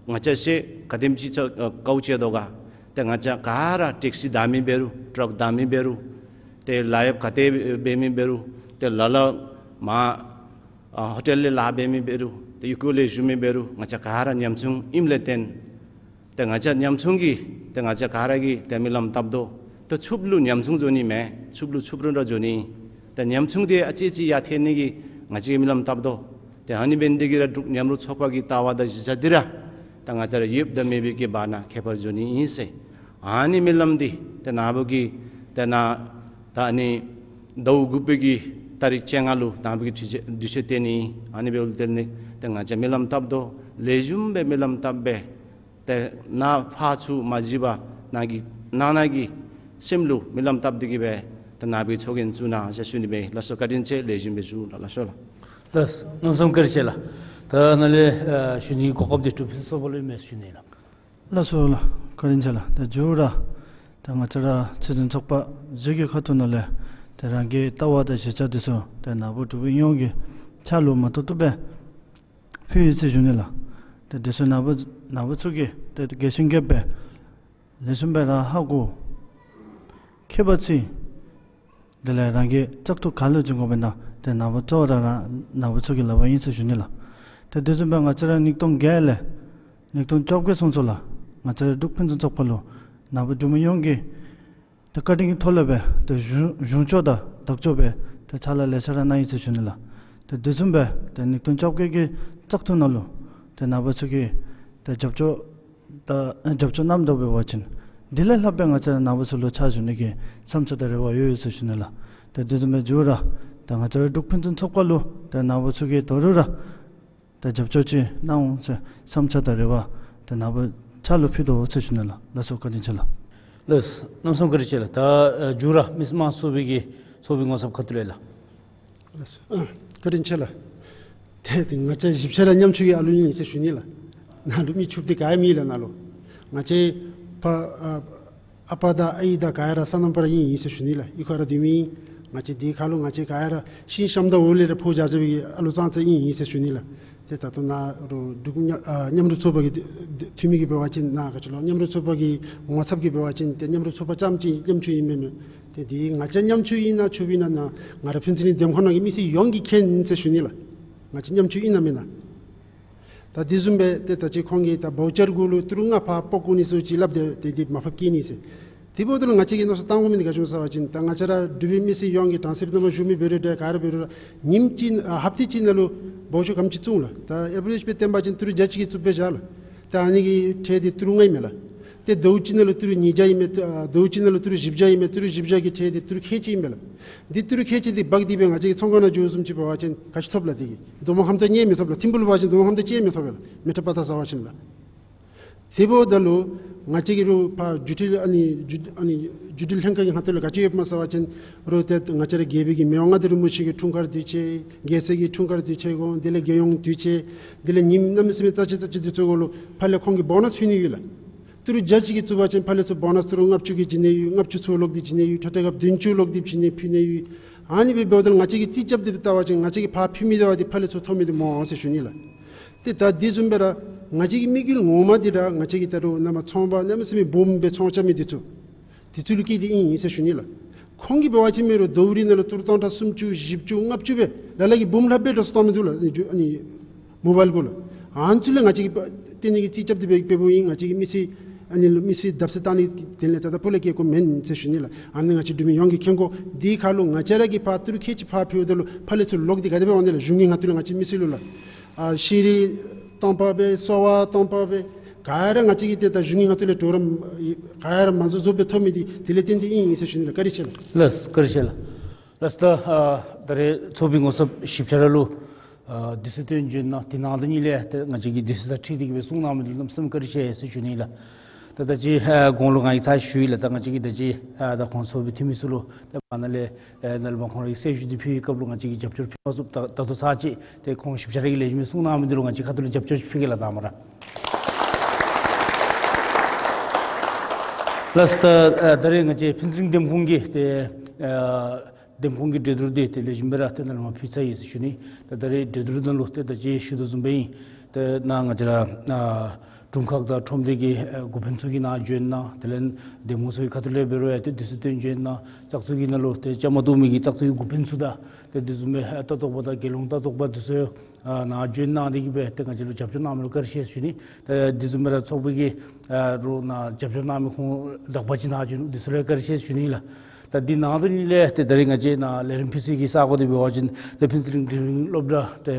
ང་བཅས་ཤེས། ག་དེམ་ཅིག་ཚ་ཨ་དཀའཝ་སྤྱད་དོ་ག། ཏེ་ང་བཅས་ག་ར་ཊེག་སི་བདའ་མི་འབད་རུང་ཊརཀ་བདའ་མི་འབད་རུང་ཏེ་ལཱ་གཡོག་ག་ཏེ་འབད་མི་འབད་རུང་ཏེ་ལ་ལུ་མར་ཨ་ཧོ་ཊེལ་ལས་ལཱ་འབད་མི་འབད་རུང་ཏེ་གཡུས་སྒོ་ལས་བཞུགས་མི་འབད་རུང་ང་བཅས་ག་ར་ཉམ་ཆུང་ཨིནམ་ལས་བརྟེན་ཏེ་ང་བཅས་ཉམ་ཆུང་གིས་ཏེ་ང་བཅས་ག་ར་གིས་ཏེ་སྨོན་ལམ་བཏབ་དོ། ཏེ་ཕྱུགཔོ་ལུ་ཉམ་ཆུང་འགྱོ་ནི་མེན། ཕྱུགཔོ་ལུ་ཕྱུགཔོ་ར་འདྲ་འགྱོ་ནི། ཏེ་ཉམ་ཆུང་འདི་ཨ་ཙི་ཙི་ཡར་ཐོན་ནི་གི་ང་བཅས་ཀྱིས་སྨོན་ལམ་བཏབ་དོ། ཏེ་ཨ་ནི་འབད་ནི་འདི་གིས་ར་འབྲུག་མཉམ་རུབ་ཚོགས་པ་གི་ལྟ་བ་དང་གཞི་རྩ་འདི་ར་ད་ང་བཅས་ར་ཡོདཔ་དང་མེད་པའི་གི་བར་ན་ཁྱད་པར་འགྱོ་ནི་ཨིན་ཟེར། ཨ་ནི་སྨོན་ལམ་འདི་ཏེ་ནཱ་བུ་གིས་ཏེ་ནཱ་ད་ཨ་ནི་ཟླཝ་དགུ་པའི་གི་ཏ་རིག་བཅོ་ལྔ་ལུ་ནཱ་བུ་གིས་དུས་ཚོད་དུས་ཚོད་སྟོན་ནི། ཨ་ནི་འབདཝ་ལས་བརྟེན་ཏེ་ང་བཅས་སྨོན་ལམ་བཏབ་དོ། ལེགས་ཤོམ་སྦེ་སྨོན་ལམ་བཏབ་སྦེ་ཏེ་ནཱ་ཕར་ཚུར་མ་བརྗེད་པར་ནཱ་གི་ནང་ན་གི་སེམས་ལུ་སྨོན་ལམ་བཏབ་སྟེ་གི་སྦེ་ཏེ་ནཱ་བུའི་ཚོགས་རྒྱན་བཙུགས་གནང་ཟེར་ཞུ་ནི་སྦེ་ལགས་སོ། བཀའ་དྲིན་ཆེ། ལེགས་ཤོམ་སྦེ་བཞུགས་ལགས། ལགས་སོ་ལགས། ལགས་སོ། གནམ་མེད་ས་མེད་བཀའ་དྲིན་ཆེ་ལགས། ད་ནཱ་ལས་ཨ་ཞུ་ནིའི་གོ་སྐབས་འདི་འབྲུག་ཕུན་སུམ་ཚོགས་པ་ལུ་ཨིན་མས་ཟེར་ཞུ་ནི་ལགས། ལགས་སོ་ལགས། བཀའ་དྲིན་ཆེ་ལགས། ད་མཇུག་ར་ད་ང་བཅས་ར་ཚོགས་འཛིན་ཚོགས་པ་བཞི་གི་ཁ་ཐུག་ནང་ལས་ཏེ་རང་གི་ལྟ་བ་དང་གཞིར་བཞག་འདི་ཚུ་ཏེ་ནཱ་བུ་འབྲུག་པའི་ཡོངས་ཀྱི་ ཕྱག་ལུ་མ་བཏུབ་བཏུབ་སྦེ་ཕུལ་ཡི་ཟེར་ཞུ་ནི་ལགས། ཏེ་དེ་ཚུ་ནཱ་བུ་ནཱ་བུ་ཚུ་གིས་ཏེ་དགེ་ཞིང་རྒྱསཔ་སྦེ་ལེགས་ཤོམ་སྦེ་ར་ཧ་གོ་མཁས་པ་ཅིན་དེ་ལས་རང་གི་བཙག་འཐུ་ག་ལུ་བྱིན་དགོཔ་ཨིན་ན་ཏེ་ནཱ་བུ་གཙོ་བོ་ར་ར་ནཱ་བུ་ཚུ་གི་ལག་པར་ཨིན་ཟེར་ཞུ་ནི་ལགས། ཏེ་དེ་བཟུམ་སྦེ་ང་བཅས་ར་ཉིས་སྟོང་བརྒྱད་ལས་ཉིས་སྟོང་བཅོ་བརྒྱད་སོང་ཙང་ལགས། ང་བཅས་ར་འབྲུག་ཕན་ཚུན་ཚོགས་པ་ལུ་ནཱ་བུ་འབྲུག་མི་ཡོངས་ཀྱི་ཏེ་བཀའ་དྲིན་གྱི་ཐོག་ལས་སྦེ་ཏེ་གཞུང་གཞུང་ཕྱོགས་དང་བདག་ཕྱོགས་སྦེ་ཏེ་ཕྱག་ལཱ་ལེ་ཤ་ར་གནང་ཡི་ཟེར་ཞུ་ནི་ལགས། ཏེ་དེ་བཟུམ་སྦེ་ཏེ་ཉིས་སྟོང་བཅོ་བརྒྱད་ཀྱི་བཙག་འཐུ་ནང་ལུ་ཏེ་ནཱ་བུ་ཚུ་གིས་ཏེ་རྒྱབ་སྐྱོར་ད་རྒྱབ་སྐྱོར་གནངམ་ད་འབད་བ་ཅིན་དེ་ལས་ལྷག་སྦེ་ང་བཅས་ནཱ་བུ་ཚུ་ལུ་ཕྱག་ཞུ་ནི་གི་བསམ་འཆར་དང་རེ་བ་ཡོད་ཡོད་ཟེར་ཞུ་ནི་ལགས། ཏེ་དེ་བཟུམ་སྦེ་མཇུག་ར་ཏེ་ང་བཅས་ར་འབྲུག་ཕན་ཚུན་ཚོགས་པ་ལུ་ཏེ་ནཱ་བུ་ཚུ་གིས་ད་རུང་ར་ཏེ་རྒྱབ་སྐྱོར་ཅིག་གནང་འོང་ཟེར་བསམ་འཆར་དང་རེ་བ་ཏེ་ནཱ་བུ་ཕྱག་ལུ་ཕུལ་དོ་ཟེར་ཞུ་ནི་ལགས། ལགས་སོ། བཀའ་དྲིན་ཆེ་ལགས། ལགས། གནམ་མེད་ས་མེད་བཀའ་དྲིན་ཆེ་ལགས། ད་ཨ་མཇུག་ར་མི་དམངས་ཚོགས་པའི་གི་ཚོགས་པའི་ངོ་ཚབ་ཁ་ཐུག་ལས་ལགས། ལགས་སོ། ཨ་བཀའ་དྲིན་ཆེ་ལགས། ཏེ་ཏེ་ང་བཅས་བཞི་ཆ་ར་ཉམ་ཆུང་གི་ཨ་ལུ་ཨིན་ཟེར་ཞུ་ནི་ལགས། ནཱ་ལུ་མི་ཕྱུགཔོ་འདི་ག་ཡང་མེད་ལགས་ནཱ་ལུ། ང་བཅས་ཕ་ཨ་ཨ་པ་དང་ཨའི་དང་ག་ཡ་ར་སོ་ནམ་པ་ར་ཨིན་ཨིན་ཟེར་ཞུ་ནི་ལགས། གཡུས་ཁར་ར་སྡོད་མི་ཨིན། ང་བཅས་འདི་ཁར་ལུ་ང་བཅས་ག་ཡ་ར་ཤིང་གཤམ་དང་འོག་ལས་ར་འཕོ་བྱ་བྱ་བའི་ཨ་ལུ་ཙང་ཙ་ཨིན་ཨིན་ཟེར་ཞུ་ནི་ལགས། ཏེ་ད་ལྟོ་ནཱ་རུ་འབྲུག་མཉམ་ཨ་མཉམ་རུབ་ཚོགས་པ་གི་འཐུས་མི་གིས་འབད་བ་ཅིན་ནཱ་ག་ཅི་ལོ་མཉམ་རུབ་ཚོགས་པ་གི་ངོ་ཚབ་ཀྱིས་འབད་བ་ཅིན་ཏེ་མཉམ་རུབ་ཚོགས་པ་རྐྱངམ་ཅིག་ཉམ་ཆུང་ཨིན་མས་མས། ཏེ་འདི་ང་བཅས་ཉམ་ཆུང་ཨིན་ན་ཕྱུགཔོ་ཨིན་ན་ནཱ་ང་ར་ཕུན་ཚོགས་གླིང་འདེམས་ཁོངས་ནང་གི་མི་སེར་ཡོངས་ཀྱིས་མཁྱེན་ཨིན་ཟེར་ཞུ་ནི་ལགས། ང་བཅས་ཉམ་ཆུང་ཨིན་ན་མེན་ན། ད་དེ་བཟུམ་སྦེ་ཏེ་ད་ཅི་ཁོང་གིས་ད་བའུ་ཅར་གུ་ལུ་ཏི་རུ་ལྔ་ཕར་སྤོ་བཀོ་ནི་ཟེར་ཅིག་སླབ་སྟེ་ཏེ་འདི་མར་ཕབ་བསྐྱལ་ནི་ཟེར། དེ་འབདཝ་ད་ལུ་ང་བཅས་ཀྱིས་མནོ་བསམ་བཏང་དགོ་མི་འདི་ག་ཅི་སྨོ་ཟེར་བ་ཅིན་ད་ང་བཅས་ར་འབྲུག་པའི་མི་སེར་ཡོངས་ཀྱིས་གྲངས་སུ་བཏོན་པ་ཞུ་མི་འབད་རུང་འདྲ་ག་ར་འབད་རུང་ར་ཉིནམ་གཅིག་ཨ་ཧབ་ཏ་གཅིག་ནང་ལུ་བའུ་ཅར་ག་དེམ་ཅིག་བཙུགས་ལགས། ད་ཨེ་བི་རེཇ་སྦེ་བཏོན་པ་ཅིན་ཏི་རུ་བརྒྱ་གཅིག་གི་བཙུགས་སྦེ་བཞག་ལགས། ད་ཨ་ནི་གི་ཁྲལ་འདི་ཏི་རུ་ལྔ་ཨིན་མས་ལགས། ཏེ་ཟླཝ་གཅིག་ནང་ལུ་ཏི་རུ་ཉིས་བརྒྱ་ཨིན་མས། ཏེ་ཨ་ཟླཝ་གཅིག་ནང་ལུ་ཏི་རུ་བཞི་བརྒྱ་ཨིན་མས། ཏི་རུ་བཞི་བརྒྱ་གི་ཁྲལ་འདི་ཏི་རུ་ཁལ་གཅིག་ཨིན་མས་ལགས། འདི་ཏི་རུ་ཁལ་གཅིག་འདི་འབག་སྟེ་སྦེ་ང་བཅས་ཀྱི་ཚོང་ཁང་ནང་འགྱོ་བཟུམ་ཅིག་འབད་བ་ཅིན་ག་ཅི་ཐོབ་ལགས། དེ་གིས་རྡོག་མ་ཧམ་ཏོ་གཉིས་མི་ཐོབ་ལགས། ཐིམ་ཕུག་ལུ་འབད་བ་ཅིན་རྡོག་མ་ཧམ་ཏོ་གཅིག་མི་ཐོབ་ལགས། མི་ཊར་པ་ཏ་ཟ་བ་ཅིན་ལགས། དེ་འབདཝ་ད་ལུ་ང་བཅས་ཀྱིས་རུང་ཕར་བརྒྱུད་འཕྲིན་ཨ་ནི་བརྒྱུད་ཨ་ནི་བརྒྱུད་འཕྲིན་ལྷན་ཁག་གི་ཁ་ཐུག་ལས་ག་ཅི་ཡོདཔ་སྨོ་ཟེར་བ་ཅིན་རུང་ཏེ་ང་བཅས་ར་རྒྱལ་པོའི་གི་མི་དབང་མངའ་བདག་རིན་པོ་ཆེ་གི་འཁྲུངས་སྐར་དུས་ཆེན་རྒྱལ་སྲས་ཀྱི་འཁྲུངས་སྐར་དུས་ཆེན་གུ་དེ་ལས་རྒྱལ་ཡོངས་དུས་ཆེན་དེ་ལས་ཉིནམ་གནམ་མེད་ས་མེད་རྩ་ཆེ་རྩ་ཆེ་འདི་ཚུ་གུ་ལུ་ཕར་ལས་ཁོང་གིས་བོ་ནཱས་ཕུལ་ནི་ཡོད་ལགས། ཏི་རུ་བརྒྱ་གཅིག་གི་བཙུགས་པ་ཅིན་ཕར་ལས་ཚུར་བོ་ནཱས་ཏི་རུ་ལྔ་བཅུ་གི་བྱིན་ནི་ཡོད། ལྔ་བཅུ་ཚུར་ལོག་སྟེ་བྱིན་ནི་ཡོད། ཁྲ་ཁྲ་གབ་བདུན་ཅུ་ལོག་སྟེ་བྱིན་ནི་ཕུལ་ནི་ཡོད། ཨ་ནི་སྦེ་འབདཝ་ད་ལུ་ང་བཅས་ཀྱིས་རྩིས་རྐྱབ་སྟེ་སྦེ་བལྟ་བ་ཅིན་ང་བཅས་ཀྱིས་ཕར་ཕུལ་མི་འདི་བ་འདི་ཕར་ལས་ཚུར་ཐོབ་མི་འདི་སྨོ་ཟེར་ཞུ་ནི་ལགས། ཏེ་ད་འདི་བཟུམ་སྦེ་ར་ང་བཅས་ཀྱི་དམིགས་ཡུལ་ངོ་མ་འདི་ར་ང་བཅས་ཀྱི་ད་རུང་ནཱ་མར་ཚོང་པ་གནམ་མེད་ས་མེད་སྦོམ་སྦེ་ཚོང་རྐྱབ་མི་འདི་ཚུ་འདི་ཚུ་ལུ་བསྐྱེད་དེ་ཨིན་ཨིན་ཟེར་ཞུ་ནི་ལགས། ཁོང་གིས་འབད་བ་ཅིན་མེན་རུང་ཟླཝ་རེ་ནང་ལུ་ཏི་རུ་སྟོང་ཕྲག་སུམ་ཅུ་བཞི་བཅུ་ལྔ་བཅུ་སྦེ་ལ་ལུ་གིས་འབུམ་ལྷགཔ་སྦེ་འགྲོ་སོང་གཏང་མི་འདུག་ལགས། ཨ་ནི་མོ་བཱའིལ་གུ་ལགས། ཨ་ནི་ཚུ་ལས་ང་བཅས་ཀྱིས་ཏེ་ཨ་ནི་གི་རྩིས་རྐྱབ་སྟེ་སྦེ་འབདཝ་ཨིན། ང་བཅས་ཀྱིས་མི་སེར་ཨ་ནི་ལུ་མི་སེར་བརྡབ་གསིག་གཏང་ནི་དོན་ལས་རྩ་དང་སྤུ་ལས་བསྐྱེད་དགོཔ་མེན་ཟེར་ཞུ་ནི་ལགས། ཨ་ནི་ང་བཅས་འབྲུག་མི་ཡོངས་ཀྱིས་མཁྱེན་དགོ། དེ་ཁར་ལུ་ང་བཅས་ར་གིས་ཕར་ཏི་རུ་ཁལ་གཅིག་ཕར་ཕུལཝ་ད་ལུ་ཕར་ལས་ཚུར་ལོག་སྟེ་ག་དེ་སྦེ་འོང་ནི་ལགས། གཞུང་གི་ངོ་ཐོག་ལས་ང་བཅས་མི་སེར་ལུ་ལགས། ཨ་ཤེས་རིག་སྟོང་པ་སྦེ་གསོ་བ་སྟོང་པ་སྦེ་ག་ར་ང་བཅས་ཀྱིས་ཏེ་ད་གཞུང་གི་ངོ་ཐོག་ལས་གྲོགས་རམ་ག་ར་མ་འཛོལ་འཛོལཝ་སྦེ་ཐོབ་མི་འདི་དེ་ལས་བརྟེན་ཏེ་ཨིན་ཨིན་ཟེར་ཞུ་ནི་ལགས། བཀའ་དྲིན་ཆེ་ལགས། ལགས་བཀའ་དྲིན་ཆེ་ལགས། ལགས་ད་ཨ་ད་རེས་ཚོགས་པའི་ངོ་ཚབ་བཞི་ཆ་ར་ལུ་ཨ་དུས་ཚོད་བཏོན་བྱོན་གནང་། དེ་ནང་དོན་ཉིད་ལས་ཏེ་ང་བཅས་ཀྱི་དུས་ཚོད་དང་འཁྲིལ་ཏེ་གི་སྦེ་གསུང་གནང་མི་འདི་ལུ་གནམ་མེད་ས་མེད་བཀའ་དྲིན་ཆེ་ཟེར་ཞུ་ནི་ལགས། ད་ད་ཅི་ཨ་གོང་ལུ་ང་གིས་ཚར་ཞུ་ཡི་ལགས། ད་ང་བཅས་ཀྱིས་ད་ཅི་ཨ་ད་ཁོང་ཚོགས་པའི་འཐུས་མི་ཚུ་ལུ་ད་མ་ན་ལས་ཨ་ནཱ་ལས་མར་ཁོང་རའི་གསལ་ཞུ་འདི་ཕུལ་བའི་སྐབས་ལུ་ང་བཅས་ཀྱིས་རྒྱབ་སྐྱོར་ཕུལ་མ་ཚུགས། ད་ད་ལྟོ་ཚར་ཅིག་ཏེ་ཁོང་བཞི་ཆ་ར་གིས་ལེགས་ཤོམ་སྦེ་གསུང་གནང་མི་འདི་ལུ་ང་བཅས་ཁ་ཐུག་ལས་རྒྱབ་སྐྱོར་ཅིག་ཕུལ་གེ་ལགས། ད་མ་ར་ལགས་ད་ཨ་ད་རེས་ང་བཅས་ཕུན་ཚོགས་གླིང་འདེམས་ཁོངས་ཀྱི་ཏེ་ཨ་འདེམས་ཁོངས་ཀྱི་གྲོས་བསྡུར་འདི་ཏེ་ལེགས་ཤོམ་སྦེ་ར་ཏེ་ནཱ་ལས་མར་ཕུལ་ཚར་ཡི་ཟེར་ཞུ་ནི། ད་ད་རེས་གྲོས་བསྡུར་ནང་ལུ་ཏེ་ད་ཅི་ཞུ་དོ་བཟུམ་སྦེ་ཨིན། ཏེ་ནཱ་ང་བཅས་ར་ཨ་དྲུང་ཁག་དང་ཁྲོམ་སྡེ་གི་ཨ་འགོ་དཔོན་ཚུ་གིས་ནཱ་བྱོན་གནང་། དེ་ལས་འདེམས་ངོ་ཚུ་གི་ཁ་ཐུག་ལས་འབད་རུང་ཡང་ཏེ་དུས་ཚོད་བཏོན་བྱོན་གནང་། བཙག་འཐུ་གི་ནང་ལུ་ཏེ་བཅའ་མར་གཏོགས་མི་གི་བཙག་འཐུ་གི་འགོ་དཔོན་ཚུ་དང་ཏེ་དེ་བཟུམ་སྦེ་ཨ་ལྟ་རྟོག་པ་དང་རྒྱལ་ཡོངས་ལྟ་རྟོག་པ་འདི་ཚུ་ཨ་ནཱ་བྱོན་གནང་སྟེ་གི་སྦེ་ཏེ་ང་བཅས་ལུ་རྒྱབ་སྐྱོར་གནང་མི་ལུ་བཀའ་དྲིན་ཆེ་ཞུ་ནི། ཏེ་དེ་བཟུམ་སྦེ་ར་ཚོགས་པའི་གི་ཨ་རུང་ནཱ་རྒྱབ་སྐྱོར་གནང་མི་ཁོང་དག་པ་ཅིག་ནཱ་བྱོན་ནུག། འདི་ཚུ་ལུ་བཀའ་དྲིན་ཆེ་ཞུ་ནི་ལགས། ད་འདི་ནང་དོན་ཉིད་ལས་ཏེ་ད་རེས་ང་བཅས་ནཱ་ལས་རིམ་ཕུལ་སའི་གི་ས་གོ་འདི་འབད་བ་ཅིན་ཏེ་ཕུན་ཚོགས་གླིང་འབྲིང་རིམ་སློབ་གྲྭ་ཏེ་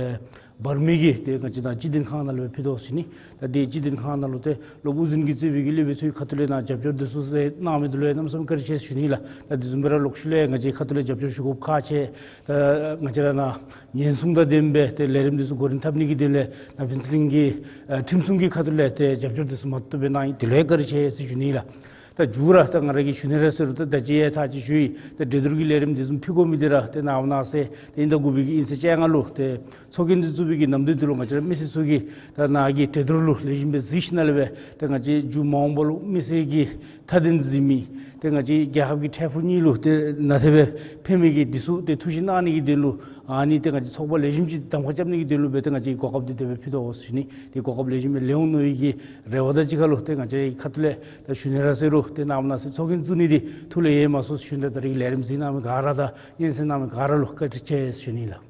བར་མི་གི་ཏེ་ང་བཅས་ནཱ་སྤྱི་དོན་ཁང་ནང་ལུ་སྦེ་ཕུལ་དོ་ཟེར་ཞུ་ནི། ད་འདི་སྤྱི་དོན་ཁང་ནང་ལུ་ཏེ་སློབ་དབུ་འཛིན་གྱིས་གཙོས་པའི་གི་སློབ་དཔོན་ཚུ་གི་ཁ་ཐུག་ལས་ནཱ་རྒྱབ་སྐྱོར་འདི་ཚུ་ཟེར་གནང་མི་འདི་ལུ་ཡང་གནམ་མེད་ས་མེད་བཀའ་དྲིན་ཆེ་ཞུ་ནི་ལགས། ད་དེ་བཟུམ་སྦེ་ར་ལོག་ཤུལ་ལས་ང་བཅས་ཁ་ཐུག་ལས་རྒྱབ་སྐྱོར་ཞུ་དགོཔ་ཁག་ཆེ། ད་ང་བཅས་ར་ནཱ་ཉེན་སྲུང་དང་ལྡན་པའི་ཏེ་ལས་རིམ་འདི་ཚུ་འགོ་འདྲེན་འཐབ་ནི་གི་དོན་ལས་ནཱ་ཕུན་ཚོགས་གླིང་གི་ཨ་ཁྲིམས་སྲུང་གི་ཁ་ཐུག་ལས་ཏེ་རྒྱབ་སྐྱོར་འདི་ཚུ་མ་བཏུབ་སྦེ་གནང་ཡི། དེ་ལུ་ཡང་བཀའ་དྲིན་ཆེ་ཟེར་ཞུ་ནི་ལགས། ད་མཇུག་ར་ད་ང་ར་གིས་ཞུ་ནི་ར་ཟེར་རུང་ད་ད་ཅི་ཡང་ཚར་ཅིག་ཞུ་ཡི། ད་གྲོས་བསྡུར་གྱི་ལས་རིམ་འདི་ཚུ་ཕུལ་དགོ་མི་འདི་ར་ཏེ་ནངས་པ་གནངས་ཚེ་ཏེ་ཨིན་ད་དགུ་པའི་གི་དབྱིན་ཚེས་བཅོ་ལྔ་ལུ་ཏེ་ཚོགས་རྒྱན་འདི་བཙུགས་པའི་གི་ནམ་དུས་འདི་ལུ་ང་བཅས་ར་མི་སེར་ཚུ་གིས་ད་ནཱ་གི་གྲོས་བསྡུར་ལུ་ལེགས་ཤོམ་སྦེ་གཟིགས་ཞིནམ་ལས་སྦེ་ཏེ་ང་བཅས་མཇུག་མ་འོངས་པ་ལུ་མི་སེར་གྱི་མཐའ་དོན་གཟིགས་མི་ཏེ་ང་བཅས་རྒྱལ་ཁབ་ཀྱི་འཕྲལ་ཕུགས་གཉིས་ལུ་ཏེ་ནན་ཏན་སྦེ་ཕན་མི་གི་འདི་ཚུ་ཏེ་ཐུགས་ཞིབ་གནང་ནི་གི་དོན་ལུ་ ཨ་ནི་ཏེ་ང་བཅས་ཚོགས་པ་ལེགས་ཤོམ་ཅིག་གདམ་ཁ་རྐྱབ་ནི་གི་དོན་ལུ་སྦེ་ཏེ་ང་བཅས་གོ་སྐབས་འདི་དེ་སྦེ་ཕུལ་དོ་ཟེར་ཞུ་ནི། ཏེ་གོ་སྐབས་ལེགས་ཤོམ་སྦེ་ལེན་འོང་མནོ་བའི་གི་རེ་བ་དང་གཅིག་ཁར་ལུ་ཏེ་ང་བཅས་ཁ་ཐུག་ལས་ད་ཞུ་ནི་ར་ཟེར་རུང་ཏེ་གནམ་མེད་ས་མེད་ཚོགས་རྒྱན་བཙུགས་ནི་འདི་ཐུགས་ལས་ཡལ་མ་སོང་ཟེར་ཞུ་ནི། ད་རིས་ལས་རིམ་གཟིགས་གནང་མི་ག་ར་དང་སྙན་གསན་གནང་མི་ག་ར་ལུ་བཀའ་དྲིན་ཆེ་ཟེར་ཞུ་ནི་ལགས།